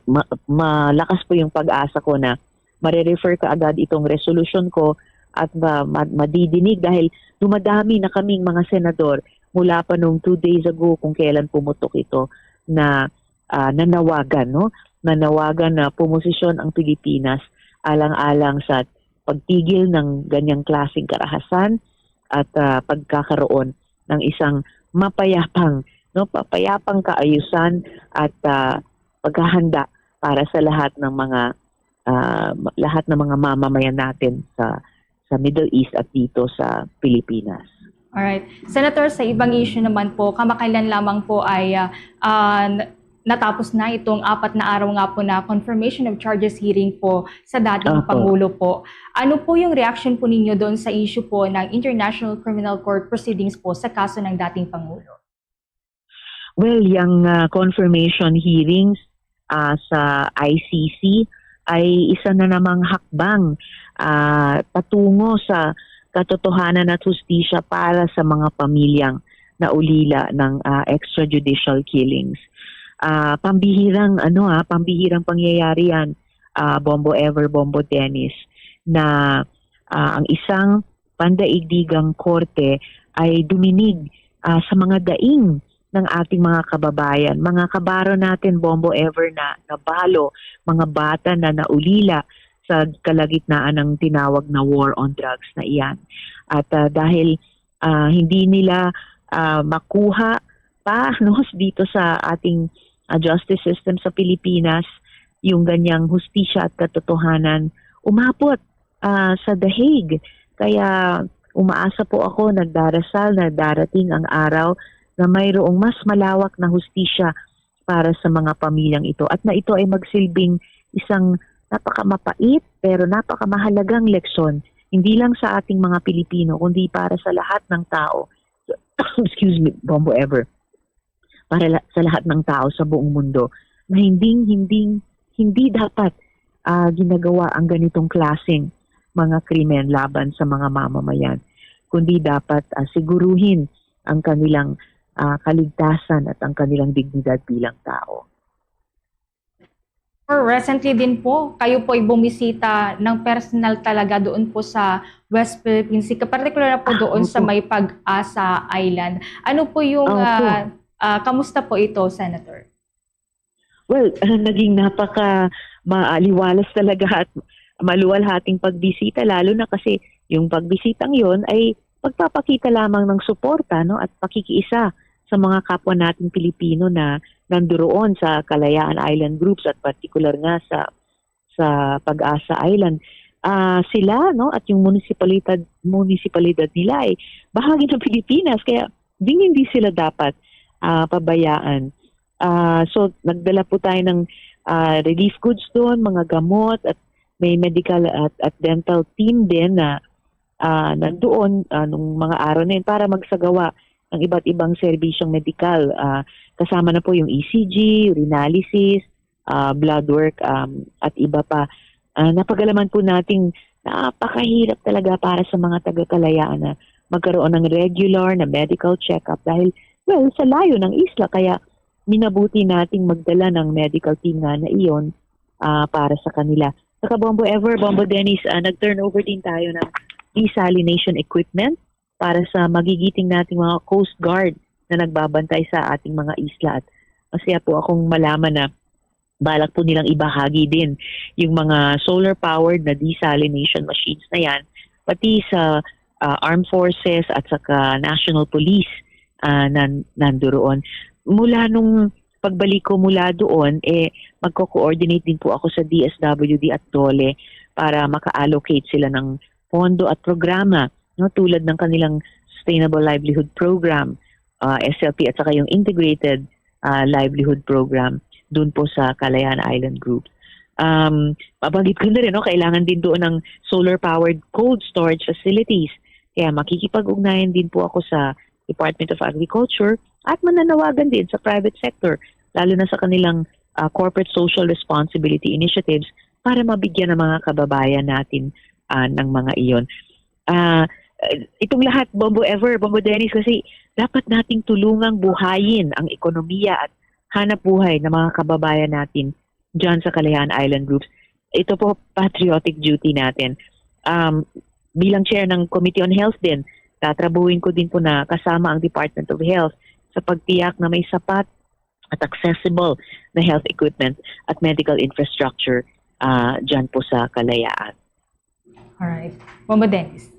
ma- malakas po yung pag-asa ko na mare-refer kaagad itong resolusyon ko at ma- ma- madidinig dahil dumadami na kaming mga senador mula pa nung two days ago kung kailan pumutok ito na ah, nanawagan, no? Nanawagan na pumosisyon ang Pilipinas alang-alang sa pagtigil ng ganyang klaseng karahasan at ah, pagkakaroon ng isang mapayapang, no, papayapang kaayusan at ah, paghahanda para sa lahat ng mga ah, lahat ng mga mamamayan natin sa sa Middle East at dito sa Pilipinas. Alright. Senator, sa ibang issue naman po, kamakailan lamang po ay ah, ah, n- natapos na itong apat na araw nga po na confirmation of charges hearing po sa dating Opo. Pangulo po. Ano po yung reaction po ninyo doon sa issue po ng International Criminal Court proceedings po sa kaso ng dating Pangulo? Well, yung ah, confirmation hearings ah, sa I C C ay isa na namang hakbang ah, patungo sa katotohanan at hustisya para sa mga pamilyang naulila ng, ah, extrajudicial killings. Ah, pambihirang, ano, ah, pambihirang pangyayari yan, ah, Bombo Ever, Bombo Dennis, na, ah, ang isang pandaigdigang korte ay duminig, ah, sa mga daing ng ating mga kababayan, mga kabaro natin, Bombo Ever, na nabalo, mga bata na naulila sa kalagitnaan ng tinawag na war on drugs na iyan. At, ah, dahil, ah, hindi nila, ah, makuha pa, no, dito sa ating, ah, justice system sa Pilipinas, yung ganyang hustisya at katotohanan, umabot, ah, sa The Hague. Kaya umaasa po ako, nagdarasal na darating ang araw na mayroong mas malawak na hustisya para sa mga pamilyang ito, at na ito ay magsilbing isang napakamapait pero napakamahalagang leksyon, hindi lang sa ating mga Pilipino, kundi para sa lahat ng tao. Excuse me, Bombo Ever. Para la-, sa lahat ng tao sa buong mundo, na hindi, hindi, hindi dapat, ah, ginagawa ang ganitong klaseng mga krimen laban sa mga mamamayan, kundi dapat, ah, siguruhin ang kanilang, ah, kaligtasan at ang kanilang dignidad bilang tao. Or recently din po, kayo po ay bumisita ng personal talaga doon po sa West Philippine Sea, particular na po Ah, doon sa opo. May Pag-asa Island. Ano po yung, Opo. ah, ah, kamusta po ito, Senator? Well, ah, naging napaka maaliwalas talaga at maluwalhating pagbisita, lalo na kasi yung pagbisitang yon ay pagpapakita lamang ng suporta, no, at pakikiisa sa mga kapwa nating Pilipino na nanduroon sa Kalayaan Island Groups at partikular nga sa, sa Pag-asa Island. Ah, sila, no, at yung munisipalidad, munisipalidad nila ay bahagi ng Pilipinas, kaya ding hindi sila dapat, ah, pabayaan. Ah, so, nagdala po tayo ng, ah, relief goods doon, mga gamot, at may medical at, at dental team din na, ah, nandoon, ah, nung mga araw na yun para magsagawa ng iba't ibang serbisyong medikal. Ah, kasama na po yung E C G, urinalysis, ah, blood work, um, at iba pa. Ah, napagalaman po nating napakahirap talaga para sa mga taga-Kalayaan na magkaroon ng regular na medical check-up dahil, well, sa layo ng isla. Kaya minabuti nating magdala ng medical team nga na iyon, ah, para sa kanila. Saka, Bombo Ever, Bombo Dennis, ah, nag-turnover din tayo ng desalination equipment para sa magigiting nating mga Coast Guard na nagbabantay sa ating mga isla. At masaya po akong malaman na balak po nilang ibahagi din yung mga solar-powered na desalination machines na yan, pati sa, ah, Armed Forces at saka National Police, ah, nan-, nanduroon. Mula nung pagbalik ko mula doon, eh, magko-coordinate din po ako sa D S W D at DOLE para maka-allocate sila ng pondo at programa, no, tulad ng kanilang Sustainable Livelihood Program, ah, S L P, at saka yung Integrated, ah, Livelihood Program doon po sa Kalayaan Island Group. Um, mabanggit ko na rin, no, kailangan din doon ng solar-powered cold storage facilities. Kaya makikipag-ugnayan din po ako sa Department of Agriculture at mananawagan din sa private sector, lalo na sa kanilang, ah, corporate social responsibility initiatives para mabigyan ng mga kababayan natin, ah, ng mga iyon. Ah, itong lahat, Bombo Ever, Bombo Dennis, kasi dapat nating tulungang buhayin ang ekonomiya at hanap buhay ng mga kababayan natin dyan sa Kalayaan Island Groups. Ito po, patriotic duty natin. Um, bilang chair ng Committee on Health din, tatrabuhin ko din po na kasama ang Department of Health sa pagtiyak na may sapat at accessible na health equipment at medical infrastructure, ah, dyan po sa Kalayaan. Alright. Bombo Dennis.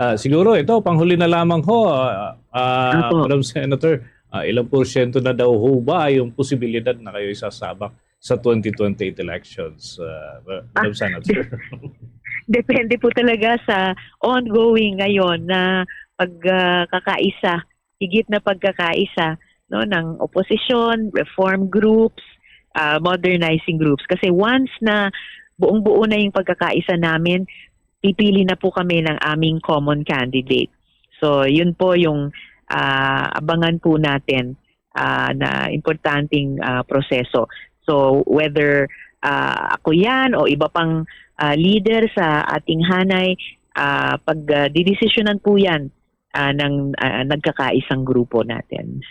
Ah, siguro ito, panghuli na lamang ho, ah, ah, Opo. Madam Senator, ah, ilang porsyento na daw ho ba yung posibilidad na kayo isasabak sa twenty twenty-eight elections, ah, Madam Senator? Depende po talaga sa ongoing ngayon na pagkakaisa, higit na pagkakaisa, no, ng opposition, reform groups, ah, modernizing groups. Kasi once na buong-buo na yung pagkakaisa namin, pipili na po kami ng aming common candidate. So, yun po yung, ah, abangan po natin, ah, na importanteng, ah, proseso. So, whether, ah, ako yan o iba pang, ah, leader sa ating hanay, ah, pag, ah, didesisyonan po yan, ah, ng, ah, nagkakaisang grupo natin.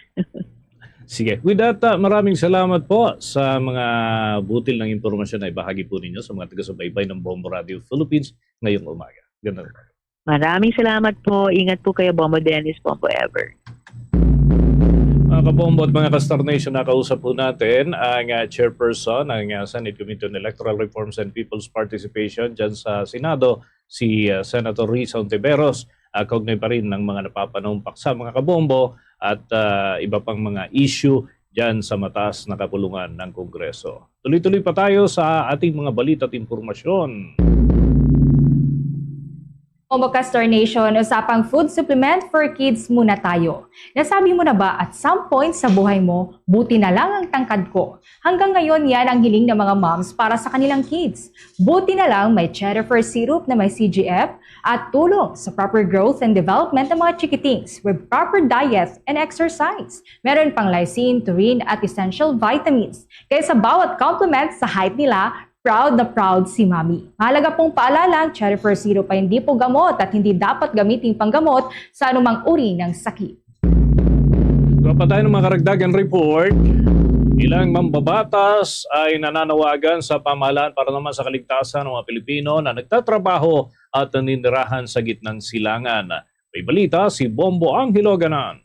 Sige. With that, ah, maraming salamat po sa mga butil ng impormasyon na ibahagi po ninyo sa mga taga-subaybay ng Bombo Radio Philippines ngayong umaga. Ganda. Maraming salamat po. Ingat po kayo, Bombo Dennis, Bombo Ever. Mga kabombo at mga ka-Star Nation, nakausap po natin ang, ah, chairperson ng, ah, Senate Committee on Electoral Reforms and People's Participation dyan sa Senado, si, ah, Senator Risa Ontiveros. Ah, kaugnay pa rin ng mga napapanahong paksa, mga kabombo, at, ah, iba pang mga issue dyan sa mataas na kapulungan ng Kongreso. Tuloy-tuloy pa tayo sa ating mga balita at impormasyon. Bombo ka, Star Nation, usa pang food supplement for kids muna tayo. Nasabi mo na ba at some point sa buhay mo, "Buti na lang ang tangkad ko"? Hanggang ngayon, yan ang hiling ng mga moms para sa kanilang kids. Buti na lang may Cherifer syrup na may C G F at tulong sa proper growth and development ng mga chikitings with proper diet and exercise. Meron pang lysine, taurine at essential vitamins. Kaya sa bawat compliment sa height nila, proud na proud si Mami. Mahalaga pong paalala, ang Cherifer syrup ay hindi po gamot at hindi dapat gamitin panggamot sa anumang uri ng sakit. Wala pa tayo ng mga karagdagan report. Ilang mambabatas ay nananawagan sa pamahalaan para naman sa kaligtasan ng mga Pilipino na nagtatrabaho at naninirahan sa gitnang silangan. May balita si Bombo Angelo Ganan.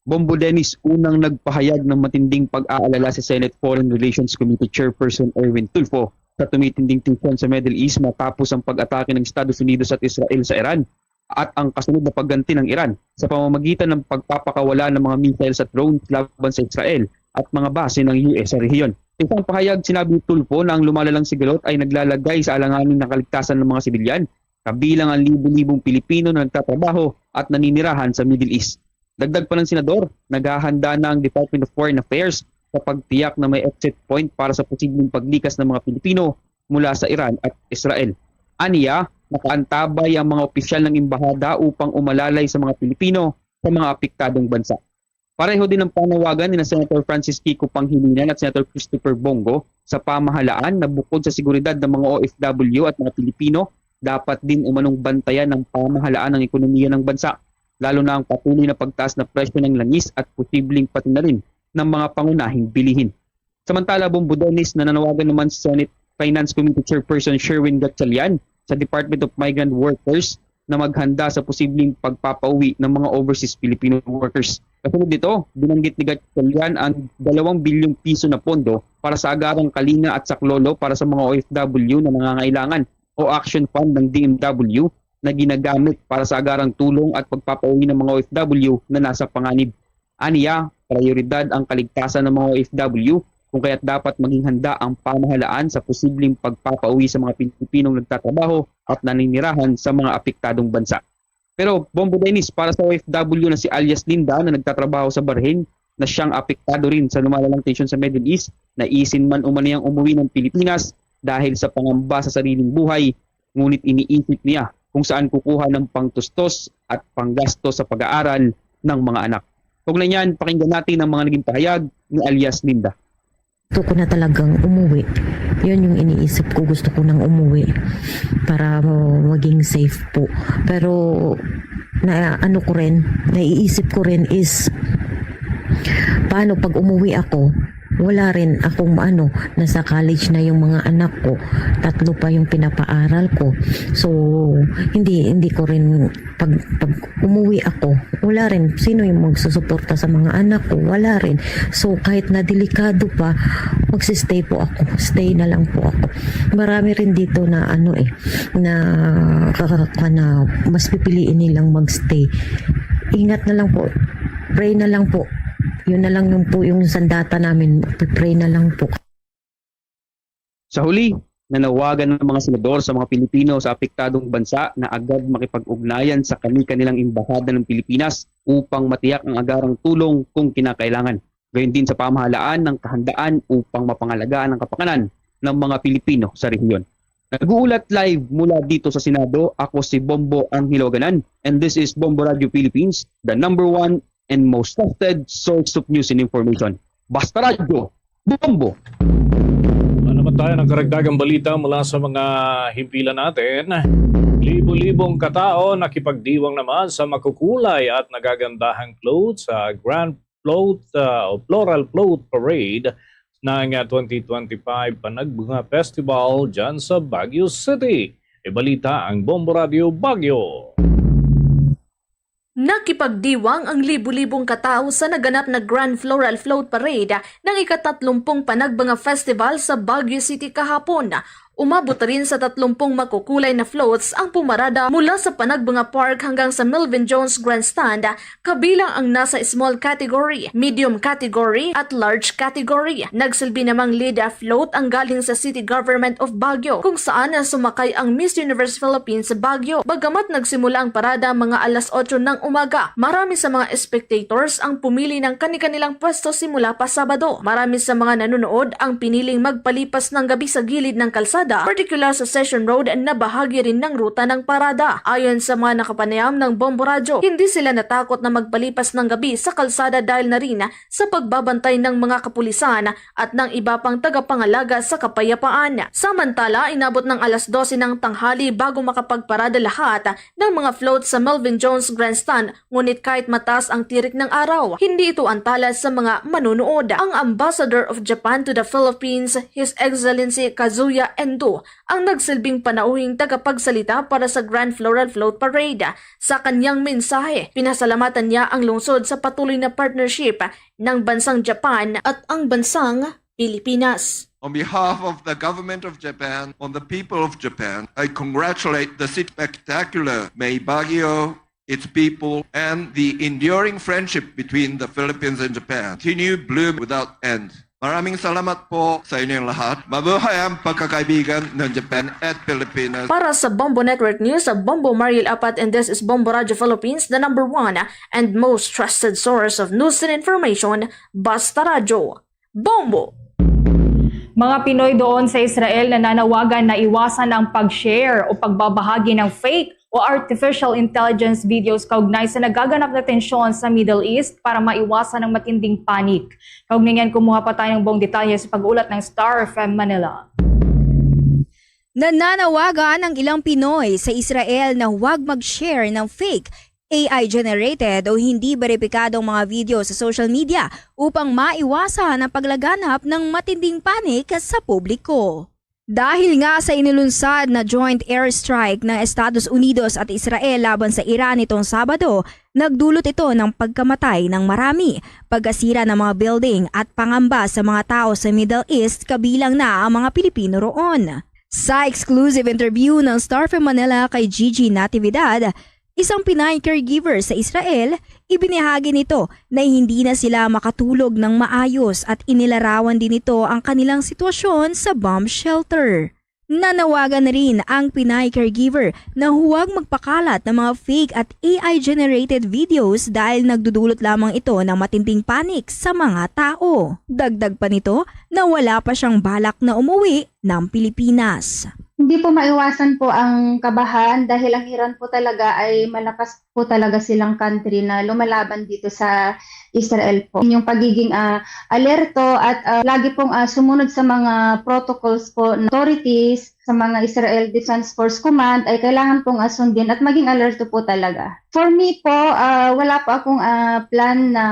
Bombo Dennis, unang nagpahayag ng matinding pag-aalala si Senate Foreign Relations Committee Chairperson Erwin Tulfo sa tumitinding tensyon sa Middle East matapos ang pag-atake ng Estados Unidos at Israel sa Iran at ang kasunod na pagganti ng Iran sa pamamagitan ng pagpapakawala ng mga missiles at drones laban sa Israel at mga base ng U S sa rehiyon. Sa isang pahayag, sinabi ni Tulfo na ang lumalalang sigalot ay naglalagay sa alanganin ng kaligtasan ng mga sibilyan, kabilang ang libo-libong Pilipino na nagtatrabaho at naninirahan sa Middle East. Dagdag pa ng senador, naghahanda na ang Department of Foreign Affairs sa pagtiyak na may exit point para sa posibleng paglikas ng mga Pilipino mula sa Iran at Israel. Aniya, nakaantabay ang mga opisyal ng embahada upang umalalay sa mga Pilipino sa mga apektadong bansa. Pareho din ang panawagan ni Senator Francis Kiko Pangilinan at Senator Christopher Bong Go sa pamahalaan na bukod sa seguridad ng mga O F W at mga Pilipino, dapat din umanong bantayan ng pamahalaan ang ekonomiya ng bansa, lalo na ang patuloy na pagtaas na presyo ng langis at posibleng pati na rin ng mga pangunahing bilihin. Samantala, Bombo Dennis, nananawagan naman si Senate Finance Committee Chairperson Sherwin Gatchalian sa Department of Migrant Workers na maghanda sa posibleng pagpapauwi ng mga overseas Filipino workers. Kasunod nito, binanggit ni Gatchalian ang dalawang bilyong piso na pondo para sa agarang Kalinga at Saklolo para sa mga O F W na nangangailangan o Action Fund ng D M W na ginagamit para sa agarang tulong at pagpapauwi ng mga O F W na nasa panganib. Aniya, prioridad ang kaligtasan ng mga O F W, kung kaya't dapat maging handa ang pamahalaan sa posibleng pagpapauwi sa mga Pilipinong nagtatrabaho at naninirahan sa mga apektadong bansa. Pero, Bombo Dennis, para sa O F W na si alias Linda na nagtatrabaho sa Bahrain, na siyang apektado rin sa lumalalang tensyon sa Middle East, naisin man umani ang umuwi ng Pilipinas dahil sa pangamba sa sariling buhay, ngunit iniisip niya kung saan kukuha ng pangtustos at panggasto sa pag-aaral ng mga anak. Kaugnay niyan, pakinggan natin ang mga naging pahayag ni alias Linda. Gusto ko na talagang umuwi. Yun yung iniisip ko, gusto ko nang umuwi para mo maging safe po. Pero na ano ko rin, naiisip ko rin is paano pag umuwi ako, wala rin akong ano, nasa college na yung mga anak ko. Tatlo pa yung pinapaaral ko. So, hindi hindi ko rin pag pag umuwi ako, wala rin sino yung magsusuporta sa mga anak ko, wala rin. So, kahit na delikado pa, magsistay po ako. Stay na lang po ako. Marami rin dito na ano eh, na kakaka na mas pipiliin nilang magstay. Ingat na lang po. Pray na lang po. Yun na lang yung po yung sandata namin. Pray na lang po. Sa huli, nanawagan ang mga senador sa mga Pilipino sa apektadong bansa na agad makipag-ugnayan sa kani-kanilang embahada ng Pilipinas upang matiyak ang agarang tulong kung kinakailangan. Gayon din sa pamahalaan ng kahandaan upang mapangalagaan ang kapakanan ng mga Pilipino sa rehiyon. Nag-uulat live mula dito sa Senado, ako si Bombo Angelo Ganan, and this is Bombo Radio Philippines, the number one and most trusted source of news and information. Basta Radyo, Bombo! Ano ba Tayo ng karagdagang balita mula sa mga himpilan natin. Libo-libong katao nakipagdiwang naman sa makukulay at nagagandahang float sa Grand Float, ah, o Floral Float Parade ng, ah, twenty twenty-five Panagbunga Festival dyan sa Baguio City. Ibalita ang Bombo Radio Baguio. Nakipagdiwang ang libu-libong katao sa naganap na Grand Floral Float Parade ng ikatatlumpung Panagbunga Festival sa Baguio City kahapon. Umabot rin sa tatlumpung makukulay na floats ang pumarada mula sa Panagbunga Park hanggang sa Melvin Jones Grandstand, kabilang ang nasa small category, medium category, at large category. Nagsilbi namang lead float ang galing sa City Government of Baguio, kung saan sumakay ang Miss Universe Philippines Baguio. Bagamat nagsimula ang parada mga alas otso ng umaga, marami sa mga spectators ang pumili ng kani-kanilang pwesto simula pa Sabado. Marami sa mga nanonood ang piniling magpalipas ng gabi sa gilid ng kalsada, partikular sa Session Road na bahagi rin ng ruta ng parada. Ayon sa mga nakapanayam ng Bombo Radyo, hindi sila natakot na magpalipas ng gabi sa kalsada dahil na rin sa pagbabantay ng mga kapulisan at ng iba pang tagapangalaga sa kapayapaan. Samantala, inabot ng alas dose ng tanghali bago makapagparada lahat ng mga floats sa Melvin Jones Grandstand, ngunit kahit mataas ang tirik ng araw, hindi ito antala sa mga manunood. Ang Ambassador of Japan to the Philippines, His Excellency Kazuya Endo, ang nagsilbing panauhing tagapagsalita para sa Grand Floral Float Parade. Sa kanyang mensahe, pinasalamatan niya ang lungsod sa patuloy na partnership ng bansang Japan at ang bansang Pilipinas. On behalf of the government of Japan, on the people of Japan, I congratulate the city spectacular May Baguio, its people, and the enduring friendship between the Philippines and Japan continue bloom without end. Maraming salamat po sa inyong lahat. Mabuhay ang pagkakaibigan ng Japan at Pilipinas. Para sa Bombo Network News, sa Bombo Mariel Apat, and this is Bombo Radio Philippines, the number one and most trusted source of news and information. Basta Radyo. Bombo! Mga Pinoy doon sa Israel nananawagan na iwasan ang pag-share o pagbabahagi ng fake o artificial intelligence videos kaugnay sa nagaganap na tensyon sa Middle East para maiwasan ang matinding panic. Kaugnay niyan, kumuha pa tayo ng buong detalye sa pag-ulat ng Star F M Manila. Nananawagan ang ilang Pinoy sa Israel na huwag mag-share ng fake, A I-generated o hindi beripikadong mga video sa social media upang maiwasan ang paglaganap ng matinding panic sa publiko. Dahil nga sa inilunsad na joint airstrike ng Estados Unidos at Israel laban sa Iran nitong Sabado, nagdulot ito ng pagkamatay ng marami, pagkasira ng mga building at pangamba sa mga tao sa Middle East, kabilang na ang mga Pilipino roon. Sa exclusive interview ng Star F M Manila kay Gigi Natividad, isang Pinay caregiver sa Israel, ibinahagi nito na hindi na sila makatulog ng maayos at inilarawan din nito ang kanilang sitwasyon sa bomb shelter. Nanawagan rin ang Pinay caregiver na huwag magpakalat ng mga fake at A I-generated videos dahil nagdudulot lamang ito ng matinding panic sa mga tao. Dagdag pa nito na wala pa siyang balak na umuwi ng Pilipinas. Hindi po maiwasan po ang kabahan dahil ang Iran po talaga ay malakas po talaga silang country na lumalaban dito sa Israel po. Yung pagiging, ah, alerto at, ah, lagi pong, ah, sumunod sa mga protocols po ng authorities, sa mga Israel Defense Force Command ay kailangan pong, ah, sundin at maging alerto po talaga. For me po, ah, wala po akong, ah, plan na,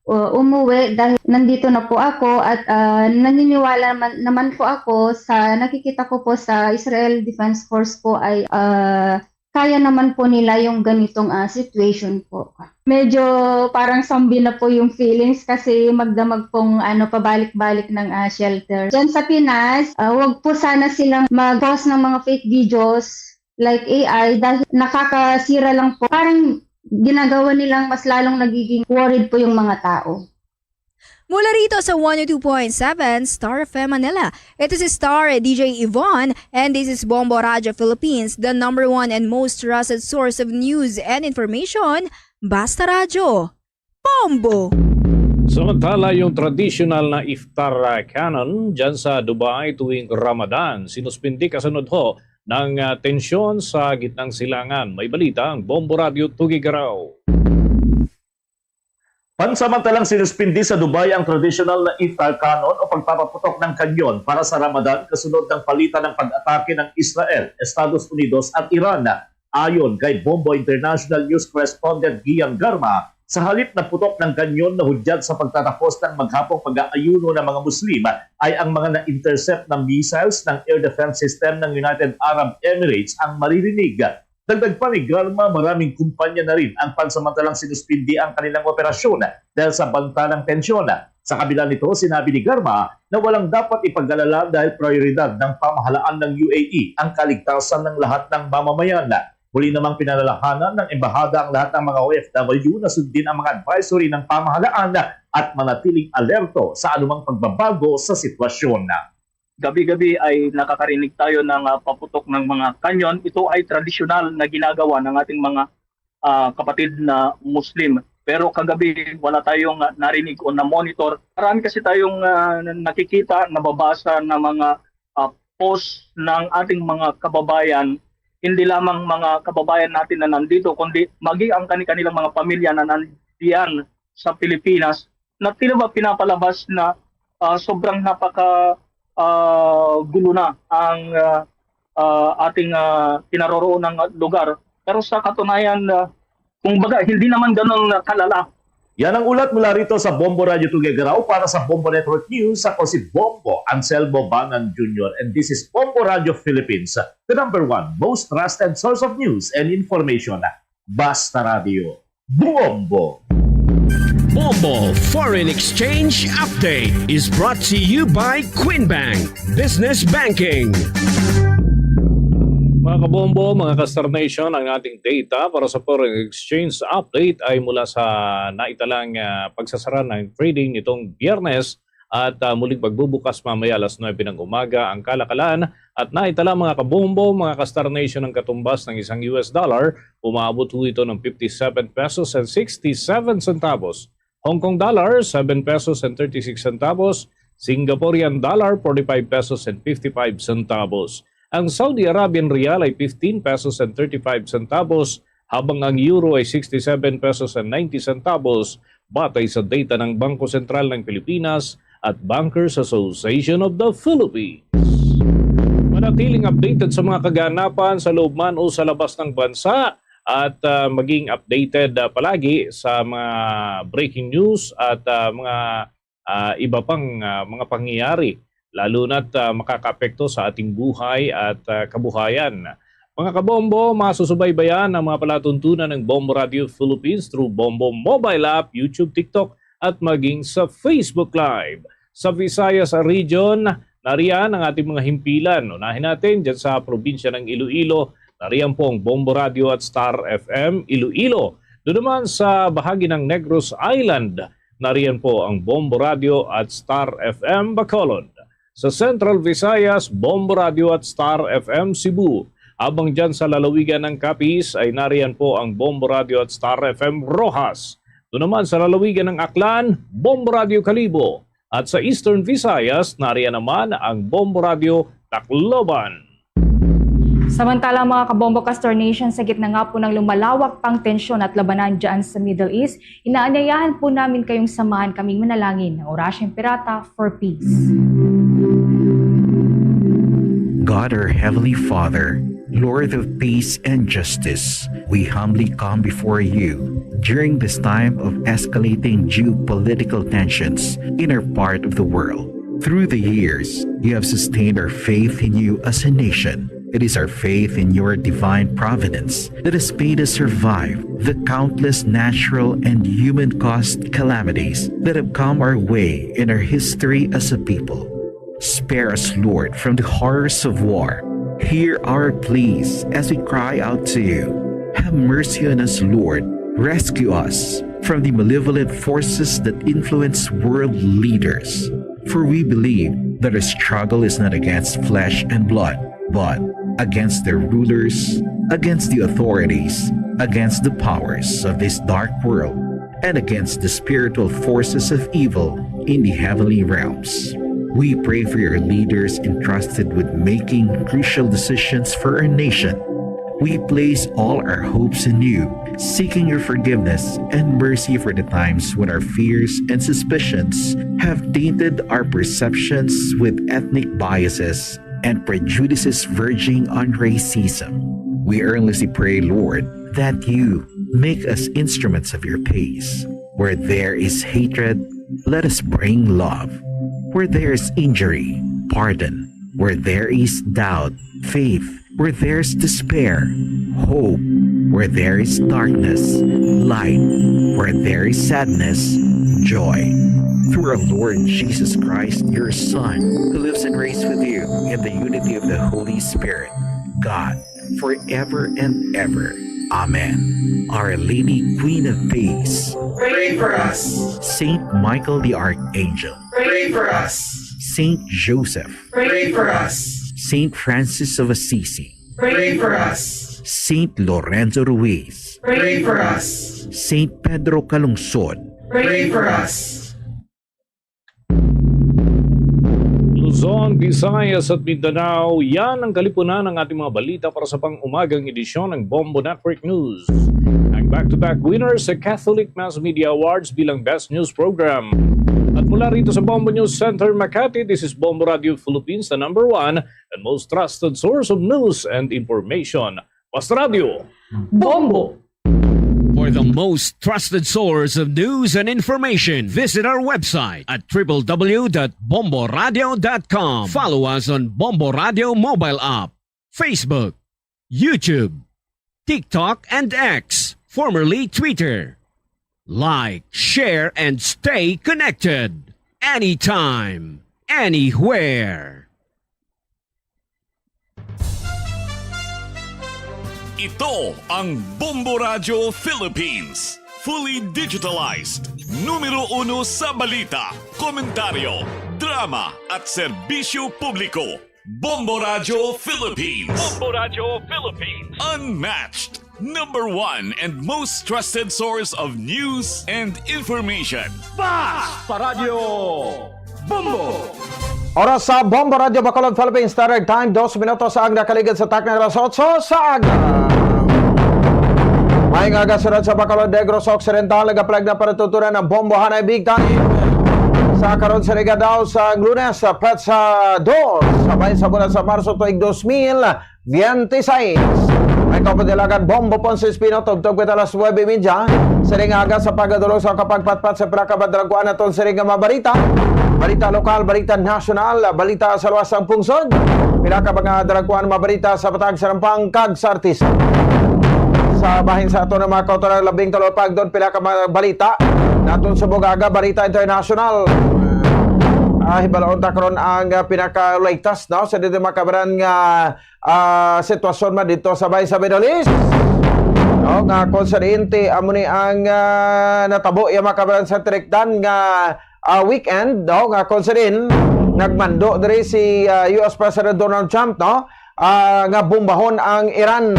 uh, umuwi dahil nandito na po ako at, ah, naniniwala man, naman po ako sa nakikita ko po sa Israel Defense Force po ay, ah, kaya naman po nila yung ganitong, ah, situation po. Medyo parang zombie na po yung feelings kasi magdamag pong, ano, pabalik-balik ng, ah, shelter. Diyan sa Pinas, ah, wag po sana silang mag-post ng mga fake videos like A I dahil nakakasira lang po. Parang ginagawa nilang mas lalong nagiging worried po yung mga tao. Mula rito sa one oh two point seven Star F M Manila, ito si Star D J Yvonne, and this is Bombo Radyo Philippines, the number one and most trusted source of news and information. Basta Radyo, Bombo! Samantala, yung tradisyonal na iftar, ah, canon dyan sa Dubai tuwing Ramadan, sinuspindi kasunod ho ng, ah, tensyon sa gitnang silangan. May balita ang Bombo Radyo Tugigaraw. Pansamantalang sinuspindi sa Dubai ang tradisyonal na iftar canon o pagpapaputok ng kanyon para sa Ramadan kasunod ng palitan ng pag-atake ng Israel, Estados Unidos at Iran. Ayon kay Bombo International News Correspondent Gian Garma, sa halip na putok ng kanyon na hudyat sa pagtatapos ng maghapong pag-aayuno ng mga Muslim, ay ang mga na-intercept na missiles ng air defense system ng United Arab Emirates ang maririnig. Dagdag pa ni Garma, maraming kumpanya na rin ang pansamantalang sinuspindi ang kanilang operasyon dahil sa banta ng tensyon. Sa kabila nito, sinabi ni Garma na walang dapat ipag-alala dahil prioridad ng pamahalaan ng U A E ang kaligtasan ng lahat ng mamamayan. Muli namang pinalalahanan ng embahada ang lahat ng mga O F W na sundin ang mga advisory ng pamahalaan at manatiling alerto sa anumang pagbabago sa sitwasyon. Gabi-gabi ay nakakarinig tayo ng, ah, paputok ng mga kanyon. Ito ay tradisyonal na ginagawa ng ating mga, ah, kapatid na Muslim. Pero kagabi, wala tayong, ah, narinig o na-monitor. Marami kasi tayong, ah, nakikita, nababasa na mga, ah, post ng ating mga kababayan, hindi lamang mga kababayan natin na nandito, kundi maging ang kani-, kanilang mga pamilya na nandiyan sa Pilipinas, na tila ba pinapalabas na, ah, sobrang napaka, ah, gulo na ang, ah, ah, ating, ah, kinaroroonan nga lugar. Pero sa katunayan, ah, kumbaga, hindi naman ganun, ah, kalala. Yan ang ulat mula rito sa Bombo Radio Tuguegarao. Para sa Bombo Network News, ako si Bombo Anselmo Banan Junior, and this is Bombo Radio Philippines, the number one most trusted source of news and information. Basta Radio. Bombo! Bombo Foreign Exchange Update is brought to you by Queen Bank Business Banking. Mga kabombo, mga ka-Star Nation, ang ating data para sa foreign exchange update ay mula sa naitalang, ah, pagsasara ng trading nitong Biyernes at, ah, muling pagbubukas mamaya alas nuebe ng umaga ang kalakalan at naitala, mga kabombo, mga ka-Star Nation, ang katumbas ng isang U S dollar. Umaabot ho ito ng fifty-seven pesos and sixty-seven centavos. Hong Kong dollar, seven pesos and thirty-six centavos. Singaporean dollar, forty-five pesos and fifty-five centavos. Ang Saudi Arabian riyal ay fifteen pesos and thirty-five centavos, habang ang euro ay sixty-seven pesos and ninety centavos, batay sa data ng Bangko Sentral ng Pilipinas at Bankers Association of the Philippines. Manatiling updated sa mga kaganapan sa loob man o sa labas ng bansa at, ah, maging updated, ah, palagi sa mga breaking news at, ah, mga, ah, iba pang, ah, mga pangyayari, lalo na't, ah, makakaapekto sa ating buhay at, ah, kabuhayan. Mga kabombo, masusubaybayan ang mga palatuntunan ng Bombo Radio Philippines through Bombo mobile app, YouTube, TikTok, at maging sa Facebook Live. Sa Visayas region, nariyan ang ating mga himpilan. Unahin natin dyan sa probinsya ng Iloilo, nariyan po ang Bombo Radio at Star F M Iloilo. Doon naman sa bahagi ng Negros Island, nariyan po ang Bombo Radio at Star F M Bacolod. Sa Central Visayas, Bombo Radio at Star F M Cebu. Habang dyan sa lalawigan ng Capiz ay nariyan po ang Bombo Radio at Star F M Roxas. Doon naman sa lalawigan ng Aklan, Bombo Radio Kalibo. At sa Eastern Visayas, nariyan naman ang Bombo Radio Tacloban. Samantala, mga kabombo, ka-Star Nation, sa gitna nga po ng lumalawak pang tensyon at labanan dyan sa Middle East, inaanyayahan po namin kayong samahan kaming manalangin ng Orasyon Pirata for Peace. God, our Heavenly Father, Lord of peace and justice, we humbly come before you during this time of escalating geopolitical tensions in our part of the world. Through the years, you have sustained our faith in you as a nation. It is our faith in your divine providence that has made us survive the countless natural and human-caused calamities that have come our way in our history as a people. Spare us, Lord, from the horrors of war. Hear our pleas as we cry out to you. Have mercy on us, Lord. Rescue us from the malevolent forces that influence world leaders. For we believe that our struggle is not against flesh and blood, but against their rulers, against the authorities, against the powers of this dark world, and against the spiritual forces of evil in the heavenly realms. We pray for your leaders entrusted with making crucial decisions for our nation. We place all our hopes in you seeking your forgiveness and mercy for the times when our fears and suspicions have tainted our perceptions with ethnic biases and prejudices verging on racism. We earnestly pray, Lord, that you make us instruments of your peace. Where there is hatred, let us bring love. Where there is injury, pardon. Where there is doubt, faith. Where there is despair, hope. Where there is darkness, light. Where there is sadness, joy. Through our Lord Jesus Christ, your Son, who lives and reigns with you in the unity of the Holy Spirit, God, forever and ever. Amen. Our Lady, Queen of Peace, pray for us. Saint Michael the Archangel, pray for us. Saint Joseph, pray for us. Saint Francis of Assisi, pray for us. Saint Lorenzo Ruiz, pray for us. Saint Pedro Calungsod, pray for us. Luzon, Visayas at Mindanao, yan ang kalipunan ng ating mga balita para sa pang-umagang edisyon ng Bombo Network News. Ang back-to-back winner sa Catholic Mass Media Awards bilang Best News Program. At mula rito sa Bombo News Center, Makati, this is Bombo Radio Philippines, the number one and most trusted source of news and information. Basta Radio, Bombo! For the most trusted source of news and information, visit our website at triple w dot bomboradio dot com. Follow us on Bombo Radio mobile app, Facebook, YouTube, TikTok, and X, formerly Twitter. Like, share, and stay connected. Anytime, anywhere. Ito ang Bombo Radio Philippines. Fully digitalized. Numero uno sa balita, komentaryo, drama, at serbisyo publiko. Bombo Radio Philippines. Bombo Radio Philippines. Unmatched. Number one and most trusted source of news and information. Basta Radio Bombo! Oras sa Bombo Radio Bacolod, Philippines Standard Time, dos minutos ang nakaligid sa takna alas otso sa aga. May nga gasunod sa Bacolod, Negros Occidental, nagapalag na para tutunan ang bombohanay big time. Sa karon sa Rigadaw sa Lunes, sa petsa dos, sabay sa bulan sa Marso tuig dos mil, Veintiseis. May kapadilagan Bombo Ponce Espino, tubtob kita alas nuebe y media. Sining aga sa pagadulong sa kapagpatpat sa pila ka madalagkuan naton sining nga mga balita. Balita lokal, balita nasyonal, balita sa luwas sang pungsod. Pila ka mga dalagkuan mga balita sa Bataan, sa Lampang, kag sa Artista. Sa bahin sa aton nga mga kautoran, labing talupag doon, pila ka mga balita naton sa bugaga, balita international. Ah, hibalaon ta karon ang, ah, pinaka-latest, no? Sa dito mga kabaran nga ah, sitwasyon man dito sa bay sa Middle East. No, nga kung sa diin ti amo ni ang, ah, natabo iya mga kabaran sa tinikdan nga, ah, weekend, no, nga kung sa diin nagmando diri si, ah, U S President Donald Trump, no, ah, nga bombahon ang Iran.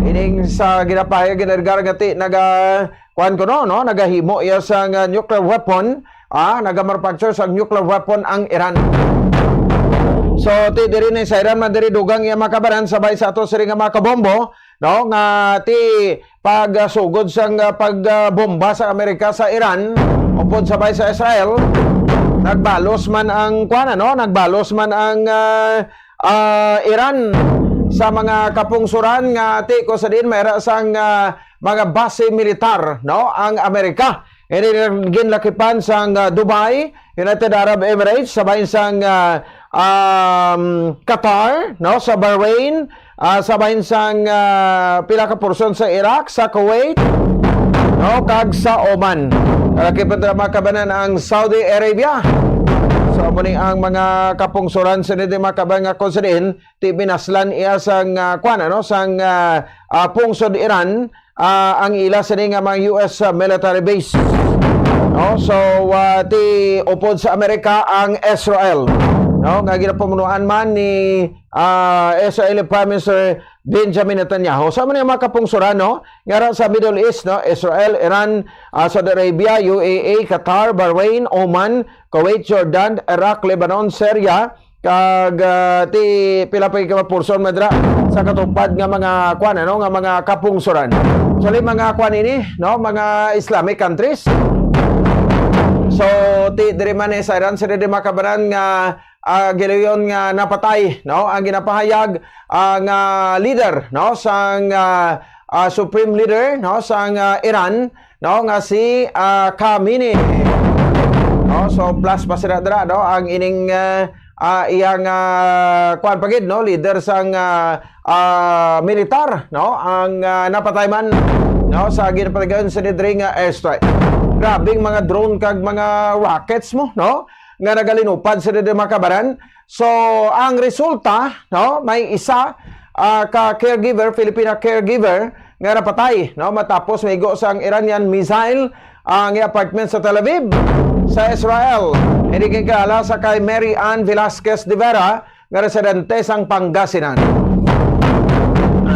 Ining sa ginapahayag, ginargar nga ti naga kuan kuno, no, nagahimo iya sang, ah, nuclear weapon, ah, nagamanufacture sang nuclear weapon ang Iran. So, ti diri ni sa Iran man diri dugang iya mga kabaran sabay sa ato siri nga mga kabombo, no, nga ti pagsugod sang, ah, pag, ah, bomba sa Amerika sa Iran, upod sabay sa Israel, nagbalos man ang kuan, no, nagbalos man ang, ah, ah, Iran sa mga kapungsuran nga ti ko sa diin may ra sang, ah, mga base militar, no, ang Amerika. Ini ginlakipan sang, ah, Dubai, United Arab Emirates, sabay sang, ah, um, Qatar, no, sa Bahrain, ah, sabay sang, ah, pila ka porsyon sa Iraq, sa Kuwait, no, kag sa Oman. Lakipan ta mga kabanan ang Saudi Arabia. So, amo ni ang mga kapungsuran sa nito mga kabanan nga kung sa diin, ti binaslan iya sang, ah, kuan, ano, sang, ah, ah, pungsod Iran, ah, ang ila sini nga mga U S military base. No? So, ah, ti upod sa Amerika ang Israel, no? Nga ginapamunuan man ni, ah, Israeli Prime Minister Benjamin Netanyahu. Sa mga kapungsuran, no? Nga ra sa Middle East, no? Israel, Iran, ah, Saudi Arabia, U A E, Qatar, Bahrain, Oman, Kuwait, Jordan, Iraq, Lebanon, Syria, kag, ah, ti pila pa ka portion man dira sa katupad nga mga kuan, ano, nga mga kapungsoran. Actually, mga kwan ini, no, mga Islamic countries. So, ti diri man ni sa Iran, sila di makabanan nga ah, gilayon nga napatay, no, ang ginapahayag ah, nga leader, no, sang ah, ah, supreme leader, no, sang ah, Iran, no, nga si ah, Khamenei, no. So plus pa sila dira, no, ang ining ah, ah, iyang ah, kuan pa gid, no, leader sang ah, ah, militar, no, ang ah, napatay man, no, sa ginapatigayon sa diri nga airstrike. Grabing mga drone kag mga rockets mo, no, nga nagalinupad sa diri, mga kabaran. So, ang resulta, no, may isa ah, ka caregiver, Filipina caregiver, nga napatay, no, matapos maigo sang Iranian missile ang apartment sa Tel Aviv, sa Israel. Ini ginkilala sa kay Mary Ann Velasquez de Vera, nga residente sang Pangasinan.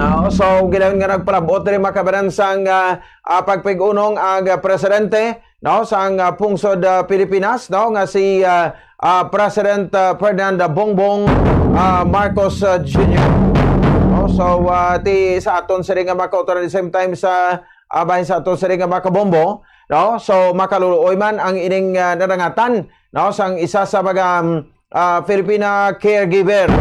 Ah, so, gilayon nga nagpalabot diri, mga kabaran, sang ah, ah, pagpig-unong ang presidente, no, sang ah, pungsod ah, Pilipinas, no, nga si ah, ah, President ah, Ferdinand Bongbong ah, Marcos ah, Junior. No, so ah, ti sa aton sini nga mga kautoran, the same time sa ah, bahin sa aton sini nga mga kabombo, no, so makaluluoy man ang ining ah, nadangatan, no, sang isa sa mga um, ah, Filipina caregiver,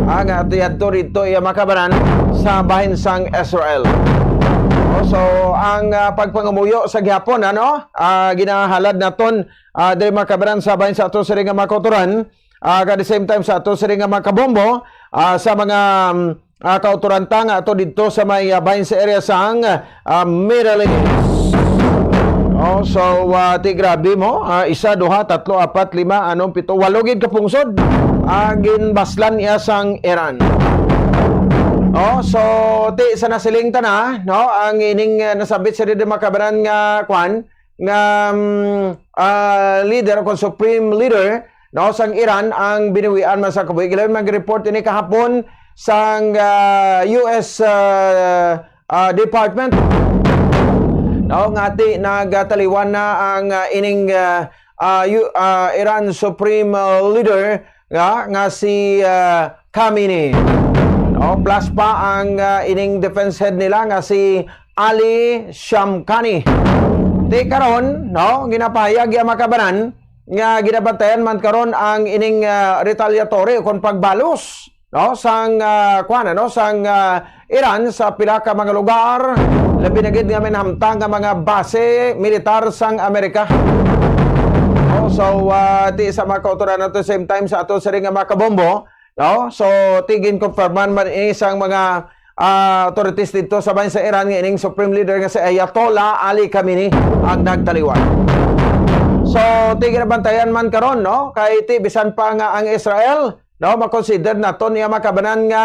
ah, nga yadto dito iya makabanan sa bahin sang Israel. Oh, so ang ah, pagpangamuyo sa gihapon, ano, ah, ginahalad naton ah, diri makabanan sa bahin sa ato sini nga mga kautoran, ah, at the same time sa ato sini nga mga kabombo, ah, sa mga um, ah, kautoran ta nga ato didto sa may ah, bahin sa area sang ah, Middle East. Oh, so ah, ti grabe mo, ah, isa, duha, tatlo, apat, lima, anom, pito, walo gid ka pungsod ang ginbaslan iya sang Iran. Oh, so ti sa nasiling ta na, no, ang ining ah, nasabit sa diri makabanan nga kwan, nga um, ah, leader o supreme leader, no, sang Iran ang biniwian man sa kabuhi. Gilayon mag-report ini kahapon sang ah, U S ah, ah, Department, no, nga ti nagataliwan na ang ah, ining ah, ah, U- ah, Iran Supreme ah, Leader nga nga si ah, Khamenei. No, plus pa ang ah, ining defense head nila nga si Ali Shamkhani. Ti karon, no, ginapahayag iya makabanan nga ginabantayan man karon ang ining ah, retaliatory o kon pagbalos, no, sang ah, kuan, ano, sang ah, Iran sa pila ka mga lugar, labi na gid nga may nahamtang nga mga base militar sang Amerika. Oh, so ah, ti sa mga kautoran at the same time sa ato sini nga mga kabombo, no? So ti ginkonfirman man ini sang mga ah, authorities dito sa bayan sa Iran nga ining supreme leader nga si Ayatollah Ali Khamenei ang nagtaliwan. So ti ginabantayan man karon, no, kay ti bisan pa nga ang Israel, no, makonsider naton iya makabanan nga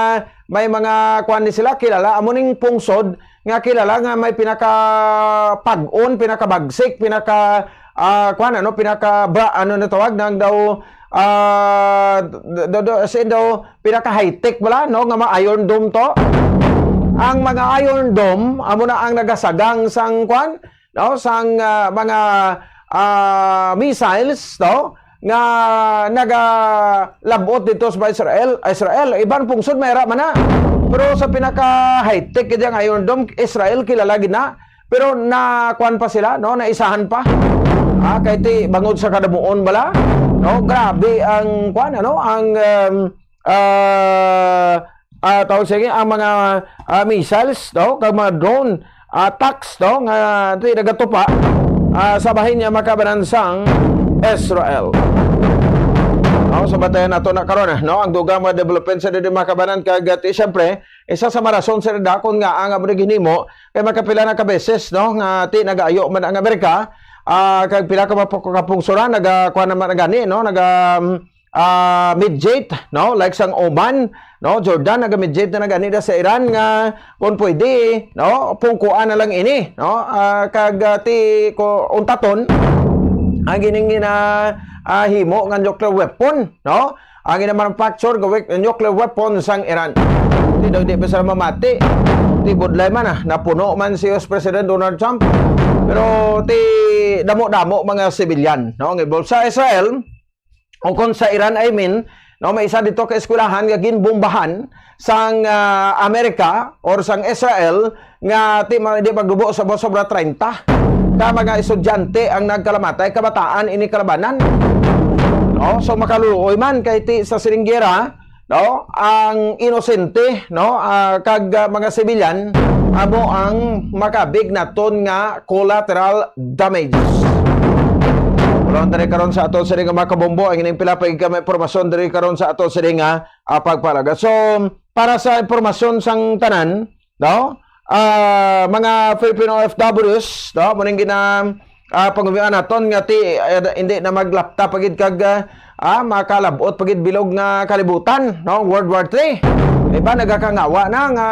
may mga kuan ni sila kilala, amo ning pungsod nga kilala nga may pinaka pag-on, pinaka bagsik, pinaka ah, kuan, ano, pinaka bra, ano na tawag nang daw ah, do, do, as in daw pinaka high tech bala, no, nga mga Iron Dome to. Ang mga Iron Dome amo na ang nagasagang sang kuan, no, sang ah, mga ah, missiles, no, nga nagalabot dito sa Israel. Israel, iban pungsod may ra man na. Pero sa pinaka high tech kaya ang Iron Dome, Israel kilala gid na. Pero na kuan pa sila, no, naisahan pa. Ah, kay ti bangod sa kadamuon bala, no, grabe ang kuan, ano, ang um, ah, ah, tawag sige, ang mga ah, missiles, no, kag mga drone attacks, no, nga ti nagatupa ah, sa bahin niya makabanan sang Israel. No, so batayan nato na karon, no, ang dugang mga development sa diri makabanan kag ti syempre isa sa marason sa dakon nga ang amo ginhimo kay makapila na ka beses, no, nga ti nagaayo man ang Amerika ah, kag pila ka mga kapungsuran naga kuan naman gani, no, naga ah, mediate, no? Like sang Oman, no? Jordan naga-mediate na nagani na sa Iran nga kung pwede, no? Pungkuan na lang ini, no? Ah, kag ah, ti ko untaton ang ining gina ah, himo nga nuclear weapon, no? Ang gina-manufacture nga we- nuclear weapon sang Iran. Ti daw di pa sila mamati. Ti budlay man ah, napuno man si U S President Donald Trump. Pero ti damo-damo mga civilian, no? Ang involved sa Israel, o kung sa Iran, I mean, No, may isa dito ka eskwelahan nga ginbombahan sang, ah, Amerika or sang Israel nga ti ma-, di maglubo sa sobra treinta ka mga estudyante ang nagkalamatay, kabataan ini kalabanan. No, so makaluoy man kay ti sa sining giyera, no, ang inosente, no, ah, kag, ah, mga sibilyan amo ang makabig naton nga collateral damages. Karon diri karon sa ato sini nga mga kabombo, ang ining pila pa gid ka mga impormasyon diri karon sa ato sini nga, ah, pagpalaga. So, para sa impormasyon sang tanan, no? Ah, mga Filipino O F Ws, no? Mao ning gina, ah, pangumian naton nga ti, eh, hindi na maglapta pa gid kag, ah, ah, makalabot pa gid bilog nga kalibutan, no? World War Three. Iba nagakangawa na nga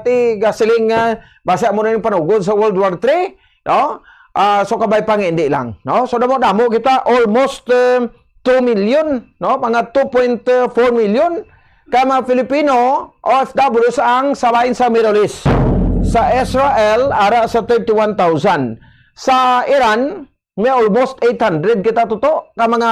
ti gasiling nga basa mo na yung panugod sa World War Three, no? Ah, so kabay pa nga hindi lang, no? So damo-damo kita, almost, eh, two million, no? Mga two point four million ka mga Filipino O F Ws ang sabahin sa Middle East. Sa Israel, ara sa thirty-one thousand. Sa Iran, may almost eight hundred kita, Toto, ka mga,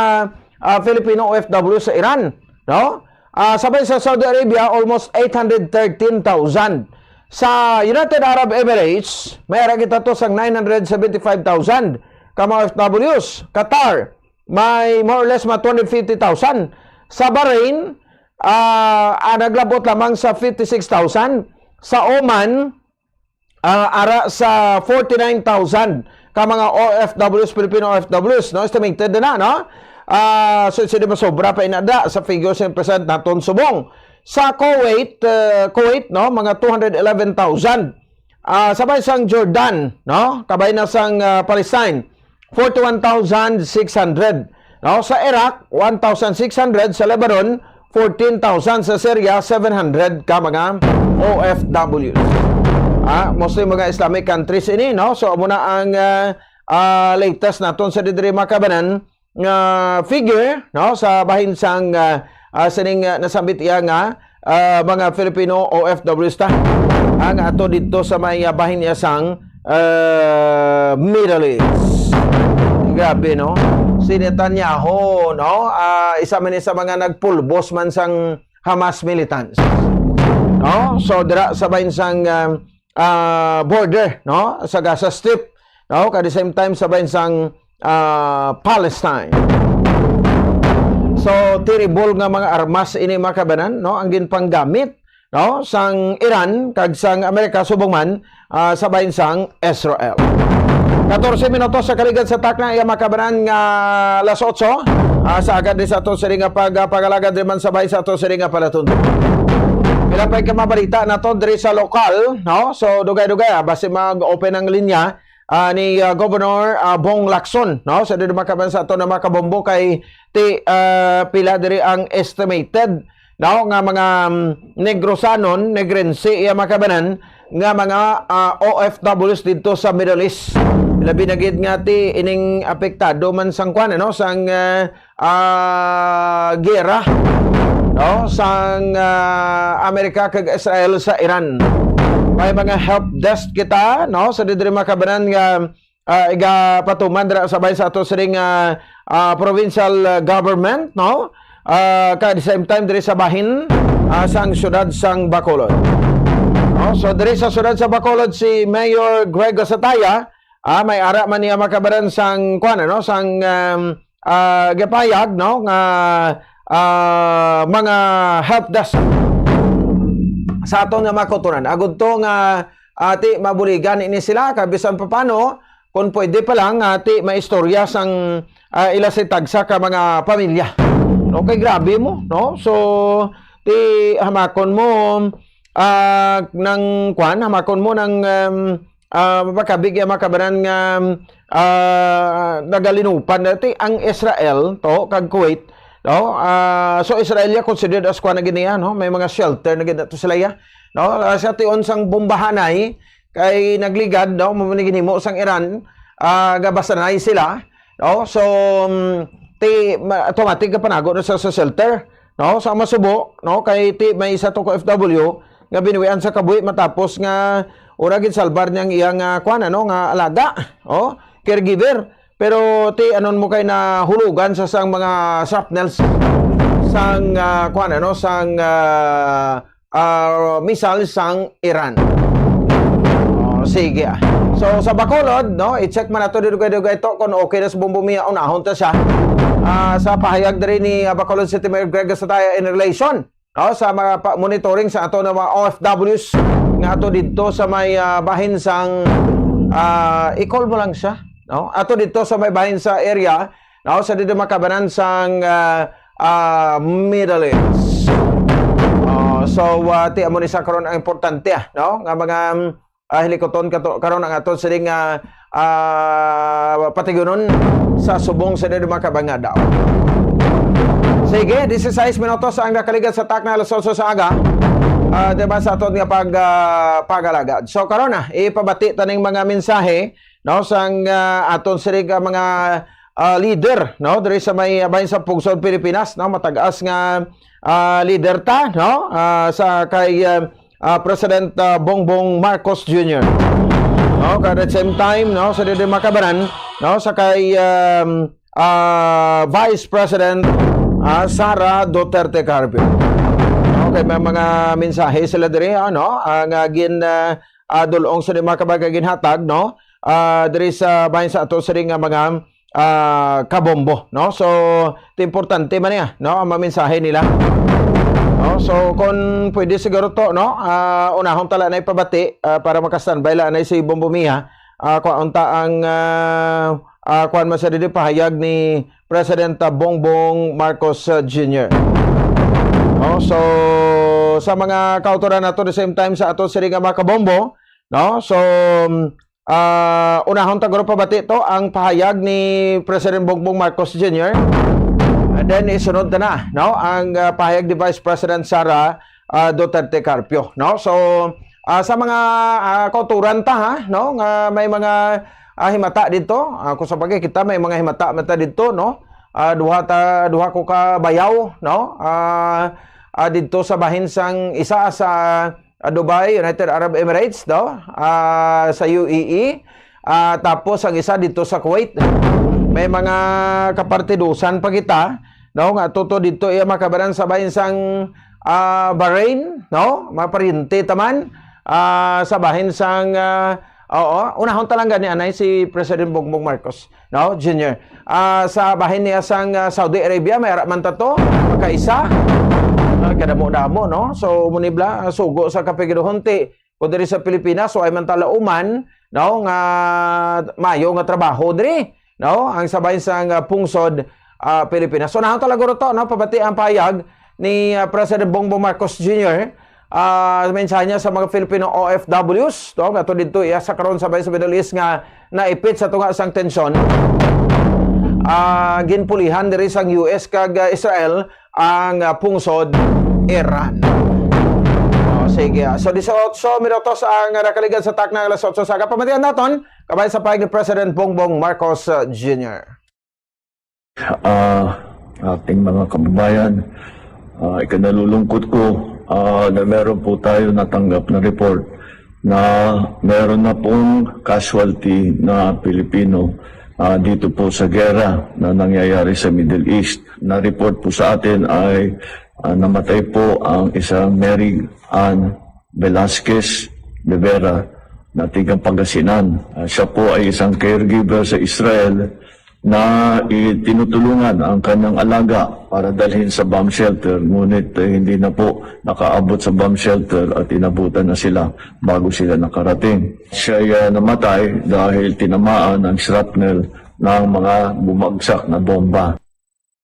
ah, Filipino O F W sa Iran, no? Ah, sabay sa Saudi Arabia, almost eight hundred thirteen thousand. Sa United Arab Emirates, may ara kita to sang nine hundred seventy-five thousand ka mga O F Ws. Qatar, may more or less mga two hundred fifty thousand. Sa Bahrain, ah, ah, naglabot lamang sa fifty-six thousand. Sa Oman, ah, ara sa forty-nine thousand ka mga O F Ws, Filipino O F Ws, no? Estimated na, no? Ah, so, sino masobra pa inada sa figures nga present naton subong. Sa Kuwait, eh, Kuwait, no, mga two hundred eleven thousand. Ah, sabay sang Jordan, no? Kabay na sang, ah, Palestine, forty-one thousand six hundred. No? Sa Iraq, one thousand six hundred. Sa Lebanon, fourteen thousand. Sa Syria, seven hundred ka mga O F Ws. Ah, mostly mga Islamic countries ini, no? So, amo na ang, ah, ah, latest naton sa diri, mga kabanan, nga figure, no, sa bahin sang, ah, ah, sining, ah, nasambit iya nga, ah, mga Filipino O F Ws ta ang ato dito sa may, ah, bahin niya sang, ah, Middle East. Grabe, no? Si Netanyahu, no, ah, isa man ni sa mga nagpulbos man sang Hamas militants, no? So, dira sa bahin sang, ah, ah, border, no, sa Gaza Strip, no, at the same time sa bahin sang, ah, Palestine. So, terrible nga mga armas ini, mga kabanan, no, ang ginpanggamit, no, sang Iran kag sang Amerika subong man, ah, sa bahin sang Israel. Katorse minutos sa kaligad sa takna, iya, mga kabanan, nga alas otso, ah, sa agad ni sa ato sini nga pag-, ah, pag-alagad di man sa bahin sa ato sini nga palatuntunan. Pila pa ka mabalita nato diri sa lokal, no? So, dugay-dugay, ah, basi mag-open ang linya, ah, ni, ah, Governor, ah, Bong Lacson, no? So, diri, mga kabanan, sa ato na mga kabombo kay ti, ah, pila diri ang estimated, no, nga mga, mm, Negrosanon, Negrense, iya, mga kabanan, nga mga, ah, O F Ws dito sa Middle East. Labi na gid nga ti ining apektado man sang kwan, ano, sang, ah, ah, gera, no, sang, ah, Amerika kag Israel sa Iran. May mga help desk kita, no, sa diri, mga kabanan, nga, ah, igapatuman dira sa bahin sa ato sining, ah, ah, provincial, ah, government, no? Ah, ka at the same time diri sa bahin, ah, sang siyudad sang Bacolod. No? So diri sa siyudad sa Bacolod si Mayor Greg Gasataya, ah, may ara man niya, mga kabanan, sang kwan, ano, sang, um, ah, gapayag, no, nga, ah, mga help desk sa aton nga mga kautoran. Agud to nga, ah, ti mabuligan ini sila, kay bisan pa paano, kung pwede pa lang, ah, ti maistorya sang, ah, ila si tagsa ka mga pamilya. Okay, grabe mo, no? So, ti hamakon mo, ah, nang kwan, hamakon mo nang, um, ah, makabig ya, mga kabanan, nga, ah, nagalinupan dati ang Israel to kag Kuwait, no? Ah, so Israel ya considered as kwan na gid niya, no? May mga shelter na gid to sila ya, no? Ah, sa tion sang bombahanay kay nagligad, no? Mao ni ginhimo sang Iran, ah, gabasanay sila, no? So, um, ti, ma-, automatic ka panago na sa, sa shelter, no? Sa masubo, no? Kay ti may isa to ka O F W nga binuwian sa kabuhi matapos nga ura gid salbar niyang iyang, ah, kwan, ano, nga alaga, oh, caregiver. Pero ti anon mo kay nahulugan sa sang mga shrapnels. sang, ah, kuwan, ano, sang, ah, ah, missile sang Iran. Oh, sige, ah. So, sa Bacolod, no, i-check man nato dugay-dugay to kung okay na sa Bombo Mia, unahon ta siya. Ah, sa pahayag diri ni, ah, Bacolod City Mayor Greg Gasataya in relation, no, sa mga pa-, monitoring sa ato nga mga O F Ws nga ato didto sa may, ah, bahin sang, ah, i-call mo lang siya, no? Ato didto sa may bahin sa area, no, sa didto makabanan sang, ah, ah, Middle East. Oh, so, ah, ti amo ni sa karon ang importante, ah, no, nga mga, ah, hilikuton kato, karon ang aton sining, ah, ah, patigunon sa subong sa didto makabanan nga daw. Sige, dieciséis minutos ang nakaligad sa takna alas otso sa aga. Ah, diba sa aton nga pag, ah, pag-alagad. So, karon na, ipabati taning mga mensahe, no, sang, ah, aton sining, ah, mga, ah, leader, no, diri sa may, ah, bahin sa pungsod Pilipinas, no, matag-as nga, ah, leader ta, no, ah, sa kay, ah, ah, President, ah, Bongbong Marcos Junior. No, kag at the same time, no, sa didi makabanan, no, sa kay, um, ah, Vice President, ah, Sara Duterte Carpio. Okay, may mga mensahe sila diri, ano, ang, ah, gin, ah, ah, dul-ong sa mga kabag-, ginhatag, no? Ah, diri sa bahin sa ato sining nga mga, ah, kabombo, no? So, ti importante man niya, no, ang mga mensahe nila. No? So, kung pwede siguro to, no? Ah, unahon tala na ipabati, ah, para maka-standby lang na si Bombo Mia. Ah, kung unta ang, ah, ah, kuwan man sa didi pahayag ni President, ah, Bongbong Marcos, ah, Junior. Oh, so, sa mga kautoran nato, the same time sa ato sining nga mga kabombo, no? So, ah, unahon ta guro pabati to ang pahayag ni President Bongbong Marcos Junior. And then, isunod ta na, no? Ang, ah, pahayag ni Vice President Sara, ah, Duterte Carpio, no? So, ah, sa mga, ah, kautoran ta, ha, no? Nga may mga, ah, himata dito. Ah, kung sa bagay, kita may mga himata man ta dito, no? Ah, duha ta, duha ko ka bayaw, no? Ah, ah, dito sa bahin sang isa sa, ah, Dubai, United Arab Emirates, no? Ah, sa U A E. Ah, tapos ang isa dito sa Kuwait. May mga kapartidusan pa kita, no? Nga tuto dito iya makabanan sa bahin sang, ah, Bahrain, no? Mga paryente taman, ah, sa bahin sang, ah, oo, unahon ta lang gani anay si President Bongbong Marcos, no, Junior. Ah, sa bahin niya sang, ah, Saudi Arabia, may ara man ta to, pagkaisa. Ah, kadamo-damo, no? So, munibla, ah, sugo sa kapigidahonti, kung diri sa Pilipinas, so ay man talauman, no, nga mayo nga trabaho diri, no, ang sa bahin sang, ah, pungsod, ah, Pilipinas. So, unahon ta lang guro to, no, pabati ang pahayag ni, ah, President Bongbong Marcos Junior, ah, mensahe niya sa mga Filipino O F Ws, no, nga to dito iya sa karon sa bahin sa Middle East nga naipit sa tunga sang tensyon. Ah, ginpulihan diri sang U S kag, ah, Israel ang, ah, pungsod Iran. Oh, sige, ah. So, disiotso minutos ang, ah, nakaligad sa takna alas otso sa aga. Pamatian naton, kabay sa pahayag ni President Bongbong Marcos, ah, Junior. Ah, ating mga kababayan, ah, ikinalulungkot ko, ah, na meron po tayo natanggap na report na meron na pong casualty na Pilipino, ah, dito po sa gera na nangyayari sa Middle East. Na-report po sa atin ay, ah, namatay po ang isang Mary Ann Velasquez de Vera na tigang Pangasinan. Ah, siya po ay isang caregiver sa Israel na itinutulungan ang kanyang alaga para dalhin sa bomb shelter, ngunit, eh, hindi na po nakaabot sa bomb shelter at inabutan na sila bago sila nakarating. Siya ay, ah, namatay dahil tinamaan ng shrapnel ng mga bumagsak na bomba.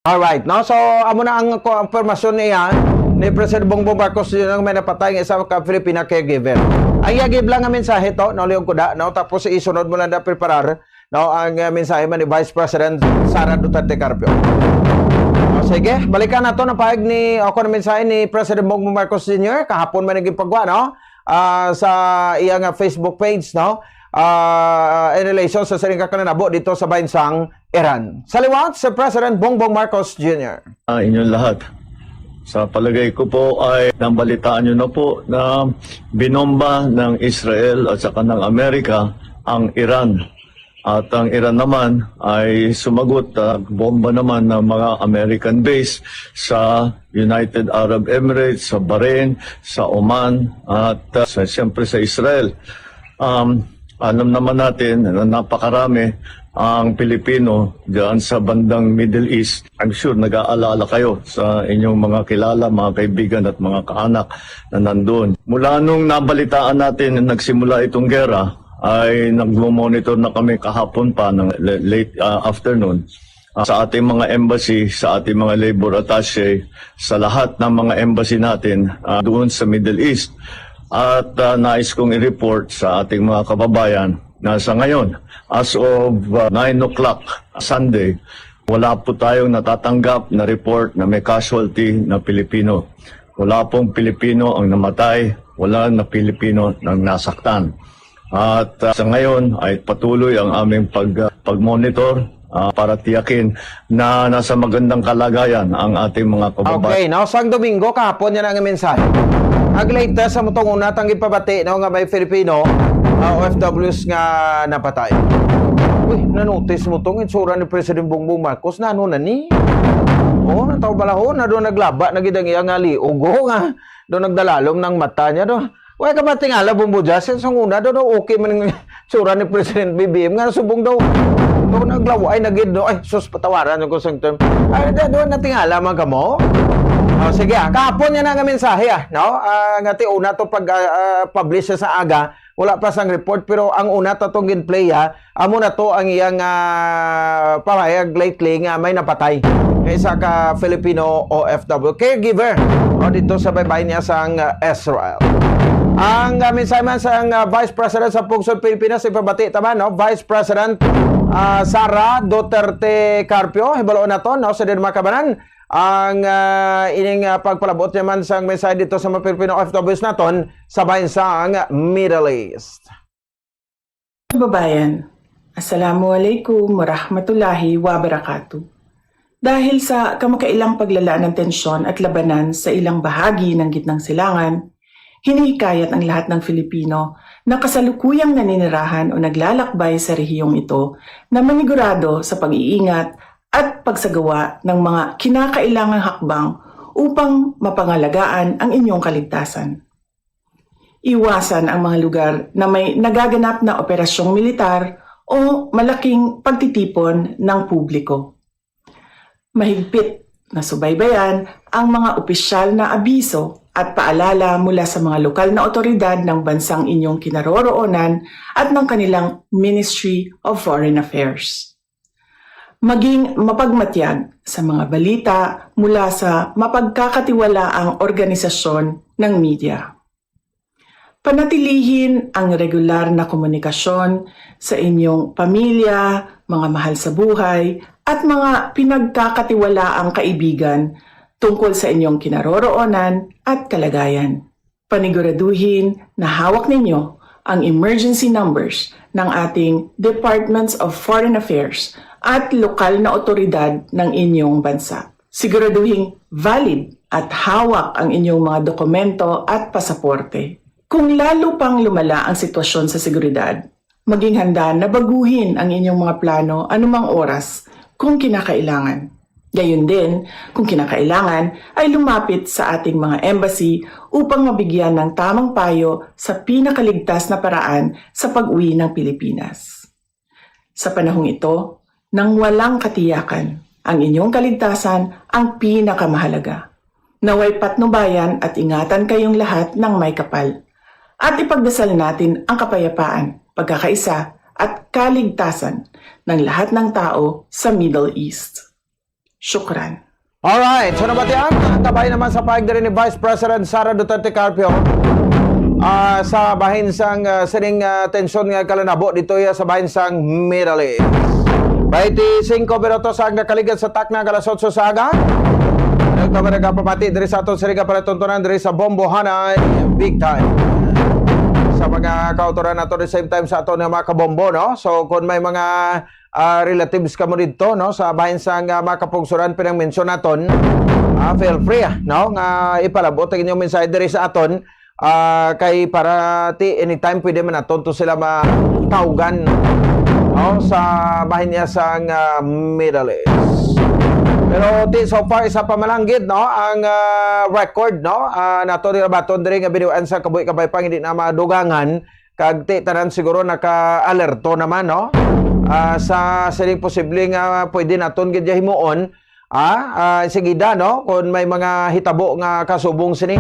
Alright, no? So, amo na ang ko-, ang impormasyon niya ni President Bongbong Marcos Junior nga may napatay nga isa ka Filipina caregiver. Ang iya gibla nga mensahe to, no, Leon Kuda, no? Tapos isunod mo lang na preparar, no, ang, uh, mensahe man ni Vice President Sara Duterte Carpio. O, sige, balikan nato ang pahayag ni, o, kung mensahe ni President Bongbong Marcos Junior, kahapon man ang gipagwa, no? Ah, sa iya nga Facebook page, no? Ah, in relation sa sining kakananabo dito sa bahin sang Iran. Sa liwat, si President Bongbong Marcos Junior. Ah, inyong lahat. Sa palagay ko po ay nabalitaan nyo na po na binomba ng Israel at saka ng Amerika ang Iran. At ang Iran naman ay sumagot, ah, bomba naman ng mga American base sa United Arab Emirates, sa Bahrain, sa Oman, at, ah, sa, siyempre sa Israel. Um, alam naman natin na napakarami ang Pilipino diyan sa bandang Middle East. I'm sure nag-aalala kayo sa inyong mga kilala, mga kaibigan at mga kaanak na nandun. Mula nung nabalitaan natin na nagsimula itong gera, ay nagmo-monitor na kami kahapon pa ng le-, late, ah, afternoon, ah, sa ating mga embassy, sa ating mga labor attaché, sa lahat ng mga embassy natin, ah, doon sa Middle East. At, ah, nais kong i-report sa ating mga kababayan na sa ngayon, as of, ah, nine o'clock Sunday, wala po tayong natatanggap na report na may casualty na Pilipino. Wala pong Pilipino ang namatay, wala na Pilipino ang nasaktan. At, ah, sa ngayon ay patuloy ang aming pag-, ah, pag-monitor, ah, para tiyakin na nasa magandang kalagayan ang ating mga kababayan. Okay, now sang Domingo kahapon yan ang mensahe. Ang latest sa mutong una tang ipabati, no, nga may Filipino, ah, O F Ws nga napatay. Uy, nanotice mo tong itsura ni President Bongbong Marcos, nano na ni? Oh, nataw balahon na do naglaba na gid ang iya nga liog, oh, nga do nagdalalom ng mata niya do. Wala ka matingala, Bombo Justin, sa una do, do okay man ang tsura ni President B B M nga subong daw do naglaway na gid, no? Ay, sus, patawaran ko sang term. Ay, do, do natingala man kamo? Oh, sige, ah. Kahapon niya na nga mensahe, ah, no? Ah, nga ti una to pag, ah, ah, publish sa aga, wala pa sang report, pero ang una ta tong gin-play, ah, amo na to ang iyang, ah, pahayag lately nga may napatay nga isa ka Filipino O F W, caregiver, o, dito sa baybayin niya sang, ah, Israel. Ang, ah, mensahe man sang, ah, Vice President sa Pungsod Pilipinas, ipabati ta man, no? Vice President, ah, Sara Duterte Carpio, hibaluon naton, no? Sa din makabanan, ang, ah, ining, ah, pagpalabot niya man sang mensahe dito sa mga Filipino O F Ws naton sa bahin sang Middle East. Kababayan, Assalamualaikum warahmatullahi wabarakatuh. Dahil sa kamakailang paglala ng tensyon at labanan sa ilang bahagi ng Gitnang Silangan, hinihikayat ang lahat ng Filipino na kasalukuyang naninirahan o naglalakbay sa rehiyong ito na manigurado sa pag-iingat at pagsagawa ng mga kinakailangang hakbang upang mapangalagaan ang inyong kaligtasan. Iwasan ang mga lugar na may nagaganap na operasyong militar o malaking pagtitipon ng publiko. Mahigpit na subaybayan ang mga opisyal na abiso at paalala mula sa mga lokal na awtoridad ng bansang inyong kinaroroonan at ng kanilang Ministry of Foreign Affairs. Maging mapagmatyag sa mga balita mula sa mapagkakatiwalaang organisasyon ng media. Panatilihin ang regular na komunikasyon sa inyong pamilya, mga mahal sa buhay, at mga pinagkakatiwalaang kaibigan tungkol sa inyong kinaroroonan at kalagayan. Paniguraduhin na hawak ninyo ang emergency numbers ng ating Departments of Foreign Affairs at lokal na awtoridad ng inyong bansa. Siguraduhing valid at hawak ang inyong mga dokumento at pasaporte. Kung lalo pang lumala ang sitwasyon sa seguridad, maging handa na baguhin ang inyong mga plano anumang oras kung kinakailangan. Gayon din, kung kinakailangan, ay lumapit sa ating mga embassy upang mabigyan ng tamang payo sa pinakaligtas na paraan sa pag-uwi ng Pilipinas. Sa panahong ito, nang walang katiyakan, ang inyong kaligtasan ang pinakamahalaga. Naway patnubayan at ingatan kayong lahat ng may kapal. At ipagdasal natin ang kapayapaan, pagkakaisa, at kaligtasan ng lahat ng tao sa Middle East. Shukran. Alright, so nabatian, ang kabay naman sa pahayag diri ni Vice President Sara Duterte Carpio, ah, sa bahin sang, ah, sining, ah, tensyon nga kalanabo dito ya sa bahin sang Middle East. Baynte singko minutos ang nakaligad sa takna nga alas otso sa aga. Nagpamati diri sa aton sining palatuntunan diri sa Bombohanay, big time. Sa mga kautoran nato, the same time sa aton nga mga kabombo, no? So, kung may mga, ah, relatives kamo didto, no, sa bahin sang, ah, mga kapugsuran pinang-mention naton, ah, feel free, ah, no, nga ipalabot ang inyong mensahe diri sa aton, ah, kay para ti anytime pwede man naton to sila matawgan. no, sa bahin niya sang, ah, Middle East. Pero ti, so far, isa pa man lang gid, no, ang, ah, record, no, ah, nato ni Rabaton diri nga binuan sa kabuhi kabay pang hindi na madugangan, kag ti tanan siguro naka-alerto naman, no, ah, sa sining posible nga pwede naton gid himuon, ah, ah, sigida, no, kung may mga hitabo nga kasubong sini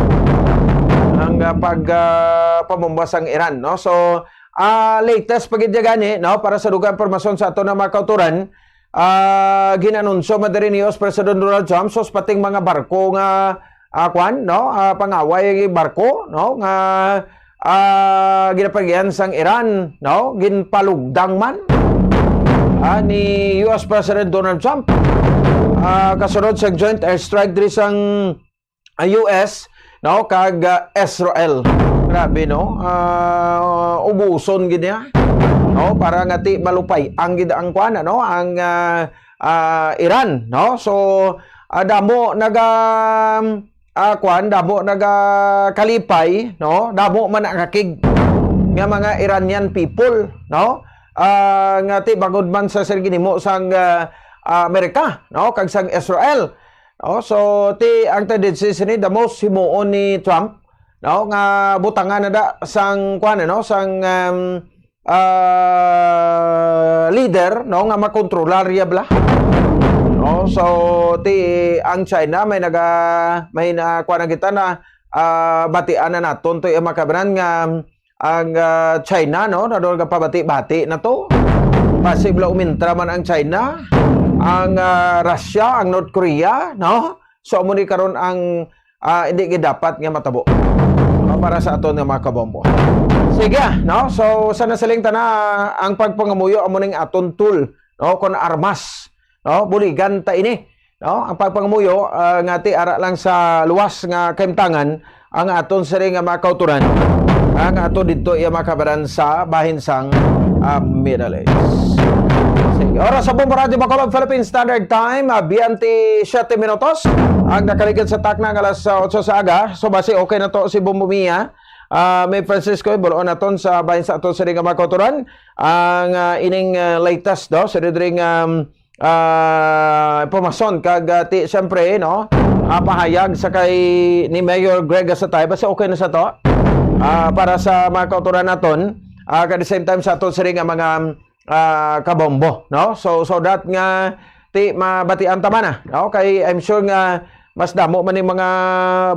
ang, ah, pag, ah, pamumba sang Iran, no. So, ah, latest pa gid gani, no, para sa dugang impormasyon sa ato na mga kauturan, ah, ginanunsyo man diri ni U S President Donald Trump, sus, pating mga barko nga, ah, kwan, no, ah, pangaway barko, no, nga, ah, ginapagian sang Iran, no, ginpalugdang man, ah, ni U S President Donald Trump, ah, kasunod sa joint airstrike diri sang, ah, U S, no, kag, ah, Israel. Grabe, no? Ah, ubuson gid niya, no, para nga ti malupay ang gid ang kwan, ano, ang, ah, ah, Iran, no? So, ah, damo naga, ah, kwan, damo naga kalipay, no? Damo man nakakig nga mga Iranian people, no? Ah, nga ti bangod man sa sir ginimo sang, ah, ah, Amerika, no, kag sang Israel. Oh, so ti ang tendency sini the most himuon ni Trump, no, nga butangan na da sang kwan, no, sang, um, ah, leader, no, nga makontrolar iya bala. No, so ti ang China may naga may na kwan na kita na, ah, batian na naton to iya mga kabanan nga ang, ah, China, no, nadol nga pabati-bati na to. Basi bala umintra man ang China, ang, ah, Russia, ang North Korea, no? So, amo ni karon ang, ah, hindi gid dapat nga matabo, no, para sa aton nga mga kabombo. Sige, no? So, sa nasiling tana, ang pagpangamuyo amo ning aton tool, no? Kon armas, no? Buligan ta ini, no? Ang pagpangamuyo, ah, nga ti ara lang sa luwas nga kahimtangan ang aton siri nga mga kauturan, ang ato didto iya mga kabaran sa bahin sang, ah, Middle East. Sige. Oras sa Bombo Radyo Bacolod, Philippine Standard Time, ah, twenty siete minutos. Ang nakaligid sa takna nga alas, ah, otso sa aga. So, basi okay na to si Bombo Mia. Ah, May Francisco, ibulon naton sa bahin sa aton siri nga mga kauturan ang, ah, ining, ah, latest, no? Sa diri nga, um, ah, impormasyon kag, ah, ti, siyempre, no, ah, pahayag sa kay ni Mayor Greg Asatay, basta okay na sa to. Ah, para sa mga kauturan naton, ah, at the same time sa aton siri nga mga, ah, kabombo, no? So, so that nga ti mabatian ta man na, no? Kay I'm sure nga mas damo man ning mga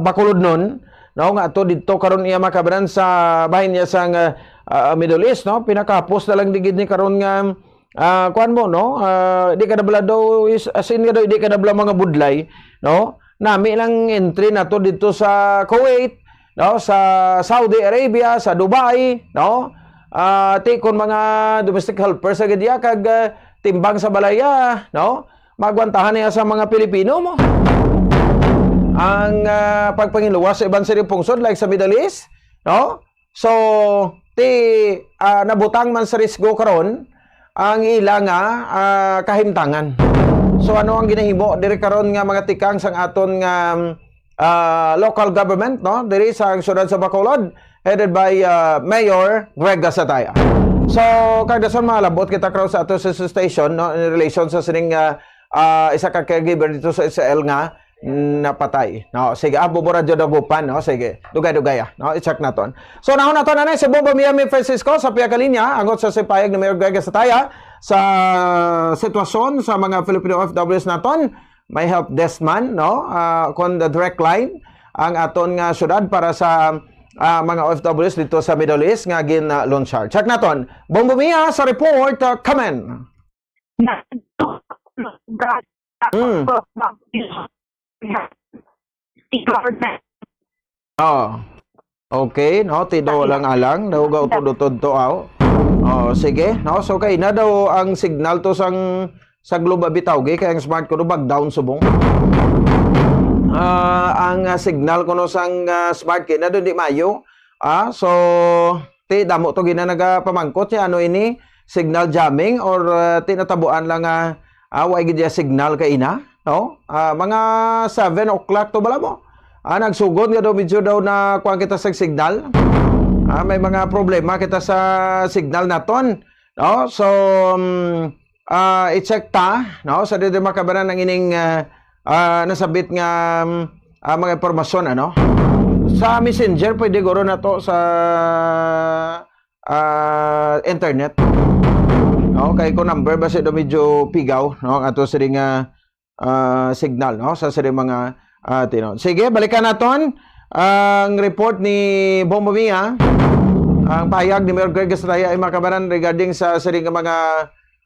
Bacolodnon, no, nga ato didto karon iya makabanan sa bahin niya sang, ah, ah, Middle East, no? Pinakahapos na lang digid ni karon nga, ah, kuan mo, no? Ah, di ka na bala daw is, as in nga daw, di ka na bala mga budlay, no? Nami lang entry nato didto sa Kuwait, no? Sa Saudi Arabia, sa Dubai, no? Ah, ti kon mga domestic helpers sa gadya kag, ah, timbang sa balaya, no? Magwantahan niya sa mga Pilipino mo. Ang, ah, pagpangiluwas sa iban sa pungsod, like sa Middle East, no? So, ti, ah, nabutang man sa risgo karon ang ila nga, ah, kahimtangan. So, ano ang ginahimo diri karon nga mga tikang sang aton nga, ah, local government, no? Diri sa siyudad sa Bacolod, headed by, ah, Mayor Greg Gasataya. So, kag dason malabot kita karon sa ato sa station, no, in relation sa sining, ah, ah, isa ka caregiver dito sa Israel nga napatay. No, sige, ah, Bombo Radyo Dagupan, no? Sige, dugay-dugay, ah, no? I-check naton. So, nahon nato na si Bombo Miami Francisco sa pihak linya, angot sa sipayag ni Mayor Greg Sataya sa sitwasyon sa mga Filipino O F Ws naton. May help desk man, no? Ah, kon the direct line ang aton nga syudad para sa, ah, mga O F Ws dito sa Middle East nga gin, ah, launchar. Check naton. Bombo Mia sa report, ah, kamen. Mm. Oh. Okay, no, ti daw lang alang, daw ga utod-utod to, aw. Oh, sige, no, so kay na daw ang signal to sang sa Globe Abitaw, gi, kay ang smart ko do bag down subong. Ah, ang, ah, signal ko no sang, ah, smart kay na daw di mayo. Ah, so ti damo to gina nagapamangkot siya, ano ini, signal jamming or, ah, ti natabuan lang nga, ah, wa gid ya signal kay ina, no? Ah, mga seven o'clock to bala mo. Ah, nagsugod nga daw medyo daw na kuwan kita sa signal. Ah, may mga problema kita sa signal naton. no? So, um, ah, i-check ta, no? Sa diri makabanan ang ining, ah, ah, nasabit nga, um, ah, mga impormasyon, ano? Sa Messenger, pwede guro na to sa, ah, internet. No? Kay kung number, basi do medyo pigaw, no? Ato sila nga, ah, signal, no? Sa sila mga, ah, tinuod. Sige, balikan naton ang report ni Bombo Mia. Ang pahayag ni Mayor Greg Estrella ay makabanan regarding sa sila nga mga,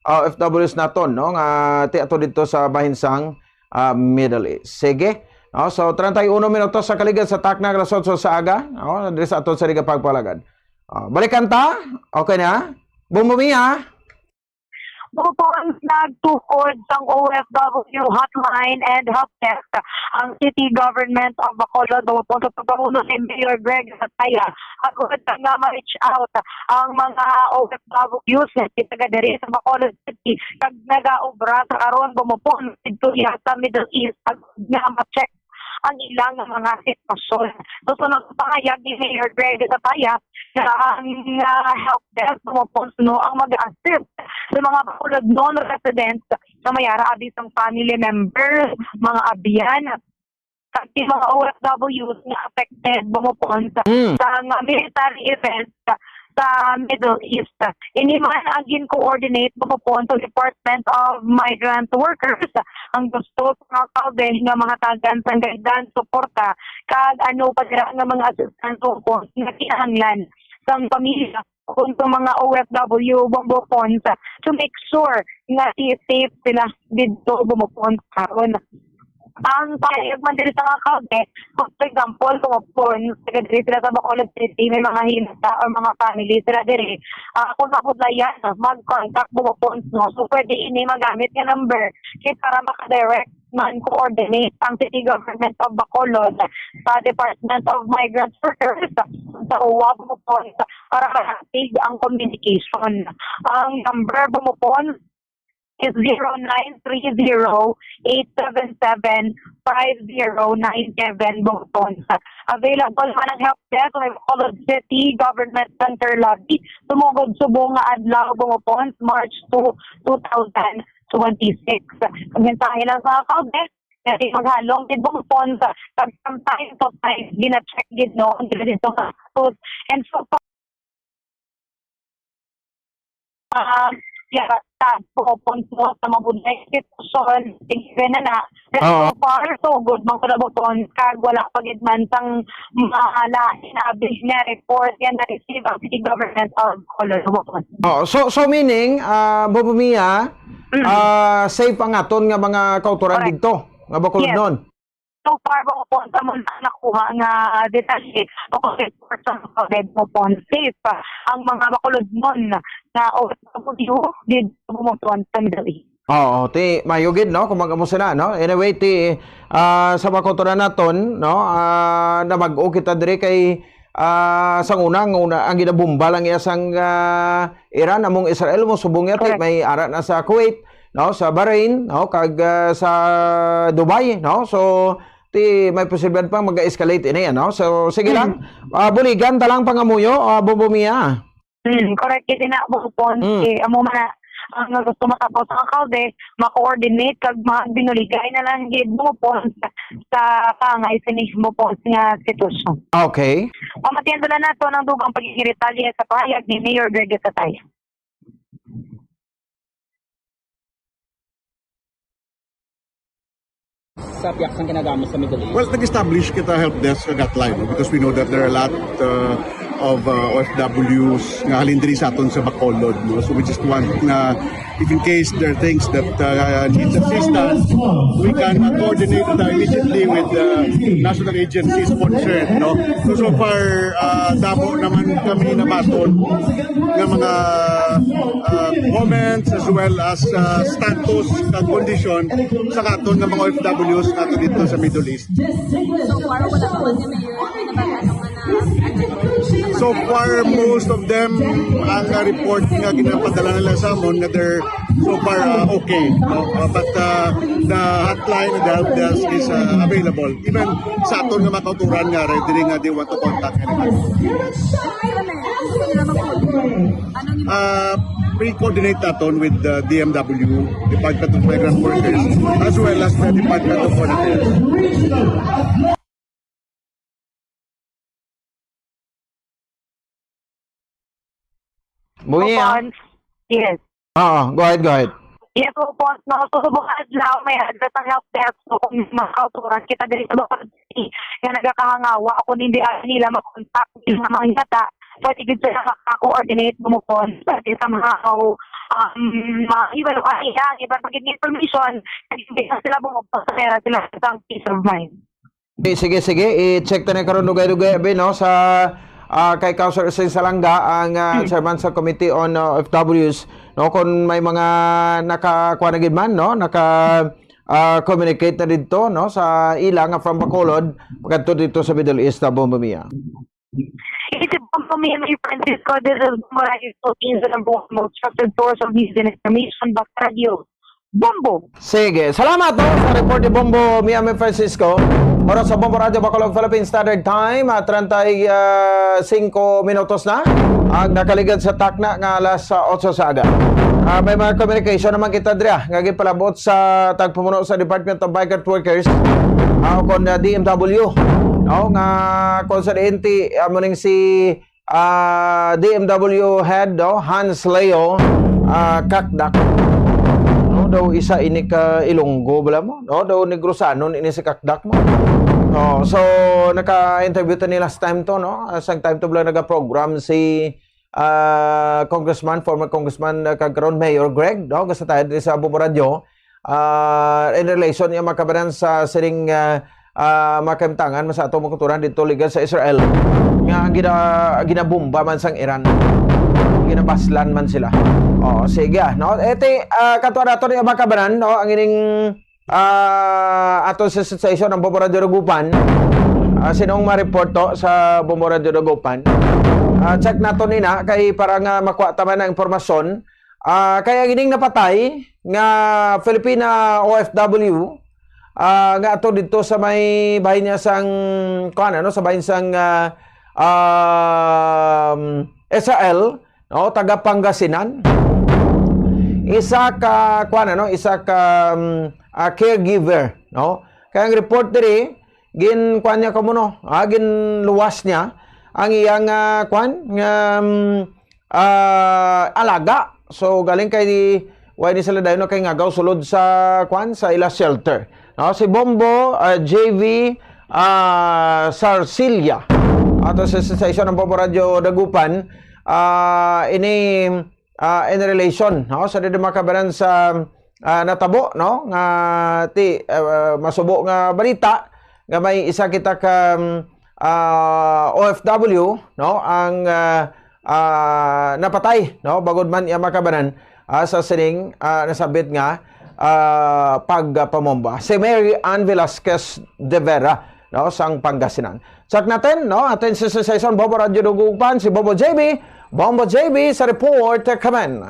ah, O F Ws naton, no? Nga ti ato dito sa bahin sang, ah, Middle East. Sige. No? So, treinta y uno minutos sa kaligad sa takna, alas otso sa aga, no? Diri sa aton sa Liga Pagpalagad. Ah, balikan ta. Okay na? Bombo Mia. Bukod nagtukod sang O F W hotline and help desk ang City Government of Bacolod, bukod sa pagpamuno ni Mayor Greg Sataya, agud nga ma-reach out ang mga O F Ws nga taga diri sa Bacolod City kag nagaobra sa karon, bumupon didto sa Middle East, agud nga ma-check ang ilang mga sitwasyon. So, sunod sa pahayag ni Mayor Greg Sataya, nga ang, ah, help desk bumupon suno ang mag-assist sa mga Bacolod non-residents nga may ara abi sang family members, mga abyan, kag ti mga O F Ws nga affected bumupon sa, Mm. sa mga military events sa Middle East. Ini man ang gin-coordinate bumupon sa Department of Migrant Workers. Ang gusto sa mga alkalde nga mahatagan sang guidance, suporta, kag ano pa dira nga mga assistance bumupon nga kinahanglan sang pamilya kung sa mga O F W bumupon sa, to make sure nga i-safe sila didto bumupon karon. Ang pahayag man diri sa mga alkalde, kung for example, bumupon, taga diri sila sa Bacolod City, may mga hinata or mga family sila diri, ah, kung mabudlayan, mag-contact bumupon, no? So, pwede ini magamit nga number kay para makadirect man, coordinate ang City Government of Bacolod sa Department of Migrant Workers, sa O W A bumupon, para mahatid ang communication. Ang number bumupon is zero nine three zero, eight seven seven, five zero nine seven, bumupon. Available man ang help desk sa Bacolod City Government Center Lobby, tumugod subong nga adlaw, bumupon, March two, two thousand twenty-six. Ang mensahe lang sa alkalde, nga di maghalong gid bumupon sa, kag from time to time, gina-check gid, no, ang dito nga status. And so far, ah, yeah, sa bumupon po sa mabudlay sitwasyon, sige na na. Pero Oo. so far, so good, man ko na bumupon, kag wala pa gid man sang malain abi nga report nga na-receive ang City Government of Color bumupon. Oh, so, so meaning, ah, Bobo Mia, Mm. ah, safe ang aton nga mga kautoran Correct. didto, nga Bacolod Yes. noon? So far, bukod po sa muna nakuha nga detalye, bukod po sa mga red mo po, safe ang mga Bacolodnon nga O F W dito bumupon sa Middle East. Oo, ti, mayo gid, no? Kung mag-amo sila, no? Anyway, ti, ah, sa mga kautoran naton, no? Ah, namag-o kita diri kay, ah, sang una, ang una, ang ginabomba lang iya sang, ah, Iran, among Israel, mo subong niya, ti, Correct. may ara na sa Kuwait, no? Sa Bahrain, no? Kag, ah, sa Dubai, no? So, ti, may posibilidad pang mag-escalate ini, ano? So, sige lang. Mm. Ah, buligan ta lang pangamuyo, ah, Bobo Mia. Hmm, correct. Kasi na, bukod po, Mm. eh, amo man na, ang gusto matapos ang alkalde, ma-coordinate kag magbinuligay na lang gid mo po sa, sa pangay sini mo po nga sitwasyon. Okay. Pamatian na nato ang dugang pagiging detalye sa pahayag ni Mayor Greg Sataya. Sa piyak sang ginagamit sa Middle East? Well, nag-establish kita help desk sa hotline, no? Because we know that there are a lot, uh, of, uh, O F Ws nga halin diri sa aton sa Bacolod, no? So we just want na if in case there are things that, uh, need assistance, we can, uh, coordinate, uh, immediately with the national agencies concerned, no? So, so far, uh, damo naman kami nabaton nga mga, uh, comments as well as, uh, status kag kondisyon sa katon nga mga O F Ws nato dito sa Middle East. So far, wala pa man ni Mayor, ano ba, ano nga na, ano? So far, most of them, ang, uh, report nga ginapadala nila sa amon nga they're so far, uh, okay, no? Uh, but, uh, the hotline, the help desk is, uh, available. Even sa aton nga mga kautoran nga, ready nga they want to contact anybody. Ano yung Uh, We coordinate that one with the D M W, Department of Migrant Workers, as well as the Department of Foreign Affairs. Buhi, ah. Coupons. Yes. Oo, go ahead, go ahead. Yes, coupons. No? So, subong adlaw, may address ang help desk. So, kung mga kauturan, kita diri sa Bacolod City, nga nagakahangawa, kung hindi ay nila makontak, yung mga yata, pwede gid sila maka-coordinate, bumukon, pwede sa mga, um, mga iba, yung ay, ang iba pag information, hindi na sila bumukon sa pera, sila sa peace of mind. Okay, sige, sige. I-check ta na karon dugay-dugay, abi, no, sa ah, kay Councilor Sing Salanga, ang ah, chairman sa Committee on ah, O F Ws, no, kung may mga nakakuha na gid man, no, naka ah, communicate na didto, no, sa ila nga from Bacolod pagkadto didto sa Middle East, na Bombo Mia. Iti Bombo Mia, may Francisco, this is Moraes, fourteen sa Nambuang Mode, Trusted Source of News and Information, Baka Radio. Bombo! Sige, salamat, no, sa report ni Bombo Miami Francisco. Oras sa Bombo Radio Bacolod, Philippine Standard Time, ah, treinta y cinco minutos na ang nakaligad sa takna nga alas ah, otso sa aga. Ah, may mga communication naman kita diri, ah, nga ginpalabot sa tagpamuno sa Department of Migrant Workers, ah, o kon ah, D M W, no, nga kung sa D N T, amo ning si ah, D M W head, no, Hans Leo ah, Kakdak. No, daw isa ini ka Ilonggo bala mo, no? Daw Negrosanon ini si Kakdak mo. No, so naka-interview ta ni last time to, no? Ah, sang time to bala naga-program si ah, Congressman, former Congressman ah, kag karon Mayor Greg, no? Gasa tayo diri sa Bombo Radio. Ah, in relation niya makabanan sa sining ah, ah, mga kahimtangan man sa atong mga kultura dito liga sa Israel nga ang gina, ginabomba man sang Iran, ginabaslan man sila. Oh, sige, ah, no? Ete, ah, katuwa nato ni makabanan, no? Ang ining ah, ato sa sensation ang Bombo Radio Dagupan. Ah, sinong ma-report to sa Bombo Radio Dagupan? Ah, check nato nina kay para nga makuha ta man ang impormasyon. Ah, kaya gining napatay nga Filipina O F W, ah, nga ato dito sa may bahin niya sang, kuan, ano, sa bahin sang ah, um, Israel, no, taga Pangasinan. Isa ka, kuan, ano, isa ka um, ah, caregiver, no? Kaya ang report diri, gin kuan niya kamo, no? Ah, ginluwas niya ang iyang ah, kuan nga um, ah, alaga. So galing kay why ni sila dayon kay ngagaw sulod sa kuan sa ila shelter. No, si Bombo ah, J V ah, Sarsilia ato sa sensation ng Bombo Radyo Dagupan ah, ini ah, in relation, no, sa diri makabaran sa ah, natabo, no, nga ti ah, masubo nga balita nga may isa kita ka um, ah, O F W, no, ang ah, ah, napatay, no, bagod man iya makabanan ah, sa sining ah, nasabit nga ah, pagpamomba. Si Mary Ann Velasquez de Vera, no, sang Pangasinan. Check natin, no, atin si Sensation Bobo Radyo Dugupan, si Bobo J B. Bombo J B sa report, kamen.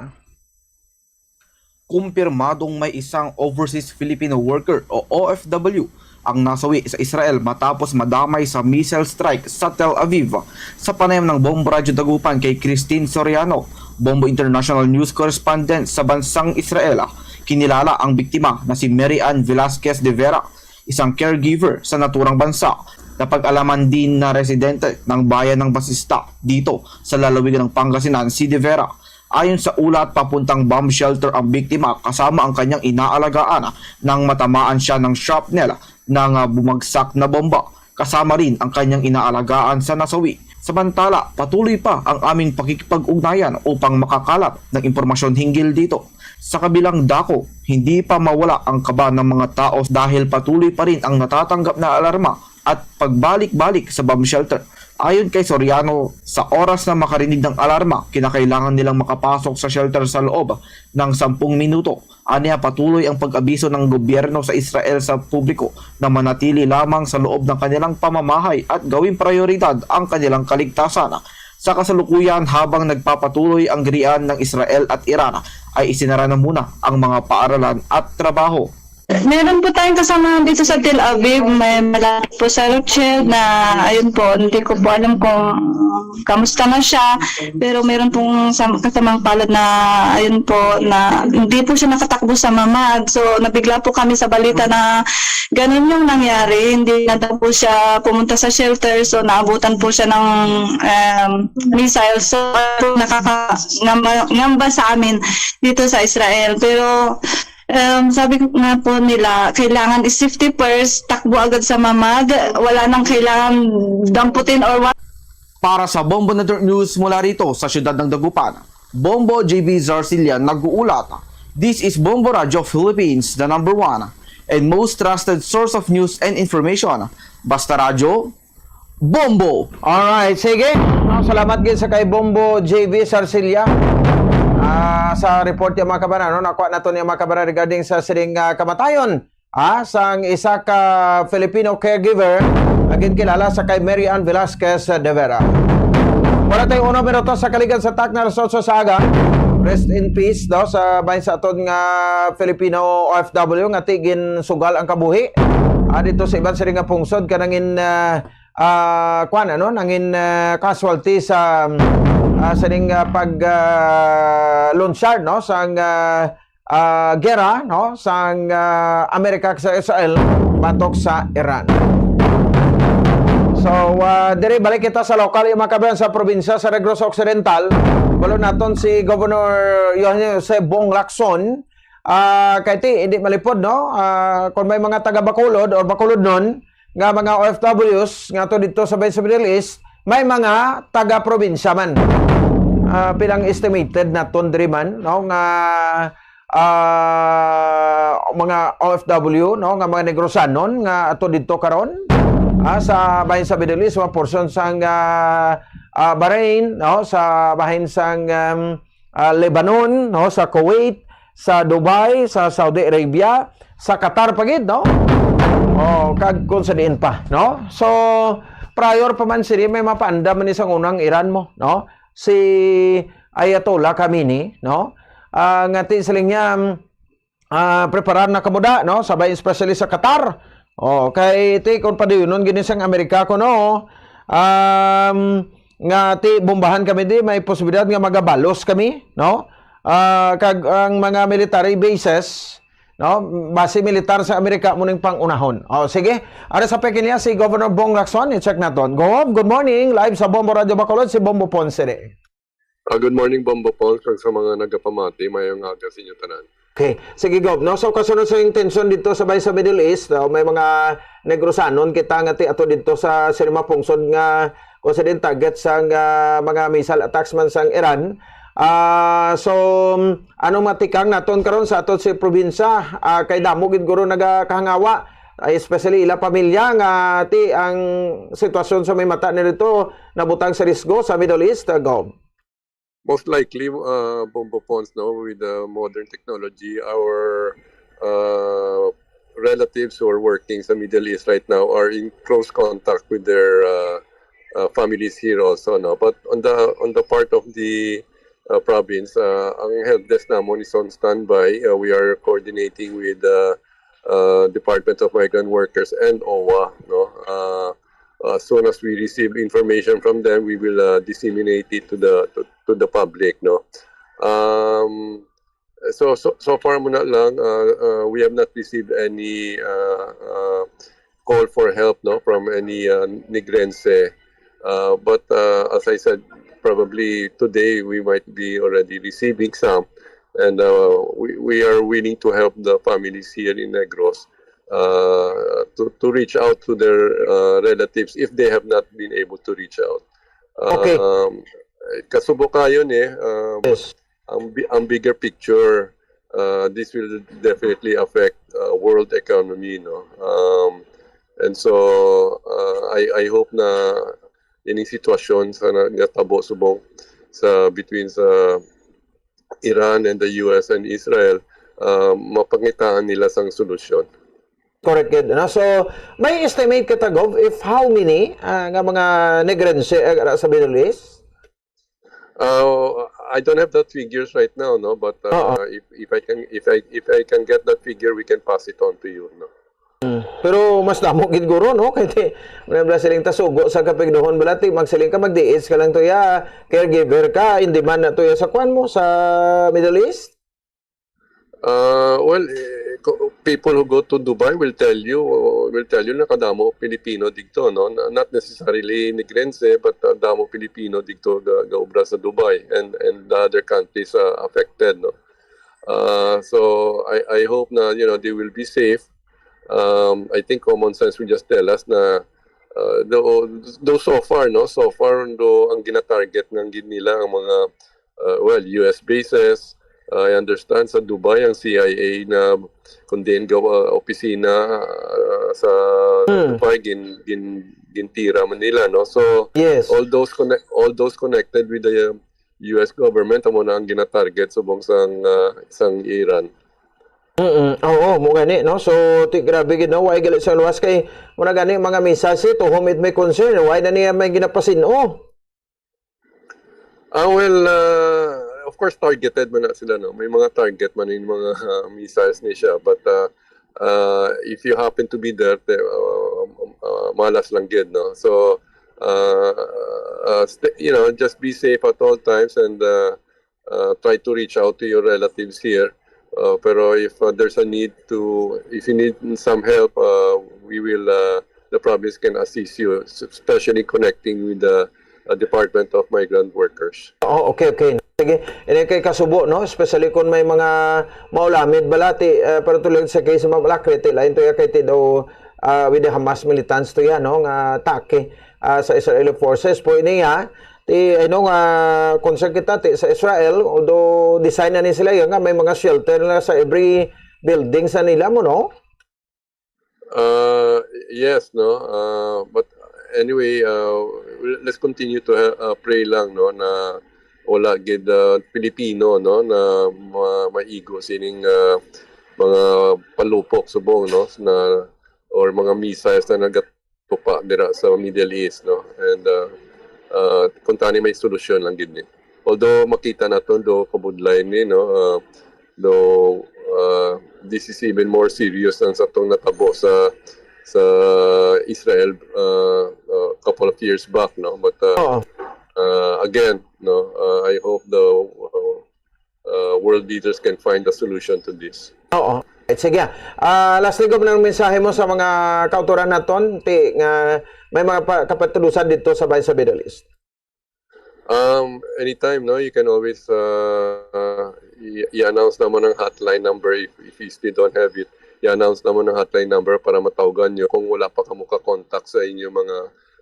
Kumpirmadong may isang overseas Filipino worker o O F W ang nasawi sa Israel matapos madamay sa missile strike sa Tel Aviv. Sa panayam ng Bombo Radyo Dagupan kay Christine Soriano, Bombo International News Correspondent sa bansang Israel, kinilala ang biktima na si Mary Ann Velasquez de Vera, isang caregiver sa naturang bansa. Napag-alaman din na residente ng bayan ng Basista dito sa lalawigan ng Pangasinan si de Vera. Ayon sa ulat, papuntang bomb shelter ang biktima kasama ang kanyang inaalagaan nang matamaan siya ng shrapnel ng ah, bumagsak na bomba, kasama rin ang kanyang inaalagaan sa nasawi. Samantala, patuloy pa ang aming pakikipag-ugnayan upang makakalap ng impormasyon hinggil dito. Sa kabilang dako, hindi pa mawala ang kaba ng mga tao dahil patuloy pa rin ang natatanggap na alarma at pagbalik-balik sa bomb shelter. Ayon kay Soriano, sa oras na makarinig ng alarma, kinakailangan nilang makapasok sa shelter sa loob ng sampung minuto. Aniya, patuloy ang pag-abiso ng gobyerno sa Israel sa publiko na manatili lamang sa loob ng kanilang pamamahay at gawing prayoridad ang kanilang kaligtasan. Sa kasalukuyan, habang nagpapatuloy ang girian ng Israel at Iran, ay isinara na muna ang mga paaralan at trabaho. Meron po tayong kasama dito sa Tel Aviv. May malapit po sa Rothschild na, ayun po, hindi ko po alam kung kamusta na siya. Pero meron pong sam-, kasamang palad na, ayun po, na hindi po siya nakatakbo sa Mamad. So, nabigla po kami sa balita na ganun yung nangyari. Hindi na daw po siya pumunta sa shelter. So, naabutan po siya ng, um, missile. So, nakaka-, ngamba, ngamba sa amin dito sa Israel. Pero, um, sabi ko nga po nila, kailangan is safety first, takbo agad sa Mamad, wala nang kailangan damputin or what. Para sa Bombo Network News mula rito sa siyudad ng Dagupan, Bombo J V Zarcillan nag-uulat. This is Bombo Radio Philippines, the number one and most trusted source of news and information. Basta Radyo, Bombo! Alright, sige. No, salamat gid sa kay Bombo J V Sarsilia. Ah, sa report niya, mga kabaran, no? Nakuha nato niya, mga kabaran, regarding sa sining, ah, kamatayon, ah, sang isa ka Filipino caregiver nga ginkilala sa kay Mary Ann Velasquez de Vera. Wala tayo uno minuto sa kaligan sa tak na alas otso sa aga. Rest in peace daw sa bahin sa aton nga Filipino O F W nga ti ginsugal ang kabuhi. Ah, dito sa iban sila nga pungsod kanangin, ah, ah, kwan, ano, nangin, ah, casualty sa, ah, sining, ah, pag, ah, launchar, no, sang, ah, ah, gera, no, sang, ah, Amerika sa Israel batok sa Iran. So, ah, diri balik kita sa lokal, yung mga kabayan sa probinsya sa Negros Occidental. Balo naton si Governor Johan Jose Bong Lacson. Ah, kay ti, hindi malipod, no? Ah, kung may mga taga Bacolod or Bacolodnon nga mga O F Ws nga to dito sa, sa Middle East, may mga taga-probinsya man. Ah, pilang estimated naton diri man, no, nga, ah, mga O F W, no, nga mga Negrosanon nga ato didto karon, ah, sa bahin sa Middle East, mga portion sang, ah, ah, Bahrain, no, sa bahin sang, um, ah, Lebanon, no, sa Kuwait, sa Dubai, sa Saudi Arabia, sa Qatar pa gid, no? Oh, kag kung sa diin pa, no? So, prior pa man sini, may mapaandam man ni sang unang Iran mo, no? Si Ayatollah Khamenei, no? Ah, nga ti siling niya, ah, preparar na kamo da, no? Sabay, especially sa Qatar. Oh, kay ti kung padayunon gini sang Amerika kuno, um, nga ti bombahan kami di, may posibilidad nga magabalos kami, no? Ah, kag ang mga military bases, no? Base militar sa Amerika mo ning pangunahon. Oh, sige. Ara sa pekin niya si Governor Bong Lacson, i-check naton. Gov, good morning. Live sa Bombo Radio Bacolod, si Bombo Ponce di. Ah, good morning, Bombo Paul, kag sa mga nagapamati, mayong aga sa inyo tanan. Okay. Sige, Gov, no? So, kasunod sa intensyon dito sa, sa Middle East, no? May mga Negrosanon kita nga ti ato dito sa sini mga pungsod nga kung sa din target sang, ah, mga missile attacks man sang Iran. Ah, so, anong matikang naton karon sa aton si probinsya? Ah, kay damo gid guro nagakahangawa, ah, especially ila pamilya nga ti ang sitwasyon sa may mata nila dito nabutang sa risgo sa Middle East, ah, Gov. Most likely, uh, Bombo Pons, no, with the modern technology, our uh, relatives who are working sa Middle East right now are in close contact with their uh, uh, families here also, no. But on the on the part of the uh, province, uh, ang help desk namon is on standby. Uh, we are coordinating with the uh, Department of Migrant Workers and O W A, no. Uh, as soon as we receive information from them, we will uh, disseminate it to the to, to the public, no. Um, so, so so far muna lang, uh, uh, we have not received any uh, uh, call for help, no, from any uh, Negrense. Uh, but uh, as I said, probably today we might be already receiving some, and uh, we, we are willing to help the families here in Negros uh, to, to reach out to their uh, relatives if they have not been able to reach out. Okay. Um, kasubo kayo ni, um, Yes. ang, bi- ang bigger picture, uh, this will definitely affect uh, world economy, no. Um, and so uh, I I hope na ining sitwasyon sa na- natabo subong sa between sa Iran and the U S and Israel, uh, mapangitaan nila sang solusyon. Correct gid. No? So, may estimate kita, Gov, if how many ah, nga mga Negrense ah, sa Middle East? Uh, I don't have that figures right now, no, but uh, Oo. if if I can if I if I can get that figure, we can pass it on to you, no. Mm. Pero mas damo gid guro, no? Kay ti, wala siling tasugo sa kapigduhon, bala ti magsiling ka, mag-D H ka lang to ya, caregiver ka, in demand na to ya sa kwan mo sa Middle East. Uh, well, eh, co- people who go to Dubai will tell you, will tell you nakadamo Pilipino digto, no? Na- Not necessarily immigrants, eh, but uh, damo Pilipino digto ga, ga obra sa Dubai and and the other countries uh, affected, no? Uh, so I I hope na, you know, they will be safe. Um, I think common sense will just tell us na uh, though, though so far, no, so far do ang gina-target nga gid nila ang mga uh, well, U S bases. Uh, I understand sa Dubai ang C I A na kung diin gawa opisina uh, sa Hmm. Dubai gin, gin gintira man nila, no. So Yes. all those connect all those connected with the uh, U S government amo na ang gina-target subong sang uh, sang Iran. Mm, oo, mo gani, no? So, ti, grabe gid, no? Why gali sa luwas kay mo na gani mga missiles, eh, to whom it may concern, why na niya may ginapasin-o? Ah, well, uh, of course, targeted man na sila, no? May mga target man yung mga uh, missiles ni siya. But uh, uh, if you happen to be there, te, uh, uh, malas lang gid, no? So, uh, uh, st- you know, just be safe at all times and uh, uh, try to reach out to your relatives here. Uh, pero if uh, there's a need to, if you need some help, uh, we will, uh, the province can assist you, s- especially connecting with the uh, Department of Migrant Workers. Oo, okay, okay. Sige, ini kay kasubo, no? Especially kung may mga maulamid balati, uh, pero tulad sa case sa Ma'am Alacrity, lain to ya kay ti daw uh, with the Hamas militants to ya, no? Nga atake uh, sa Israeli forces po ini ya. Ti, I know nga concern kita ti, sa Israel, although design na ni sila yun nga may mga shelter na sa every building sa nila mo, no? Uh, yes, no. Uh, but anyway, uh, let's continue to uh, pray lang, no, na wala gid uh, Pilipino, no, na ma maigo sining uh, mga palupok subong, no, na or mga missiles na nagatupa dira sa Middle East, no. And uh, uh, kung tani may solusyon lang gid ni. Although makita naton do kabudlay ni, no, uh, though uh, this is even more serious ang sa tong natabo sa sa Israel uh, a couple of years back, no, but uh, Oo. uh, again, no, uh, I hope the uh, uh, world leaders can find a solution to this. Oo. Right, sige. Ah, lastly, Gov, anong mensahe mo sa mga kautoran naton ti nga may mga pa- kapatudusan dito sa bayan sa Middle East? Um, anytime, no, you can always uh, uh, i- i-announce naman ang hotline number if, if you still don't have it. I-announce naman ang hotline number para matawgan nyo kung wala pa kamo ka-contact sa inyo mga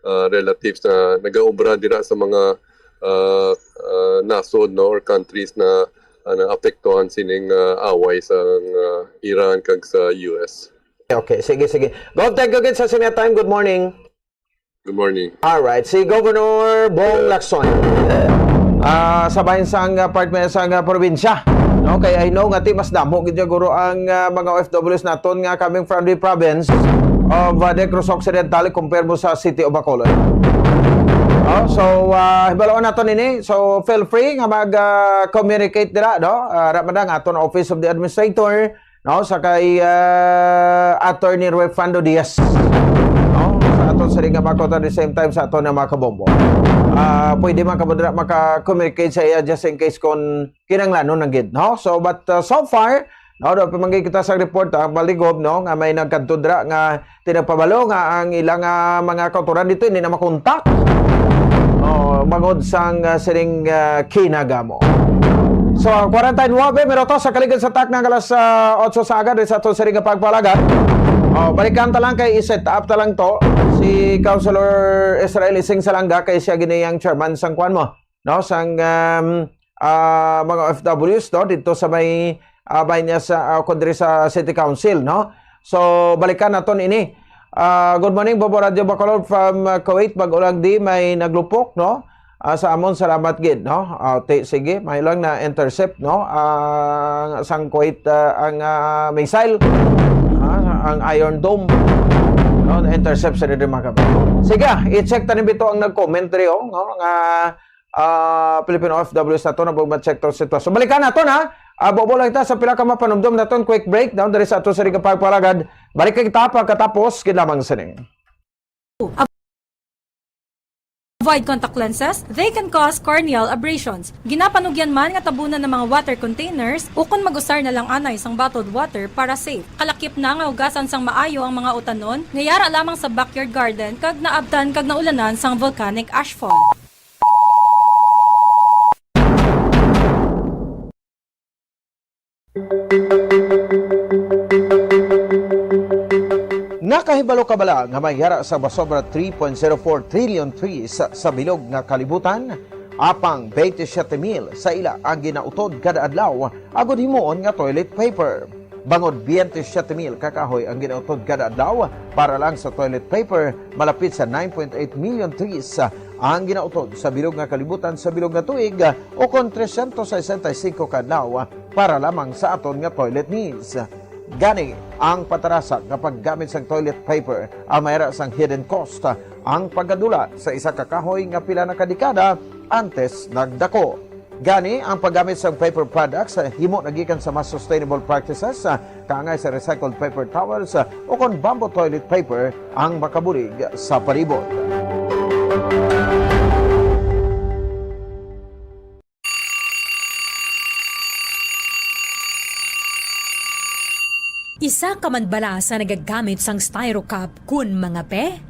uh, relatives na nagaobra dira sa mga uh, uh, nasod, no, or countries na uh, naapektuhan sining uh, away sa uh, Iran kag sa U S. Okay, sige, sige. Gov, thank you again sa sinya time. Good morning. Good morning. Alright, si Governor Bong Lacson. Ah, sa bayan sang ah, part man sang ah, probinsya. No, kay I know nga ti mas damo gid guro ang ah, mga O F Ws naton nga coming from the province of ah, Negros Occidental compare mo sa City of Bacolod. Oh, so uh, hibaluan naton ini. So feel free nga mag ah, communicate dira, no? Uh, ra man ang aton Office of the Administrator, no, sa kay ah, Attorney Ruefando Diaz, no, sa aton sa nga mga kautoran, at the same time sa aton nga mga kabombo. Ah, pwede man kamo dira maka-communicate sa iya just in case kung kinanglanon na gid, no? So but uh, so far, no, do pa man gid kita sa report, ah, Baligob, no, nga may nagkadto dira nga tinagpabalo nga ang ilang ah, mga kautoran dito hindi na makontak. Oh, bangod sang ah, sining ah, kinagamo. So, kwarenta y nuebe minutos sa kaligid sa tak ng alas ah, otso sa aga, sa aton siring nga pagpalagan. Oh, balikan ta lang kay i-set up ta lang to si Councilor Israel Ising Salanga kay siya gini ang chairman sang kwan mo, no? Sang um, ah, mga O F Ws, no? Dito sa may ah, bahin niya sa ah, kundre sa City Council, no? So, balikan naton ini. Ah, good morning, Bobo Radio Bacolod from ah, Kuwait. Bag-o lang di may naglupok, no? Ah, sa amon, salamat gid, no? Ah, ti, sige, may lang na intercept, no? Ah, sang Kuwait ah, ang ah, missile, ah, ang Iron Dome, no? Na intercept sa diri mga kapatid. Sige, i-check tanim bito ang nag-comment diri, oh, no? Nga ah, Filipino O F Ws naton, nabugmat sa aton sitwasyon. Balikan naton, ha? Ah, bubo lang kita sa pila ka mapanumdom naton. Quick break, daw, diri sa aton sa Riga Pagpalagad. Balik kita pagkatapos, gid lamang sini. Avoid contact lenses, they can cause corneal abrasions. Ginapanugyan man nga tabunan ang mga water containers ukon mag-usar na lang anay sang bottled water para safe. Kalakip na nga hugasan sang maayo ang mga utanon nga yara lamang sa backyard garden kag naabtan kag naulanan sang volcanic ashfall. Nakahibalo ka bala nga may yara sa masobra three point zero four trillion trees sa bilog nga kalibutan? Apang twenty-seven mil sa ila ang ginautod kada adlaw agud himuon nga toilet paper. Bangod twenty-seven mil ka kahoy ang ginautod kada adlaw para lang sa toilet paper, malapit sa nine point eight million trees ang ginautod sa bilog nga kalibutan sa bilog nga tuig, ukon trescientos sesenta y cinco ka adlaw para lamang sa aton nga toilet needs. Gani, ang patarasa nga paggamit sang toilet paper ang may ara sang hidden cost, ang pagkadula sa isa ka kahoy nga pila na ka dekada antes nagdako. Gani, ang paggamit sang paper products, ah, himo na gikan sa mas sustainable practices, ah, kaangay sa recycled paper towels, ah, ukon bamboo toilet paper ang makabulig sa palibot. Isa ka man bala sa nagagamit sang Styro Cup kun mangape?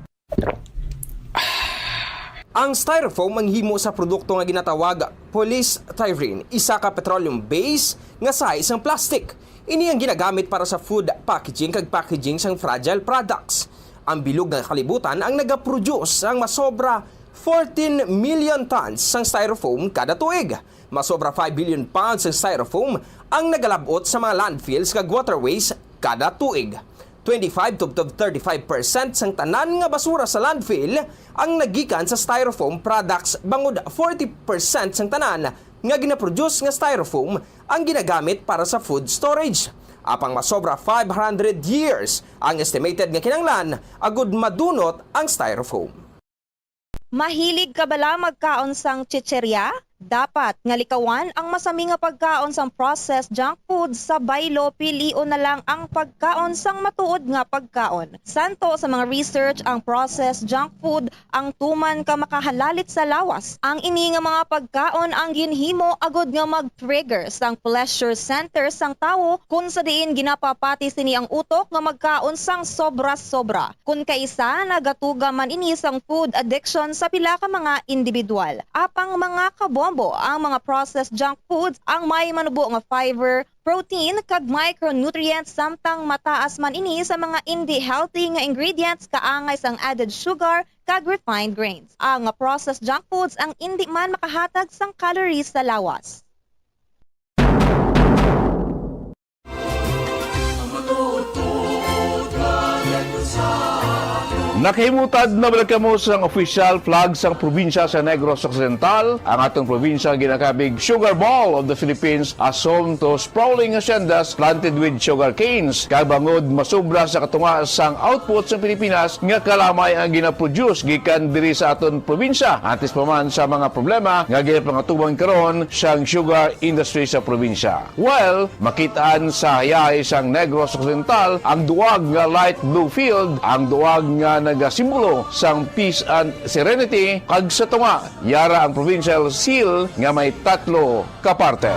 Ang styrofoam ang himo sa produkto nga ginatawag polystyrene, isa ka petroleum-based nga sahi sang plastic. Ini ang ginagamit para sa food packaging kag packaging sang fragile products. Ang bilog nga kalibutan ang nagaproduce sang masobra fourteen million tons sang styrofoam kada tuig. Masobra five billion pounds sang styrofoam ang nagalab-ot sa mga landfills kag waterways kada tuig. Twenty-five to, to thirty-five percent sang tanan nga basura sa landfill ang nagikan sa styrofoam products, bangod forty percent sang tanan nga ginaproduce nga styrofoam ang ginagamit para sa food storage. Apang masobra five hundred years ang estimated nga kinahanglan agud madunot ang styrofoam. Mahilig ka bala magkaon sang chicheria? Dapat nga likawan ang masami nga pagkaon sang processed junk food sa baylo, pilion na lang ang pagkaon sang matuod nga pagkaon. Santo sa mga research, ang processed junk food ang tuman ka makahalalit sa lawas. Ang ini nga mga pagkaon ang ginhimo agud nga mag-trigger sang pleasure center sang tawo, kun sa diin ginapapati sini ang utok nga magkaon sang sobra-sobra. Kun kaisa, nagatuga man ini sang food addiction sa pila ka mga individual. Apang mga kabombo, ang mga processed junk foods ang may manubo nga fiber, protein, kag micronutrients, samtang mataas man ini sa mga indi healthy nga ingredients kaangay sang added sugar kag refined grains. Ang processed junk foods ang indi man makahatag sang calories sa lawas. Nakahimutad na bala kamo sang official flag sang probinsya sa Negros Occidental. Ang aton probinsya ginakabig Sugar Bowl of the Philippines, a home to sprawling haciendas planted with sugar canes. Kag bangod masobra sa katunga sang output sa Pilipinas nga kalamay ang ginaproduce gikan diri sa aton probinsya, antes pa man sa mga problema nga ginapangatubang karon sang sugar industry sa probinsya. Well, makit-an sa hayahay sang Negros Occidental ang duwag nga light blue field, ang duwag nga nagasimbolo sang peace and serenity, kag sa tunga, yara ang provincial seal nga may tatlo ka parte.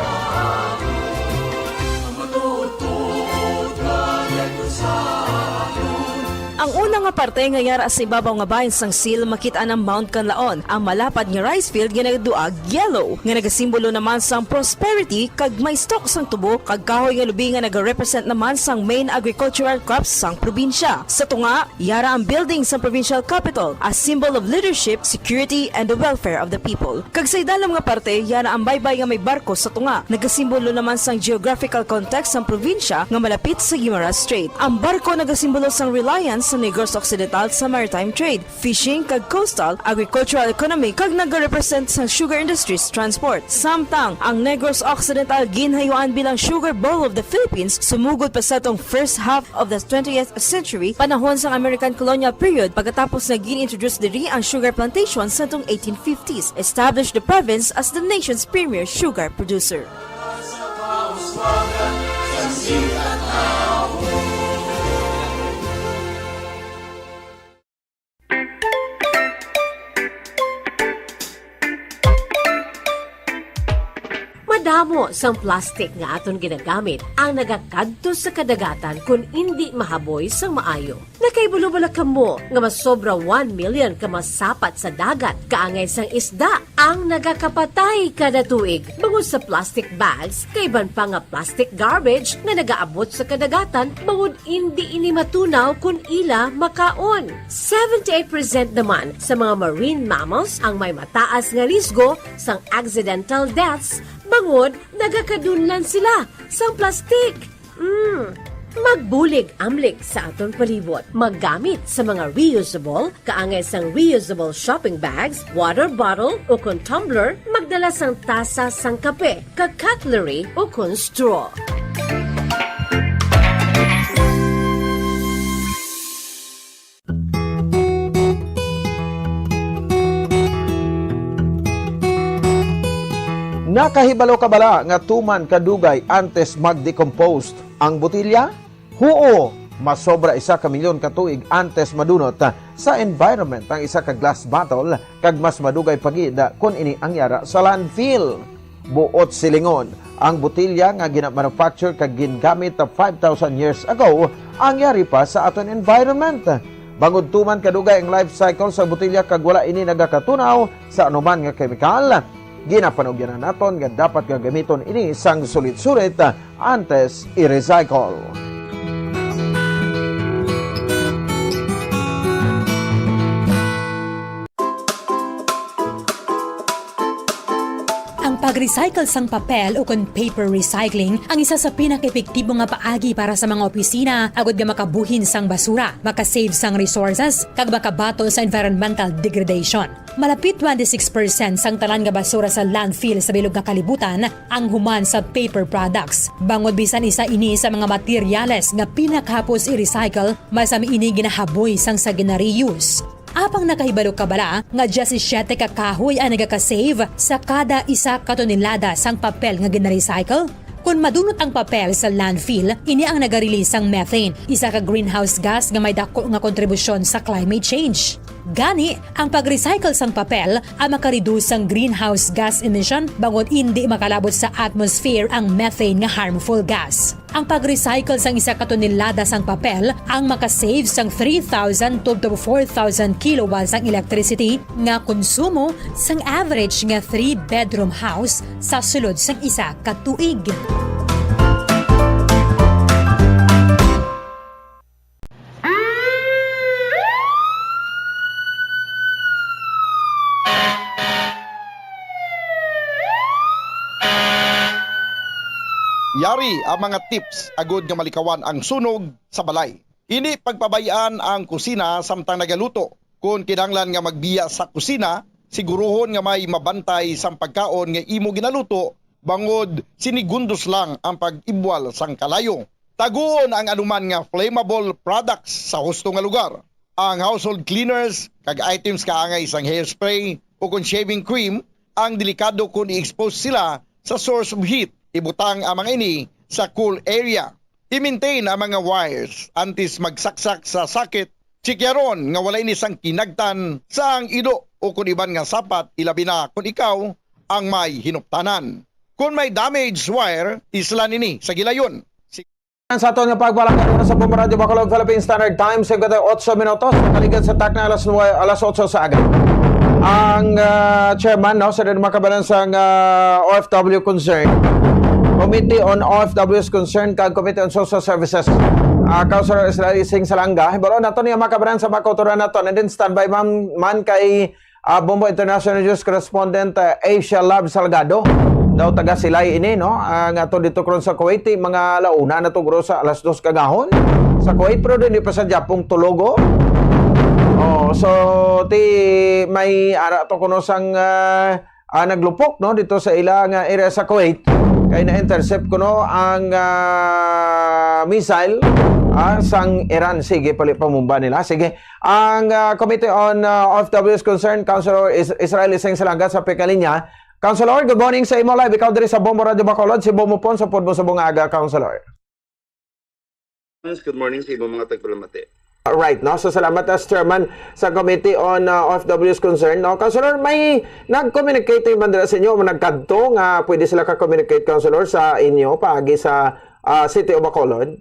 Ang una nga parte nga yara sa ibabaw nga bahin sang seal, makit-an ang Mount Kanlaon, ang malapad nga rice field nga nagaduag yellow, nga nagasimbolo naman sang prosperity, kag may stalk sang tubo kag kahoy nga lubi nga nagarepresent naman sang main agricultural crops sang probinsya. Sa tunga, yara ang building sang provincial capitol, a symbol of leadership, security, and the welfare of the people. Kag sa idalom nga parte, yara ang baybay nga may barko sa tunga. Nagasimbolo naman sang geographical context sang probinsya nga malapit sa Guimaras Strait. Ang barko nagasimbolo sang reliance sa Negros Occidental sa maritime trade, fishing, kag coastal agricultural economy, kag nagarepresent sa sugar industries transport. Samtang ang Negros Occidental ginhayuan bilang sugar bowl of the Philippines, sumugod pa sa tong first half of the twentieth century, panahon sang American colonial period, pagkatapos nga gin-introduce diri ang sugar plantation sa tong eighteen fifties, established the province as the nation's premier sugar producer. Madamo sang plastic nga aton ginagamit ang nagakadto sa kadagatan kon indi mahaboy sang maayo. Nakahibalo bala kamo nga masobra one million ka mga sapat sa dagat kaangay sang isda ang nagakapatay kada tuig bangod sa plastic bags kag iban pa nga plastic garbage nga nagaabot sa kadagatan bangod indi ini matunaw kon ila makaon. Seventy-eight percent naman sa mga marine mammals ang may mataas nga risgo sang accidental deaths bangod nagakadunlan sila sang plastic. Mm. Magbulig-amlig sa aton palibot. Maggamit sa mga reusable, kaangay sang reusable shopping bags, water bottle, o kon tumbler, magdala sang tasa sang kape, kag cutlery, o kon straw. Nakahibalo ka bala nga tuman kadugay antes mag-decompose ang botilya? Huo, masobra isa ka milyon ka tuig antes madunot sa environment ang isa ka glass bottle, kag mas madugay pa gid kon ini ang yara sa landfill. Buot silingon, ang botelya nga gina-manufacture kag gingamit five thousand years ago ang yari pa sa aton environment. Bangod tuman kadugay ang life cycle sa botelya kag wala ini nagakatunaw sa anuman nga kemikal, ginapanugyanan naton nga dapat nga gamiton ini sang sulit-sulit antes i-recycle. Ang pag-recycle sang papel ukon paper recycling ang isa sa pinakaepektibo nga paagi para sa mga opisina agod nga makabuhin sang basura, makasave sang resources, kag makabaton sa environmental degradation. Malapit twenty-six percent sang tanan nga basura sa landfill sa bilog nga kalibutan ang human sa paper products. Bangod bisan isa ini sa mga materyales nga pinakahapos i-recycle, masami ini ginahaboy sang sa gina-reuse. Apang nakahibalo ka bala nga diyesisiete ka kahoy ang nagaka-save sa kada isa ka tonelada sang papel nga gina-recycle? Kon madunot ang papel sa landfill, ini ang naga-release sang methane, isa ka greenhouse gas nga may daku nga kontribusyon sa climate change. Gani, ang pag-recycle sang papel ang maka-reduce sang greenhouse gas emission bangod indi makalabot sa atmosphere ang methane nga harmful gas. Ang pag-recycle sang isa ka tonelada sang papel ang maka-save sang three thousand to four thousand kilowatts sang electricity nga konsumo sang average nga three-bedroom house sa sulod sang isa ka tuig. Yari ang mga tips agud nga malikawan ang sunog sa balay. Indi pagpabay-an ang kusina samtang nagaluto. Kon kinahanglan nga magbiya sa kusina, siguruhon nga may mabantay sang pagkaon nga imo ginaluto bangod sinigundos lang ang pag-ibwal sang kalayo. Taguon ang anuman nga flammable products sa husto nga lugar. Ang household cleaners kag items kaangay sang hairspray o kon shaving cream ang delikado kon i-expose sila sa source of heat. Ibutang ang mga ini sa cool area. I-maintain ang mga wires antes magsaksak sa socket. Tsikyaron nga wala ini sang kinagtan sa ang ido o kon iban nga sapat, ilabi na kon ikaw ang may hinuptanan. Kon may damaged wire, islan ini sa gilayon. Sa aton nga pagpalangga sa Bombo Radyo Bacolod, Philippine Standard Time, singkwenta y ocho minutos, nakaligad sa takna alas nue, alas otso sa aga. Ang ah, chairman no, sa Makabanan sang ah, O F W Concern, Committee on O F W's Concern kag Committee on Social Services, ah, Councilor Israel Ising Salanga, hibalo nato niya makabanan sa makauturan nato. And then standby man, man kay ah, Bombo International News Correspondent ah, Asia Love Salgado. Daw taga Silay ini, no? Ah, nga to dito karon sa Kuwait, mga launa na to, guro, sa alas dos kagahon. sa Kuwait, pero dili pa sa Japon tulogo. Oh, so ti may ara to kuno sang ah, ah, naglupok, no, dito sa ila nga area sa Kuwait, kay na-intercept kuno ang ah, missile ah, sang Iran. Sige, pali pamumba nila. Sige, ang ah, Committee on ah, O F Ws Concern, Councilor Is- Israel Iseng Salanga sa pikalinya. Councilor, good morning sa imo live. Ikaw diri sa Bombo Radyo Bacolod, si Bombo Pon sa Pudmo sa Bungaga, Councilor. Good morning sa imong mga tagpalamati. Right, no? So, salamat as chairman sa Committee on uh, O F Ws Concern, no? Councilor, may nag-communicate man dira sa inyo, o nagkadto nga pwede sila ka-communicate, Councilor, sa inyo paagi sa uh, City of Bacolod?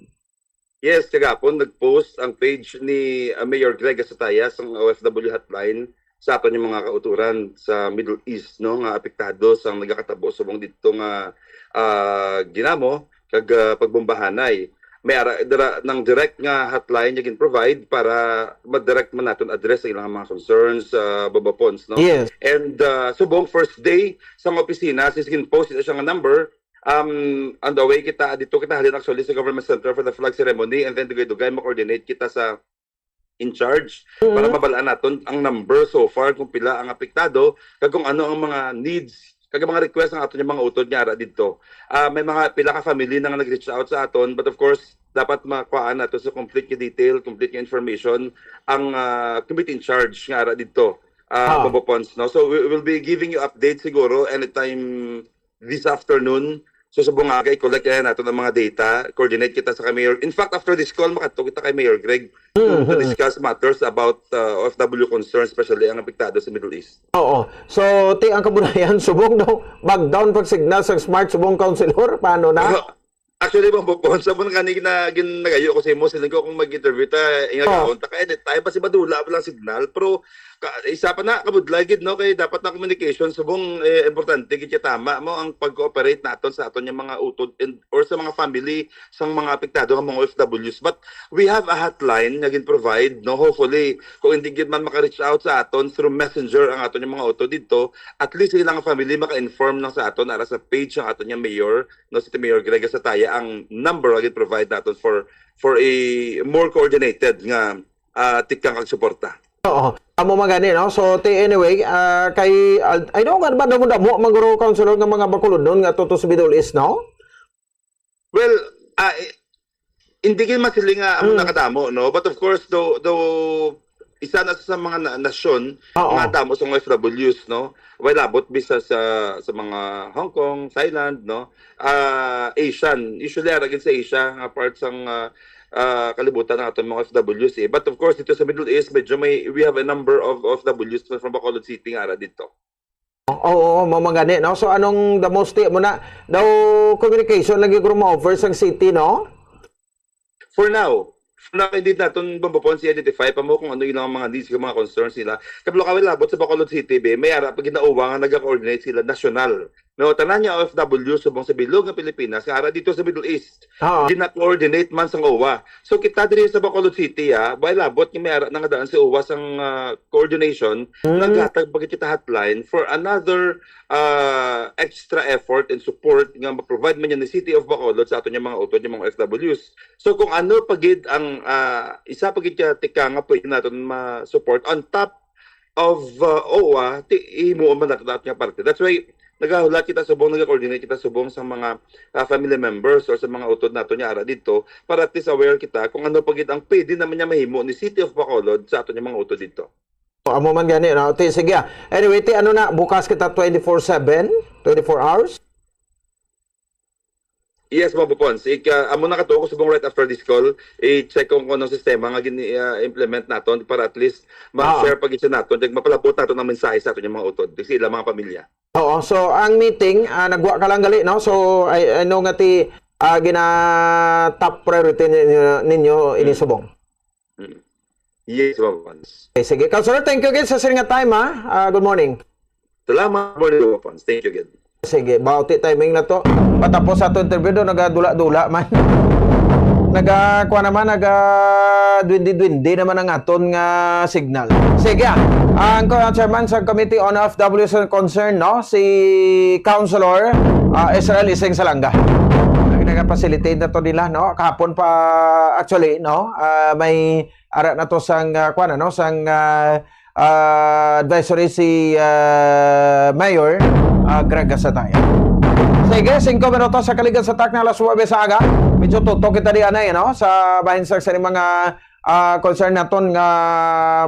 Yes, kagapon nag-post ang page ni uh, Mayor Greg Asataya sa O F W hotline sa aton yung mga kauturan sa Middle East, no, nga apektado sa nagakatabo subong dito nga uh, ginamo kag uh, pagbombahanay. May ara dira ng direct nga hotline nga gin-provide para ma-direct man naton address sa ilang mga concerns, uh, Bobo Pons, no? Yes. And uh, subong first day sa opisina, since gin-post ito siya nga number, um, on the way kita, dito kita halin actually sa Government Center for the flag ceremony, and then dugay-dugay ma-coordinate kita sa in charge para Mm. mabalaan naton ang number so far kung pila ang apektado kag kung ano ang mga needs kag mga request ng aton yung mga utod nga ara didto. Ah, may mga pila ka family na nga nag-reach out sa aton, but of course dapat makuhaan nato sa complete nga detail, complete nga information ang ah, committee in charge nga ara didto. Ah, Ah. Bobo Pons, no? So we will be giving you update siguro anytime this afternoon. So sa bungagay, collect na nato ang mga data, coordinate kita sa kay Mayor. In fact, after this call, makadto kita kay Mayor Greg to, to Mm-hmm. discuss matters about uh, O F W concerns, especially ang apektado sa Middle East. Oo. So, ti ang kabunayan, subong daw, mag-down pag signal sa smart subong councilor, paano na? Actually, Bobo Pons, sa mga kanina gin-, nagayo ko sa imo, siling ko kung mag-interview ta, inga Oh. kaon ta, kay anytime, basi madula pa lang signal. Pero ka, isa pa na, kabudlay gid, no, kay dapat na communication, subong, eh, importante gid kay tama mo ang pag-cooperate naton sa aton nga mga utod and, or sa mga family sang mga apektado nga mga O F Ws. But we have a hotline nga gin-provide, no, hopefully, kung hindi gid man maka-reach out sa aton through messenger ang aton nga mga utod didto, at least ilang family maka-inform lang sa aton ara sa page ang aton nga mayor, no, City Mayor Greg Asataya, ang number nga gin-provide naton for for a more coordinated nga ah, tikang kag suporta. Oo. Amo man gani, no? So, ti anyway, ah, kay, ah, I know nga ba, damo-damo man guro, Councilor, nga mga Bacolodnon nga tuto sa Middle East, no? Well, ah, eh, hindi gid masiling nga amo Mm. nakadamo, no? But of course, do, do, isa na sa mga na, nasyon Oo. nga damo sa mga O F Ws, no? Way labot bisa sa, sa mga Hong Kong, Thailand, no? Ah, Asian. Usually, ara gid sa Asia, nga part sang, ah, ah, kalibutan ng aton mga O F Ws, eh. But of course, dito sa Middle East, medyo may, we have a number of O F Ws from Bacolod City nga ara dito. Oo, oo, mao man gani, no? So, anong the most ti-, mo na, daw communication lagi guro mo-offer sang city, no? For now, for now, hindi naton, Bobo Pons, i-identify pa mo kung ano ilang mga needs, yung mga concerns nila. Kabalo ka, wala, but sa Bacolod City, be, may ara pa ginauwa nga nag-coordinate sila national. No, tanan nga O F W subong sa bilog nga Pilipinas, nga ara dito sa Middle East, Oo. gina-coordinate man sang owa. So, kita diri sa Bacolod City, ah, way labot nga may ara na nga daan sa owa sang, ah, coordination, Mm. naghatag pa gid kita hotline for another, ah, extra effort and support nga ma-provide man yan ni City of Bacolod sa aton nga mga utod, nga mga O F Ws. So, kung ano pa gid ang, ah, isa pa gid ka tika nga pwede naton ma-support on top of, uh, owa, ti, himuon man nato, nato nga parte. That's why nagahulat kita subong, nag-coordinate kita subong sa mga, uh, family members or sa mga utod nato nga ara didto para at least aware kita kung ano pa gid ang pwede naman nga mahimo ni City of Bacolod sa ato nga mga utod didto. Amo man gani, no? Ti, sige, ah. Anyway, ti, ano na, bukas kita twenty-four seven, twenty-four hours? Yes, Bobo Pons. Ik-, ah, amo na katuo ko subong right after this call, i-check ko kung anong sistema nga gin-, ah, implement naton para at least ma-share Ah. pa gid siya naton, kag mapalabot naton ang mensahe sa aton nga mga utod, sa ilang mga pamilya. Oo, so ang meeting, ah, nagwa ka lang gali, no? So, I, I know nga ti, ah, gina-, top priority ninyo, ninyo ini Mm. subong. Mm. Yes, Bobo Pons. Okay, sige. Councilor, thank you again sa sir nga time, ha? Ah, good morning. Salamat, morning, Bobo Pons. Thank you again. Sige, bauti timing na to. Patapos sa ato interview do, nagadula-dula man. Naga, kuha naman, naga duwindi-duwindi naman ang aton nga signal. Sige, ah. Ang ko-, ang chairman sa Committee on F W sa concern, no? Si Councilor, ah, Israel Iseng Salanga. Nagapacilitate na to nila, no? Kahapon pa, actually, no? Ah, may ara na to sang, ah, kuwan, ano? Sang, ah, ah, advisory si, ah, Mayor, ah, Greg Gasataya. Sige, singko minutos sa kaligan sa tak na alas nuwebe sa aga. Medyo tutok kita di anay, no? Sa bahin sa, sa mga ah, concern naton nga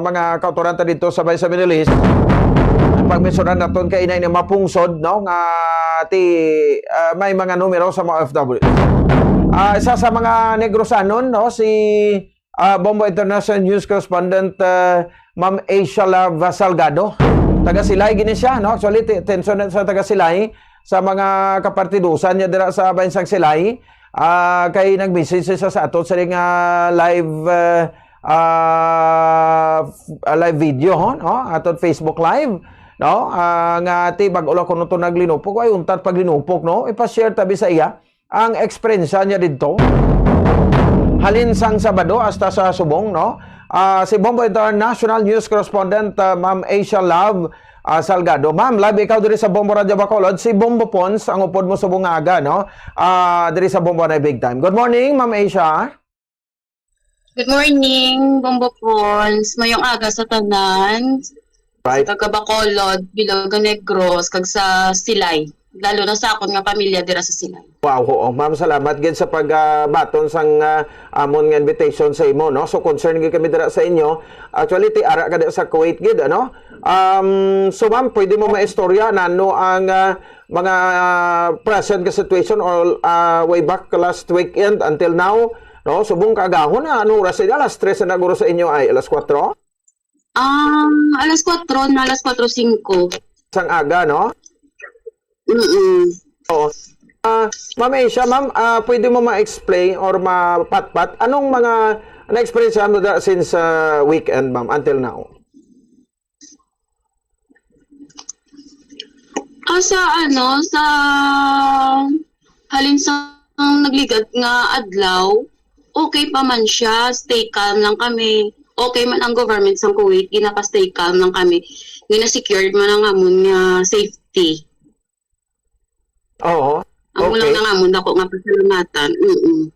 mga kautoran ta dito sa, sa Middle East. Pagmensyonan naton kay inay ni mapungsod, no, nga ti, ah, may mga numero sa mga O F W. Ah, isa sa mga Negrosanon, no, si, ah, Bombo International News Correspondent, ah, Ma'am Asia Love Salgado. Taga Silay gini siya, no? Actually, ti-, attention na sa taga Silay, sa mga kapartidusan niya dira sa Bahinsang Silay. Ah, kay nag-message siya sa aton sa nga live, ah, ah, f-, ah, live video, ho, no? Aton Facebook Live, no? Ah, nga ti bag-o lang kuno to naglinupok, ay untat paglinupok, no? Ipa-share tabi sa iya ang eksperyensya niya didto. Halin sang Sabado hasta sa subong, no? Ah, si Bombo International News Correspondent, ah, Ma'am Asia Love, ah, Salgado. Ma'am, live ikaw diri sa Bombo Radio Bacolod. Si Bombo Pons ang upod mo subong nga aga, no? Ah, diri sa Bombo na Big Time. Good morning, Ma'am Asia. Good morning, Bombo Pons. Mayong aga sa tanan. Right. Sa taga Bacolod, Bilog Negros, kag sa Silay. Lalo na sa akon nga pamilya dira sa Silay. Wow, oo. Ma'am, salamat gid sa pag, ah, baton sang, ah, amon nga invitation sa imo, no? So, concern gid kami dira sa inyo. Actually, ti ara ka dira sa Kuwait gid, ano? Um, so, ma'am, pwede mo maistorya nano ang, ah, mga, ah, present nga situation all, ah, way back last weekend until now, no? Subong kaagahon na, ano oras sa inyo? Alas tres na guro sa inyo ay alas kuwatro? Um, alas kuwatro na, alas kuwatro singko. Sang aga, no? Mm-mm. Oo. Ah, Ma'am Asia, ma'am, ah, pwede mo ma-explain or mapatpat anong mga na-experience mo da since, ah, weekend, ma'am, until now? Ah, sa ano, sa halin sa nagligad nga adlaw, okay pa man siya, stay calm lang kami. Okay man ang government sa Kuwait, ginapa-stay calm lang kami. Gina-secured man ang amon nga safety. Oo. Amo lang Okay. Ang amon dako nga pasalamatan. Mm.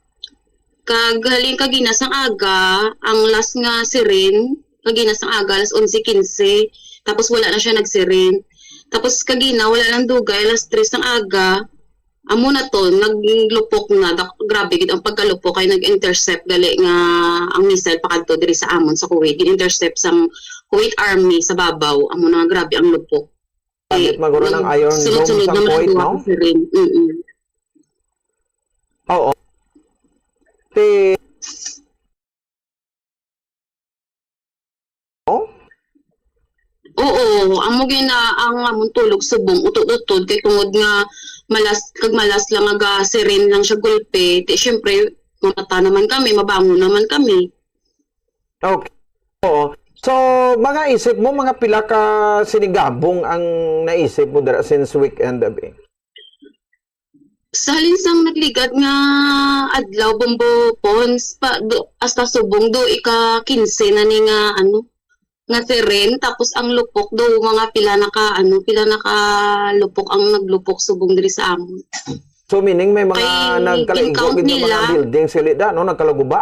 Kag halin kagina sang aga, ang last nga siren, kagina sang aga, alas onse quince, tapos wala na siya nagsiren. Tapos kagina, wala lang dugay, alas tres sang aga, amo na to, naglupok na. Dak-, grabe gid ang pagkalupok kay nag-intercept gali nga ang missile pakadto diri sa amon sa Kuwait. Gin-intercept sang Kuwait Army sa babaw. Amo na nga grabe ang lupok. Gamit man guro ng Iron Dome sunod-sunod sa naman ang Kuwait, duha no? Ka siren. Mm-mm. Oo. Ti-, oh? Oo, amo gina ang amon tulog subong, utod-utod, kay tungod nga malas, kag malas lang nga siren lang siya gulpe, ti syempre, mamata naman kami, mabangon naman kami. Okay. Oo. So, mga isip mo, mga pila ka sinigabong ang naisip mo dira since weekend, abi? Sa halin sang nagligad nga adlaw, Bombo Pons, pa, do, hasta subong, do, ika quince na ni nga, ano, nga siren, tapos ang lupok, do, mga pila na ka, ano, pila na ka lupok ang naglupok subong diri sa amon. So, meaning may mga Kay nagkalaigo gin-count gid nga mga nila. Building sila, no? Nagkalaguba?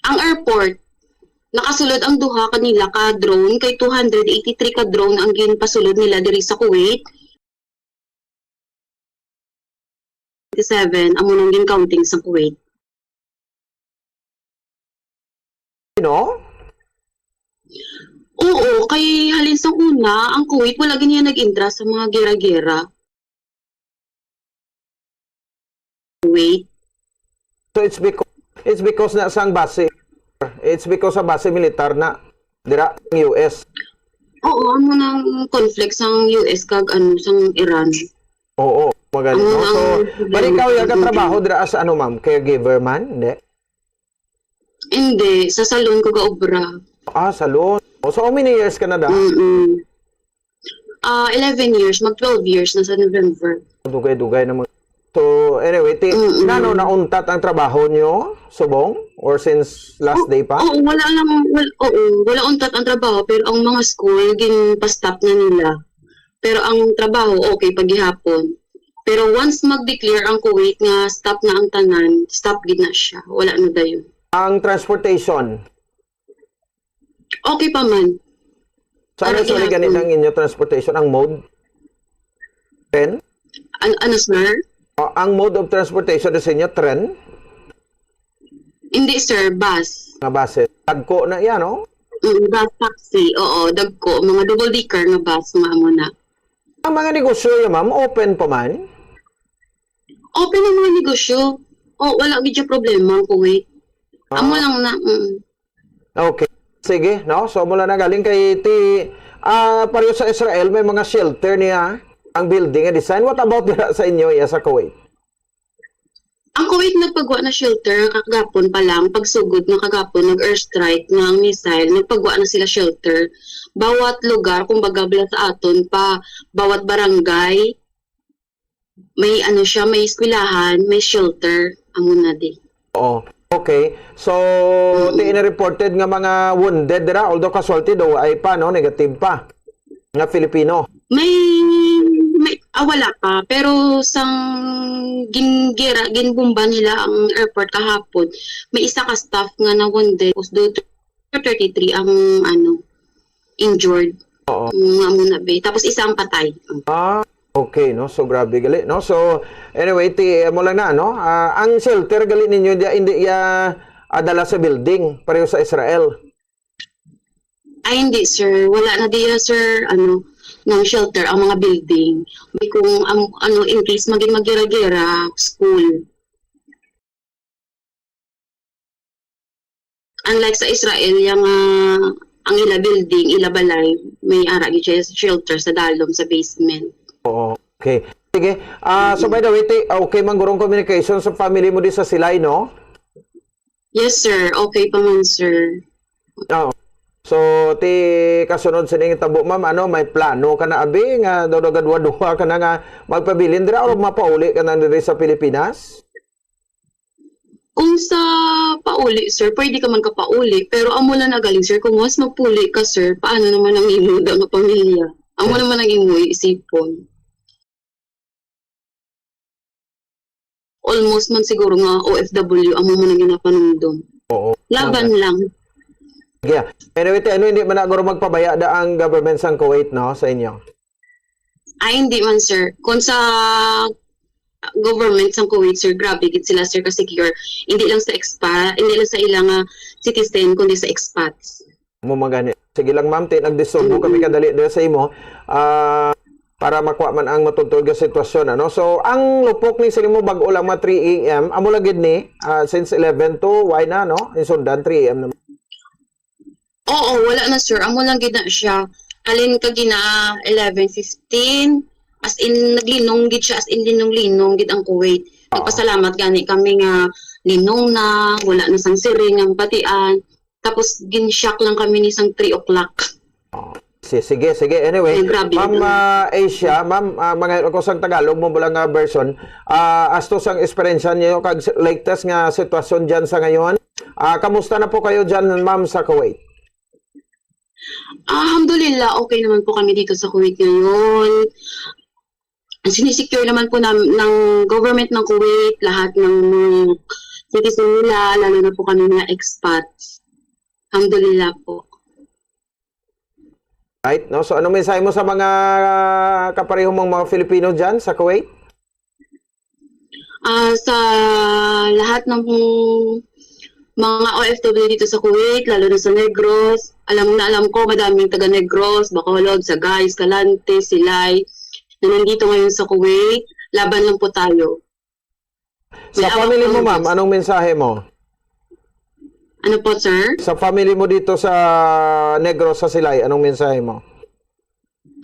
Ang airport, nakasulod ang duha kanila ka drone, kay two hundred eighty-three ka drone ang ginpasulod nila diri sa Kuwait. Seven, amo nang gin-counting sa Kuwait. No? Oo, kay halin sang una, ang Kuwait wala gid niya nag-intra sa mga gera-gera. Kuwait. So it's because, it's because na sang base, it's because sa base militar na dira ang U S. Oo, amo nang conflict sang U S kag ano, sang Iran. Oo, magaling, Amo no? So, ang balik ka, wala ka trabaho dira as ano, ma'am? Caregiver man? Hindi? Hindi, sa salon ko gaobra. Ah, salon. Oh, so, how many years ka na da? Mm-mm. Ah, eleven years, mag twelve years na sa November. Dugay-dugay na mga. So, anyway, ti-, Mm-mm. nano, nauntat ang trabaho nyo, subong? Or since last O-, day pa? Oo, wala lang, wal-, oo, wala untat ang trabaho, pero ang mga school, ginpa-stop na nila. Pero ang trabaho, okay pa gihapon. Pero once mag-declare ang Kuwait nga stop na ang tanan, stop gid na siya. Wala na dayon. Ang transportation, Okay pa man. saan Para sa gani gihapon. Ang inyo transportation? Ang mode? Tren? An- ano, sir? O, ang mode of transportation sa inyo, tren? Hindi, sir. Bus. Nga bus. Dagko na yan, no? Mm, bus taxi. Oo, dagko. Mga double decker nga bus, mga amo na. Ang mga negosyo, ya, ma'am, open pa man? Open ang mga negosyo. Oh, wala gid siya problema ang Kuwait. Amo Ah. lang na. Mm. Okay. Sige, no? So, mula na galing kay ti, ah, pareho sa Israel, may mga shelter niya ang building nga design. What about dira sa inyo, ya, sa Kuwait? Ang Kuwait nagpagwa na shelter kagapon pa lang, pagsugod na kagapon, nag-airstrike na ang missile, nagpagwa na sila shelter. Bawat lugar, kumbaga, bala sa aton pa, bawat barangay, may ano siya, may eskwelahan, may shelter, amo na di. Oo. Okay. So, Mm. ti ini reported nga mga wounded dira, although casualty daw ay pa, no, negative pa, nga Filipino. May, may ah, wala pa, pero sang gingira, ginbomba nila ang airport kahapon, may isa ka staff nga na-wounded, tapos do thirty-three ang ano, injured. Oo. Nga muna be. Tapos isa ang patay. Ah, okay, no? So, grabe gali, no? So, anyway, ti, mo lang na, no? Ah, ang shelter gali ninyo, di, hindi ya adala sa building, pareho sa Israel. Ay, hindi, sir. Wala na diya, sir, ano, ng shelter ang mga building. May kung, ang, ano, in case maging magira-gira, school. Unlike sa Israel, yung ah, ang ila building, ila balay, may ara gid siya shelter sa dalom, sa basement. Oo. Okay. Sige. Ah, so, by the way, ti, okay man gurong communication sa family mo di sa Silay, no? Yes, sir. Okay pa man, sir. Oo. So, ti kasunod sining tabo, ma'am, ano, may plano ka na, abi, nga daw nagaduwa-duwa ka na nga magpabilin dira o mapauli ka na diri sa Pilipinas? Kung sa pauli, sir, pwede ka man ka pauli, pero amo lang na galing, sir, kung once magpuli ka, sir, paano naman ang imo da nga pamilya? Amo naman ang imo isipon. Almost man siguro nga O F W amo man ang ginapanumdom. Oo. Laban lang. Yeah. Anyway, ti, ano, hindi man na guro magpabaya da ang government sang Kuwait, no, sa inyo? Ay, hindi man, sir. Kung sa government sang Kuwait, sir, grabe gid sila, sir, ka-secure. Hindi lang sa expat, hindi lang sa ilang ah, citizen, kundi sa expats. Mo magani. Sige lang, ma'am, ti, nagdisturbo kami kadali dira sa imo. Ah, para makuha man ang matuntun nga sitwasyon, ano? So, ang lupok ni sa imo bag-o lang mga three A M, amo lang gid ni, ah, since eleven to, why na, no? Insundan, three A M naman. Oo, wala na, sir. Amo lang gid na siya. Halin ka gina eleven fifteen, as in, naglinong gid siya, as in, linong-linong gid ang Kuwait. Nagpasalamat gani kami nga linong na, wala na sang siring ang batian. Tapos, gin-shock lang kami ni sang three o'clock. Oh. Si-, sige, sige. Anyway, Ay, grabe Ma'am yun. ah, Asia, ma'am, ah, mga ko sang Tagalog mo lang nga version. Ah, as to sang eksperyensya niyo kag s-, latest nga sitwasyon diyan sa ngayon. Ah, kamusta na po kayo diyan, ma'am, sa Kuwait? Alhamdulillah, okay naman po kami dito sa Kuwait ngayon. Sinisecure naman po nam- ng government ng Kuwait lahat ng mga citizen nila, lalo na po kami mga expats. Alhamdulillah po. Right, no? So, anong mensahe mo sa mga kapareho mong mga Filipino diyan sa Kuwait? Ah, sa lahat ng mga O F W dito sa Kuwait, lalo na sa Negros, alam na alam ko, madaming taga Negros, Bacolod, Sagay, Escalante, Silay, na nandito ngayon sa Kuwait. Laban lang po tayo. Sa May family mo, awang ma'am, Diyos. Anong mensahe mo? Ano po, sir? Sa family mo dito sa Negros, sa Silay, anong mensahe mo?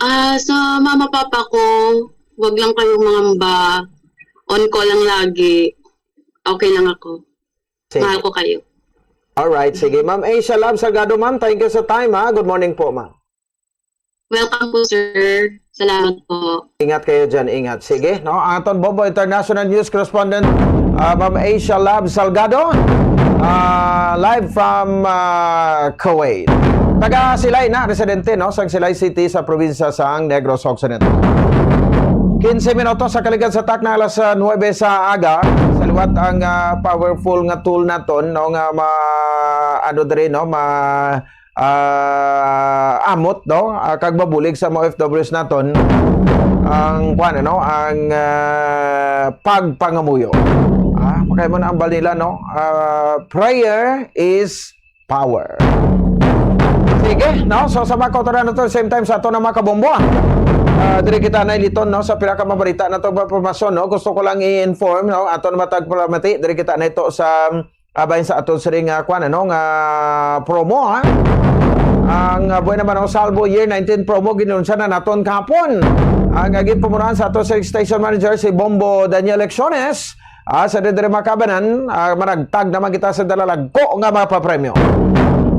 Ah, sa mama papa ko, wag lang kayong mangamba. On call lang lagi. Okay lang ako. Sige. Mahal ko kayo. Alright, sige. Ma'am Asia Love Salgado, ma'am, thank you sa time, ha. Good morning po, ma'am. Welcome po, sir. Salamat po. Ingat kayo dyan, ingat. Sige, no? Ang aton Bombo International News Correspondent, ah, Ma'am Asia Love Salgado, ah, live from ah, Kuwait. Taga Silay na, residente, no? Sa Silay City, sa probinsya sang Negros Occidental. Quince minutos sa kaligad sa takna alas, ah, nuebe sa aga. Sa liwat ang, ah, powerful nga tool naton, no, nga ma-, ano diri, no, ma-, ah, amot, no, ah, kag mabulig sa mga O F Ws naton ang, kuwan, ano, ang, ah, pagpangamuyo. Ah, makay mo na ang balila, no? Ah, prayer is power. Sige, no? So, sa mga kautoran nato, same time sa ato na mga kabombo, ah. Ah, diri kita na iliton, no, sa pila ka mabalita na to, mga impormasyon, no? Gusto ko lang i-inform, no? Ato na matag palamati, diri kita na ito sa, ah, bahin sa ato siring nga, kwan, ano, nga promo, ha? Ang, ah, Buena Mano Salvo Year nineteen promo, ginunsya na naton kahapon. Ang, ah, ginpamunuan sa ato siring station manager, si Bombo Daniel Lecciones, ah, sa diri mga kabanan, ah, managtag naman kita sa dalalagko nga mga papremyo.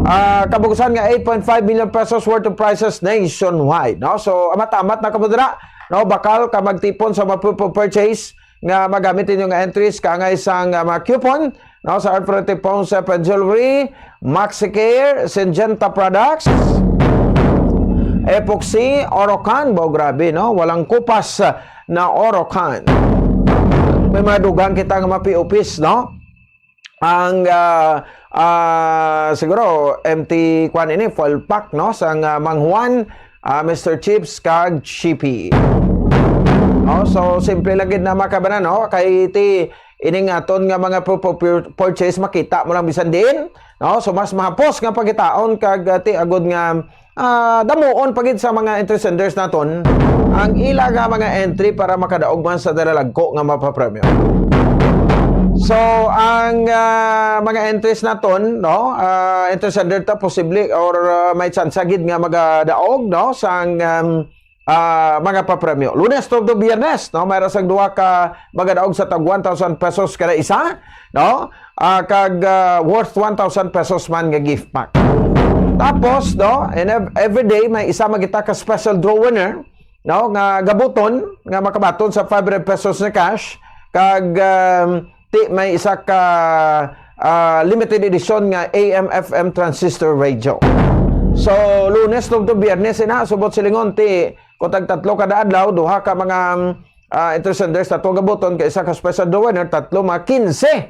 Ah, kabugusan nga eight point five million pesos worth of prizes nationwide, no? So, amat-amat na kamo dira, no? Bakal ka magtipon sa mga proof of purchase nga magamit ninyo nga entries, kaangay sang, ah, mga coupon, no? Sa Alfred Tipon Seven Jewelry, Maxicare, Syngenta Products, Epoxy, Orocan. Bo, grabe, no? Walang kupas na Orocan. May mga dugang kita nga mga P O Ps, no? Ang, ah, ah, siguro, empty, kwan ini, foil pack, no? Sang, ah, Mang Juan, ah, Mister Chips, kag Chippy. No? So, simple lang gid na mga kabanan, no? Kay ti, ining aton nga mga pu-, pu-, pu-, purchase, makita mo lang bisan diin, no? So, mas mahapos nga pagkitaon kag, ah, ti agod nga, ah, damuon pa gid sa mga entry senders naton ang ila nga mga entry para makadaog man sa dalalagko nga mapapremyo. So, ang, ah, mga entries naton, no, ah, entry sender ta posible or, ah, may tsansa gid nga magadaog, no, sang, um, ah, mga papremyo. Lunes tubtob Biyernes, no, mayra sang duha ka magadaog sa tag one thousand pesos kada isa, no? Ah, kag, ah, worth one thousand pesos man nga gift pack. Tapos, no, and ev-, every day may isa man kita ka special draw winner, no, nga gabuton nga makabaton sa five hundred pesos na cash, kag, um, ti may isa ka, ah, limited edition nga A M F M transistor radio. So, Lunes tubtob Biyernes ina, subot silingon, ti kung tag tatlo kada adlaw, duha ka mga, um, ah, entry senders, tatlo gabuton, kay isa ka special draw winner, tatlo, mga kinse,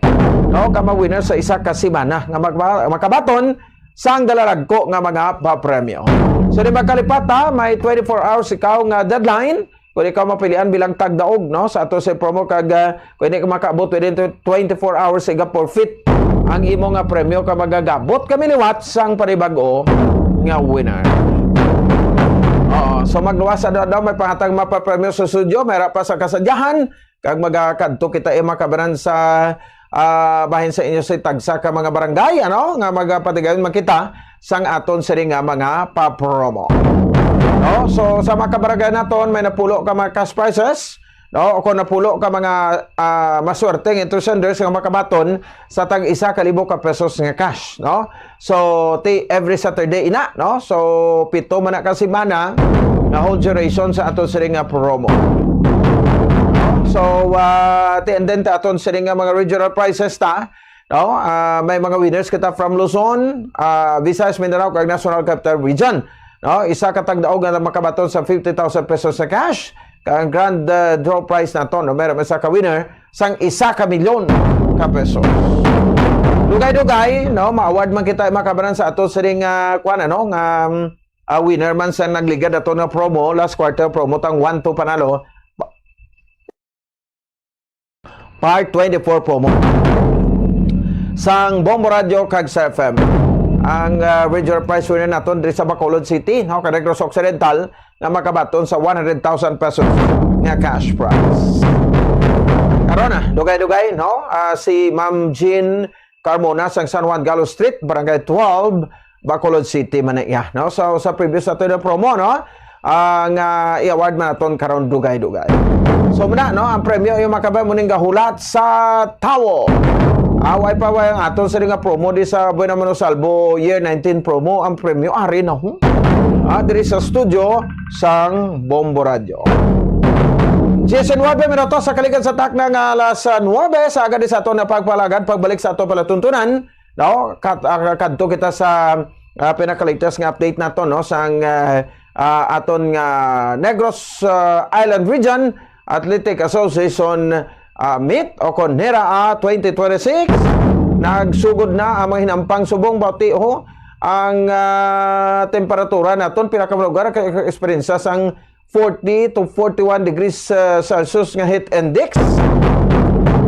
no, ka mga winner sa isa ka semana nga magba-, makabaton sang dalalagko nga mga papremyo. So, di magkalipata, may twenty-four hours ikaw nga deadline kung ikaw mapilian bilang tagdaog, no, sa ato sa promo, kag, ah, kung hindi ka makaabot within tw-, twenty-four hours, iga forfeit ang imo nga premyo ka magagabot kami liwat sang panibag-o nga winner. Oo, so magluwas sa daw, may pangatag mapapremyo sa studio, may ra pa sa kasadyahan, kag magakadto kita, eh, mga kabanan, sa, ah, bahin sa inyo sa tagsa ka mga barangay, ano, nga magapatigayon man kita sang aton sini nga mga papromo. No? So, sa mga kabarangay naton, may napulo ka mga cash prizes, no? O kung napulo ka mga, ah, maswerteng entry senders nga makabaton sa tag isa ka libo ka pesos nga cash, no? So, ti every Saturday ina, no? So, pito man na ka semana nga whole duration sa ato sini nga promo. So, ah, ti, and then ta aton sini nga mga regional prizes ta, no? Ah, may mga winners kita from Luzon, ah, Visayas, Mindanao, kag National Capital Region. No? Isa ka tagdaog nga makabaton sa fifty thousand pesos sa cash. Kag ang grand, ah, draw prize naton, no? Meron isa ka winner sang isa ka milyon ka pesos. Dugay-dugay, no, ma-award man kita, mga kabanan, sa ato sining, ah, kuwan, ano, nga, um, ah, winner man sa nagligad ato nga promo, last quarter promo, tang one two Panalo, part twenty-four promo sang Bombo Radio kag sa F M. Ang, ah, regional prize winner naton diri sa Bacolod City, no, kag Negros Occidental, nga makabaton sa one hundred thousand pesos nga cash prize. Karon na, dugay-dugay, no? Ah, si Ma'am Jean Carmona sang San Juan Galo Street, Barangay twelve, Bacolod City man na iya, no? So, sa previous nato na promo, no? Ah, nga i-award man naton karon dugay-dugay. So, muna, no? Ang premyo yung makabay mo ning gahulat sa tawo. Away pa, way ang aton sa nga promo di sa Buena Mano Salvo Year nineteen promo. Ang premyo, ari na, ho. Ah, diri sa studio sang Bombo Radio. Diecinuebe minutos sa kaligad sa takna nga alas nuebe sa agad sa aton na pagpalagad, pagbalik sa ato palatuntunan, no? Kat-, ah, kadto kita sa, ah, pinaka-latest nga update nato, no? Sang, ah, ah, aton nga Negros, ah, Island Region Athletic Association, ah, meet o kon NERA twenty twenty-six. Nagsugod na ang mga hinampang subong bati ho ang, ah, temperatura naton. Pila ka lugar ka-, ka-, eksperyensya sang forty to forty-one degrees, ah, Celsius nga heat index.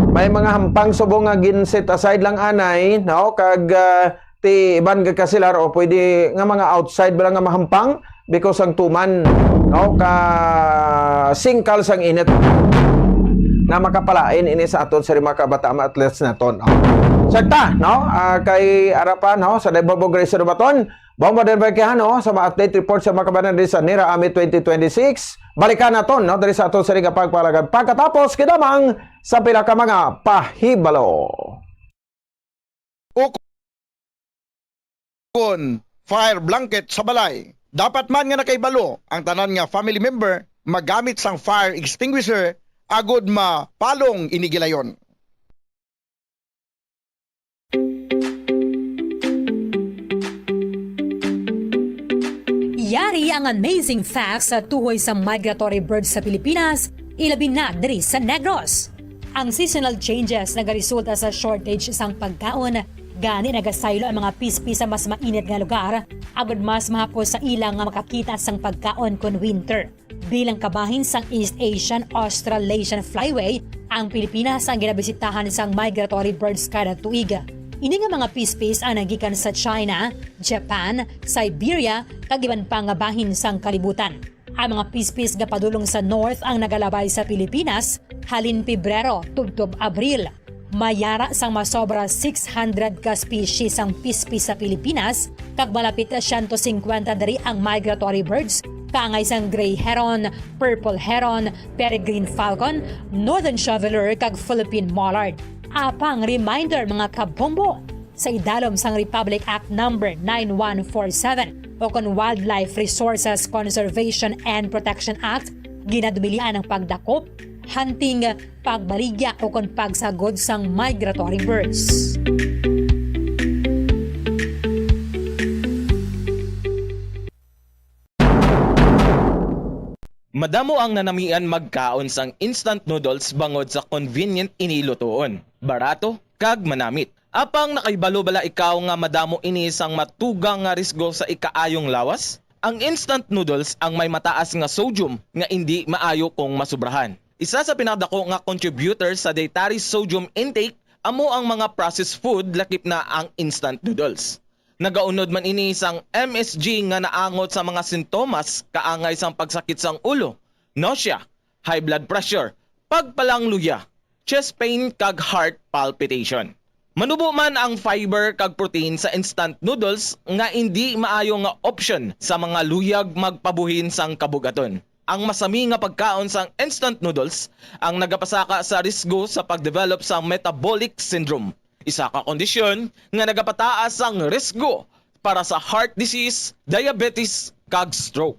May mga hampang subong nga gin-set aside lang anay, no? Kag, ah, ti iban gid ka sila, o pwede nga mga outside ba lang nga mahampang because ang tuman, no, ka singkal sang init nga makapalain ini sa aton sa mga kabataan athletes naton, no? Sakta, no? Ah, kay ara pa, no, sa Deborah Grace Rubaton, Bomba din ba kaya, no, sa mga update report sa mga kabanan diri sa NERA Amit twenty twenty-six. Balikan naton, no, diri sa aton sa nga pagpalagad. Pagkatapos, kita mang sa pila ka mga pahibalo. Ukon, fire blanket sa balay. Dapat man nga nakahibalo ang tanan nga family member magamit sang fire extinguisher agod mapalong ini gilayon. Yari ang amazing facts sa tuhoy sa migratory birds sa Pilipinas, ilabi na diri sa Negros. Ang seasonal changes nagaresulta sa shortage sang pagkaon, gani nagasaylo ang mga pispis sa mas mainit nga lugar, agud mas mahapos sa ila nga makakita sang pagkaon kon winter. Bilang kabahin sang East Asian Australasian Flyway, ang Pilipinas ang ginabisitahan sang migratory birds kada tuig. Ini nga mga pispis ang naggikan sa China, Japan, Siberia, kag iban pa nga bahin sang kalibutan. Ang mga pispis nga padulong sa north ang nagalabay sa Pilipinas halin Pebrero tubtob Abril. May ara sang masobra six hundred ka species sang pispis sa Pilipinas, kag malapit siyento singkwenta diri ang migratory birds, kaangay sang gray heron, purple heron, peregrine falcon, northern shoveler, kag Philippine mallard. Apang reminder, mga kabombo, sa idalom sang Republic Act Number nine one four seven o kon Wildlife Resources Conservation and Protection Act, ginadumilian ang pagdakop, hunting, pagbaligya o kon pagsagod sang migratory birds. Madamo ang nanamian magkaon sang instant noodles bangod sa convenient ini lutoon, barato, kag manamit. Apang nakahibalo bala ikaw nga madamo ini sang matugang nga risgo sa ikaayong lawas? Ang instant noodles ang may mataas nga sodium nga indi maayo kung masubrahan. Isa sa pinakadako nga contributor sa dietary sodium intake amo ang mga processed food, lakip na ang instant noodles. Nagaunod man ini sang M S G nga naangot sa mga sintomas kaangay sang pagsakit sang ulo, nausea, high blood pressure, pagpalangluya, chest pain, kag heart palpitation. Manubo man ang fiber kag protein sa instant noodles nga indi maayo nga option sa mga luyag magpabuhin sang kabug-aton. Ang masami nga pagkaon sang instant noodles ang nagapasaka sa risgo sa pagdevelop sang metabolic syndrome, isa ka kondisyon nga nagapataas sang risgo para sa heart disease, diabetes, kag stroke.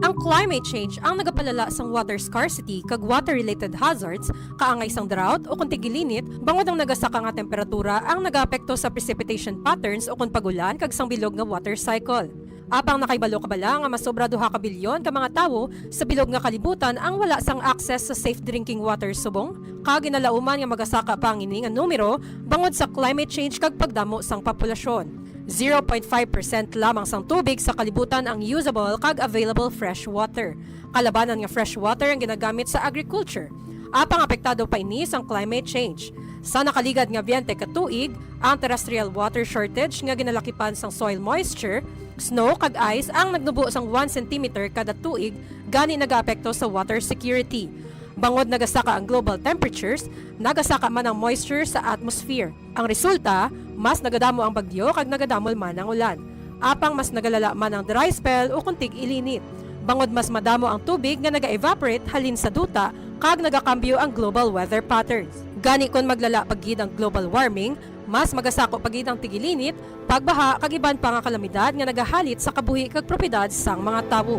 Ang climate change ang nagapalala sang water scarcity kag water-related hazards, kaangay sang drought o kon tigilinit, bangod ang nagasaka nga temperatura ang nagaapekto sa precipitation patterns o kon pag-ulan kag sang bilog nga water cycle. Apang nakahibalo ka bala nga masobra duha ka bilyon ka mga tawo sa bilog nga kalibutan ang wala sang access sa safe drinking water subong, kag ginalauman nga magasaka pa ang ini nga numero bangod sa climate change kag pagdamo sang populasyon. Zero point five percent lamang sang tubig sa kalibutan ang usable kag available fresh water. Kalabanan nga fresh water ang ginagamit sa agriculture. Apang apektado pa ini sang climate change. Sa nakaligad nga twenty ka tuig, ang terrestrial water shortage nga ginalakipan sang soil moisture, snow kag ice ang nagnubo sang one centimeter kada tuig, gani nagaapekto sa water security. Bangod nagasaka ang global temperatures, nagasaka man ang moisture sa atmosphere. Ang resulta, mas nagadamo ang bagyo kag nagadamol man ang ulan. Apang mas nagalala man ang dry spell o kon tig-ilinit, bangod mas madamo ang tubig nga naga-evaporate halin sa duta kag nagakambyo ang global weather patterns. Gani, kon maglala pa gid ang global warming, mas magasako pa gid ang tig-ilinit, pagbaha, kag iban pa nga kalamidad nga nagahalit sa kabuhi kag propiedad sang mga tawo.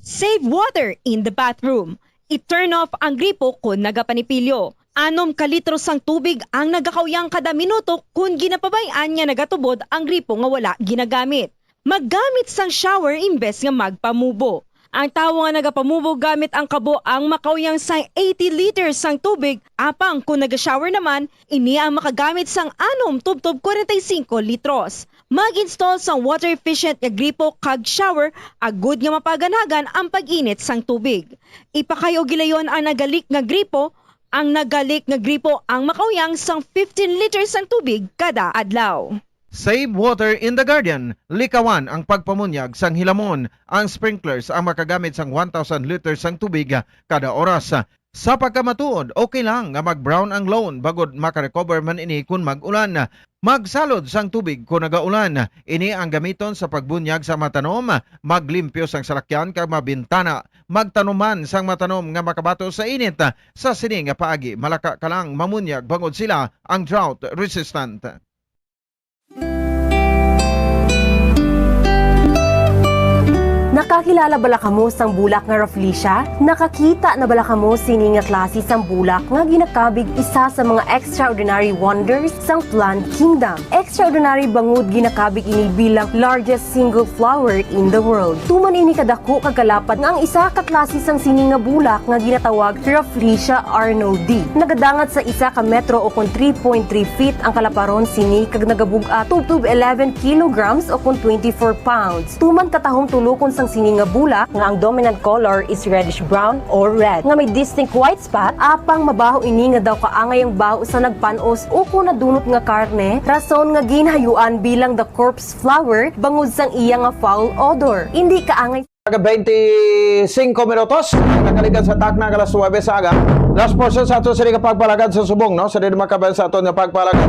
Save water in the bathroom. I-turn off ang gripo kon nagapanipilyo. Anom ka litro sang tubig ang nagakauyang kada minuto kon ginapabay-an nga nagatubod ang gripo nga wala ginagamit. Maggamit sang shower imbes nga magpamubo. Ang tawo nga nagapamubo gamit ang kabo ang makauyang sang eighty liters sang tubig, apang kon naga-shower naman, ini ang makagamit sang anom tubtob kwarenta y singko litros. Mag-install sang water efficient nga gripo kag shower agud nga mapaganhagan ang pag-init sang tubig. Ipakay-o gilayon ang nagalik nga gripo. Ang nagalik nga gripo ang makauyang sang fifteen liters sang tubig kada adlaw. Save water in the garden. Likawan ang pagpamunyag sang hilamon. Ang sprinklers ang makagamit sang one thousand liters sang tubig kada oras. Sa pagkamatuod, okay lang nga mag-brown ang lawn bangod makarecover man ini kon mag-ulan. Magsalod sang tubig kon nagaulan. Ini ang gamiton sa pagbunyag sa mga tanom, maglimpyo sang salakyan kag mga bintana. Magtanom man sang mga tanom nga makabato sa init. Sa sini nga paagi, malaka ka lang mamunyag bangod sila ang drought resistant. Nakakilala bala kamo sang bulak nga Rafflesia? Nakakita na bala kamo sini nga klase sang bulak nga ginakabig isa sa mga extraordinary wonders sang plant kingdom? Extraordinary bangod ginakabig ini bilang largest single flower in the world. Tuman ini kadako kag kalapad nga ang isa ka klase sang sini nga bulak nga ginatawag Rafflesia arnoldii. Nagadangat sa isa ka metro o kon three point three feet ang kalaparon sini kag nagabug-at tubtob eleven kilograms o kon twenty-four pounds. Tuman katahom tulokon sang sini nga bulak nga ang dominant color is reddish brown or red nga may distinct white spot, apang mabaho ini nga daw kaangay ang baho sa nagpan-os o kon nadunot nga karne, rason nga ginhayuan bilang the corpse flower bangod sang iya nga foul odor. Indi kaangay Aga twenty-cinco minutos, nakaligad sa takna nga alas nuwebe sa aga. Last portion sa ato sini nga pagpalagad sa subong, no? Sa di makabayan sa ato nga pagpalagad.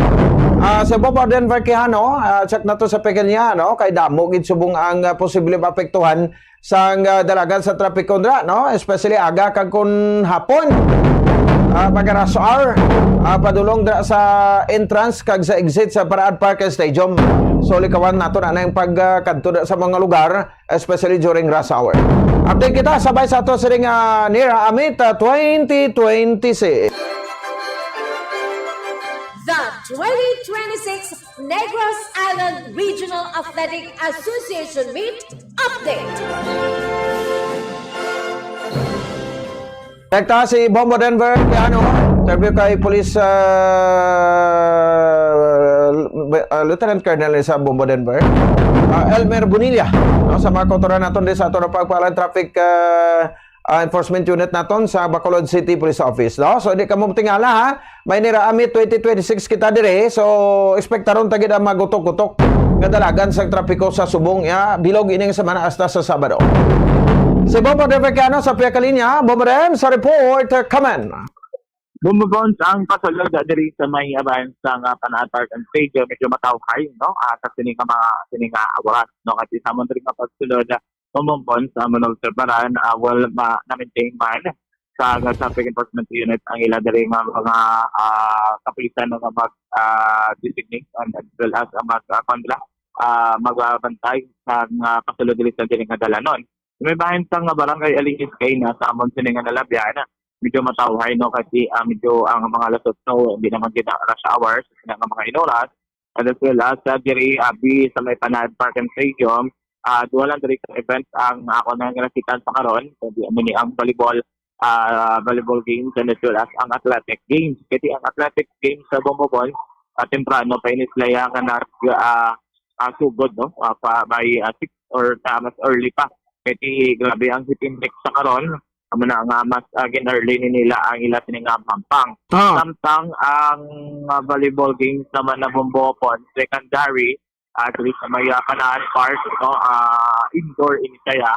Ah, si Bobo Denver Quijano, ah, check nato sa pagkanya, no? Kay damo gid subong ang ah, posible maapektuhan sang ah, dalagan sa trapiko dra, no? Especially aga kag kun hapon. Ah, mga rush hour, ah, padulong dra sa entrance kag sa exit sa Parade Park and Stadium. So likawan nato na ang pagkadto dra sa mga lugar, especially during rush hour. Update kita sabay sa ato sining ah, Nira Amit ah, twenty twenty-six. The twenty twenty-six Negros Island Regional Athletic Association Meet Update. Direkta si Bombo Denver Quijano, interview kay Police ah, ah, Lieutenant Colonel sa Bombo Denver, ah, Elmer Bonilla, no, sa mga kautoran naton di sa ato na pagpalan traffic ah, ah, enforcement unit naton sa Bacolod City Police Office, no? So di kamo tingala ha, may Nira Amit twenty twenty-six kita dire. So ekspektaron ta gid ang magutok-gutok nga dalagan sa trapiko sa subong ya bilog ining semana hasta sa Sabado. Si Bombo Denver Quijano sa pihak kalinya, Bombo Dem sa report, come in. Bumubon ang pasulod diri sa may abayan sa nga Panaad Park and Stadium, medyo matawhay, no? Ah, sa sini nga mga sini nga oras, no? Kasi sa amon diri nga pagsulod, bumubon sa amon obserbaran, ah, well, ma na-maintain man sa nga traffic enforcement unit ang ila diri nga mga ah, kapulisan nga mag ah, designate and as well as ang mag ah, kondra, ah, magbabantay sa nga pasulod diri sa diri nga dalanon. May bahin sa nga barangay Alinis kay na sa amon sini nga nalabyan, medyo matawhay, no, kasi ah, medyo ang mga lasot, no, hindi naman kita rush hours na nga mga inuras. And as well as sa diri abi sa may Panaad Park and Stadium, ah, duha lang diri ka events ang ako na nakita sa karon, kundi amo ni ang volleyball, ah, volleyball games and as well as ang athletic games. Kasi ang athletic games sa Bombobon, ah, temprano pa ini sila ya nga nag ah, ah, sugod, no? Ah, pa by ah, six or ah, mas early pa. Kasi grabe ang heat index sa karon. Amo na nga mas ah, gin-early ni nila ang ila sini nga hampang. Ah. Samtang ang ah, volleyball games naman na Bombopon, secondary, ah, diri sa may ah, Panaad Park, no? Ah, indoor ini siya.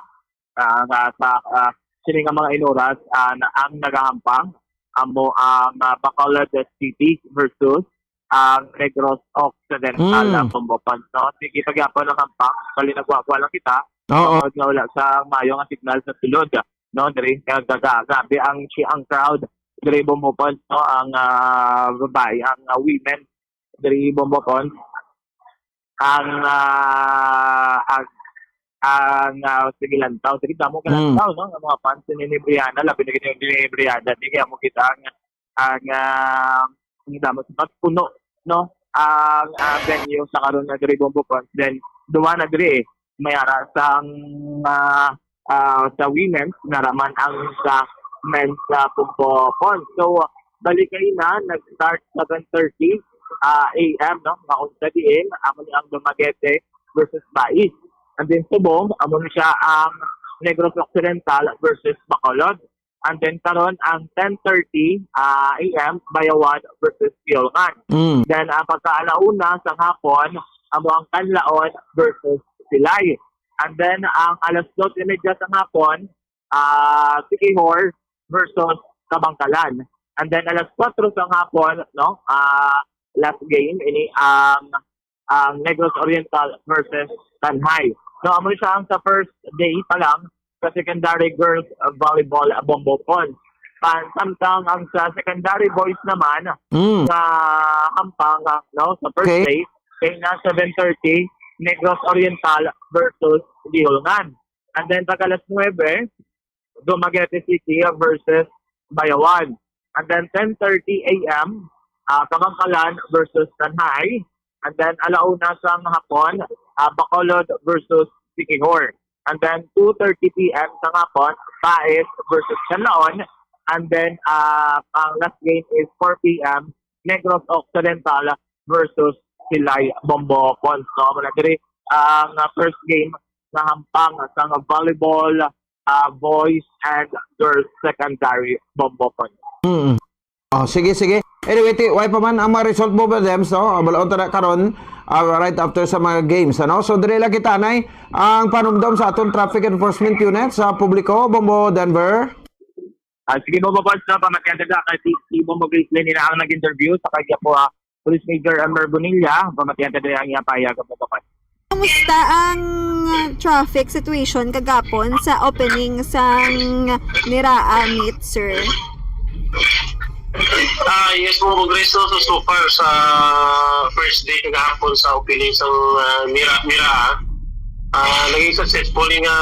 Ah, nga sa ah, sini nga mga inuras ah, na, ang nagahampang amo ang ah, Bacolod City versus ang Negros Occidental Mm. ang Bombopon, no? Sige, pagyapon ang hampang, bali nagwagwa lang kita. Oo. Tungod nga wala sa mayo nga signal sa sulod, no? Diri nga gaga, grabe ang si ang crowd diri Bombopon, no? Ang ah, babae, ang ah, women diri Bombopon. Ang ah, ang ang, ah, sige, lantaw. Sige, damo ka Mm. lantaw, no? Ang mga fans ni Brianna, labi na gid ni Brianna, di kaya mo kita ang, ang, ah, ang damo sa puno, no? Ang, ah, venue sa karon nga diri, Bombo Pons. Then, duwa na diri, may ara sang, ah, ah, sa women's, naraman ang sa men's, ah, Bombo Pons. So, balik kayo na, nag-start seven thirty, ah, A M, no? Nga unsa diin, amo ni ang Dumaguete versus Bais. And then Subong, amo ni siya ang Negros Occidental versus Bacolod. And then karon ang ten thirty, ah, A M, Bayawan versus Guihulngan. Mm. Then ang pagkaalauna sa hapon, amo ang Canlaon versus Silay. And then ang alas dos y media sa hapon, ah, Siquijor versus Kabankalan. And then alas kwatro sa hapon, no, ah, last game, ini ang, ang Negros Oriental versus Tanjay. No, amo siya ang sa first day pa lang sa secondary girls, uh, volleyball, uh, Bombo Pons. Pan-, samtang ang sa secondary boys naman, Mm. nga hampang, uh, no, sa first Okay. day, kay na seven thirty, Negros Oriental versus Guihulngan. And then pag alas nuwebe, Dumaguete City versus Bayawan. And then ten thirty A M, ah, Kabankalan versus Tanjay. And then alauna sa hapon, ah, Bacolod versus Siquijor. And then two thirty P M sa hapon, Bais versus Canlaon. And then, ah, ang last game is four P M, Negros Occidental versus Silay Bombo Pons. No, wala diri ang, ah, first game nga hampang sang volleyball, ah, boys and girls secondary Bombo Pons. Mm. Oh, sige, sige. Anyway, ti, way pa man ang mga result mo ba, Dems, no? Ah, balaod ta na karon, ah, right after sa mga games, ano? So, diri lang kita, nay. Ang panumdom sa aton traffic enforcement unit sa publiko, Bombo Denver. Ah, sige, Bombo Pons, no? Pamatian ta kay si, si Bombo Grace Lynn, ina ang nag-interview sa kay Quiapo, ah, Police Major Elmer Bonilla. Pamatian ta ang iyang pahayag, Bombo Pons. Kumusta ang traffic situation kagapon sa opening sang Niraa meet, sir? Ah, yes, Bombo Grace, no? So, so far sa first day kagahapon sa opening sang, ah, Mira, Mira, ah, naging successful nga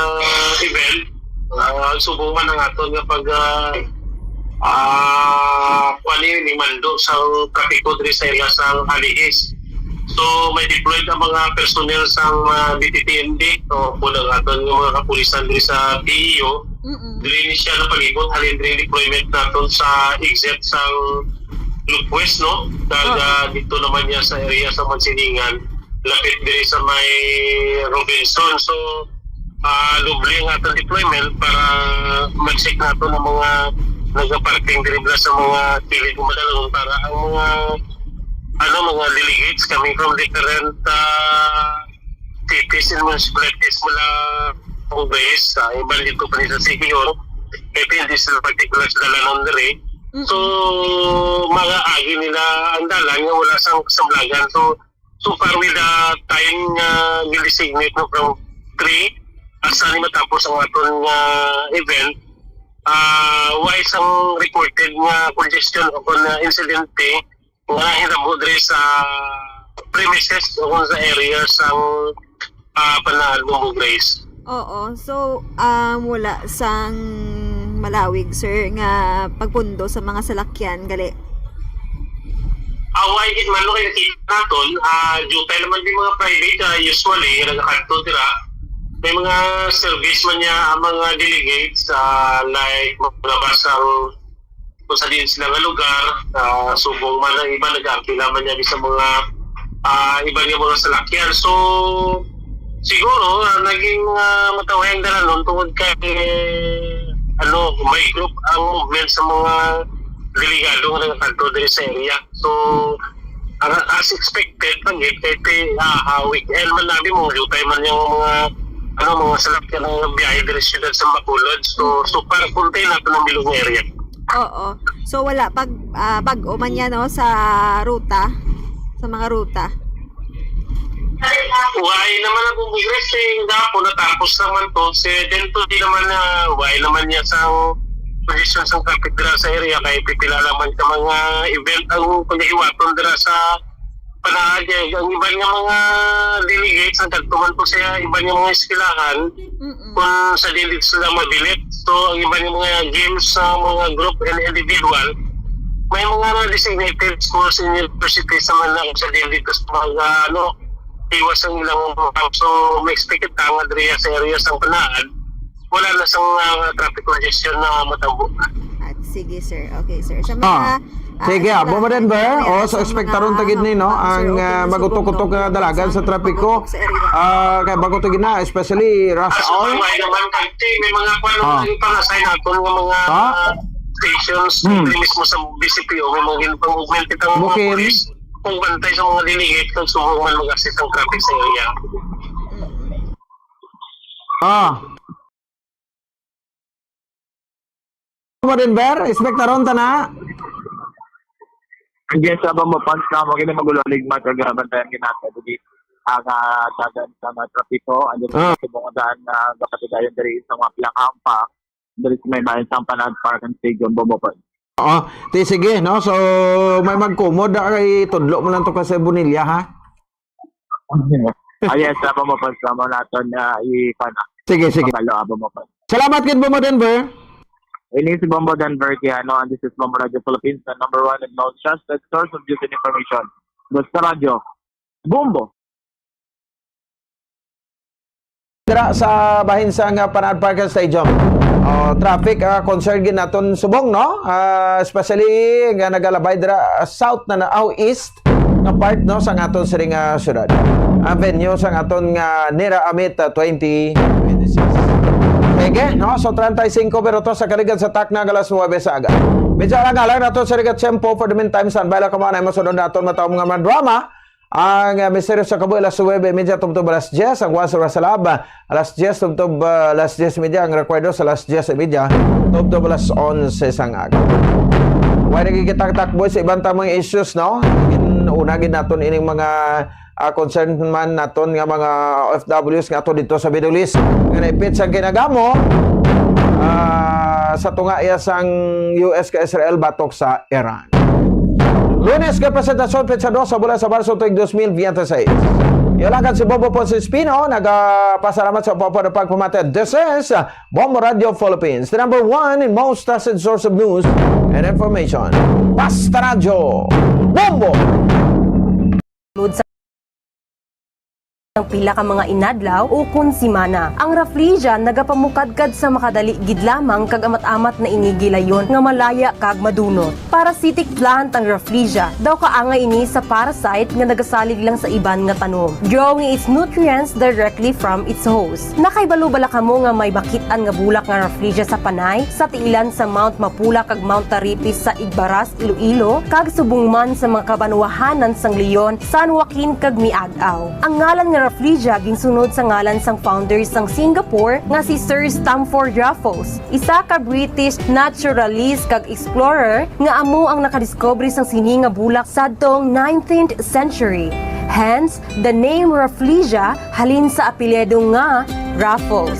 event. Ah, subong man ang aton nga pag, ah, ah, kuwan ni, ni mando sa trapiko diri sa area sa Alihis. So, may deployed ang mga personnel sa, ah, D T T M D, o kung ang aton nga mga kapulisan diri sa P E O. Mm-mm. Diri ni siya napalibot, halin diri deployment naton sa exit sa Lupwes, no? Kag, Oo. ah, dito naman niya sa area sa Mansilingan, lapit diri sa may Robinson. So, ah, doble ang atong deployment para ma-check nato ang mga nagaparking diri bala sa mga kilid nga madalon para ang mga, ano, mga delegates coming from different, ah, cities and municipalities mula Congress, ah, iban dito pa ni sa Siquijor, kay hindi sila particular sa dalan diri. Mm. So, mga agi nila ang dalan nga wala sang kasablagan. So, so far with the time nga gidesignate, no, from three, asa ni matapos ang aton nga event, ah, way sang reported nga congestion o kon, ah, insidente nga hitabo diri sa premises o kon sa area sang, ah, Panaal, Bombo Grace. Oo. So, um, wala sang malawig, sir, nga pagpundo sa mga salakyan, gali? Away gid man, no, kay nakita naton, ah, due time naman di mga private, ah, usually, nga nagakadto dira. May mga service man niya ang mga delegates, ah, like, mga basang kung sa diin sila nga lugar, ah, subong man ang iba, nag-aapila man niya sa mga, ah, iba nga mga salakyan. So, siguro, ah, naging, ah, matawhay ang dalanon tungod kay, ano, may group ang movement sa mga delegado nga nagakadto diri sa area. So, ang, as expected, pangit, kay, kay, ah, ah, weekend man namin, mga jutay man yung mga, ano, mga salakyan ang biyahe diri sa siyudad sa Bacolod. So, so far, contain nato ng bilog nga area. Oo. So, wala pag, ah, bag-o man yan, no, sa ruta, sa mga ruta. Why naman ang bumugres, eh, gahapon natapos naman to. Si Dento, di naman na, why naman niya sa position sa traffic dira sa area, kay pipila naman sa mga event ang paghiwaton dira sa, panaad, eh, ang iban nga mga delegates, nagkadto man po sa iban nga mga eskwelahan, Mm-mm. kung sa dili sila mabilit. So, ang iban nga mga games sa mga group and individual, may mga, ano, designated schools and universities naman na sa dili sa mga, ano, iwas ang ilang mga. So, may expected ka nga diri sa area sa panaad, wala na sa, ah, traffic congestion na matabo. At sige, sir. Okay, sir. Sa mga, Ah, ah, sige, ah, eskwelahan, Bombo Denver. Ano, Oh, sa so, expectaron mga ta gid ni, no, hapon, sir, ang, okay, ah, so, magutok-utok nga dalagan sa trapiko. Sa area. Ah, kay bago to gid na, especially rush Ah, sa hour. May naman kasi may mga kwan Ah. ang pang-assign nato nga mga Ah? stations, Hmm. diri mismo sa B C P O, may mga ginpang-augment kita nga mga Bukin. Police, kung bantay sa mga delegate, kung subong man mag-assist ang traffic sa area. Ah. Mo din, Ber? Expectaron ta na? Yes, sa Bombo Pons na, mo gini magulo, ligmat, kag bantayan ginata, dili ang, ah, dagan sa mga trapiko, ano, Ah. sa mga daan na kapatigayon diri sa mga pinakahampa, diri sa may bayan sa Panaad Park and Stadium, Bombo Pons. Oo. Ti, sige, no? So, may magkumod, ah, kay tudlo mo lang to kasi Bonilla, ha? Ah, yes, sa Bombo Pons na mo naton, ah, i-, pana. Sige, sige. Pagalo, ah, Bombo Pons. Salamat gid, Bombo Denver. Ini si Bombo Denver Quijano, and this is Bombo Radio Philippines, the number one and most trusted source of news and information. Basta Radyo, Bombo. Dira sa bahin sang Panaad Park Stadium. Oh, traffic, ah, concern gid naton subong, no? Ah, especially nga nagalabay dira, ah, south na na, aw, east nga part, no, sang aton siring nga syudad. Ang venue sang aton nga Nira Amit, ah, twenty twenty-six. Sige, no? So, treinta y cinco minutos sa kaligad sa takna nga alas nuebe sa aga. Medyo alang-alang nato sa rigat tiyempo. For the meantime, standby lang kamo, anay masunod naton matawag nga mga drama. Ang, ah, Misteryo sa Kabuhi, alas nuebe y media tubtob alas diyes. Ang Once Oras sa Lab, alas diyes tubtob, ah, alas diyes y media. Ang Recuerdo sa alas diyes y media tubtob alas onse sang aga. Way nagkikita-kita, boy, sa iban ta mga issues, no? Gin-, una gid naton ining mga, ah, concern man naton nga mga O F Ws nga ato dito sa Middle East nga naipit sang kinagamo, ah, sa tunga iya sang U S kag Israel batok sa Iran. Lunes nga presentasyon, petsa dos sa bulan sa Marso tuig dos mil biyente seis. Iyo lang kan si Bobo Ponce Espino, nagapasalamat sa pagpapamati. This is Bombo Radio Philippines, the number one and most trusted source of news and information. Basta Radyo, Bombo! Load sa ang pila ka mga inadlaw ukon simana. Ang Rafflesia nagapamukadkad sa makadali gid lamang kag amat-amat na ini gilayon nga malaya kag madunot. Parasitic plant ang Rafflesia. Daw kaangay ini sa parasite nga nagasalig lang sa iban nga tanom, drawing its nutrients directly from its host. Nakahibalo bala kamo nga may makit-an nga bulak nga Rafflesia sa Panay, sa tiilan sa Mount Mapula kag Mount Taripis sa Igbaras, Iloilo, kag subong man sa mga kabanwahanan sang Leon, San Joaquin, kag Miag-ao. Ang ngalan nga Rafflesia ginsunod sa ngalan sang founder sang Singapore nga si Sir Stamford Raffles, isa ka British naturalist kag explorer nga amo ang nakadiskubre sang sini nga bulak sadtong nineteenth century. Hence, the name Rafflesia halin sa apelyido nga Raffles.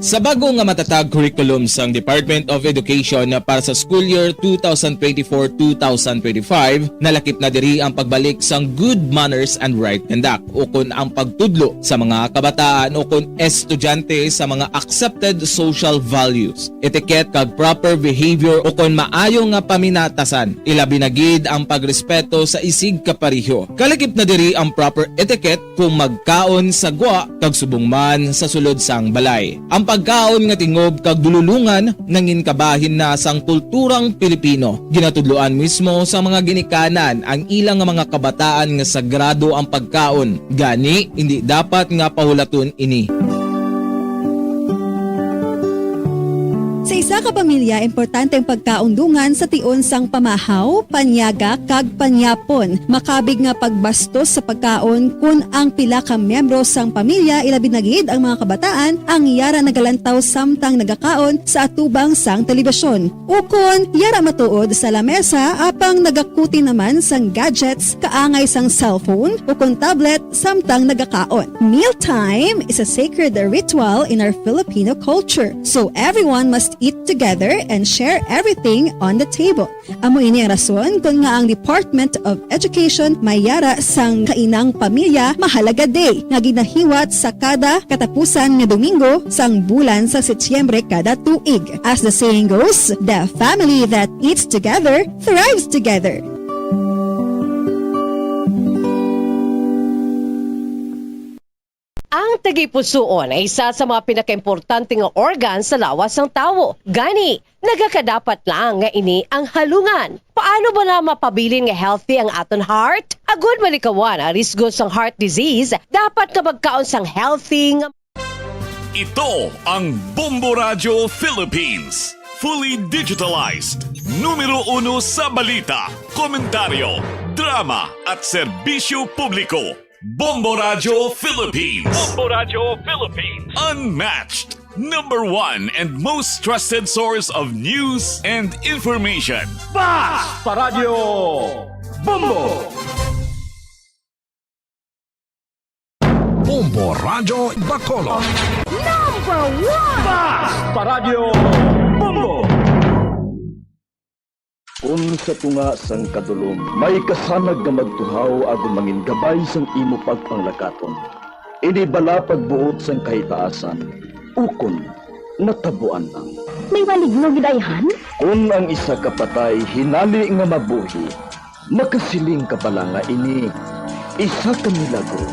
Sa bago nga matatag curriculum sang Department of Education para sa school year two thousand twenty-four, two thousand twenty-five, nalakip na diri ang pagbalik sang good manners and right conduct, ukon ang pagtudlo sa mga kabataan ukon estudyante sa mga accepted social values, etiquette kag proper behavior ukon maayo nga paminatasan, ilabi na gid ang pagrespeto sa isigkapareho. Kalakip na diri ang proper etiquette kung magkaon sa gwa kag subong man sa sulod sang balay. Ang pagkaon nga tingob kag dululongan nangin kabahin na sang kulturang Pilipino. Ginatudloan mismo sa mga ginikanan ang ilang mga kabataan nga sagrado ang pagkaon, gani indi dapat nga pahulaton ini. Sa isa Kapamilya, importante ang pagkaundungan sa tion sang pamahaw, panyaga, kag panyapon. Makabig nga pagbastos sa pagkaon kon ang pila ka miyembro sang pamilya, ilabi na gid ang mga kabataan, ang yara nagalantaw samtang nagakaon sa atubang sang telebisyon. Ukon, yara matuod sa lamesa apang nagakuti naman sang gadgets kaangay sang cellphone ukon tablet samtang nagakaon. Mealtime is a sacred ritual in our Filipino culture, so everyone must eat together and share everything on the table. Amo ini ang rason kon nga ang Department of Education may yara sang Kainang Pamilya Mahalaga Day nga ginahiwat sa kada katapusan nga Domingo sang bulan sa Setyembre kada tuig. As the saying goes, the family that eats together thrives together. Ang tagipusoon ay isa sa mga pinakaimportante nga organ sa lawas sang tawo. Gani, nagakadapat lang nga ini ang halungan. Paano bala mapabilin nga healthy ang aton heart? Agud malikawan ang risgo sang heart disease, dapat nga magkaon sang healthy nga Ito ang Bombo Radyo Philippines. Fully digitalized. Numero uno sa balita, komentaryo, drama, at serbisyo publiko. Bombo Radyo Philippines. Bombo Radyo Philippines. Unmatched. Number one and most trusted source of news and information. Bas Paradyo Bombo! Bombo Radyo Bacolod. Number one! Bas Paradyo Bombo! Kon sa tunga sang kadulom may kasanag nga magtuhaw agod mangin gabay sang imo pagpanglakaton, ini bala pagbuot sang kahitaasan, ukon natabuan lang. May maligno gid ayhan? Kon ang isa ka patay hinali nga mabuhi, makasiling ka bala nga ini isa ka milagro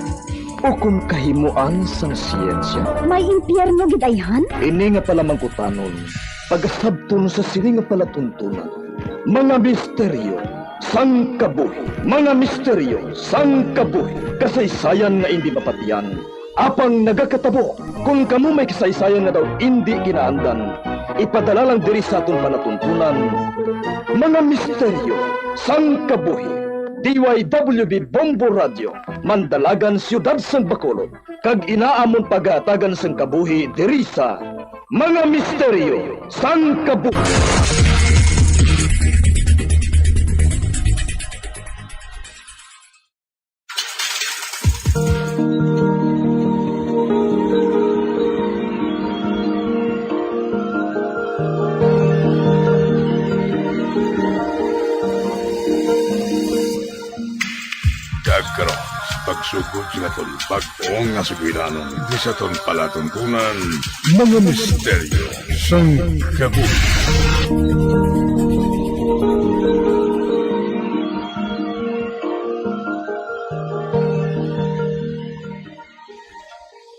ukon kahimuan sang siyensya? May impyerno gid ayhan? Ini nga palamangkutanon, pagasabton sa sini nga palatuntunan, mga misteryo sang kabuhi, mga misteryo sang kabuhi, kasaysayan nga indi mapatian, apang nagakatabo. Kon kamo may kasaysayan nga daw indi ginaandan, ipadala lang diri sa aton palatuntunan, mga misteryo sang kabuhi. D Y W B Bombo Radio, Mandalagan, Siyudad sang Bacolod, kag ina amon pagahatagan sang kabuhi diri sa Mga Misteryo sang Kabuhi. Kag karon, sa pagsugod sa aton bag-o nga sugilanon, di sa aton palatuntunan, mga misteryo sang kabuhi.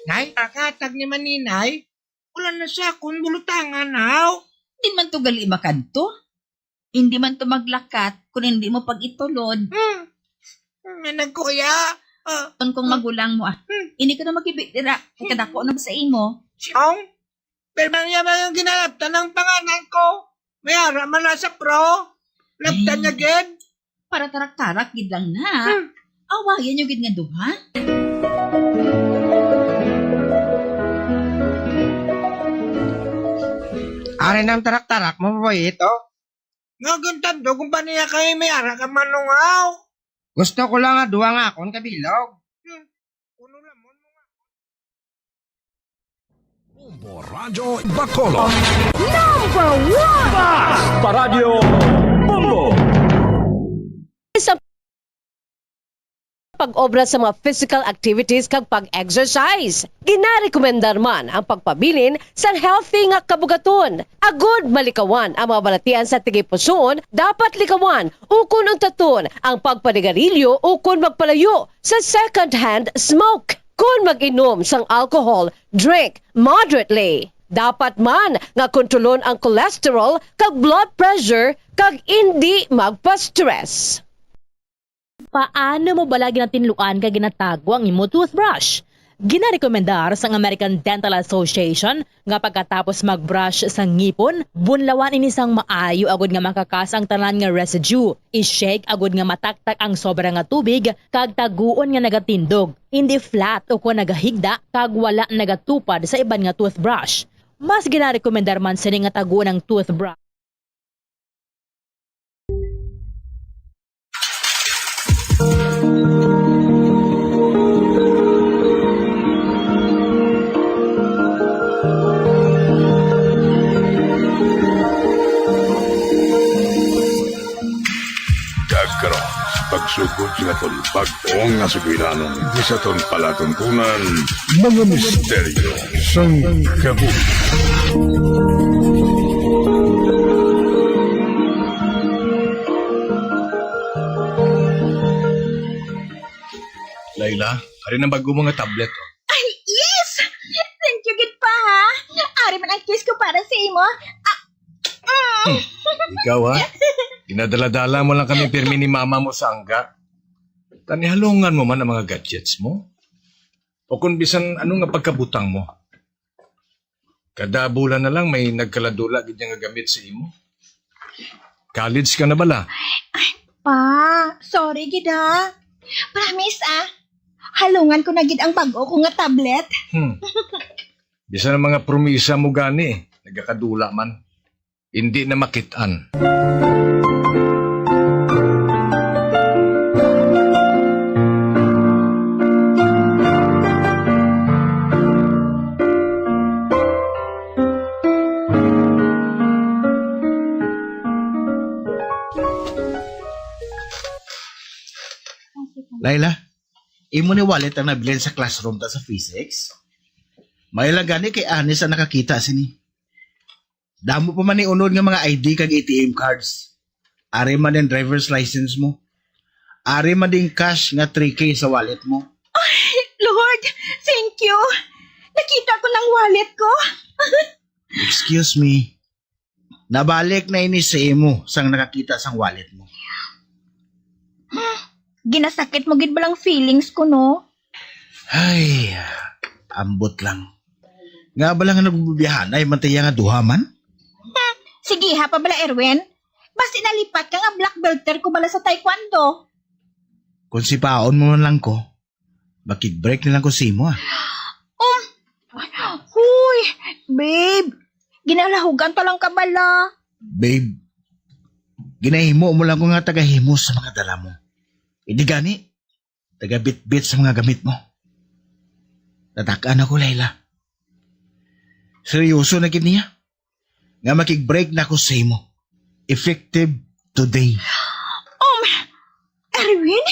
Nay, pakatag ni Maninay. Wala na sa akon bulutangan, haw. Di man to gali makadto. Hindi man to maglakat kung hindi mo pag-itulod. Hmm. Hmm, nagkuya. Ah. Ton kong magulang mo, ah. Hmm. Hindi ka na magibit dira. Kay kadako na sa imo. Siya? Pero niya mga ginalaptan ang panganan ko. May ara man na sa pro. Laptan Ay. niya gid. Para tarak-tarak gid lang na. Hmm. Awayan nyo gid nga duha. Ari nang tarak-tarak mo, boy, ito. Nga gintando kung pa niya kay may ara ka manungaw. Gusto ko lang nga duha nga akon kabilog. Hmm. Kuno lamon mo nga. Bombo Radyo Bacolod. Number one! Bas Paradyo Bombo! Sa pag-obra sa mga physical activities kag pag-exercise. Ginarekomendar man ang pagpabilin sang healthy nga kabugaton. Agud malikawan ang mga balatian sa tigipusoon, dapat likawan ukon untaton ang pagpanigarilyo ukon magpalayo sa second-hand smoke. Kon mag-inom sang alcohol, drink moderately. Dapat man nga kontrolon ang cholesterol kag blood pressure kag indi magpa-stress. Paano mo bala ginatinluan kag ginatago ang imo toothbrush? Ginarekomendar sang American Dental Association nga pagkatapos mag-brush sa ngipon, bunlawan ini sang maayo agud nga makakas ang tanan nga residue. I-shake agud nga mataktak ang sobra nga tubig kag taguon nga nagatindog, hindi flat o kon nagahigda kag wala nagatupad sa iban nga toothbrush. Mas ginarekomendar man sini nga taguon ang toothbrush. Kag karon, pagsugod sa aton bag-o nga sugilanon, di sa aton palatuntunan, mga misteryo sang kabuhi. Laila, ari na bag-o mo nga tablet, oh. Ay, yes! Thank you gid, Pa, ha? Ari man ang kiss ko para sa imo. Ah, mm. Hmm. Ikaw, ha? Ginadala-dala mo lang kami pirmi ni mama mo sa angga. Tani, halungan mo man ang mga gadgets mo. O kung bisan ano nga pagkabutang mo. Kada bulan na lang may nagkaladula gid nga gamit sa imo. College ka na bala? Ay, Pa, sorry gid, ha. Promise, ah. Halungan ko na gid ang bag-o ko nga tablet. Hmm. Bisan ang mga promisa mo gani, nagakadula man. Hindi na makit-an. Laila, imo ni wallet ang nabilin sa classroom ta sa physics? May lang gani kay Anis ang nakakita sini. Damo pa man ni unod nga mga I D kag A T M cards. Ari man din driver's license mo. Ari man din cash nga three K sa wallet mo. Ay, Lord, thank you. Nakita ko ng wallet ko. Excuse me. Nabalik na ini sa imo sang nakakita sang wallet mo. Ginasakit mo gid balang feelings ko, no? Ay, ambot lang. Nga bala nga nagbibiyahan ay man ta iya nga duha man? Hmm, sige ha pa bala, Erwin. Basi nalipat ka nga black belter ko bala sa taekwondo. Kung sipaon mo man lang ko, makig-break na lang ko sa imo, ah. Um, huy, babe, ginalahugan ta lang ka bala. Babe, ginahimo mo lang ko nga tagahimo sa mga dala mo. Hindi gani, tagabitbit sa mga gamit mo. Natak-an ako, Layla. Seryoso na gid niya nga makig-break na ko sa imo. Effective today. Um, Erwin?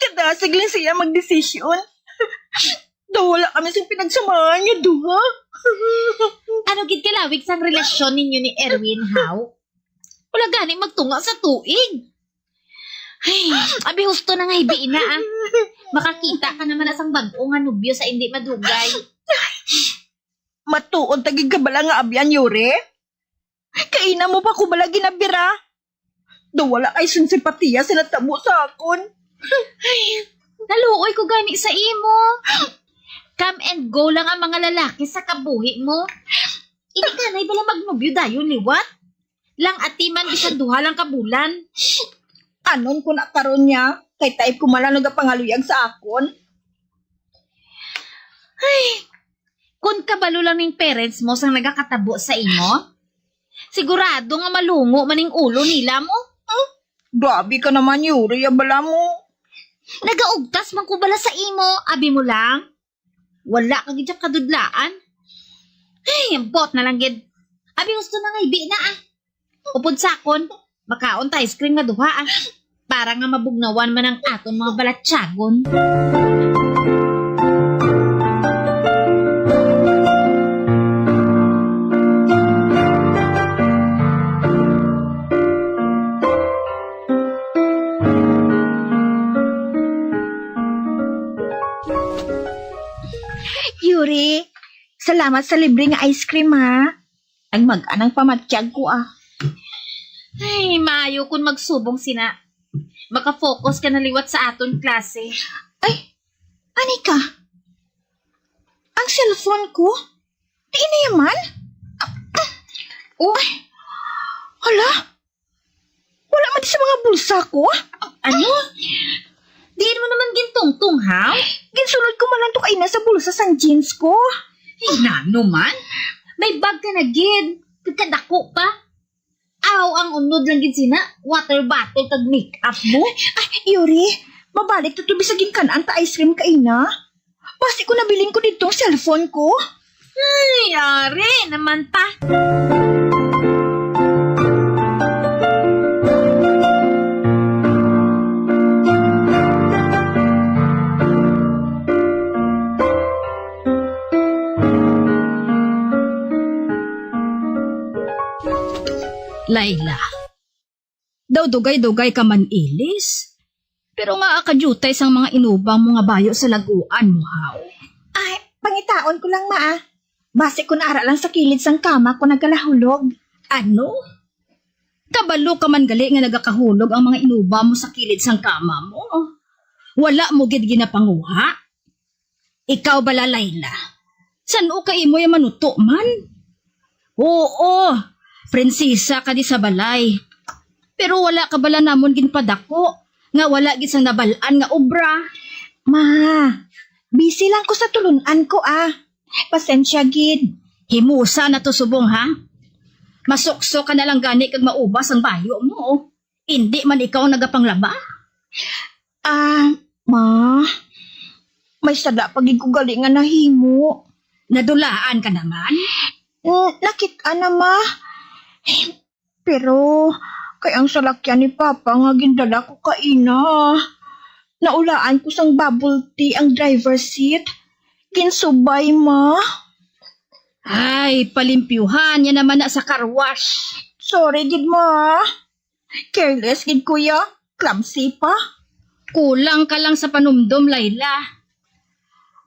Kadasig lang siya magdesisyon. Daw wala kami sing pinagsamahan nga duha. Ano gid kalawig sang relasyon ninyo ni Erwin, haw? Wala gani magtunga sa tuig. Ay, abi, husto na nga hibi na, ah. Makakita ka naman na sang bag-o nga nobyo sa indi madugay. Matuod ta gid ka bala nga abyan, Yuri? Kaina mo pa ko bala ginabira? Daw wala kay sing simpatiya sa natabo sa akon. Ay, naluoy ko gani sa imo. Come and go lang ang mga lalaki sa kabuhi mo. Indi ka na bala magnobyo dayon liwat? Lang ati man bisan duha lang ka bulan. Anon ko na karon niya, kay type ko man lang nagapangaluyag sa akon. Ay, kun kabalo lang ning parents mo sang nagakatabo sa imo, sigurado nga malungo man ning ulo nila mo. Hmm? Grabe ka naman, Yuri, ya bala mo. Nagaugtas man ko bala sa imo, abi mo lang. Wala ka gid kadudlaan. Ay, ambot na lang gid. Abi, gusto na nga ibi na, ah. Upod sakon, makaon ta ice cream nga duha, ah. Para nga mabugnawan man ang aton mga balatyagon. Tama sa libre nga ice cream, ha? Nagmag-an ang pamatyag ko, ah. Ay, maayo kun magsubong sina. Makafocus ka na liwat sa aton klase. Ay, ani ka? Ang cellphone ko? Di na yaman? Oh, hala? Wala man sa mga bulsa ko. Ano? Diin mo naman gintungtong, ha? Ginsulod ko man lang to kaina sa bulsa sang jeans ko. Ay, nano man? May bag ka na gid. Kadako pa. Aw, ang unod lang gid sina, water bottle kag make-up mo. Ay, Yuri, mabalik to, to bisag ginkan-an ta ice cream kaina. Basi ko nabilin ko didto ang cellphone ko. Ay, ari naman pa. Layla, daw dugay-dugay ka man ilis. Pero nga ka diutay sang mga inubang mo nga bayo sa laguan mo, haw? Ay, pangitaon ko lang, ma, ah. Basi ko naara lang sa kilid sang kama ko nagalahulog. Ano? Kabalo ka man gali nga nagakahulog ang mga inubang mo sa kilid sang kama mo? Wala mo gid ginapanguha? Ikaw bala, Layla? San-o ka imo ya manuto man? Oo, prinsesa ka di sa balay. Pero wala ka bala namon ginpadako nga wala gid sang nabal-an nga obra? Ma, busy lang ko sa tulun-an ko, ah. Pasensya gid. Himusa na to subong, ha? Masukso ka na lang gani kag maubas ang bayo mo. Indi man ikaw ang nagapanglaba. Ah, ma, may sala pa gid ko gali nga nahimo. Nadulaan ka naman? Mm, nakit-an na, ma. Pero kay ang salakyan ni Papa nga gindala ko kaina, naulaan ko sang bubble tea ang driver seat. Ginsubay, ma. Ay, palimpyuhan niya naman na sa car wash. Sorry gid, ma. Careless gid ko ya. Clumsy pa. Kulang ka lang sa panumdom, Layla.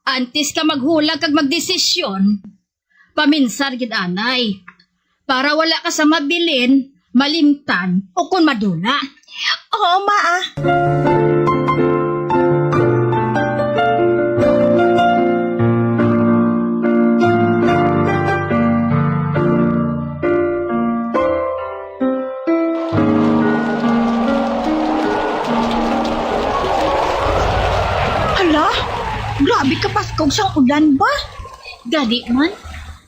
Antes ka maghulag kag magdesisyon, paminsar gid anay. Para wala ka sa mabilin, malimtan, o kon madula. Oo, ma, ah. Hala, grabe ka paskog sang ulan ba? Gani man,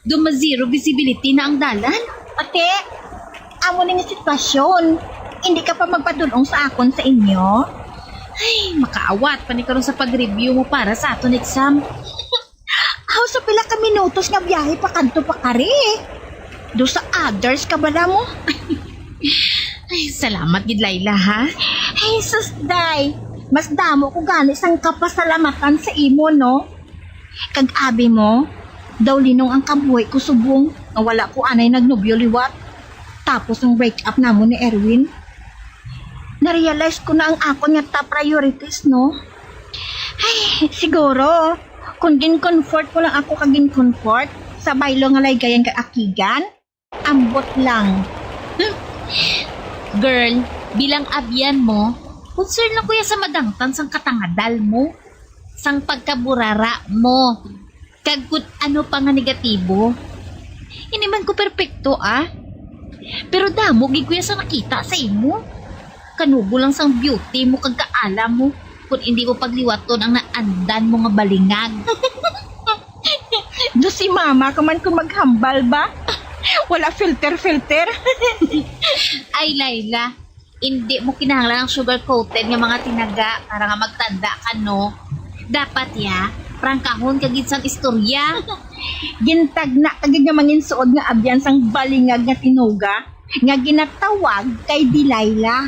daw ma-zero visibility na ang dalan. Ate, amo ni nga sitwasyon. Hindi ka pa magpadul-ong sa akon sa inyo? Ay, makaawat pa ni karon sa pag-review mo para sa aton exam. Aw, sa pila ka minutos nga biyahe pa kadto pa kari? Do sa others ka bala mo? Ay, salamat gid, Layla, ha? Ay, sus, day. Mas damo ko gani sang kapasalamatan sa imo, no? Kag abi mo, daw linong ang kabuhi ko subong nga wala ko anay nagnobyo liwat. Tapos ang break up namon ni Erwin, na-realize ko na ang akon nga top priorities, no? Ay, siguro, kung gin-comfort mo lang ako kag gin-comfort sa baylo nga laygayan kag akigan, ambot lang. Hmm. Girl, bilang abyan mo, concern lang ko ya sa madangtan sang katangadal mo, sang pagkaburara mo, kag kun ano pa nga negatibo. Hindi man ko perpekto, ah. Pero damo gid ko ya sa nakita sa imo. Kanubo lang sang beauty mo kag kaalam mo, kun indi mo pagliwaton ang naandan mo nga balingag. Do si mama ka man kung maghambal ba? Wala filter-filter. Ay, Layla, indi mo kinahanglan ang sugar-coated nga mga tinaga para nga magtanda ka, no? Dapat ya, prangkahon ka gid sang istorya. Gintagna ka gid nga manginsuod nga abyan sang balingag nga tinuga nga ginatawag kay Delilah.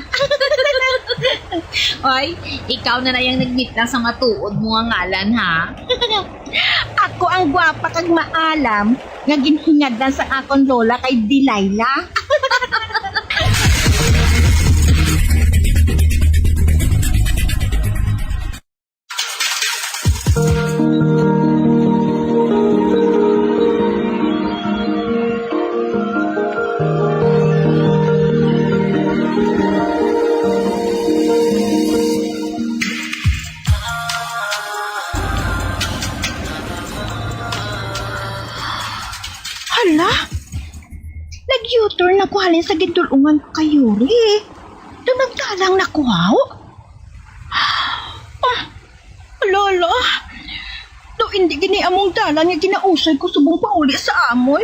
Oy, ikaw na na yang nagmitlang sa matuod mo nga ngalan, ha? Ako ang gwapa kag maalam nga ginhingadlan sa akon lola kay Delilah. U-turn na ko halin sa gindul-ungan ko kay Yuri. Daw nagdalang na ko, haw? Ah, lolo, daw indi gini among dalan nga ginausoy ko subong pauli sa amon.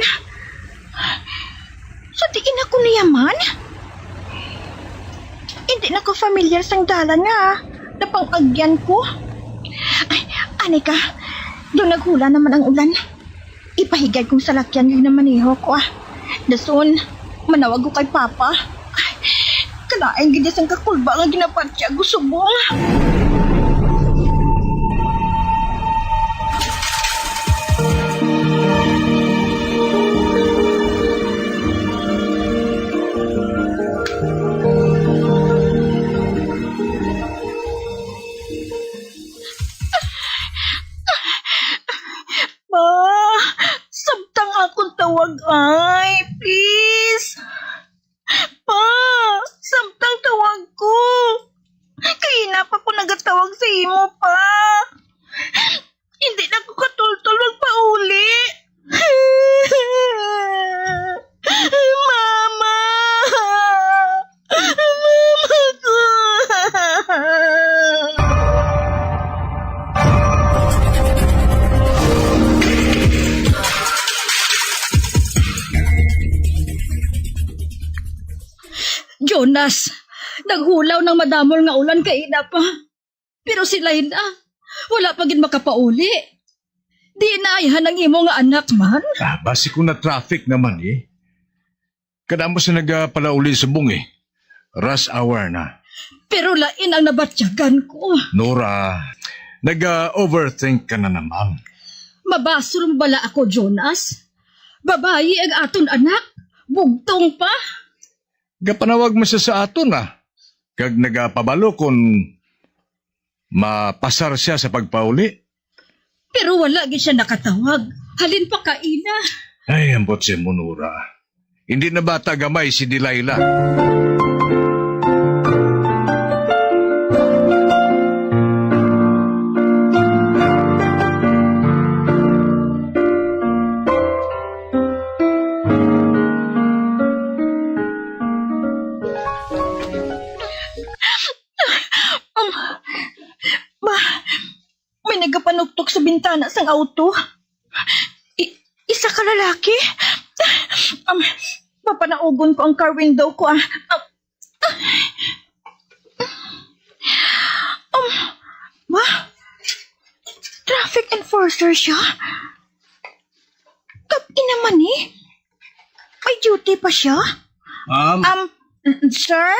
Sa diin ako niyaman? Hindi na ko familiar sang dalan nga napang-agyan ko. Ay, ani ka, daw naghula naman ang ulan. Ipahigay kong salakyan yung namaneho ko, ah. Dason, manawag ko kay Papa. Ay, kalain gid sang kakulba nga ginabatya ko subong. Pa, samtang akong tawag, ay, please. Pa, samtang tawag ko. Kay ina pa ko nagatawag sa imo, pa. Hindi na ko katultol magpauli. Mama! Mama ko! Jonas, naghulaw ng madamol nga ulan kaina pa. Pero si Laila, wala pa gid makapauli. Di na ayhan ang imo nga anak man. Ah, basi ko na traffic naman eh. Kadamo sa nagapalauli subong eh. Rush hour na. Pero lain ang nabatyagan ko. Nora, nag-overthink ka na naman. Mabasol mo bala ako, Jonas? Babayi ang aton anak. Bugtong pa. Gapanawag man siya sa aton, ah. Kag nagapabalo kon mapasar siya sa pagpauli. Pero wala gid siya nakatawag. Halin pa kaina. Ay, ambot si Monora. Hindi na bata gamay si Delilah. Um, ba, may nagapanuktok sa bintana sang auto. I-, isa ka lalaki. Um, papanaugon ko ang car window ko, ah. Um, um, ba? Traffic enforcer siya? Kap-, ina man ni? May duty pa siya? Ma'am. Um, n-, n-, sir?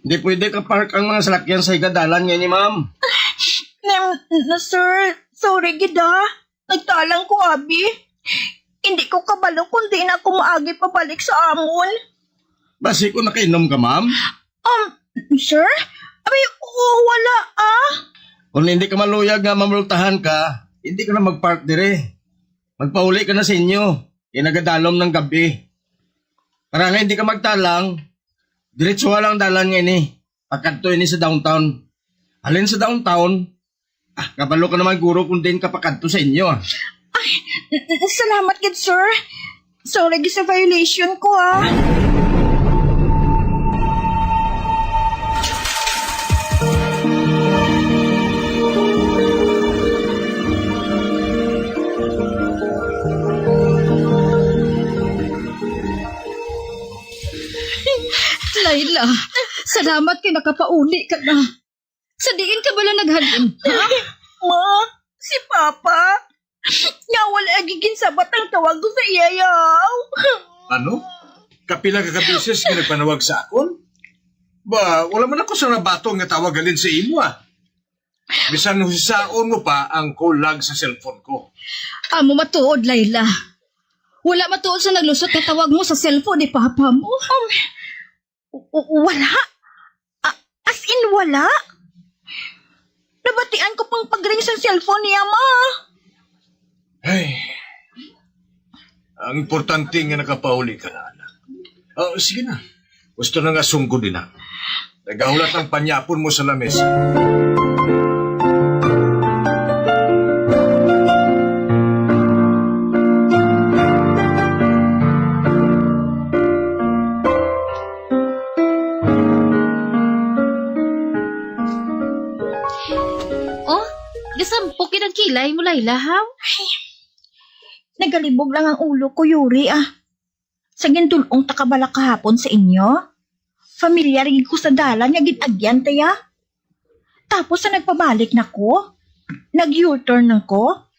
Di pwede ka park ang mga salakyan sa higadalan nga ini, ma'am. Nem, na, sir, sorry gid, ah. Nagtalang ko, abi. Hindi ko kabalo kung di na ako maagi pabalik sa amon. Basi ko nakainom ka, ma'am? Um, sir? Abi, oo, wala, ah. Kung hindi ka maluyag nga mamultahan ka, hindi ka na mag-park dire. Magpauli ka na sa inyo. Kay nagadalom ng gabi. Para nga hindi ka magtalang, diretso lang dalan nga ini. Pakadto ini sa downtown. Halin sa downtown, ah, kabalo ka naman guro kung din ka pakadto sa inyo, ah. Ay, salamat gid, sir. Sorry gid sa violation ko, ah. Laila, salamat kay nakapauli ka na. Sa diin ka bala naghalin, ha? Ma, si Papa. Nga wala lagi ginsabat ang tawag ko sa iya, yaw. Ano? Kapila ka kabeses nga nagpanawag sa akon? Ba, wala man ako sa nabaton nga tawag halin sa imo, ah. Bisan husaon mo pa ang call log sa cellphone ko. Amo matuod, Laila. Wala matuod sa naglusot nga tawag mo sa cellphone ni Papa mo. Um, w-, w-, wala? A-, as in, wala? Nabatian ko pang pag-ring sa cellphone niya, ma. Ay. Ang importante nga nakapauli ka na, anak. Oh, sige na. Gusto na nga sunggod din na. Nagahulat ang panyapon mo sa lamesa. Lay mo, Layla, haw? Ay, nagalibog lang ang ulo ko, Yuri, ah. Sa gindul-ong ta ka bala kahapon sa inyo, familiar gid ko sa dalan nga gin-agyan ta ya. Tapos sa nagpabalik na ko, nag-U-turn na ko.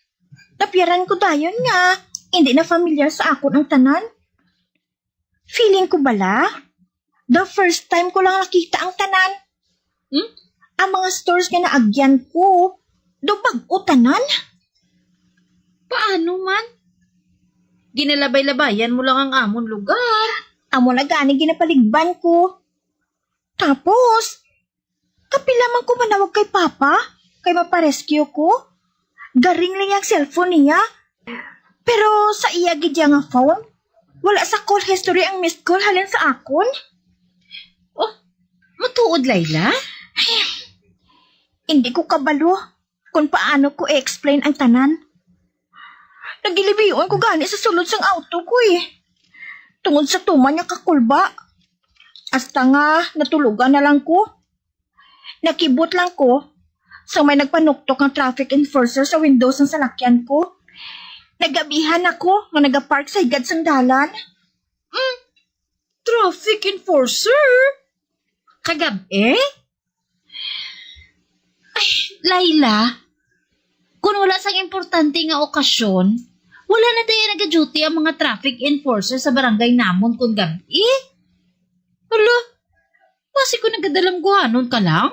Napiyaran ko dayon nga hindi na familiar sa akon ang tanan. Feeling ko bala, the first time ko lang nakita ang tanan. Hmm? Ang mga stores nga naagyan ko, daw bag-o tanan. Paano man? Ginalabay-labayan mo lang ang amon lugar. Amo na gani ginapaligban ko. Tapos, kapila man ko manawag kay Papa, kay maparescue ko. Garing lang ang cellphone niya. Pero sa iya gid ya nga phone, wala sa call history ang missed call halin sa akon. Oh, matuod, Layla? Ay, hindi ko kabalo kung paano ko i-explain ang tanan. Nagilibion ko gani sa sulod sang auto ko, eh. Tungod sa tuman nga kakulba. Hasta nga natulugan na lang ko. Nakibot lang ko sa may nagpanuktok nga traffic enforcer sa window sang salakyan ko. Nagabihan ako nga nagapark sa higad sang dalan. Mm, traffic enforcer? Kagab-i? Ay, Layla, kung wala sang importante nga okasyon, wala na tayo nag-duty ang mga traffic enforcer sa barangay namon kon gab-i. Hala, basi ko nagadalamguhanon ka lang?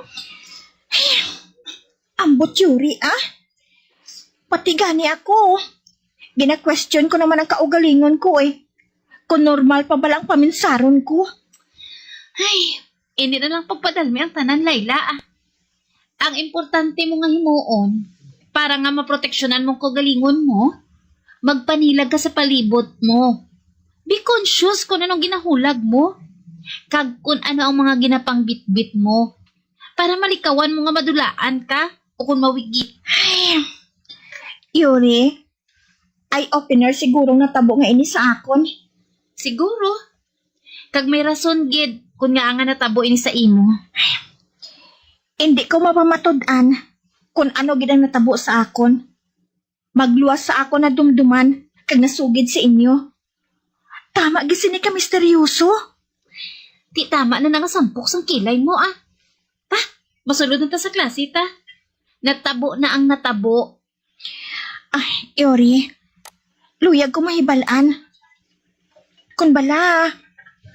Ambot, Yuri, ah. Pati gani ako. Gina-question ko naman ang kaugalingon ko, eh. Kung normal pa bala ang paminsaron ko. Ay, hindi na lang pagpadalmi ang tanan, Layla, ah. Ang importante mo nga himuon, para nga maproteksyonan mo ang kaugalingon mo, magpanilag ka sa palibot mo. Be conscious kung anong ginahulag mo, kag kung ano ang mga ginapangbitbit mo, para malikawan mo nga madulaan ka o kung mawigi. Ay, Yuri, eye-opener siguro ang natabo nga ini sa akon. Siguro. Kag may rason gid kung ngaa nga natabo ini sa imo. Hindi ko mapamatud-an kung ano gid ang natabo sa akon. Magluwas sa akon nadumduman kag nasugid sa inyo. Tama gid sini ka misteryoso. Ti tama na nga sampok sang kilay mo, ah. Ta, masulod na ta sa klase, ta. Natabo na ang natabo. Ay, Yori, luyag ko mahibal-an. Kon bala,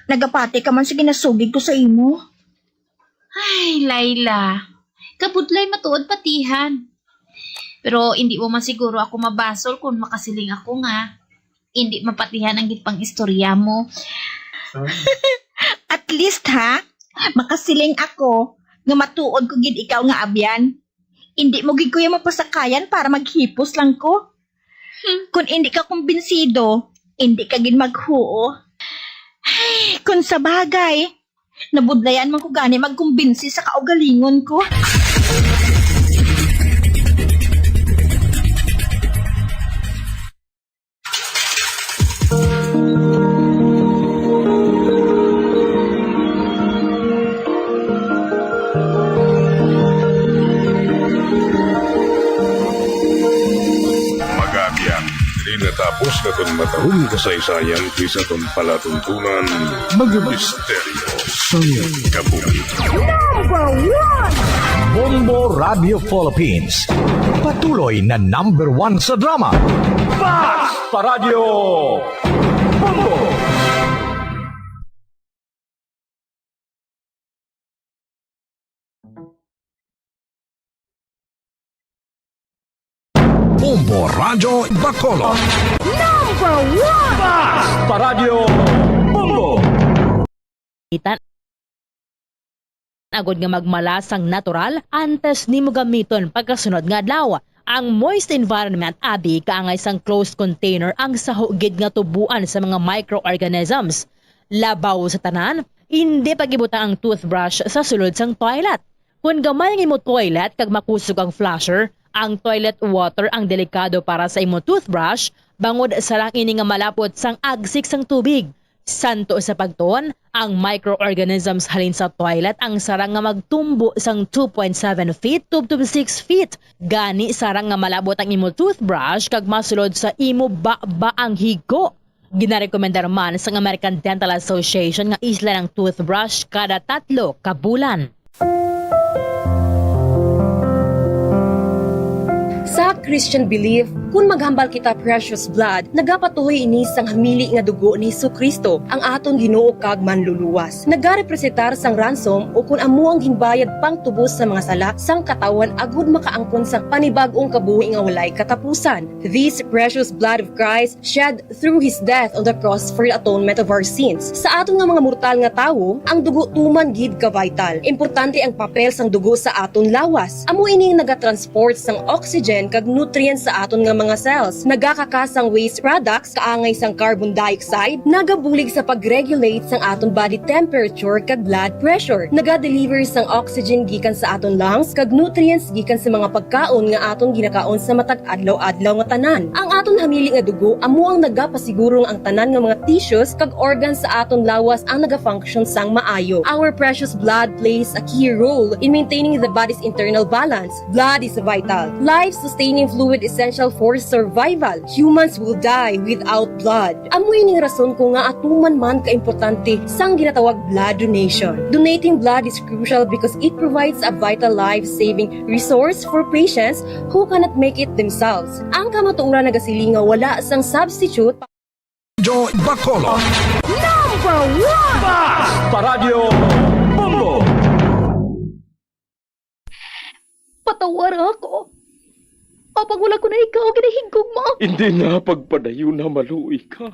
nagapati ka man sa ginasugid ko sa imo. Ay, Layla, kabudlay matuod patihan. Pero hindi mo man siguro ako mabasol kung makasiling ako nga hindi mapatihan ang ginpang-istorya mo. At least, ha, makasiling ako nga matuod ko gid ikaw nga abyan. Hindi mo gid ko iya mapasakayan para maghipos lang ko. Hmm. Kung hindi ka kumbinsido, hindi ka gid maghuo. Ay, kung sa bagay, nabudlayan man ko gani magkumbinsi sa kaugalingon ko. Mag-abyan, diri natapos naton matahom kasaysayan kay sa aton palatuntunan, mga misteryo sang kabuhi. Number one! Bombo Radio Philippines. Patuloy na number one sa drama. Basta Radyo Bombo! Bombo Radyo Bacolod. Number one! Basta Radyo Bombo! Itan agod nga magmala sang natural antes nimo gamiton pagkasunod nga adlaw. Ang moist environment abi kaangay sang closed container ang saho gid nga tuboan sa mga microorganisms. Labaw sa tanan, indi pag-ibutang ang toothbrush sa sulod sang toilet. Kon gamay ang imo toilet kag makusog ang flusher, ang toilet water ang delikado para sa imo toothbrush, bangod sarang ini nga malapot sang agsik sang tubig. Santo sa pagtuon, ang microorganisms halin sa toilet ang sarang nga magtumbo sang two point seven feet to, to six feet. Gani, sarang nga malabot ang imo toothbrush kag masulod sa imo baba ang higo. Ginarekomendar man sang American Dental Association nga islan ang toothbrush kada tatlo ka bulan. Sa Christian belief, kun maghambal kita precious blood, nagapatuhoy ini sang hamili nga dugo ni Jesu-Cristo, ang aton Ginoo kag Manluluwas. Nagarepresentar sang ransom, o kun amo ang ginbayad pangtubos sa mga sala sang katawhan, agud makaangkon sang panibag-ong kabuhi nga walay katapusan. This precious blood of Christ shed through his death on the cross for the atonement of our sins. Sa aton nga mga mortal nga tawo, ang dugo tuman gid ka vital. Importante ang papel sang dugo sa aton lawas. Amo ini ang nagatransport sang oxygen kag nutrients sa aton nga mga cells. Nagakakas sang waste products, kaangay sang carbon dioxide, nagabulig sa pag-regulate sang aton body temperature kag blood pressure. Nagadeliver sang oxygen gikan sa aton lungs kag nutrients gikan sa mga pagkaon nga aton ginakaon sa matag adlaw-adlaw nga tanan. Ang aton hamili nga dugo amo ang nagapasiguro nga ang tanan nga mga tissues kag organs sa aton lawas ang nagafunction sang maayo. Our precious blood plays a key role in maintaining the body's internal balance. Blood is vital, life-sustaining fluid essential for survival. Humans will die without blood. Amo ining rason ko nga atuman man kaimportante sang ginatawag blood donation. Donating blood is crucial because it provides a vital life-saving resource for patients who cannot make it themselves. Ang kamatuoran nagasiling nga wala sang substitute. Joy Bacolod. Number one! Basta Radyo Bombo! Patawara ako. Apang wala ko na ikaw ginahigugma. Hindi na pagpadayon na maluoy ka.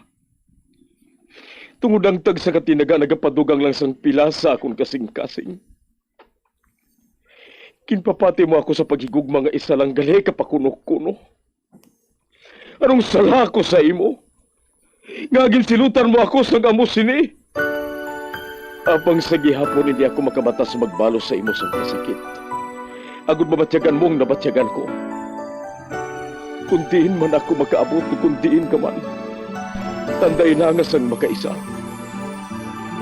Tungod ang tagsa ka tinaga nagapadugang lang sang pila sa akon kasing-kasing. Ginpapati mo ako sa paghigugma nga isa lang gali ka pakuno-kuno. Anong sala ko sa imo? Nga ginsilutan mo ako sang amo sini? Apang sa gihapon hindi ako makabatas magbalos sa imo sang kasakit. Agod mabatyagan mo ang nabatyagan ko. Kung diin man ako makaabot, kung diin ka man, tanday na nga sang makaisa.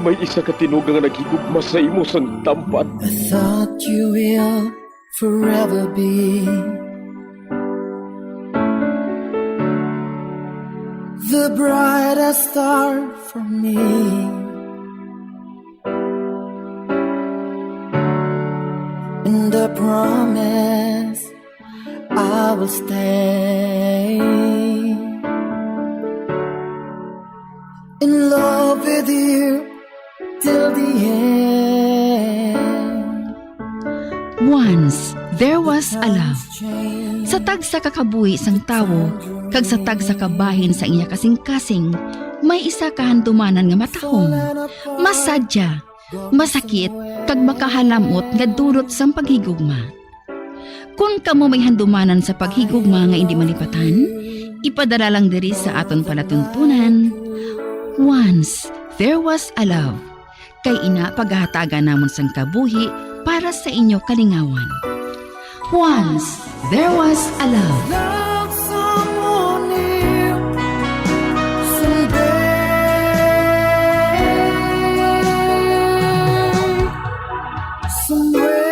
May isa ka tinuga nga naghigugma sa imo sang tampan. I thought you will forever be the brightest star for me. And I promise I will stay in love with you till the end. Once there was a love. Sa tagsa ka kabuhi sang tawo kag sa tagsa ka bahin sang iya kasing-kasing, may isa ka handumanan nga matahom, masadya, masakit, kag makahalam-ot nga dulot sang paghigugma. Kon kamo may handumanan sa paghigugma nga indi malipatan, ipadala lang diri sa aton palatuntunan, Once There Was a Love. Kay ina, pagahatagan namon sang kabuhi para sa inyo kalingawan. Once There Was a Love. Love someone new someday, somewhere.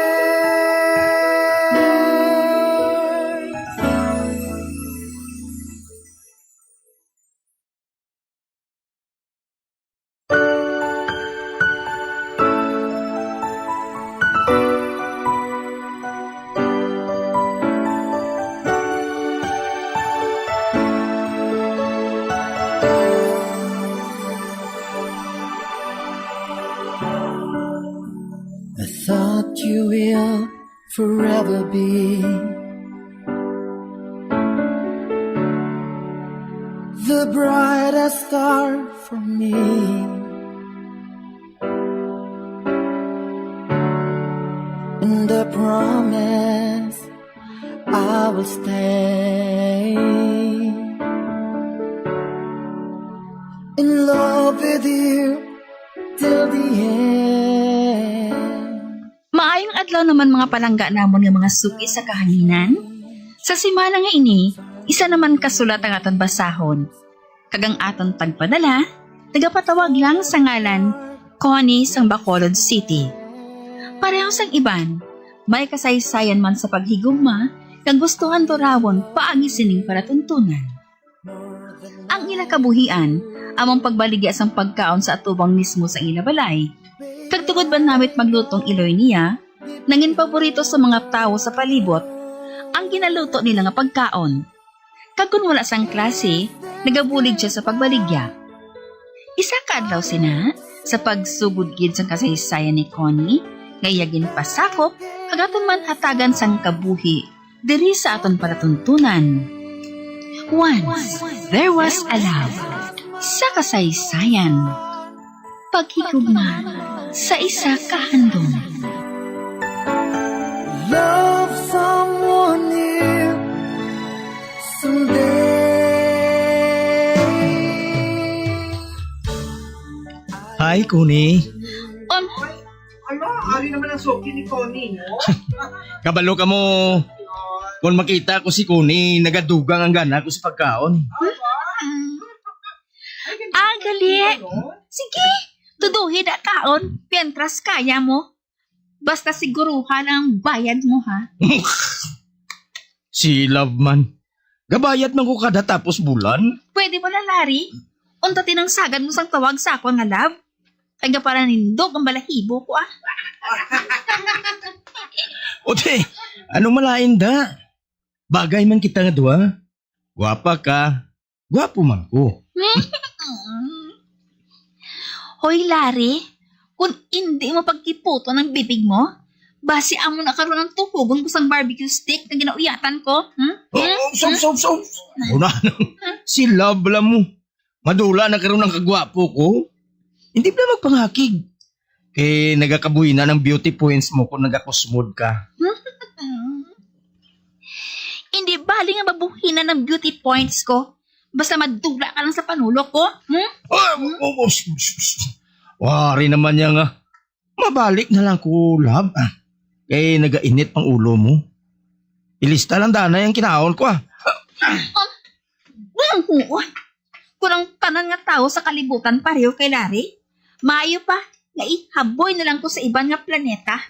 I thought you will forever be the brightest star for me. And I promise I will stay in love with you till the end. Maayong adlaw naman, mga palangga namon nga mga suki sa kahanginan. Sa semana nga ini, isa naman ka sulat ang aton basahon, kag ang aton tagpadala Nagapatawag lang sa ngalan Connie sang Bacolod City. Pareho sang iban, may kasaysayan man sa paghigugma nga gustuhan durawon paagi sining palatuntunan. Ang ila kabuhian amo ang pagbaligya sang pagkaon sa atubang mismo sa ila balay. Kag tungod man namit maglutong iloy niya, nangin paborito sa mga tawo sa palibot ang ginaluto nila nga pagkaon. Kag kon wala sang klase, nagabulig siya sa pagbaligya. Isa ka adlaw sina, sa pagsugod gid sang kasaysayan ni Connie, nga iya ginpasakop, kag aton man hatagan sang kabuhi diri sa aton palatuntunan. Once, there was a love. Sa kasaysayan, paghigugma sa isa ka handom. Love someone new someday. Hi, Connie. Um, Ala, ari naman ang suki ni Connie, no? Kabalo ka mo, kung makita ko si Connie, nagadugang ang gana ko sa pagkaon. Ah, gali. Sige, tuduhi na kaon, piantras kaya mo. Basta siguruhan ang bayad mo, ha? Si Love man. Gabayad man ko kada tapos bulan. Pwede ba na, Larry? Unta tinangsagan mo sang tawag sa akon nga love? Kay gaparanindog ang balahibo ko, ah. Ote, anong malain da? Bagay man kita nga duha. Gwapa ka. Gwapo man ko. Hoy, Larry, kung hindi mo pagkiputon ang bibig mo, basi amo na karon ang tuhogon ko sang barbecue stick nga ginauyatan ko. Hmm? Oh, Hmm? oh, stop, Hmm? stop, stop. Una, si Love lang mo. Madula na karon ang kagwapo ko. Hindi ba magpangakig? Kay nagakabuhi na ng beauty points mo kung nagakusmod ka. Hindi bali nga mabuhinan ang beauty points ko. Basta madula ka lang sa panulok ko. Hmm? Ah, oh, oh, sh- sh- sh- Wari naman niya nga. Mabalik na lang ko, love. Ah, kay nagainit ang ulo mo. Ilista lang danay ang kinaon ko, ah. Um, walang huon. Kung ang tanan nga tawo sa kalibutan pareho kay Larry, maayo pa nga ihaboy na lang ko sa iban nga planeta.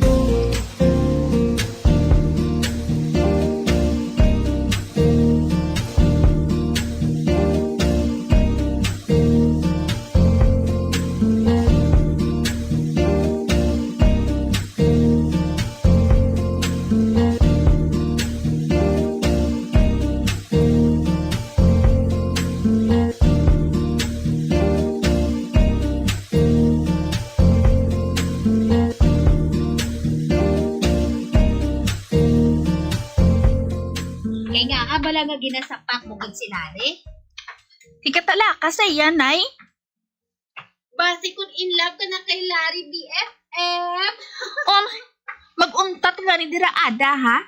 Kay nga, ah, bala nga ginasapak mo gid si Larry. Ikatalaka sa iya, Nay. Basi kun in love ka na kay Larry, B F F. Um, mag-untat ka ni dira, Ada, ha?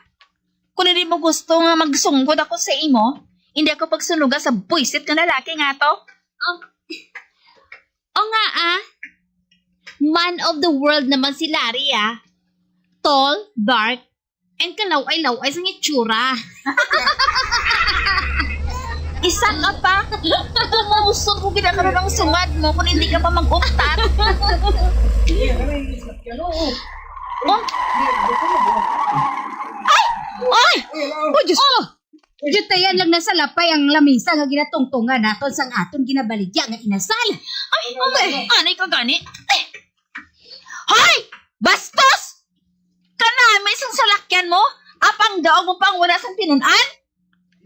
Kung hindi mo gusto nga magsunggod ako sa imo, hindi ako pagsunuga sa buisit nga lalaki nga to. Um, o nga, ah. Man of the world naman si Larry, ah. Tall, dark, and kalaw-ay-law-ay sang itsura. Isa ka pa. Kumusog ko gid ang sungad mo kung hindi ka pa mag-untat. Oh. Ay! Ay! Oh, Diyos ko! Diyutayan lang na sa lapay ang lamisa nga ginatungtungan naton sang aton ginabaligya nga inasal. Ay, okay. Anay ka gani. Ay! Hoy! Bastos! Kanami sang salakyan mo, apang daog mo pang wala sang tinun-an?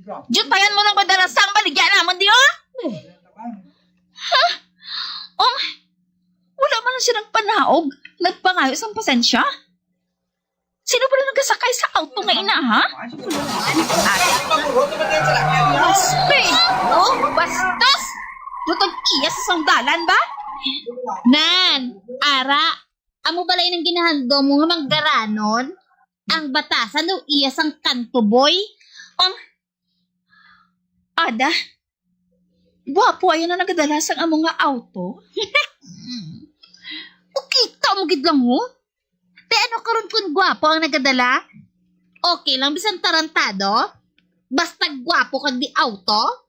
Diyutayan mo lang madala sang baligya namon, di, oh? Ha? Oh, wala man lang siya nagpanaog, nagpangayo sang pasensya? Sino pala nagasakay sa auto nga ina, ha? Ay, oh, bastos! Dutog iya sa sangdalan ba? Nan, ara, amo balay nang ginahandom mo nga manggaranon? Ang batasan daw iya sang kanto, boy. Um, Ada, guwapo ayo na nagadala sang amo nga auto. O, kita mo gid lang, ho. Te, ano karon kun guwapo ang nagadala? Okay lang bisan tarantado? Basta guwapo kag di auto?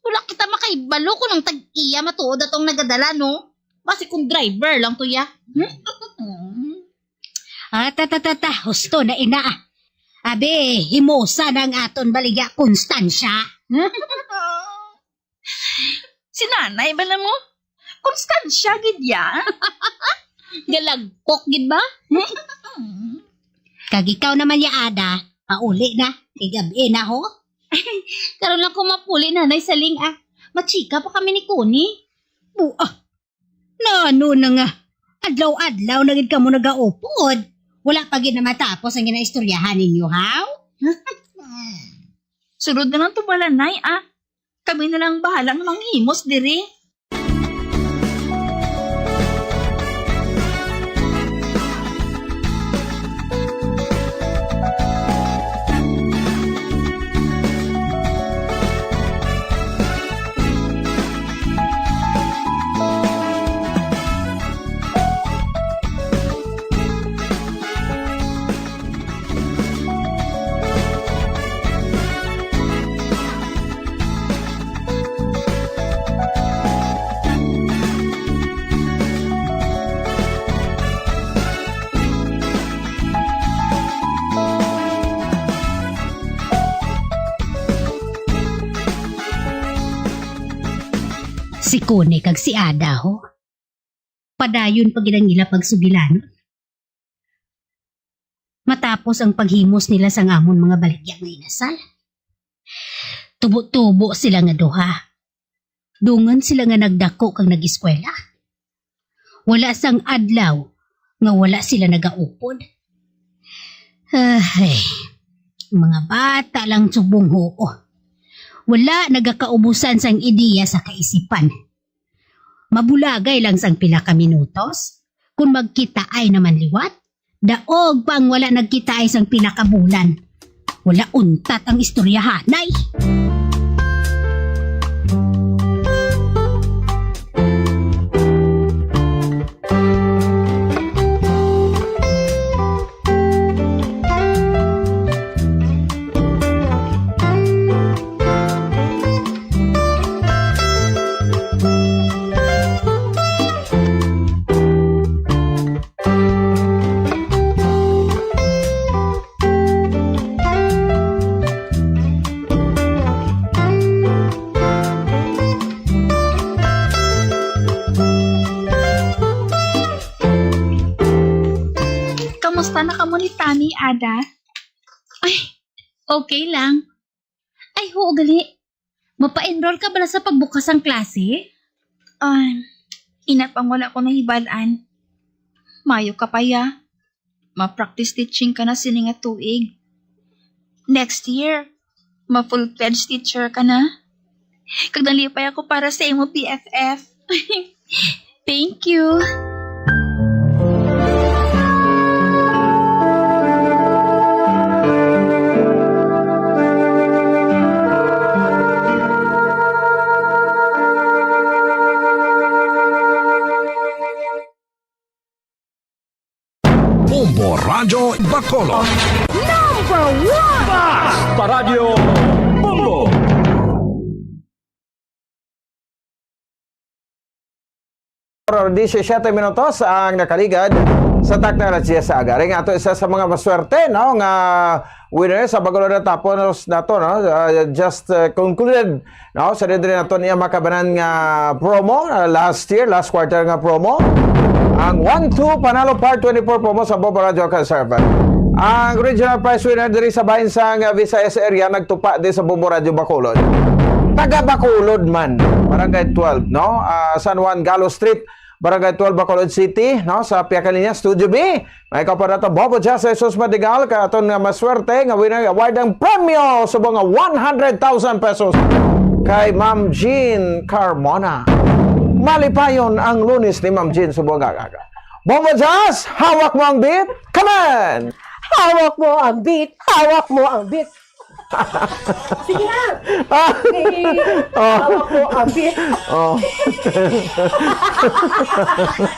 Wala kita makahibalo kung ang tag-iya matuod atong nagadala, no? Basi kung driver lang to, ya. Ah, ta, ta, ta, ta, husto na ina. Abi, himusa na ang aton baligya, Constancia. Si nanay ba na mo? Konstansya gid ya. Galagkok gid ba? Kag ikaw naman ya, Ada, pauli na. Kay gab-i na, ho. Karon lang ko mapuli, Nanay Saling, ah. Machika pa kami ni Connie. Bua. Nano na nga? Adlaw-adlaw na gid kamo nagaupod. Wala pa gid na matapos ang ginaistoryahan ninyo, haw? Sulod na lang to bala, Nay, ah. Kami na lang bahala nga manghimos diri. Si Kone kag si Ada, ho. Padayon pa gid ang ila pagsugilanon. Matapos ang paghimos nila sang amon mga baligya nga inasal, tubo-tubo sila nga duha. Dungan sila nga nagdako kag nag-eskwela. Wala sang adlaw nga wala sila nagaupod. Ay, mga bata lang subong, huo. Wala nagakaubusan sang ideya sa kaisipan. Mabulagay lang sang pila ka minutos, kun magkitaay naman liwat, daog pa ang wala nagkitaay sang pila ka bulan. Wala untat ang istoryahanay. Kamusta na kamo ni Tami, Ada? Ay, okay lang. Ay, huo gali. Mapa-enroll ka bala sa pagbukas sang klase? Ah, ina pang wala ko nahibal-an. Mayo ka pa, ya. Ma-practice teaching ka na sini nga tuig. Next year, ma-full-fledged teacher ka na. Kag nalipay ako para sa imo B F F. Thank you. Bombo Radyo Bacolod. Number one! Fast pa Radyo Bombo! Or disisiete minutos ang nakaligad sa takna alas diyes sa aga. Ring ato isa sa mga maswerte, no, nga winner sa Bacolod na tapos nato, no? Uh, just uh, concluded, no? Sa diri nato niya makabanan nga promo, uh, last year, last quarter nga promo. Ang one two Panalo Part twenty-four promo sa Bombo Radyo Conserve. Ang regional prize winner diri sa bahin sang Visayas area nagtupa di sa Bombo Radyo Bacolod. Taga Bacolod man, Barangay twelve, no? Ah, San Juan Galo Street, Barangay twelve, Bacolod City, no? Sa pihak nga linya, Studio B. May kaparata Bobo Jazz Jesus Madigal, ka aton nga maswerte nga winner award ang premyo subong nga one hundred thousand pesos kay Ma'am Jean Carmona. Malipayon ang Lunes ni Ma'am Jean subong nga aga. Bobo Jazz, hawak mo ang beat. Come on! Hawak mo ang beat, hawak mo ang beat. Sige na. Ah. Sige. Oh. Hawak mo ang beat. Oh.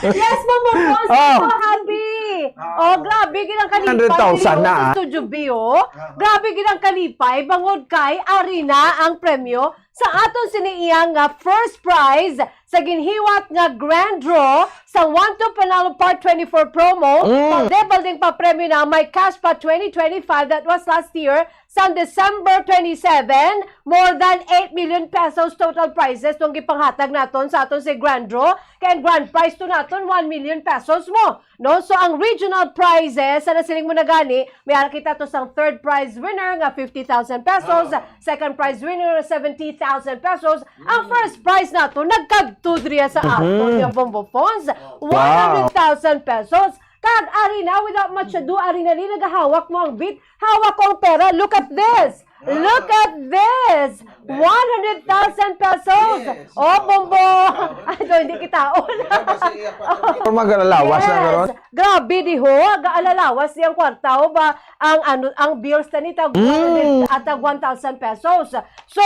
Yes, Ma'am Marcos. Oh. So happy. Oh, grabe gid ang kalipay. Hundred thousand diri, oh, na, sa Studio B, oh. Grabe gid ang kalipay bangod kay ari na ang premyo Sa aton sini iya nga first prize sa ginhiwat nga grand draw sa One to Panalo Part twenty-four promo, Mm. Balde-balding papremyo na, may cash pa twenty twenty-five, that was last year, sa December twenty-seven, more than eight million pesos total prizes tong gipanghatag naton sa aton si grand draw. Kay ang grand prize to naton, one million pesos mo. No? So, ang regional prizes, sa nasiling mo na gani, may ara kita to sang third prize winner nga fifty thousand pesos, Ah. second prize winner, seventy thousand pesos. Ang first prize nato, nagkadto diriya sa Mhm. aton nga Bombo Phones, Wow. one hundred thousand pesos. Kag ari na, without much ado, ari na, Lee, nagahawak mo ang beat. Hawak ko ang pera. Look at this. Look at this! One hundred thousand pesos! Yes. Oh, Bombo! Ay, do, hindi kita. Wala ba siya iya pa? Or magalalawas na Yes. karon? Grabe, di ho. Gaalalawas niyang kwarta, ho ba? Ang, ano, ang bills na ni tag Mm. one hundred at tag one thousand pesos. So,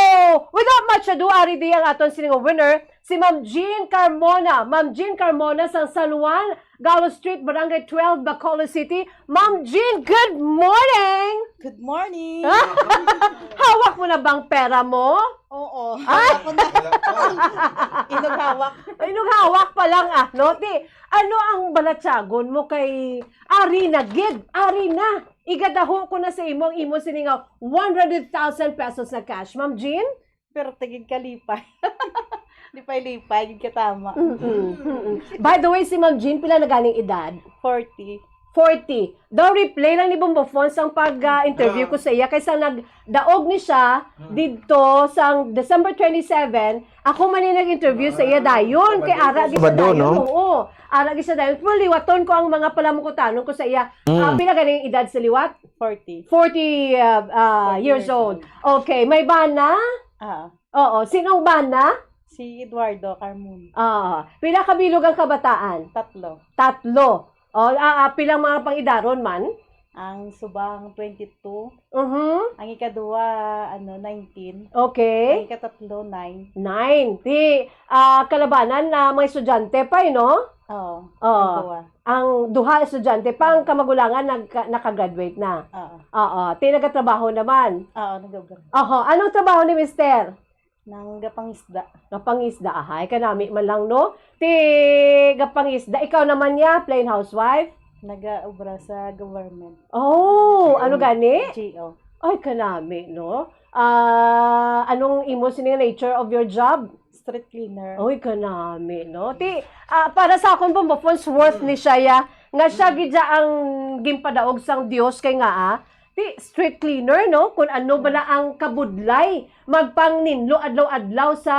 without much ado, ari di ang aton sini nga winner, si Ma'am Jean Carmona. Ma'am Jean Carmona sa San Juan, Galo Street, Barangay twelve, Bacolod City. Ma'am Jean, good morning! Good morning! Hawak mo na bang pera mo? Oo. Ay! Hawak ko na. Inughawak. Inughawak pa lang, ah, no? Ti, ano ang balatyagon mo kay ari na gid? Ari na! Igadaho ko na sa imo ang imo sini nga one hundred thousand pesos na cash, Ma'am Jean? Pero tigig kalipay. Lipay-lipay, gid katama. Mm-mm, mm-mm. By the way, si Ma'am Jean, pila na ganing edad? Forty. Forty. Daw replay lang ni Bombo Phones ang pag, ah, interview Ah. ko sa iya kaysa nagdaog ni siya Hmm. didto sang December twenty-seven. Ako man yung nag-interview sa iya Ah, dayon. Kay Sabado ara to, gid siya Sabado, dayon. no? Oo. Ara gid siya dayon. Pero liwaton ko ang mga palamukutanon ko sa iya. Hmm. Ah, pila ganing edad sa liwat? Forty. Forty, ah, ah, Forty years years old. old. Okay. May bana? Ah. Oo. Sinong bana? Si Eduardo Carmon. Ah, pila ka bilog ang kabataan? Tatlo. Tatlo. O, ah, ah, pilang mga pangidaron man? Ang subang twenty-two. Mhm. Ang ikaduha, ano, nineteen. Okay. Ang ikatatlo, nine. Nine. Ti, ah, kalabanan na mga estudyante pa, eh, no? Oo, Oo. ang duha. Ang duha estudyante pa, ang kamagulangan nagka-, naka-graduate na. Oo. Oo. Ti, nagatrabaho naman. Oo, nag-abroad. Oho. Anong trabaho ni mister? Nang gapangisda. Gapangisda, ahay, kanami man lang, no? Ti gapangisda. Ikaw naman niya, plain housewife? Nagaobra sa government. Oh, G O. Ano gani? G O. Ay, kanami, no? Ah, anong imo sini nga nature of your job? Street cleaner. Oy, kanami, no? Ti, ah, para sa akon, Bombo Phones, worth ni siya, ya, nga siya gid siya ang ginpadaog sang Dios kay nga, ah, ti, street cleaner, no? Kung ano bala ang kabudlay, magpangninlo adlaw-adlaw sa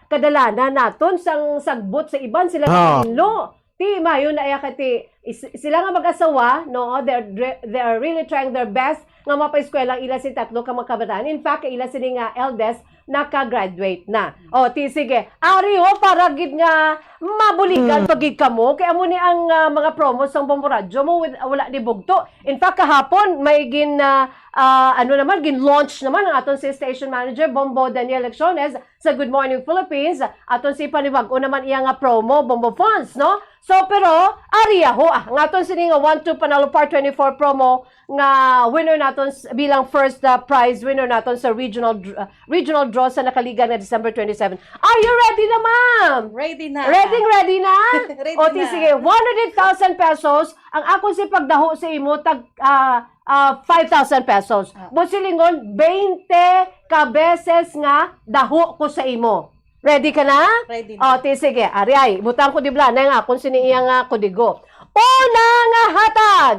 kadalanan naton, sang sagbot sa iban, sila Ah. nagninlo. Ti, mayo na iya ka, ti, is-, sila nga mag-asawa, no? They're, they're really trying their best nga mapaeskwela ang ila si tatlo ka mga kabataan. In fact, ila sini nga eldest, naka-graduate na. O, ti, sige. Ari, ho, para gid nga mabuligan Hmm. pa gid kamo. Kay amo ni ang, ah, mga promo sang Bombo Radyo mo, with, wala ni bugto. In fact, kahapon, may gin, ah, ah, ano naman, gin-launch naman ang aton si station manager, Bombo Daniel Lecciones, sa Good Morning Philippines. Aton si panibag-o naman iya nga promo, Bombo Phones, no? So, pero, ari, ho, ah, ang aton sini nga One Two Panalo Part twenty-four promo, nga winner naton s-, bilang first, uh, prize winner naton sa regional dr-, uh, regional draw sa nakaliga nga December twenty-seven. Are you ready na, ma'am? Ready na. Ready, ready na? Ready O, ti, na. Sige, one hundred thousand pesos ang akon si pagdaho sa imo, tag, ah, ah, five thousand pesos. Ah. Busilingon, twenty ka beses nga daho ko sa imo. Ready ka na? Ready na. O, ti, sige. Ari ay, butang ko di bala na ang akon sini iya nga kodigo. Una nga hatag.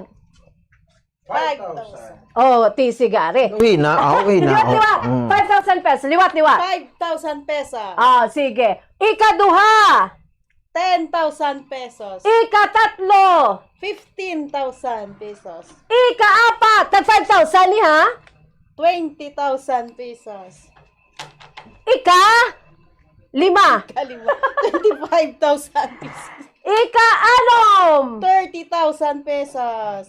Five thousand. Oh, ti, sige, ari. Okay na, ah, okay na. Liwat, oh, liwat. Mm. Five thousand pesos. Liwat, liwat. Five thousand pesos. Ah, sige. Ikaduha. Ten thousand pesos. Ikatatlo. Fifteen thousand pesos. Ikaapat. Tag five thousand ni, ha? Twenty thousand pesos. Ika? Lima. Kalima. Twenty-five thousand pesos. Ika-anom. Thirty thousand pesos.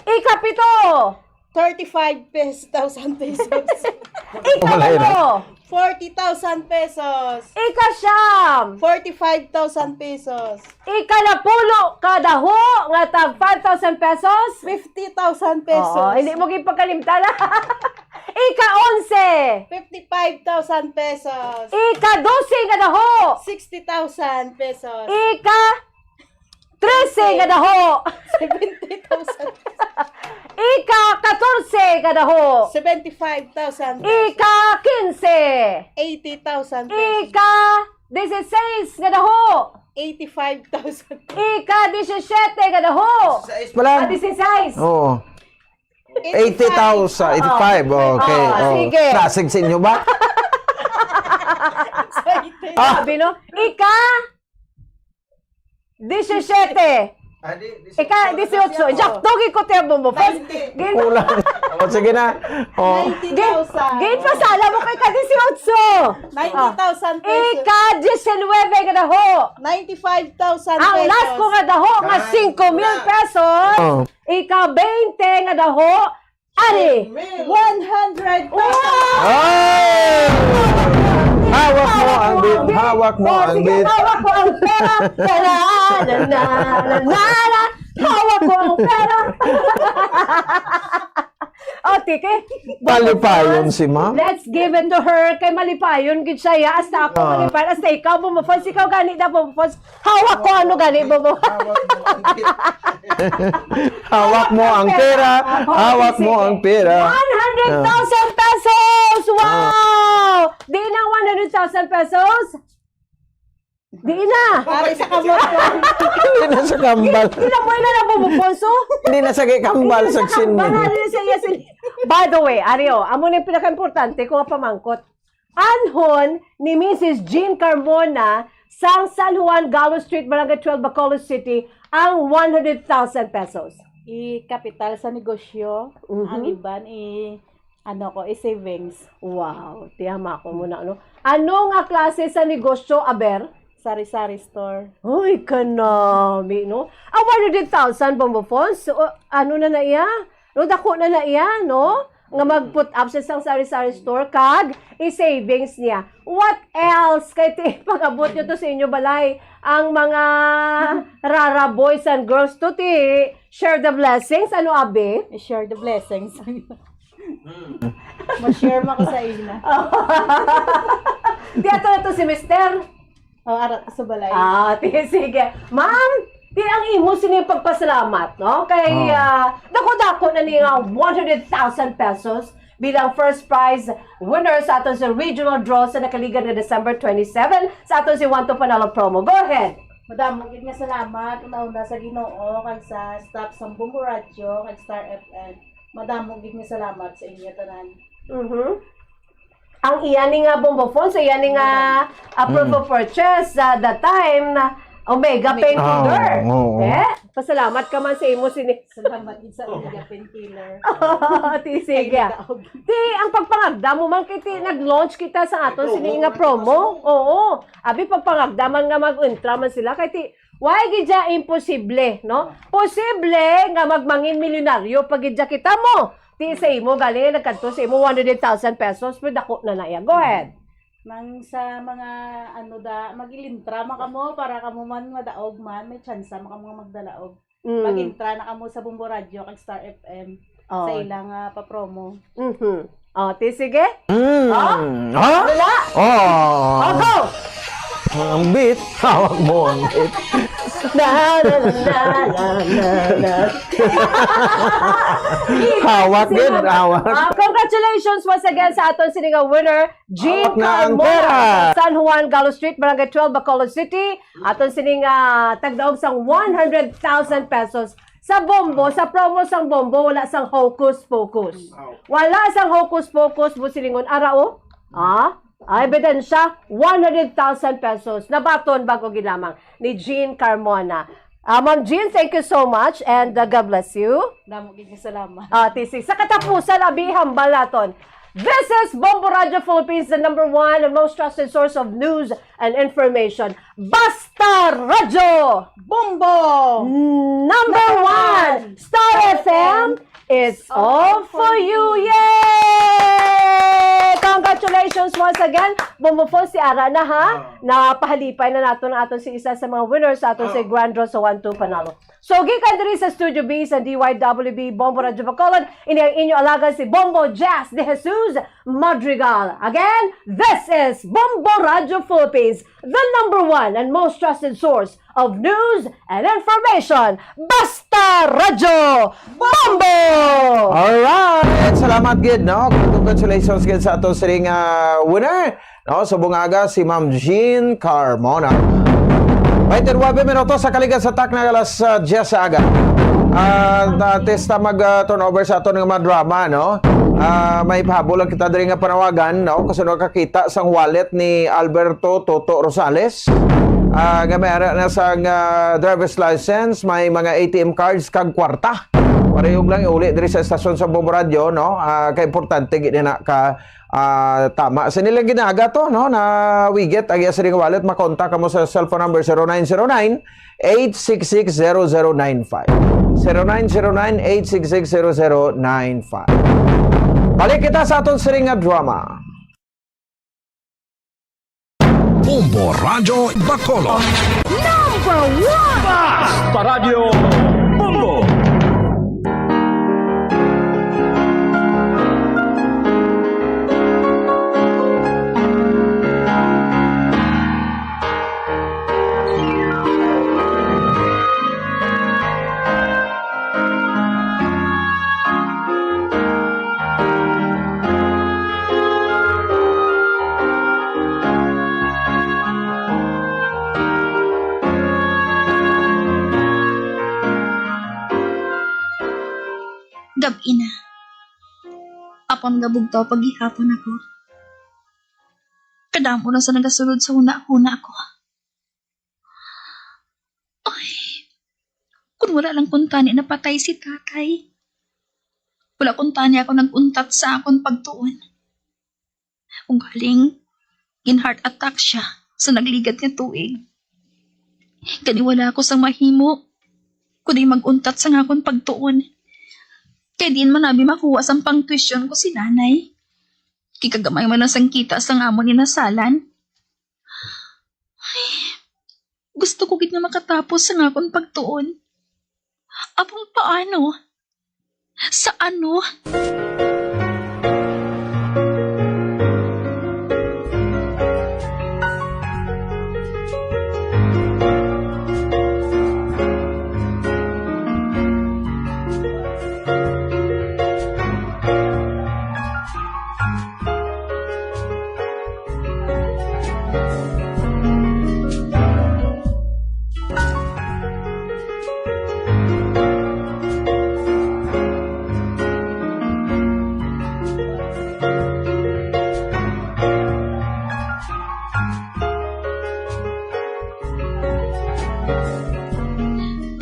Ikapito. Thirty-five pes-, thousand pesos. Wala yun, ah. Ikawalo. Forty thousand pesos. Ikasyam. Forty-five thousand pesos. Ikanapulo ka daho nga tag five thousand pesos. Fifty thousand pesos. Oo, hindi mo gipagkalimtan. Ika-onse. Fifty-five thousand pesos. Ika-dose nga daho. Sixty thousand pesos. Ika-trese nga daho. Seventy thousand. Ika-katorse nga daho. Seventy-five thousand pesos. Ika-kinse. Eighty thousand pesos. Ika-dieciséis nga daho. Eighty-five thousand. Ika-disisyete nga daho. Sais pa lang. Ah, dieciséis. Oo. Eighty thousand, eighty-five. Okay. Oo, oh. Sige. Nasig sa inyo ba? Excited. Ah. Sabi, no? Ika, disisyete. Ah, di, di, Ika, dieciocho. Dieciocho. Jack, togi ko tiyan mo mo. First, Ninety. Gin- Kulang. O, sige na. Oh. Ninety thousand. Gin-, ginpasala mo kay ka dieciocho. Ninety thousand pesos. Ika diecinuebe nga daho. Ninety-five thousand pesos. Ang last ko nga daho nga Kan-, singko mil pesos. Oh. Ika baynte nga daho, ari. One hundred pesos. Wow! Ay! Hawak mo ang beat, hawak mo ang beat. Oh, sige, hawak ko ang pera. Na, na, na, na, na, na. Hawak ko ang pera. Oh, tike. Malipayon si ma'am. Let's give it to her. Kay malipayon gid siya, ya. Hasta ako Ah. malipayon. Hasta ikaw, Bombo Fonz. Ikaw gani na, Bombo Fonz. Hawak ko ano gani, Bombo. Hawak mo ang pera. Hawak mo ang pera. One hundred thousand pesos! Ah. Wow! Di na one hundred thousand pesos? Di na. Pare sa kamot ko. Di na sa kambal. Di na mo na nabubukon, so? Di na sa kay kambal sa sini. By the way, Ario, amo na yung pinaka-importante ko nga pamangkot. Anhon ni Missus Jean Carmona sang San Juan Galo Street, Barangay twelve, Bacolod City, ang one hundred thousand pesos? I-kapital sa negosyo, Mhm. ang iban i-, ano ko, i-savings. Wow, tiyama ko muna, no? Ano nga klase sa negosyo, aber? Sari-sari store. Uy, kanami, no? Ang one hundred thousand, Bombo Fonz, o, ano na na iya? No, dako na na iya, no? Nga mag-put up siya sang sari-sari store, kag i-savings niya. What else? Kay ti, pag-abot nyo to sa inyo balay, ang mga Rara boys and girls to, ti, share the blessings. Ano, abi? Share the blessings. Ma-share mo ko sa ina. Di ato na to si Mister. Oh, ara sa balay. Ah, ti, sige. Ma'am, ti ang imo sini pagpasalamat, no? Kay, Oh. ah, dako-dako na ni nga one hundred thousand pesos bilang first prize winner sa aton sa regional draw sa nakaligad nga December twenty-seven sa aton si One to Panalo promo. Go ahead. Madamo gid nga salamat, una-una sa Ginoo, kag sa staff sa Bombo Radyo, kag Star F M. Madamo gid nga salamat sa inyo tanan. Mhm. Ang iya ni nga Bombo Fonz, sa iya ni nga, ah, proof Mm. of purchase, ah, that time, na Omega Omega. Painkiller. Ah, oo. Eh, pasalamat ka man sa imo sini. Salamat gid sa Omega Painkiller. Ti, sige. Kay nadaog. Ti, ang pagpangagda mo man, kay ti, Oo. nag-launch kita sa aton May sini promo nga man promo. kita sa Oo. Abi, pagpangagda man nga mag-intra man sila, kay ti, why gid siya imposible, no? Oh. Posible nga magmangin milyonaryo pa gid siya kita mo. Ti sa imo, galing nagkadto sa imo one hundred thousand pesos, pero dako na na iya. Go ahead. Nang sa mga, ano da, mag-ilintra man kamo para kamo man madaog man, may tsansa man kamo nga magdalaog. Mm. Mag-intra na kamo sa Bombo Radyo kag Star F M Oh. sa ilang, ah, pa-promo. Mhm. Oh, ti, sige. Mm. Oh? Ha? Wala? Oh. Oh, go! Ang beat, hawak mo ang beat. Na, na, na, na, na, na. Hawak din, hawak. Ah, congratulations once again sa aton sini nga winner, Jean Hawak na ang Carmona, pera. San Juan Galo Street, Barangay twelve, Bacolod City. Aton sini nga tagdaog sang one hundred thousand pesos sa Bombo, sa promo sang Bombo, wala sang hocus pocus. Wow. Wala sang hocus pocus, Boss Silingon. Ara, oh. Ah, ah, ebidensya, one hundred thousand pesos. Nabaton bago ginamang ni Jean Carmona. Ah, Ma'am Jean, thank you so much and, uh, God bless you. Damo gid nga salamat. Ah, ti, sige. Sa katapusan, abi, hambal naton. This is Bombo Radio Philippines, the number one and most trusted source of news and information. Basta Radyo! Bombo! Number Number one! one! Star F M, it's all for you! Yay! Congratulations! Once again, Bombo Fo, si Ara na, ha? Ah. Napahalipay na nato ang aton si isa sa mga winners sa aton si Ah. Grand Draw sa One Two Panalo. So, gikan diri sa Studio B sa D Y W B Bombo Radyo Bacolod, ini ang inyo alagad si Bombo Jazz de Jesus Madrigal. Again, this is Bombo Radyo Philippines, the number one and most trusted source of news and information. Basta Radyo Bombo! Alright! Salamat gid, no? Congratulations gid sa ato sining, ah, winner, no? Sa bungaga, si Ma'am Jean Carmona. Twenty-nine minutos sa kaligad sa takna alas, ah, diyes sa aga. Ah, na testa mag, ah, turnover sa aton nga mga drama, no? Ah, may pahabol lang kita diri nga panawagan, no? Kasi nakakita sang wallet ni Alberto Toto Rosales. Ah, nga may ara na sang, ah, driver's license, may mga A T M cards kag kwarta. Parehog lang iuli diri sa estasyon sa Bombo Radyo, no? Ah, kay importante gid na ka, ah, tama. Sa nilang ginaga to, no? Na wigit, ang iya sining wallet, makontak kamo sa cellphone number zero nine zero nine, eight six six, zero zero nine five. Zero nine zero nine, eight six six, zero zero nine five. Balik kita sa aton sining nga drama. Bombo Radyo Bacolod. Number one! Basta Radyo Bombo! Gab-i na. Apang nagabugtaw pa gihapon ako. Kadamo na sa nagasulod sa hunahuna ko. Ay, kung wala lang kuntani napatay si tatay. Wala kuntani ako nag-untat sa akon pagtuon. Ugaling, gin-heart attack siya sa nagligad nga tuig. Gani wala ako sang mahimo, kundi mag-untat sang akon pagtuon. Kay diin man abi makuha sang pang-tuition ko si nanay. Kay kagamay man lang sang kita sang amon inasalan. Ay, gusto ko gid nga makatapos ang akon pagtuon. Apang paano? Sa ano?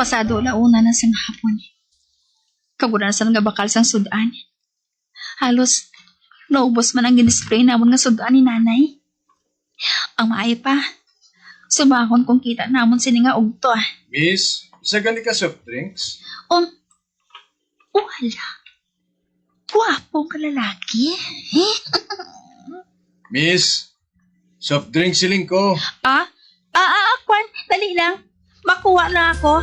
Pasado ala una na sang hapon. Kag wala na sila nga bakal sang sud-an. Halos naubos man ang gin-display namon nga sud-an ni Nanay. Ang maayo pa, sumahon kung kita namon sini nga ugto, ah. Miss, isa gani ka soft drinks? Um, wala. Guwapo ka lalaki. Miss, soft drink siling ko. Ah? Ah, ah, ah, kwan, dali lang. Makuha lang ako.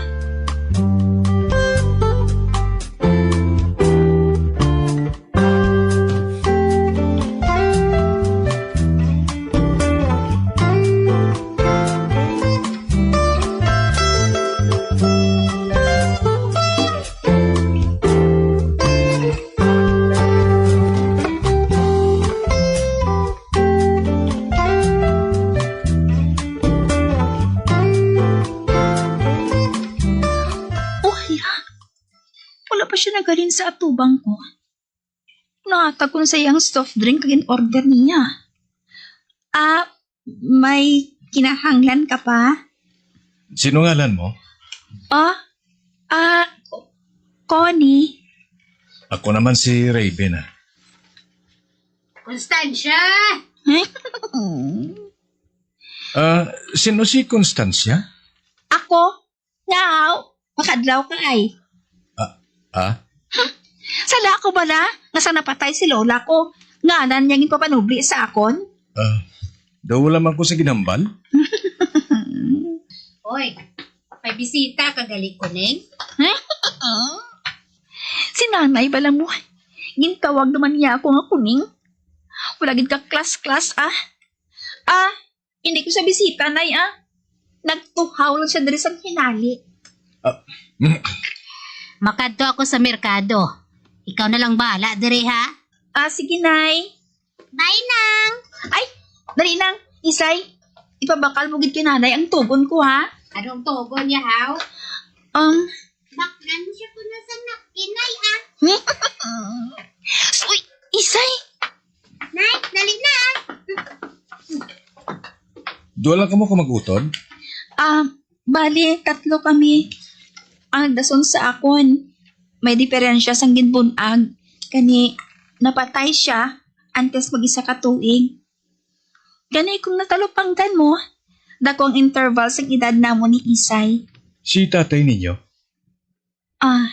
Oh, hala. Wala pa siya naghalin sa atubang ko. Nahatag ko na sa iya ang soft drink kag in-order niya. Ah, may kinahanglan ka pa? Sino ngalan mo? Ah, ah, Connie. Ako naman si Raven, ah. Constancia! Ah, sino si Constancia? Ako. Nga, aw, makadlaw ka ay. Ah, ah? Sala ko bala nga sa napatay si lola ko, ngalan niya ginpapanubli sa akon? Ah, daw wala man ko sa ginhambal? Oy, may bisita ka gali, Kuning? Si nanay bala mo. Gintawag naman niya ako nga Kuning. Wala gid ka klas-klas, ah. Ah, hindi ko siya bisita, nay, ah. Nagtuhaw lang siya diri sa hinali. Ah, Makadto ako sa merkado. Ikaw na lang bahala diri, ha? Ah, sige, nay. Bye, Nang. Ay, dali, Nang. Isay, ipabakal mo gid kay nanay ang tugon ko, ha? Anong tugon niya, haw? Um, Baklan siya ko na sa napkin, ay, ah. Uy, Isay! Nay, dali na, ah. Duha lang kamo ka mag-utod? Ah, bali, tatlo kami ang nagdason sa akon. May diferensya sang ginbun-ag. Kani, napatay siya antes mag-isa ka tuig. Gani, kung natalupanggan mo, dako ang interval sang edad namon ni Isay. Si tatay ninyo? Ah,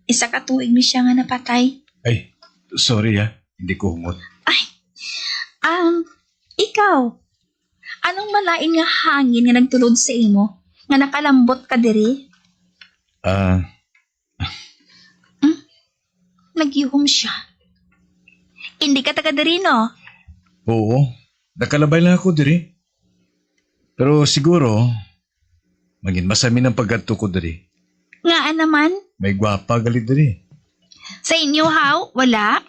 isa ka tuig mi siya nga napatay. Ay, sorry, ah. Hindi ko hungot. Ay, um, ikaw, anong malain nga hangin nga nagtulod sa imo nga nakalambot ka diri? Ah, Hmm? Nagyuhom siya. Hindi ka taga diri, no? Oo. Nakalabay lang ako diri. Pero siguro, mangin masami ang pagkadto ko diri. Ngaa naman? May gwapa gali diri. Sa inyo, haw? Wala?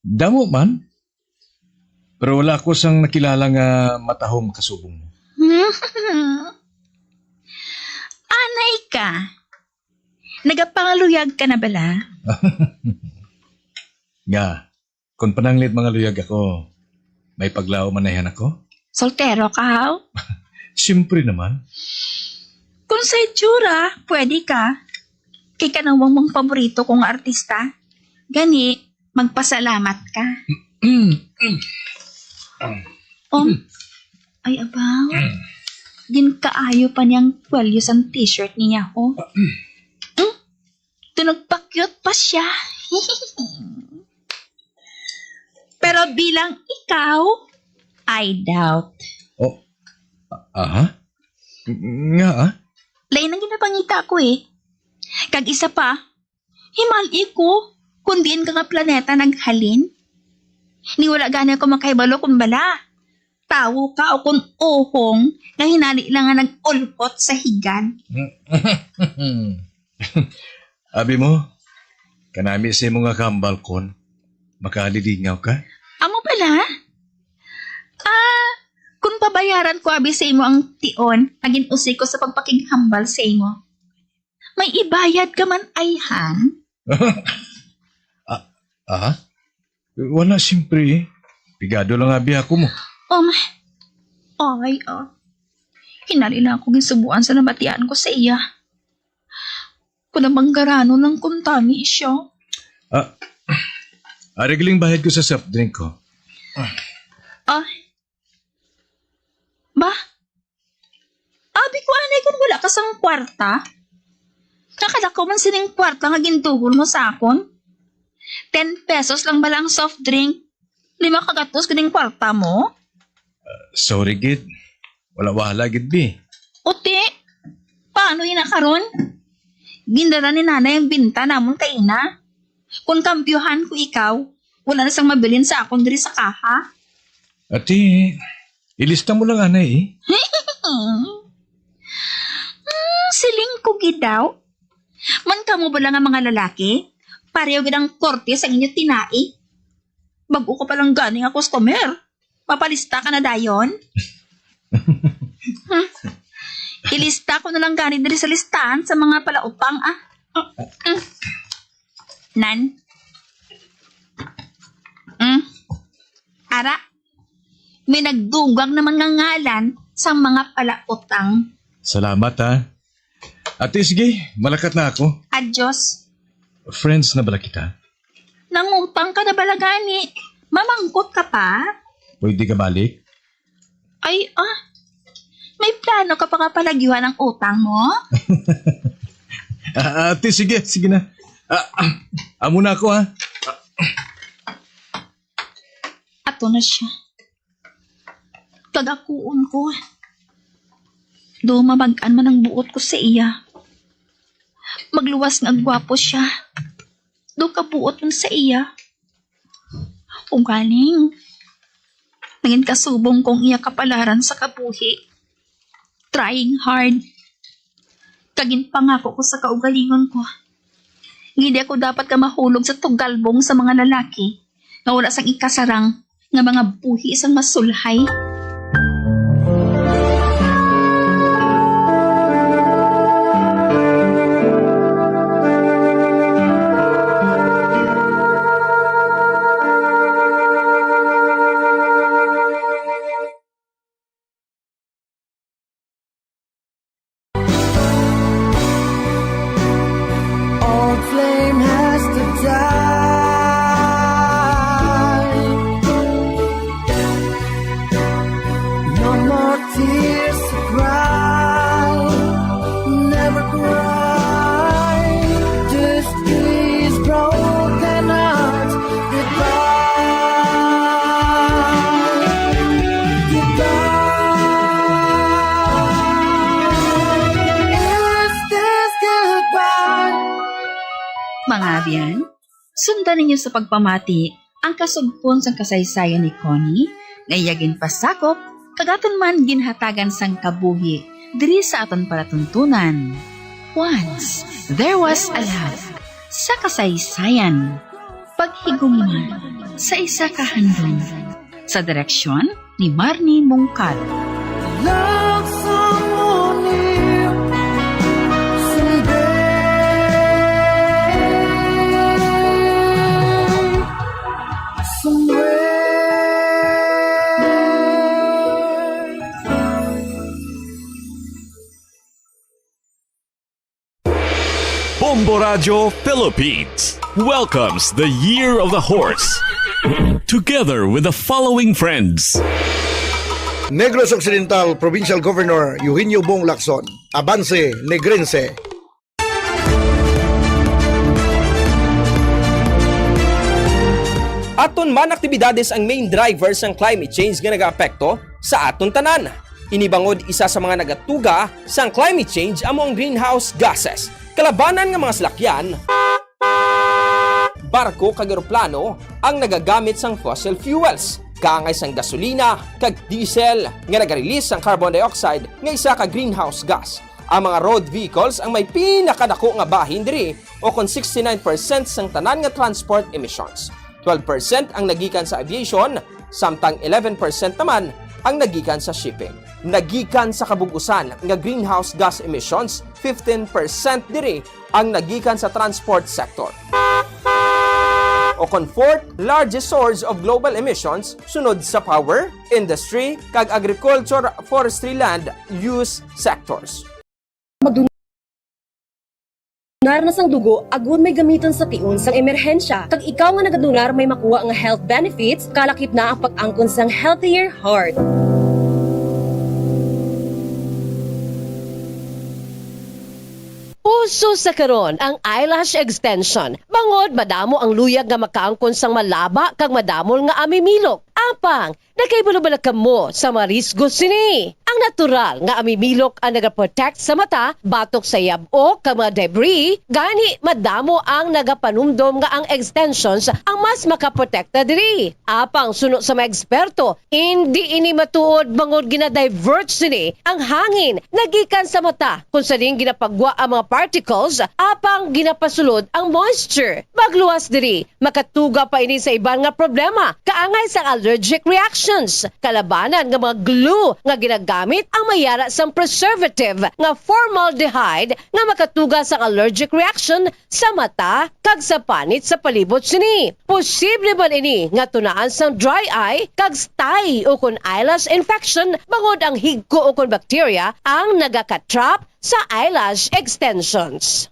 Damo man. Pero wala ko sang nakilala nga matahom kasubong mo. Anay ka. Nagapangaluyag ka na bala? Nga, kung pananglit mangaluyag ako, may paglaom man na ako? Soltero ka, haw? Siyempre naman. Kung sa itsura, pwede ka. Kay kanawang mang paborito ko nga artista. Gani, magpasalamat ka. Um, ay, abaw. Ginkaayo pa niyang kwelyo sang t-shirt niya, oh. Hmm? Ito nagpa-cute pa siya. Pero bilang ikaw, I doubt. Oh, a-, aha? Nga, ah? Lain ang ginapangita ko, eh. Kag isa pa, himali ko kung diin ka nga planeta naghalin. Ni wala gani ako makahibalo kung bala tawo ka o kung uhong nga hinali lang nga nag-ulhot sa higad. Abi mo, kanami sa imo nga kambal kon makalilingaw ka? Amo bala? Ah, kung pabayaran ko abi sa imo ang tion nga gin-usik ko sa pagpakighambal sa imo, may ibayad ka man, ay, ha? Ah, ah? Wala, siyempre, eh. Pigado lang abi ako mo. Um, ay, ah. Hinali lang ako gisubuan sa nabatian ko sa iya. Kung namanggaranon lang kuntani siya. Ah, ari galing bayad ko sa soft drink ko. Ah, ba? Abi ko anay kung wala ka sang kwarta. Nakadako man sining kwarta nga ginduhol mo sa akon. Ten pesos lang bala ang soft drink. Lima ka gatos kining kwarta mo? Sorry gid. Wala-wala gid, bi. Uti, paano ina karon? Gindara ni nanay ang binta namon kay ina. Kung kambyuhan ko ikaw, wala na sang mabilin sa akon diri sa kaha. Ati, ilista mo lang anay, eh. Hmm, siling ko gid daw. Man kamo bala nga mga lalaki, pareho gid ang korte sa inyo tinai. Bag-o ka pa lang gani nga customer. Mapalista ka na dayon? Hmm. Ilista ko na lang gani diri sa listahan sa mga palautang, ah. Mm. Nan. Mm. Ara, may nagdugang naman nga ngalan sa mga palautang. Salamat, ha. Ate, sige, malakat na ako. Adios. Friends na bala kita? Nangutang ka na bala gani? Mamangkot ka pa? Pwede ka balik? Ay, ah. May plano ka pa nga palagyuhan ang utang mo? Ah, ate, sige, sige na. Ah, ah, amo na ako, ha. Ato na siya. Kagakuon ko. Do mabag-an man ang buot ko sa iya. Magluwas nga gwapo siya. Do kabuot man sa iya. Ugaling, nangin kasubong kong iya kapalaran sa kabuhi. Trying hard. Kag ginpangako ko sa kaugalingon ko, nga hindi ako dapat ka mahulog sa tugalbong sa mga lalaki nga wala sang ikasarang nga mga buhi sang masulhay. Old flame has to die. No more tears to cry. Never cry. Just these broken hearts. Goodbye. Goodbye. Is this goodbye? Mga abyan, sundan ninyo sa pagpamati ang kasugpon sang kasaysayan ni Connie nga iya ginpasakop kag aton man ginhatagan sang kabuhi diri sa aton palatuntunan. Once there was a love sa kasaysayan. Paghigugma sa isa ka handom. Sa direksyon ni Marnie Mongkal. Love someone new someday, somewhere. Bombo Radio Philippines welcomes the Year of the Horse, together with the following friends. Negros Occidental Provincial Governor Eugenio Bong Lacson, Abanse Negrense. Aton man aktibidades ang main driver sang climate change nga nagaapekto sa aton tanan. Ini bangod isa sa mga nagatuga sang climate change amo ang greenhouse gases. Kalabanan nga mga salakyan, barko kag eroplano ang nagagamit sang fossil fuels, kaangay sang gasolina kag diesel nga naga-release sang carbon dioxide nga isa ka greenhouse gas. Ang mga road vehicles ang may pinakadako nga bahin diri, o kon sixty-nine percent sang tanan nga transport emissions. Twelve percent ang nagikan sa aviation, samtang eleven percent naman ang nagikan sa shipping. Nagikan sa kabug-usan nga greenhouse gas emissions, fifteen percent diri ang nagikan sa transport sector. O kon fourth largest source of global emissions, sunod sa power, industry, kag agriculture, forestry, land use sectors. Magdunar na sang dugo agud may gamiton sa tion sang emerhensya, kag ikaw nga nagadunar may makuha nga health benefits, kalakip na ang pag-angkon sang healthier heart. Uso sa karon ang eyelash extension, bangod madamo ang luyag nga makaangkon sang malaba kag madamol nga amimilok. Apang, nakahibalo bala kamo sa mga risgo sini? Ang natural nga amimilok ang nagaprotect sa mata batok sa yab-ok kag mga debris, gani madamo ang nagapanumdom nga ang extensions ang mas makaprotekta diri. Apang suno sa mga eksperto, indi ini matuod bangod gina-divert sini ang hangin nga gikan sa mata, kung sa diin ginapagwa ang mga particles apang ginapasulod ang moisture. Magluwas diri, makatuga pa ini sa iban nga problema, kaangay sang allergic reactions. Kalabanan nga mga glue nga ginagamit ang may yara sang preservative nga formaldehyde nga makatuga sang allergic reaction sa mata kag sa panit sa palibot sini. Posible man ini nga tunaan sang dry eye kag stye ukon eyelash infection bangod ang higko ukon bakterya ang nagaka-trap sa eyelash extensions.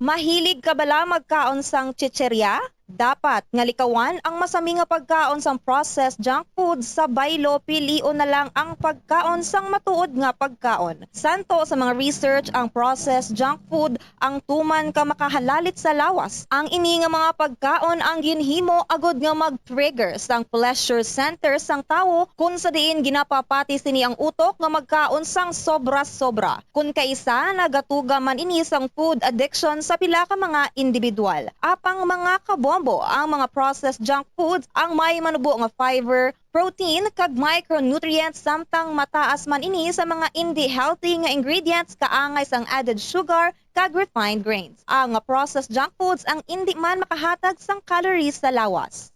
Mahilig ka bala magkaon sang chichirya? Dapat nga likawan ang masami nga pagkaon sang processed junk food sa baylo, pilion na lang ang pagkaon sang matuod nga pagkaon. Santo sa mga research, ang processed junk food ang tuman ka makahalalit sa lawas. Ang ini nga mga pagkaon ang ginhimo agud nga mag-trigger sang pleasure center sang tawo, kun sa diin ginapapati sini ang utok nga magkaon sang sobra-sobra. Kun kaisa, nagatuga man ini sang food addiction sa pila ka mga individual. Apang mga kabombo, ang mga processed junk foods ang may manubo nga fiber, protein, kag micronutrients, samtang mataas man ini sa mga indi healthy nga ingredients kaangay sang added sugar kag refined grains. Ang processed junk foods ang indi man makahatag sang calories sa lawas.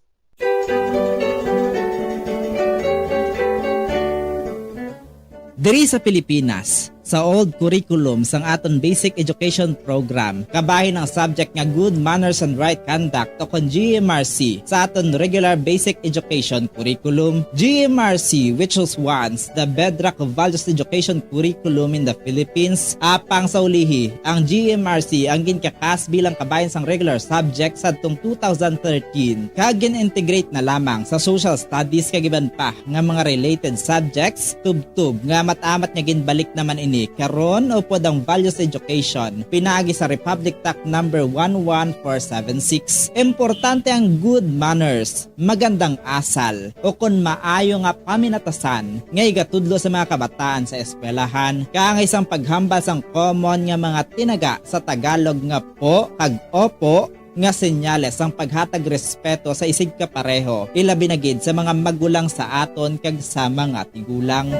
Diri sa Pilipinas, sa old curriculum sang aton basic education program, kabahin ang subject nga good manners and right conduct, o kon G M R C, sa aton regular basic education curriculum. G M R C, which was once the bedrock of values education curriculum in the Philippines, apang sa ulihi, ang G M R C ang ginkakas bilang kabahin sang regular subject sadtong two thousand thirteen, kag gin-integrate na lamang sa social studies kag iban pa nga mga related subjects, tubtob nga amat-amat nga ginbalik naman ini karon upod ang values education pinaagi sa Republic Act number one one four seven six. Importante ang good manners, magandang asal, o kon maayo nga paminatasan nga igatudlo sa mga kabataan sa eskwelahan, kaangay sang paghambal sang common nga mga tinaga sa Tagalog nga po kag opo, nga senyales sang paghatag respeto sa isigkapareho, ilabi na gid sa mga magulang sa aton kag sa mga tigulang.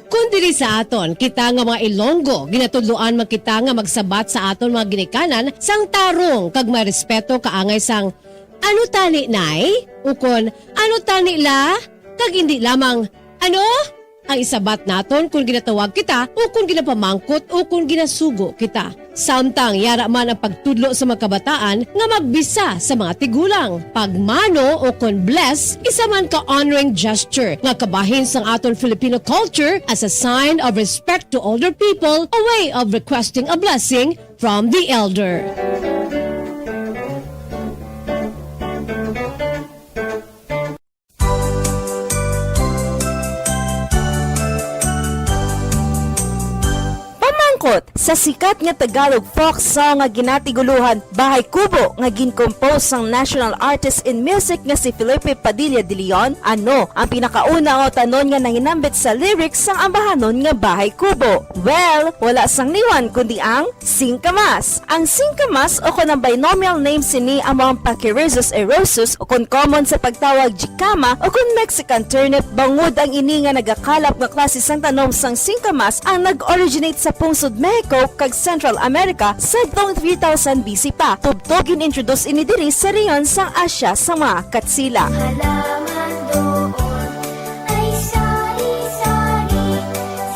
Kon diri sa aton, kita nga mga Ilonggo, ginatudloan man kita nga magsabat sa aton mga ginikanan sang tarong kag may respeto kaangay sang, "Ano tani, Nay?" ukon, "Ano tani, La?" kag indi lamang, "Ano?" ang isabat naton kon ginatawag kita o kon ginapamangkot o kon ginasugo kita. Samtang yara man ang pagtudlo sa mga kabataan nga magbisa sa mga tigulang. Pagmano o kon bless, isa man ka honoring gesture nga kabahin sang aton Filipino culture as a sign of respect to older people, a way of requesting a blessing from the elder. Pamangkot, sa sikat nga Tagalog folk song nga ginatiguluhan Bahay Kubo nga gin-compose sang national artist in music nga si Felipe Padilla de Leon, ano ang pinakauna nga utanon nga nahinambit sa lyrics sang ambahanon nga Bahay Kubo? Well, wala sang liwan kundi ang singkamas. Ang singkamas o kon ang binomial name sini amo ang Pachyrhizis eriosus o kon common sa pagtawag jicama o kon Mexican turnip, bangod ang ini nga nagakalap nga klase sang tanom sang singkamas ang nag-originate sa pungsod Mexico kag Central America sadtong three thousand B C pa. Tubtob gin-introduce ini diri sa rehiyon sang Asia sa mga Katsila. Halaman doon ay sari-sari,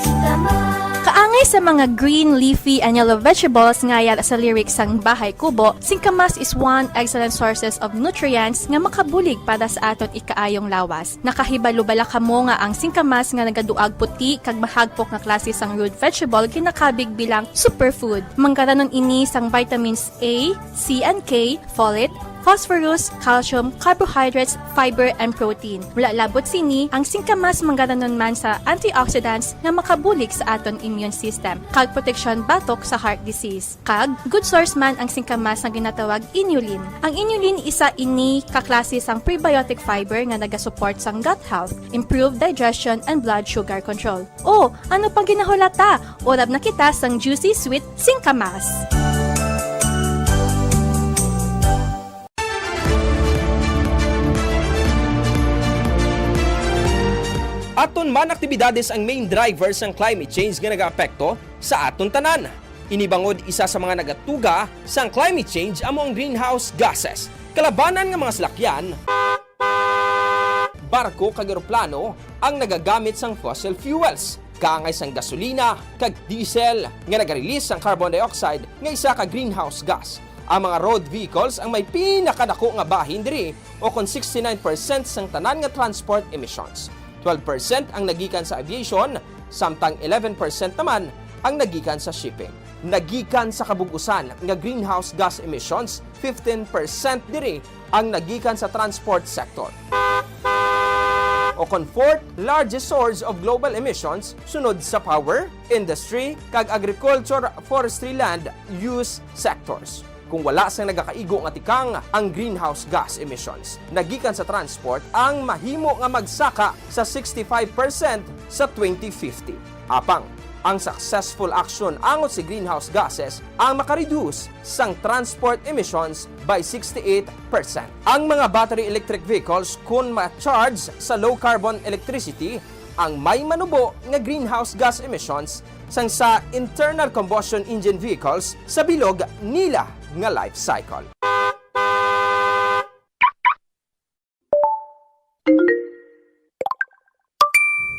singkamas. Kaangay sa mga green leafy and yellow vegetables nga yara sa lyrics sang Bahay Kubo, singkamas is one excellent sources of nutrients nga makabulig para sa aton ikaayong lawas. Nakahibalo bala kamo nga ang singkamas nga nagaduag puti kag mahagpok nga klase sang root vegetable ginakabig bilang superfood? Manggaranon ini sang vitamins A, C and K, folate, phosphorus, calcium, carbohydrates, fiber, and protein. Wala labot sini, ang singkamas manggaranon man sa antioxidants nga makabulig sa aton immune system kag proteksyon batok sa heart disease. Kag good source man ang singkamas nga ginatawag inulin. Ang inulin isa ini ka klase sang prebiotic fiber nga nagasupport sang gut health, improve digestion, and blood sugar control. O, ano pang ginahulat ta? Urab na kita sang juicy sweet singkamas. Aton man aktibidades ang main driver sang climate change nga nagaapekto sa aton tanan. Ini bangod isa sa mga nagatuga sang climate change amo ang greenhouse gases. Kalabanan nga mga salakyan, barko kag eroplano ang nagagamit sang fossil fuels, kaangay sang gasolina kag diesel nga nagarelease sang carbon dioxide nga isa ka greenhouse gas. Ang mga road vehicles ang may pinakadako nga bahin diri, o kon sixty-nine percent sang tanan nga transport emissions. Twelve percent ang nagikan sa aviation, samtang eleven percent naman ang nagikan sa shipping. nagikan sa kabug-usan nga greenhouse gas emissions, fifteen percent diri ang nagikan sa transport sector. Ukon fourth largest source of global emissions, sunod sa power, industry, kag agriculture, forestry, land use sectors. Kung wala sang nagakaigo nga tikang ang greenhouse gas emissions nagikan sa transport, ang mahimo nga magsaka sa sixty-five percent sa twenty fifty. Apang, ang successful action angot sa greenhouse gases ang makareduce sang transport emissions by sixty-eight percent. Ang mga battery electric vehicles, kun ma-charge sa low carbon electricity, ang may manubo nga greenhouse gas emissions sang sa internal combustion engine vehicles sa bilog nila nga life cycle.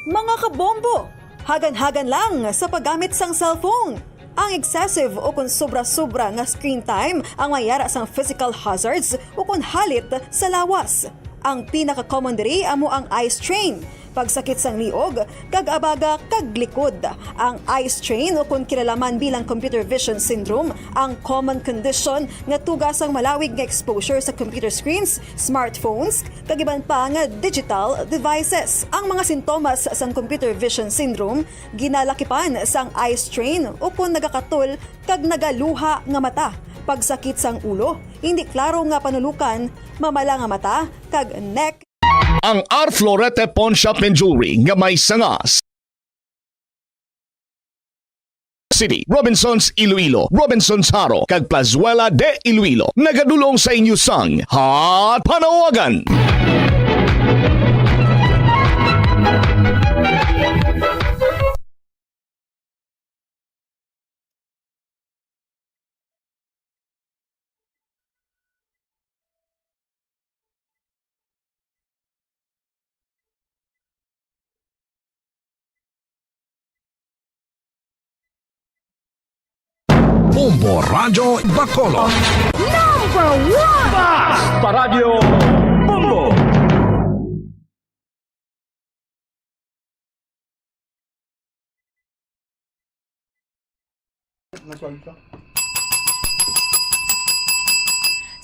Mga kabombo, hagan-hagan lang sa paggamit sang cellphone. Ang excessive o kon sobra-sobra nga screen time ang mayara sang physical hazards o kon halit sa lawas. Ang pinaka-common diri amo ang eye strain, pagsakit sang liog, kag abaga kag likod. Ang eye strain o kon kilala man bilang computer vision syndrome, ang common condition nga tuga sang malawig nga exposure sa computer screens, smartphones, kag iban pa nga digital devices. Ang mga sintomas sang computer vision syndrome ginalakipan sang eye strain o kon nagakatol kag nagaluha nga mata, pagsakit sang ulo, hindi klaro nga panulukan, mamala nga mata, kag neck. Ang R Florete Pawn Shop and Jewelry nga may sanga City, Robinsons Iloilo, Robinsons Jaro, kag Plazuela de Iloilo nagadul-ong sa inyo sang Hot Panawagan. Bombo Radyo Bacolod. Number one! Basta Radyo Bombo!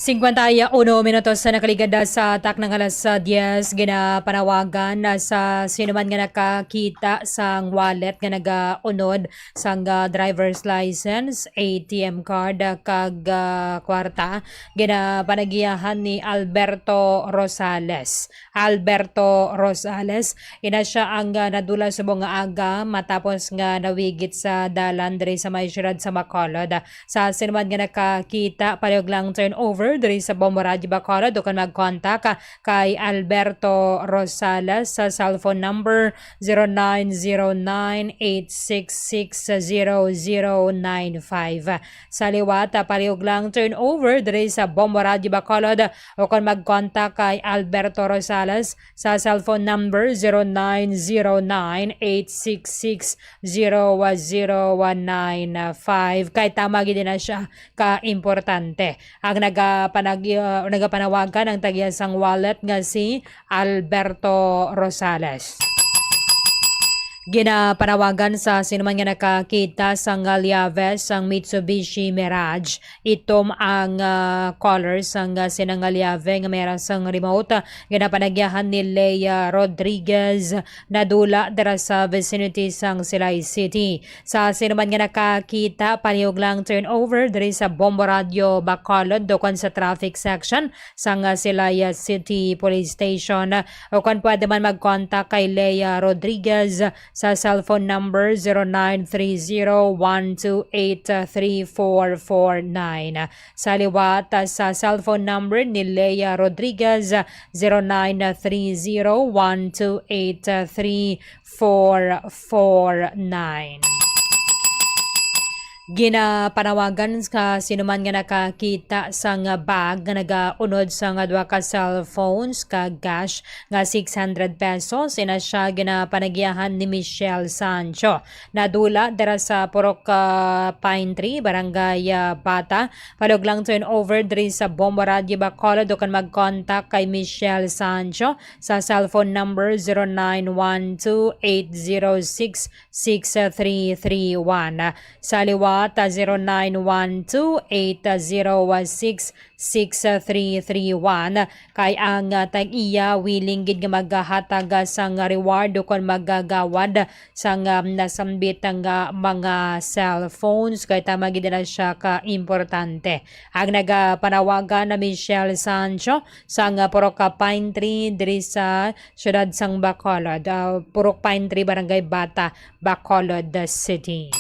Singkwenta y uno minutos sa nakaligad sa taknang alas diyes, ginapanawagan na sa sinuman nga nakakita sang wallet nga nagaunod sang, ah, driver's license, A T M card, ah, kag, ah, kwarta, ginapanagyahan ni Alberto Rosales. Alberto Rosales. Ina sia ang, ah, nadula subong nga aga matapos nga nawigit sa dalan diri sa may siyudad sa Bacolod. Sa sinuman nga nakakita, palihog lang turn over diri sa Bombo Radyo Bacolod o kon mag-contact, ah, kay Alberto Rosales sa cellphone number zero nine zero nine eight six six zero zero nine five. Sa liwat, ah, palihog lang turn over diri sa Bombo Radyo Bacolod o kon mag-contact kay Alberto Rosales sa cellphone number zero nine zero nine eight six six zero zero nine five. Kay tama gid na sia ka importante. Ang nagapanag-, uh, nagapanawagan ang tag-iya sang wallet nga si Alberto Rosales. Ginapanawagan sa sinuman nga nakakita sang liave sang Mitsubishi Mirage. Itom ang, ah, color sang, ah, sina nga liave nga may sang remote. Ginapanagyahan ni Leia Rodriguez, nadula dira sa vicinity sang Silay City. Sa sinuman nga nakakita, palihog lang turn over diri sa Bombo Radyo Bacolod, ukon sa traffic section sang, ah, Silay City Police Station. Ukon pwede man mag-contact kay Leia Rodriguez sa cellphone number zero nine three zero one two eight three four four nine. Sa liwat, ah, sa cellphone number ni Leia Rodriguez, zero nine three zero one two eight three four four nine. Ginapanawagan sa sinuman nga nakakita sang bag nga nagaunod sang duha ka cellphones kag cash nga six hundred pesos. Ina sia ginapanagyahan ni Michelle Sancho. Nadula dira sa Purok, ah, Pine Tree, Barangay, ah, Bata. Palihog lang turn over diri sa Bombo Radyo Bacolod ukon mag-contact kay Michelle Sancho sa cellphone number zero nine one two eight zero six six three three one. Sa liwat, at, ah, zero nine one two eight zero six six three three one. Kay ang, ah, tag-iya willing gid nga maghatag, ah, sang reward o kon maggagawad sang, ah, nasambit nga mga cellphones, kay tama gid na siya ka importante. Ang nagapanawagan na Michelle Sancho sang, ah, Purok Pine Tree diri sa siyudad sang Bacolod, ah, Purok Pine Tree, Barangay Bata, Bacolod City.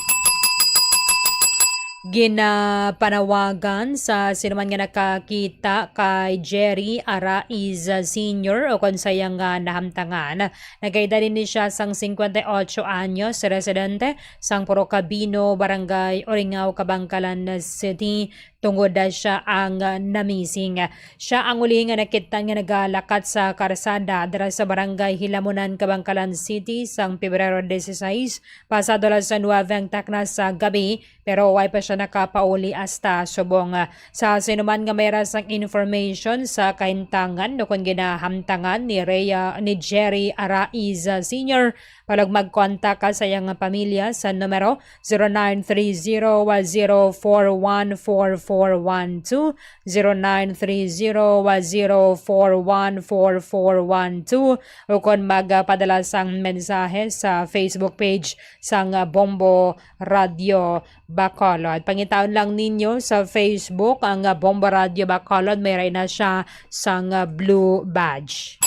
Ginapanawagan sa sinuman nga nakakita kay Jerry Araiz Senior o kon sa iyang, ah, nahamtangan. Nagkaedad ini siya sang singkwenta y ocho anyos, residente sang Purok Cabino, Barangay Oringao, Kabankalan City, tungod, ah, siya ang, ah, namising. Siya ang uli nga nakit-an nga nagalakat sa karsada dira sa Barangay Hilamunan, Kabankalan City, sang Pebrero dieciséis, pasado alas nuebe ang takna sa gabi, pero way pa siya nakapauli hasta subong. Sa sinuman nga may ra sang information sa kahintangan o kon ginahamtangan ni Rhea, ni Jerry Araiza Senior, palihog magkontak ka sa iyang pamilya sa numero zero nine three zero, ah, zero four one four four one two, zero nine three zero, ah, zero four one four four one two, o kon magpadala sang mensahe sa Facebook page sang, ah, Bombo Radio Bacolod. Pangitaon lang ninyo sa Facebook ang, ah, Bombo Radio Bacolod. May ra na siya sang, ah, blue badge.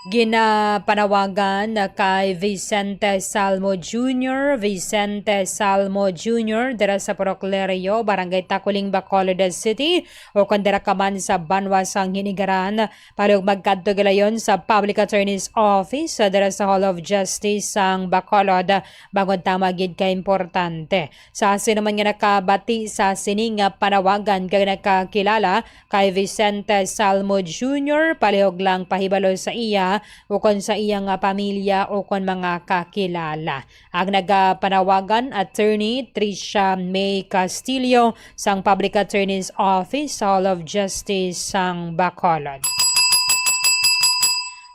Ginapanawagan na kay Vicente Salmo Junior, Vicente Salmo Junior, dira sa Purok Lerio, Barangay Taculing, Bacolod City, o kon dira ka man sa banwa sang Hinigaran, palihog magkadto gilayon sa Public Attorney's Office, ah, dira sa Hall of Justice sang Bacolod, bangod tama gid ka importante. Sa sinuman nga nakabati sa sini nga panawagan kag nakakilala kay Vicente Salmo Junior, palihog lang pahibalo sa iya o kon sa iya nga pamilya o kon mga kakilala. Ang nagapanawagan, Attorney Tricia May Castillo, sang Public Attorney's Office sa Hall of Justice sang Bacolod.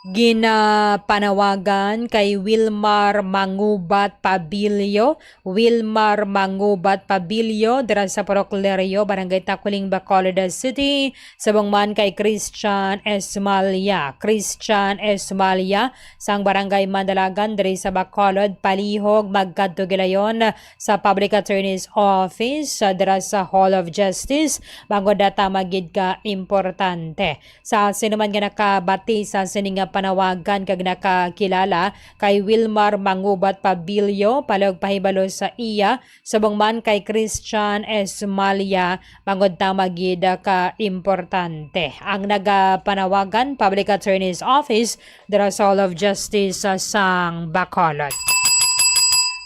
Ginapanawagan kay Wilmar Mangubat Pabilio, Wilmar Mangubat Pabilio, dira sa Purok Lerio, Barangay Taculing, Bacolod City, subong man kay Christian Esmalia, Christian Esmalia, sang Barangay Mandalagan, diri sa Bacolod, palihog magkadto gilayon sa Public Attorney's Office, ah, dira sa Hall of Justice, bangod tama gid ka importante. Sa sinuman nga nakabati sa sini nga panawagan kag nakakilala kay Wilmar Mangubat Pabilio, palihog pahibalo sa iya, subong man kay Christian Esmalia, bangod tama gid ka importante. Ang nagapanawagan, Public Attorney's Office, dira sa Hall of Justice, ah, sang Bacolod.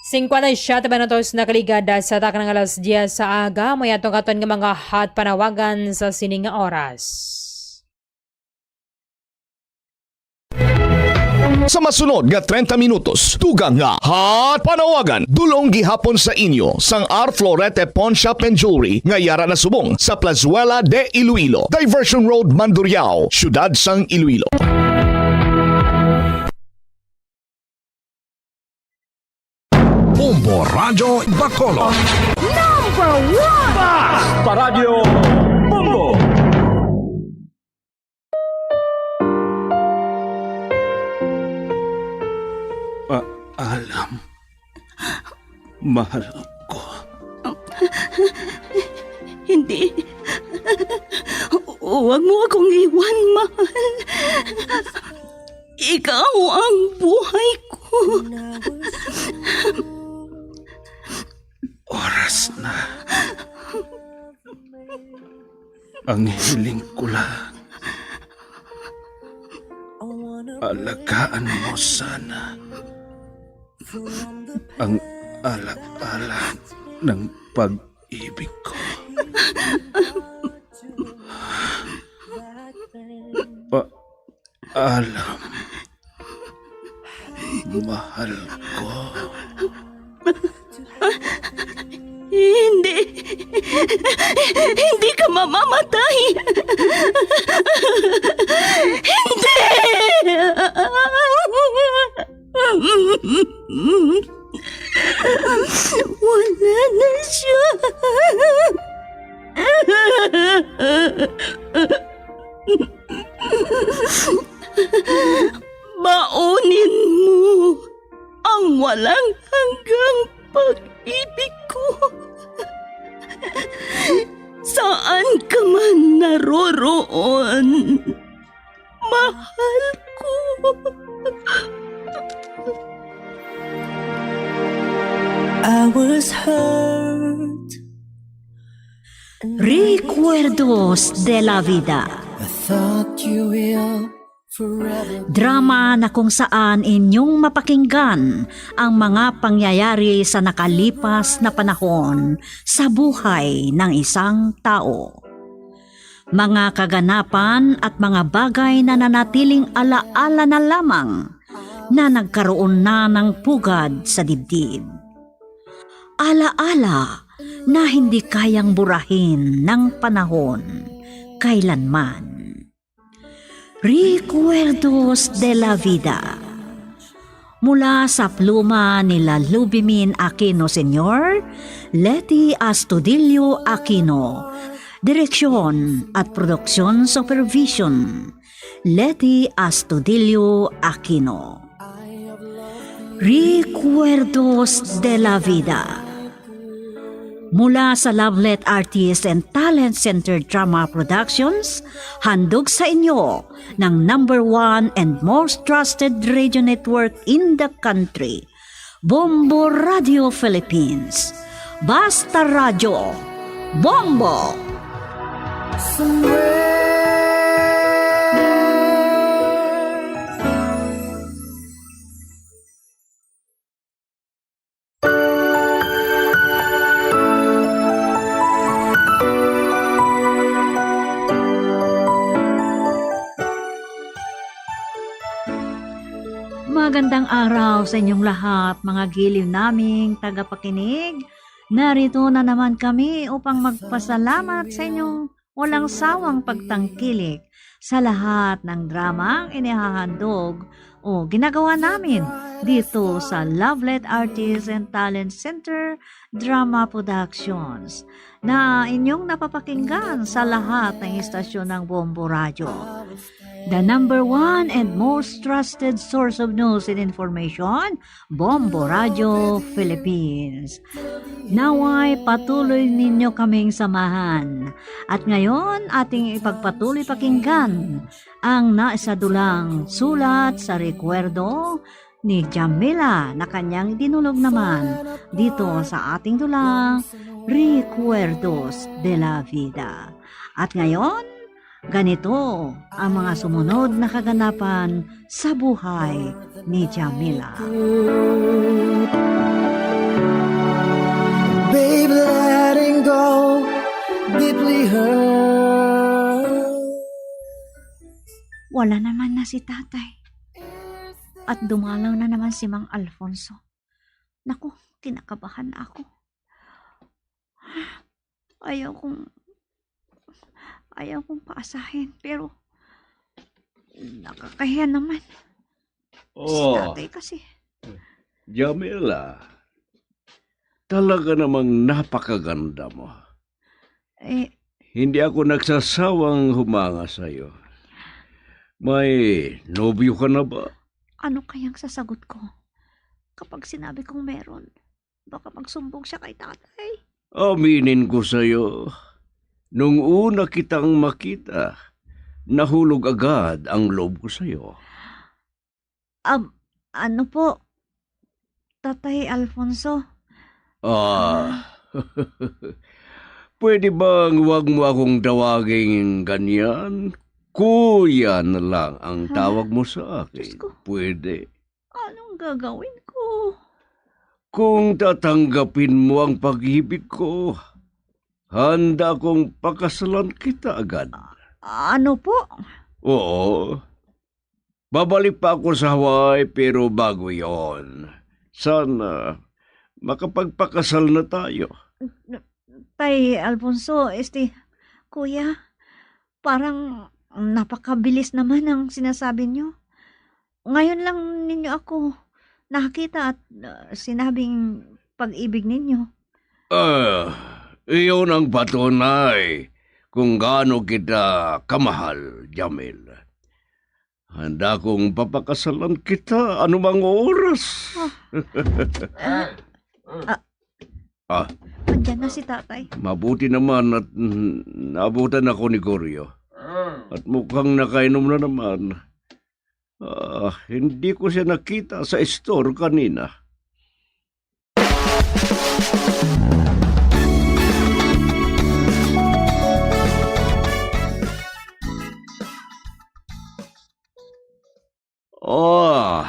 Singkwenta y siyete minutos na kaligad sa takna nga alas diyes sa aga, may atong katon nga mga hot panawagan sa sining nga oras. Sa masunod nga treinta minutos, dugang nga hot panawagan, dulong gihapon sa inyo sang R Florete Pawn Shop and Jewelry nga yara na subong sa Plazuela de Iloilo, Diversion Road, Mandurriao, Siyudad sang Iloilo. Bombo Radyo Bacolod. Number one! Basta Radyo Bombo! Ah, alam. Mahal ko. Hindi. Huwag mo akong iwan, mahal. Ikaw ang buhay ko. Oras na. Ang hiling ko lang, alagaan mo sana ang ala-ala ng pag-ibig ko. Pa-, Alam, mahal ko. Hindi. Hindi ka mamamatay. Hindi. Wala walang hanggang pag-ibig ko. Saan ka man naroroon, mahal ko. I was hurt. Recuerdos de la Vida. I thought you will forever. Drama na kung saan inyong mapakinggan ang mga pangyayari sa nakalipas na panahon sa buhay ng isang tao. Mga kaganapan at mga bagay na nanatiling alaala na lamang na nagkaroon na ng pugad sa dibdib. Alaala na hindi kayang burahin ng panahon kailanman. Recuerdos de la Vida. Mula sa pluma ni Lalubimin Aquino Senior, Leti Astudillo Aquino. Direksyon at production supervision, Leti Astudillo Aquino. Recuerdos de la Vida. Mula sa Lovelet Artist and Talent Center Drama Productions, handog sa inyo ng number one and most trusted radio network in the country, Bombo Radio Philippines. Basta Radyo, Bombo! Magandang araw sa inyong lahat, mga giliw naming tagapakinig. Narito na naman kami upang magpasalamat sa inyong walang sawang pagtangkilik sa lahat ng dramang inihahandog o ginagawa namin dito sa Lovelet Artists and Talent Center Drama Productions, na inyong napapakinggan sa lahat ng istasyon ng Bombo Radyo. The number one and most trusted source of news and information, Bombo Radyo Philippines. Naway patuloy ninyo kaming samahan. At ngayon, ating ipagpatuloy pakinggan ang naisadulang sulat sa rekwerdo ni Jamila na kanyang idinulog naman dito sa ating dulang Recuerdos de la Vida. At ngayon, ganito ang mga sumunod na kaganapan sa buhay ni Jamila. Babe, letting go deeply hurt. Wala naman na si tatay. At dumalaw na naman si Mang Alfonso. Naku, kinakabahan na ako. Ayaw kong, ayaw kong paasahin, pero nakakahiya naman. Si Oh, tatay kasi. Jamila, talaga namang napakaganda mo. Eh, Hindi ako nagsasawang humanga sa'yo. May nobyo ka na ba? Ano kayang sasagot ko kapag sinabi kong meron? Baka magsumbong siya kay tatay. Aminin ko sa'yo, nung una kitang makita, nahulog agad ang loob ko sa'yo. Um, ano po, Tatay Alfonso? Ah, pwede bang wag mo akong tawaging ganyan? Kuya na lang ang Ah, tawag mo sa akin. Diyos ko. Pwede. Anong gagawin ko? Kung tatanggapin mo ang pag-ibig ko, handa akong pakasalan kita agad. Ano po? Oo. Babalik pa ako sa Hawaii, pero bago yon, sana makapagpakasal na tayo. Tay Alfonso, este, kuya, parang napakabilis naman ang sinasabi niyo. Ngayon lang ninyo ako nakita at, ah, sinabing pag-ibig ninyo. Ah, iyon ang patunay kung gaano kita kamahal, Jamil. Handa kong papakasalan kita anumang oras. Ah. Ah. Ah. Andyan na si tatay. Mabuti naman at, mm, naabutan ako ni Goryo. At mukhang nakainom na naman. Ah, hindi ko siya nakita sa store kanina. Oh,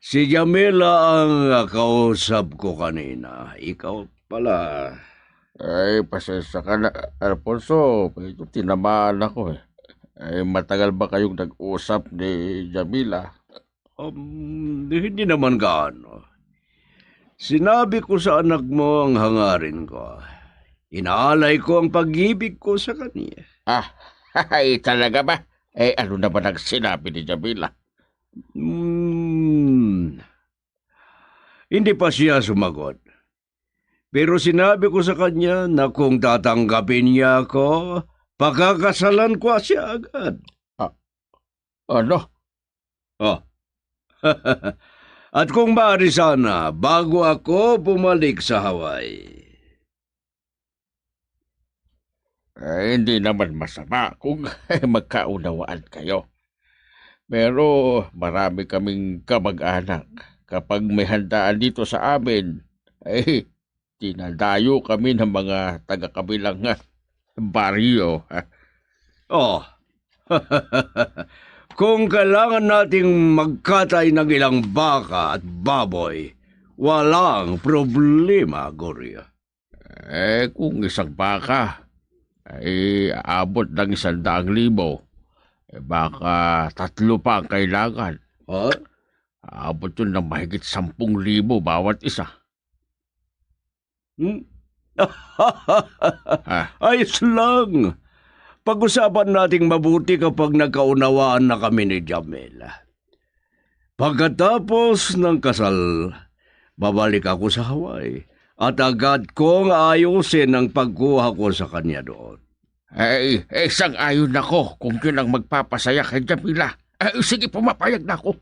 si Jamila ang kausap ko kanina. Ikaw pala. Ay, pasensya ka na, Alfonso. Medyo tinamaan ako eh. Ay, matagal ba kayong nag-usap ni Jamila? Um, hindi naman gaano. Sinabi ko sa anak mo ang hangarin ko. Inaalay ko ang pag-ibig ko sa kanya. Ah, ay, talaga ba? Eh, ano naman ang sinabi ni Jamila? Hmm, hindi pa siya sumagot. Pero sinabi ko sa kanya na kung tatanggapin niya ako, pakakasalan ko siya agad. Ah, ano? Oh. At kung maaari sana, bago ako bumalik sa Hawaii. Eh, hindi naman masama kung magkaunawaan kayo. Pero marami kaming kamag-anak. Kapag may handaan dito sa amin, eh, dinadayo kami ng mga taga-kabilang baryo. Oh, kung kailangan nating magkatay ng ilang baka at baboy, walang problema, Goryo. Eh, kung isang baka, ay aabot ng isang daang libo, eh, baka tatlo pa ang kailangan. Ha? Aabot yun ng mahigit sampung libo bawat isa. Hmm? Ah. Ayos lang. Pag-usapan nating mabuti kapag nagkaunawaan na kami ni Jamila. Pagkatapos ng kasal, babalik ako sa Hawaii at agad kong ayusin ang pagkuha ko sa kanya doon. Ay, eh, sang-ayon ako kung yun ang magpapasaya kay Jamila. Eh, sige, pumapayag na ako.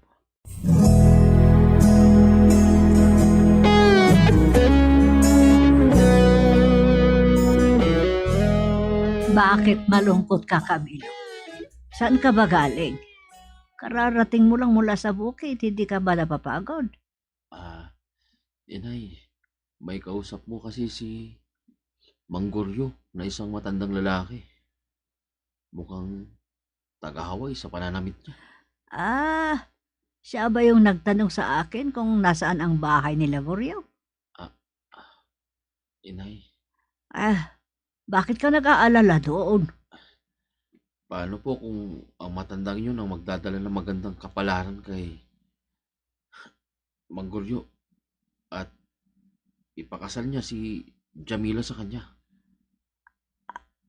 Bakit malungkot ka, Camilo? Saan ka ba galing? Kararating mo lang mula sa bukid, hindi ka ba napapagod? Ah, inay, may kausap mo kasi si Mang Goryo na isang matandang lalaki. Mukhang taga-Hawaii sa pananamit niya. Ah, siya ba yung nagtanong sa akin kung nasaan ang bahay nila Goryo? Ah, ah, inay. Ah, bakit ka nag-aalala doon? Paano po kung ang matandang yun ang magdadala ng magandang kapalaran kay Mang Goryo at ipakasal niya si Jamila sa kanya?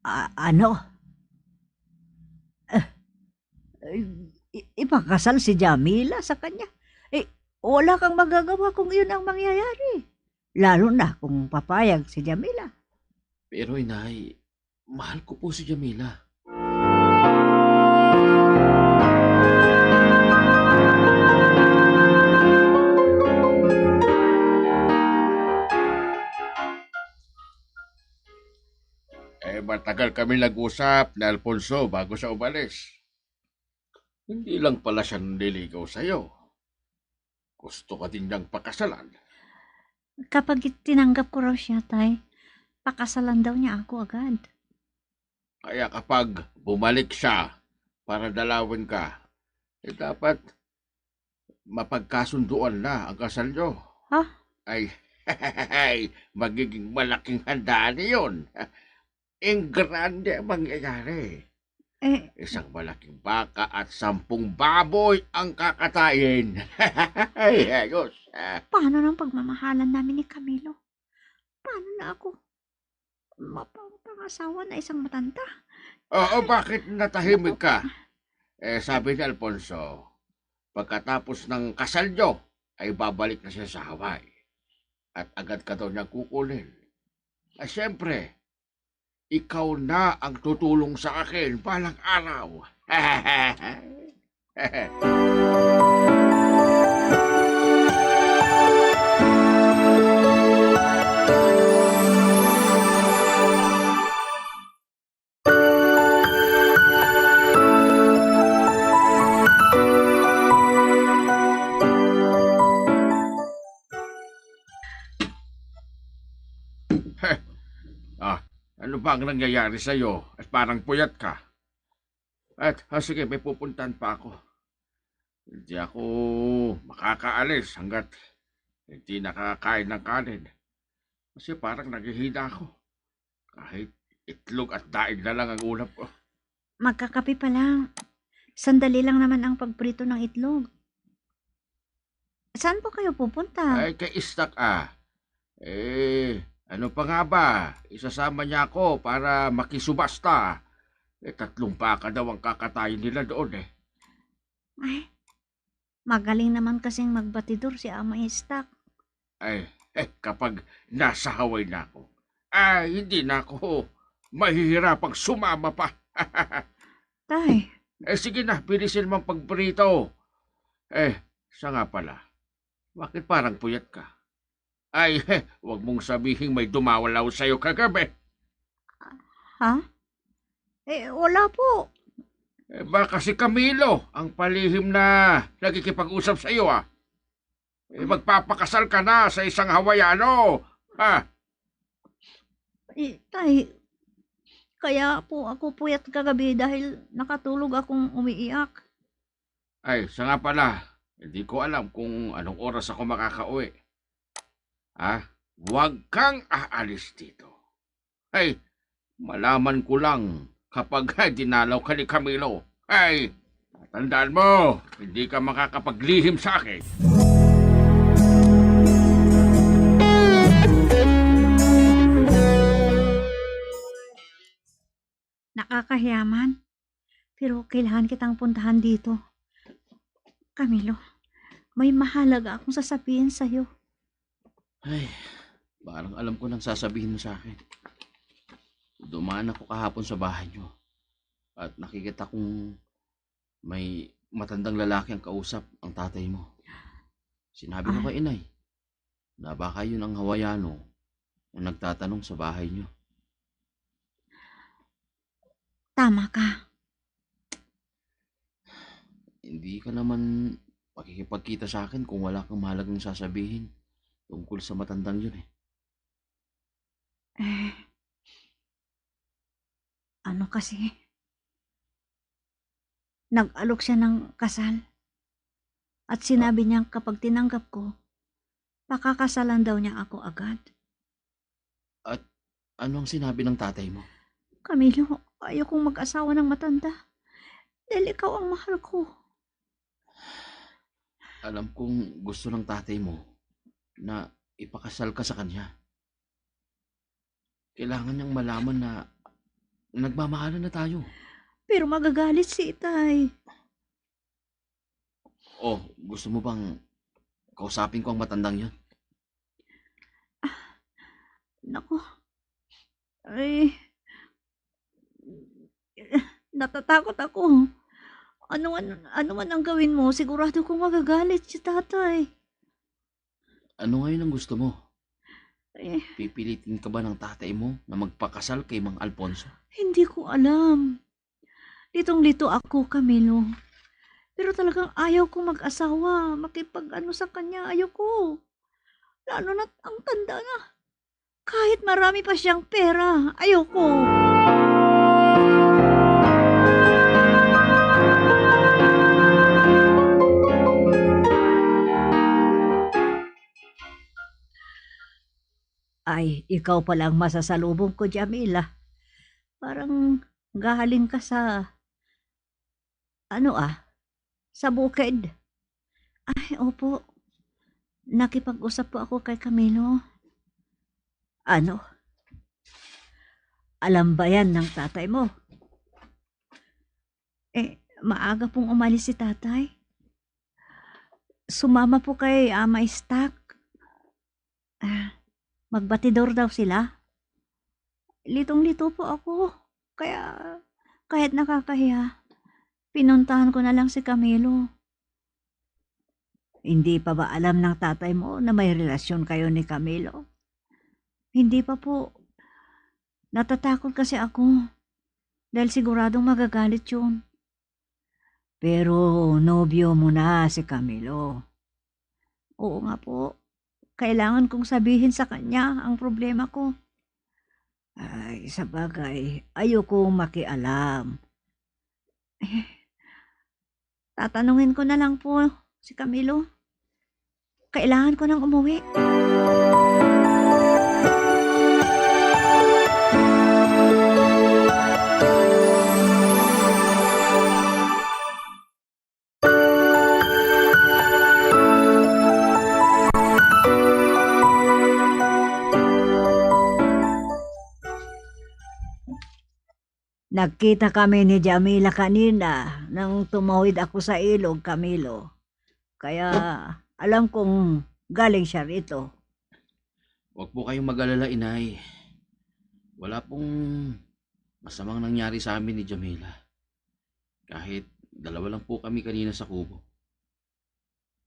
A-, ano? Eh, i-, ipakasal si Jamila sa kanya? Eh, wala kang magagawa kung yun ang mangyayari. Lalo na kung papayag si Jamila. Pero, inay, mahal ko po si Jamila. Eh, matagal kami nag-usap ni Alfonso bago siya umalis. Hindi lang pala siya naliligaw sa'yo. Gusto ka din niyang pakasalan. Kapag tinanggap ko raw siya, tay, pakasalan daw niya ako agad. Kaya kapag bumalik siya para dalawin ka, eh, dapat mapagkasunduan na ang kasal niyo. Ha? Ay, magiging malaking handaan iyon. Ing grande ang mangyayari. Eh, isang malaking baka at sampung baboy ang kakatayin. Ay, ayos. Paano nang pagmamahalan namin ni Camilo? Paano na ako mapapangasawa na isang matanda? Oo, bakit natahimik ka? Eh, sabi ni Alfonso, pagkatapos ng kasal nyo, ay babalik na siya sa Hawaii. At agad ka daw niyang kukunin. Ah, siyempre, ikaw na ang tutulong sa akin balang araw. Ah, ano ba ang nangyayari sa'yo? At parang puyat ka. At, ah, sige, may pupuntahan pa ako. Hindi ako makakaalis hanggat hindi nakakain ng kanin. Kasi parang naghihina ako. Kahit itlog at daig na lang ang ulam ko. Magkakape pa lang. Sandali lang naman ang pagprito ng itlog. Saan po kayo pupunta? Ay, kay Istak, ah. Eh, ano pa nga ba? Isasama niya ako para makisubasta. Eh, tatlong baka daw ang kakatayin nila doon, eh. Ay, magaling naman kasing magbatidor si Ama Istak. Ay, eh, kapag nasa Hawaii na ako, ay, hindi na ako mahihirapang sumama pa. Tay. Eh, sige na, bilisan mo ang pagprito. Eh, siya nga pala, bakit parang puyat ka? Ay, wag mong sabihing may dumawalaw sa'yo kagabi. Ha? Eh, wala po. Eh, baka si Camilo ang palihim na nakikipag-usap sa'yo, ah. Eh, magpapakasal ka na sa isang Hawaiano, ha? Eh, tay, kaya po ako puyat kagabi dahil nakatulog akong umiiyak. Ay, siya nga pala, hindi ko alam kung anong oras ako makakauwi. Ah, huwag kang aalis dito. Ay, malaman ko lang kapag dinalaw ka ni Camilo. Ay, tatandaan mo, hindi ka makakapaglihim sa akin. Nakakahiyaman. Pero kailangan kitang puntahan dito. Camilo, may mahalaga akong sasabihin sa'yo. Ay, parang alam ko nang sasabihin mo sa akin. Dumaan ako kahapon sa bahay niyo at nakikita kong may matandang lalaki ang kausap ang tatay mo. Sinabi ko kay inay na baka yun ang Hawaiano na nagtatanong sa bahay niyo. Tama ka. Hindi ka naman makikipagkita sa akin kung wala kang mahalagang sasabihin tungkol sa matandang yun eh. Eh, ano kasi? Nag-alok siya ng kasal. At sinabi niya kapag tinanggap ko, pakakasalan daw niya ako agad. At ano ang sinabi ng tatay mo? Camilo, ayokong mag-asawa ng matanda. Dahil ikaw ang mahal ko. Alam kong gusto ng tatay mo na ipakasal ka sa kanya. Kailangan niyang malaman na nagmamahalan na tayo. Pero magagalit si itay. Oh, gusto mo bang kausapin ko ang matandang yon? Ah, naku. Ay, natatakot ako. Ano man, ano man ang gawin mo, sigurado kong magagalit si tatay. Ano ngayon ang gusto mo? Eh. Pipilitin ka ba ng tatay mo na magpakasal kay Mang Alfonso? Hindi ko alam. Litong-lito ako, Camilo. Pero talagang ayaw ko mag-asawa. Makipag-ano sa kanya, ayaw ko. Lalo na't ang tanda na. Kahit marami pa siyang pera, ayaw ko. Ay, ikaw pala ang masasalubong ko, Jamila. Parang galing ka sa, ano ah, sa bukid. Ay, opo. Nakipag-usap po ako kay Camilo. Ano? Alam ba yan ng tatay mo? Eh, maaga pong umalis si tatay. Sumama po kay Ama Istak. Ah, magbatidor daw sila. Litong-lito po ako. Kaya, kahit nakakahiya, pinuntahan ko na lang si Camilo. Hindi pa ba alam ng tatay mo na may relasyon kayo ni Camilo? Hindi pa po. Natatakot kasi ako dahil siguradong magagalit yun. Pero nobyo mo na si Camilo. Oo nga po. Kailangan kong sabihin sa kanya ang problema ko. Ay, sa bagay, ayoko makialam. Eh, tatanungin ko na lang po si Camilo. Kailangan ko nang umuwi. Nagkita kami ni Jamila kanina nang tumawid ako sa ilog, Camilo. Kaya alam kong galing siya rito. Huwag po kayong mag-alala, Inay. Wala pong masamang nangyari sa amin ni Jamila. Kahit dalawa lang po kami kanina sa kubo.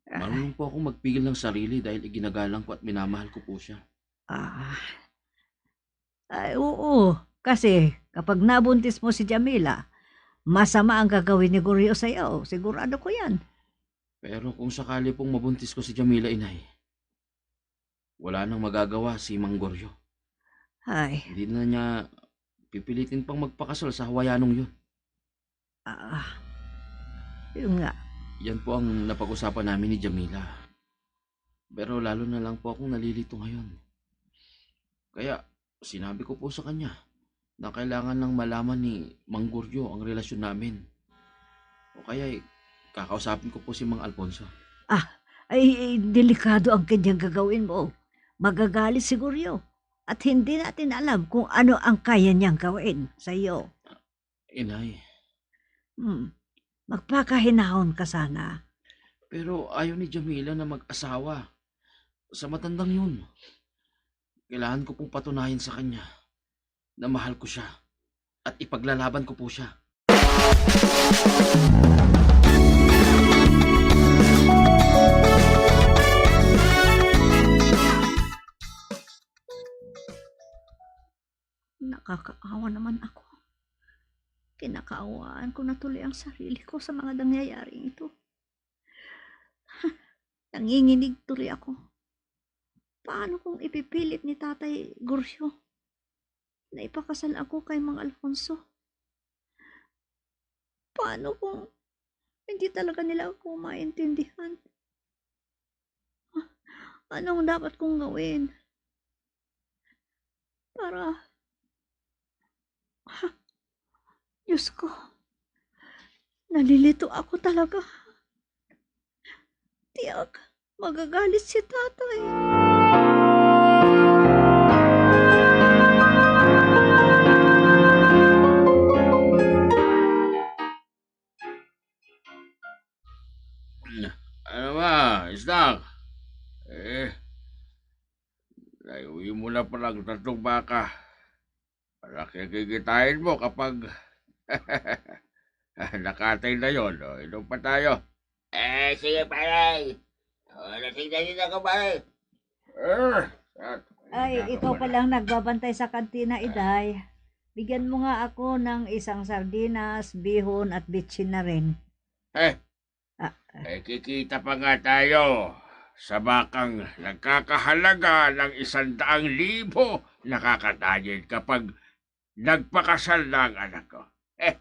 Ah. Marunong po akong magpigil ng sarili dahil iginagalang ko at minamahal ko po siya. Ah. Ay, oo. Kasi kapag nabuntis mo si Jamila, masama ang gagawin ni Goryo sa'yo. Sigurado ko yan. Pero kung sakali pong mabuntis ko si Jamila, Inay, wala nang magagawa si Mang Goryo. Ay. Hindi na niya pipilitin pang magpakasal sa Hawayanong yun. Ah, yun nga. Yan po ang napag-usapan namin ni Jamila. Pero lalo na lang po akong nalilito ngayon. Kaya sinabi ko po sa kanya na kailangan lang malaman ni Mang Goryo ang relasyon namin. O kaya, eh, kakausapin ko po si Mang Alfonso. Ah, ay, ay, delikado ang kanyang gagawin mo. Magagalit si Goryo. At hindi natin alam kung ano ang kaya niyang gawin sa iyo. Inay. Hmm. Magpakahinahon ka sana. Pero ayaw ni Jamila na mag-asawa. Sa matandang yun, kailangan ko pong patunayan sa kanya na mahal ko siya at ipaglalaban ko po siya. Nakakaawa naman ako. Kinakaawaan ko na tuloy ang sarili ko sa mga nangyayaring ito. Nanginginig tuloy ako. Paano kung ipipilit ni Tatay Goryo na ipakasal ako kay Mang Alfonso? Paano kung hindi talaga nila ako maintindihan? Anong dapat kong gawin? Para, Diyos ko, nalilito ako talaga. Tiyak, magagalit si tatay. Ano ba, Isdak? Eh, layuin mo na pala ang tatlong baka. Malaki ang kikitain mo kapag nakatay na yon. O, inom pa tayo. Eh, sige, pare. O, lasing na din ako, pare. Eh, at Ay, ikaw palang nagbabantay sa kantina, Iday. Bigyan mo nga ako ng isang sardinas, bihon, at bitsin na rin. Eh, Ah. Eh, kikita pa nga tayo sa bakang nagkakahalaga ng isang daang libo na kakatayin kapag nagpakasal na ang anak ko. Eh,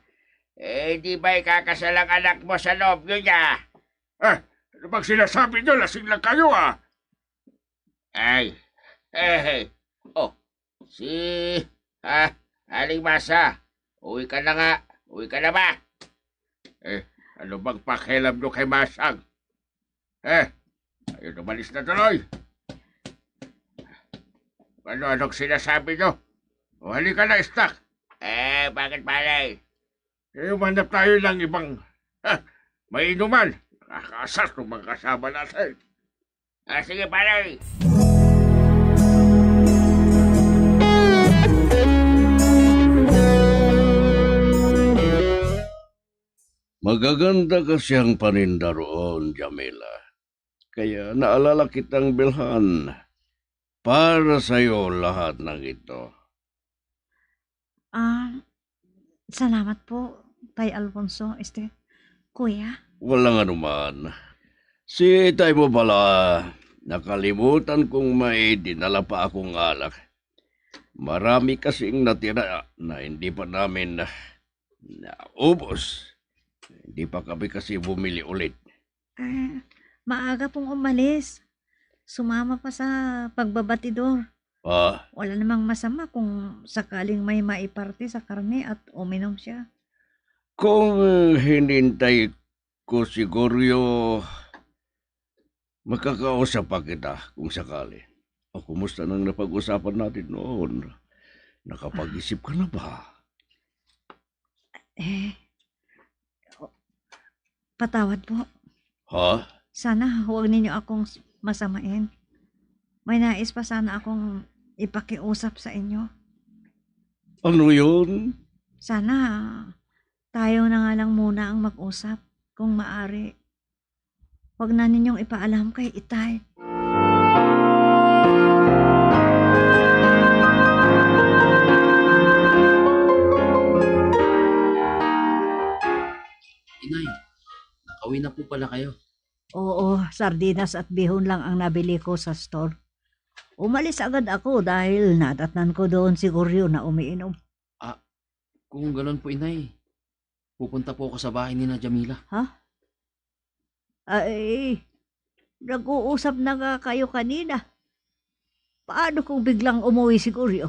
eh, di ba ikakasal ang anak mo sa nobyo niya? Eh, ano bang sinasabi niyo? Lasing lang kayo, ah. Ay, eh, oh, si, ah, Aling Masa, uwi ka na nga. Uwi ka na ba? Eh, ano bang pakialam nyo kay Masang? Eh, ayun, umalis na tuloy. Ano, anong sinasabi nyo? O, halika na, Istak. Eh, bakit, pare? Eh, umanap tayo ng ibang, ha, mainuman. Nakakasar ng mga kasama natin. Ah, sige, pare. Magaganda kasi ang paninda roon, Jamila. Kaya naalala kitang bilhan. Para sa'yo lahat ng ito. Ah, salamat po, Tay Alfonso. Este, Kuya? Walang anuman. Si Tay mo pala, nakalimutan kong may dinala pa akong alak. Marami kasing natira na hindi pa namin naubos. Hindi pa kami kasi bumili ulit. Ah, maaga pong umalis. Sumama pa sa pagbabatidor. Ah, Wala namang masama kung sakaling may maiparte sa karne at uminom siya. Kung hinintay ko siguro, makakausap pa kita kung sakali. O kumusta nang napag-usapan natin noon? Nakapag-isip ka na ba? Eh, patawad po. Ha? Sana huwag ninyo akong s- masamain. May nais pa sana akong ipakiusap sa inyo. Ano yun? Sana tayo na nga lang muna ang mag-usap, kung maari. Huwag na ninyong ipaalam kay Itay. Inay, nakauwi na po pala kayo. Oo, sardinas at bihon lang ang nabili ko sa store. Umalis agad ako dahil nadatnan ko doon si Goryo na umiinom. Ah, kung ganun po, Inay, pupunta po ako sa bahay ni na Jamila. Ha? Ay, nag-uusap na nga kayo kanina. Paano kung biglang umuwi si Goryo?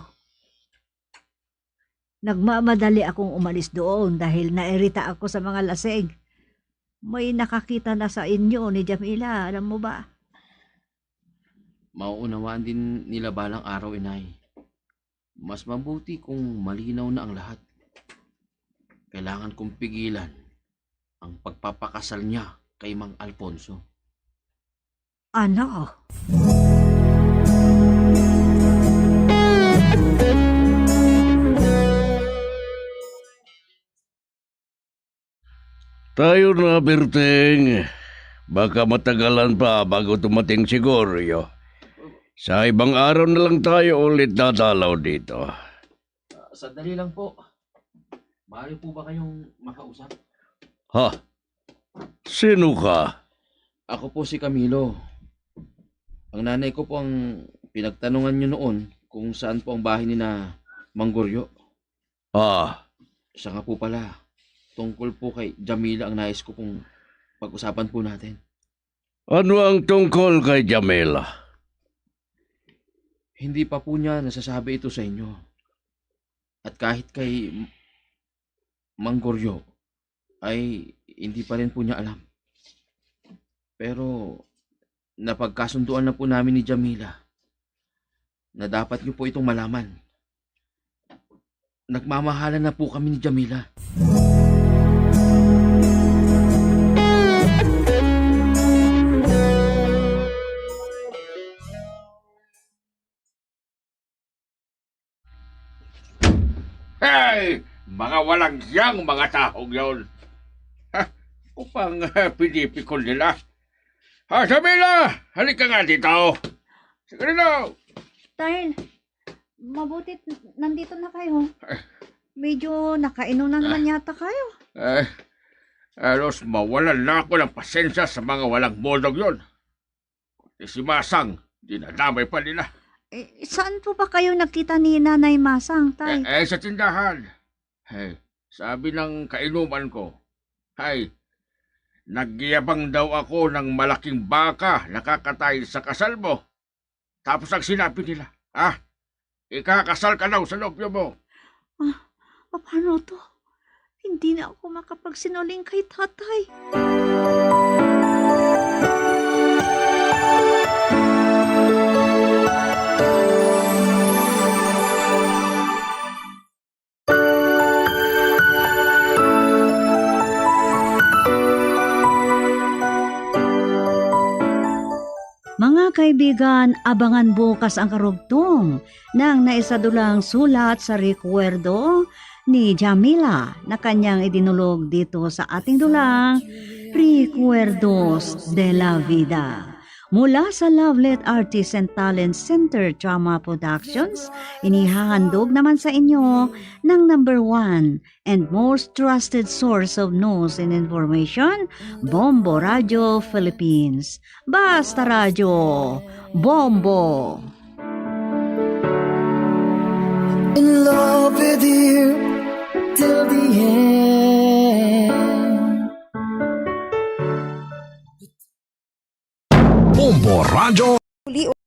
Nagmamadali akong umalis doon dahil nairita ako sa mga lasing. May nakakita na sa inyo ni Jamila, alam mo ba? Mauunawaan din nila balang araw, Inay. Mas mabuti kung malinaw na ang lahat. Kailangan kong pigilan ang pagpapakasal niya kay Mang Alfonso. Ano? Tayo na, Berteng. Baka matagalan pa bago dumating si Goryo. Sa ibang araw na lang tayo ulit dadalaw dito. Ah, sandali lang po. Maaari po ba kayong makausap? Ha? Sino ka? Ako po si Camilo. Ang nanay ko po ang pinagtanungan niyo noon kung saan po ang bahay ni na Mang Goryo. Ah, Siya nga po pala, tungkol po kay Jamila ang nais ko pong pag-usapan po natin. Ano ang tungkol kay Jamila? Hindi pa po niya nasasabi ito sa inyo. At kahit kay M-, Mang Goryo, ay hindi pa rin po niya alam. Pero napagkasunduan na po namin ni Jamila na dapat niyo po itong malaman. Nagmamahalan na po kami ni Jamila. Hey! Mga walang yang mga taong yon. Ha? Upang, ah, pinipikon nila. Ha, Jamila! Halika nga dito. Sige na. Tay, mabuti nandito na kayo. Medyo nakainom na naman yata kayo. Eh, halos mawalan na ako ng pasensya sa mga walang modong yon. Pati si Masang, dinadamay pa nila. Eh, saan po ba kayo nagkita ni Nanay Masang, Tay? Eh, eh, sa tindahan. Hey, sabi ng kainuman ko, "Hay, nagyabang daw ako ng malaking baka nakakatay sa kasal mo." Tapos ang sinabi nila, "Ah, ikakasal ka daw sa nobyo mo." Ah, paano to? Hindi na ako makapagsinungaling kay tatay. Mga kaibigan, abangan bukas ang karugtong ng naisadulang sulat sa Recuerdo ni Jamila na kanyang idinulog dito sa ating dulang Recuerdos de la Vida. Mula sa Lovelet Artists and Talent Center Drama Productions, inihahandog naman sa inyo ng number one and most trusted source of news and information, Bombo Radio Philippines. Basta Radyo, Bombo! In love with you till the end. Bombo Radyo. Uli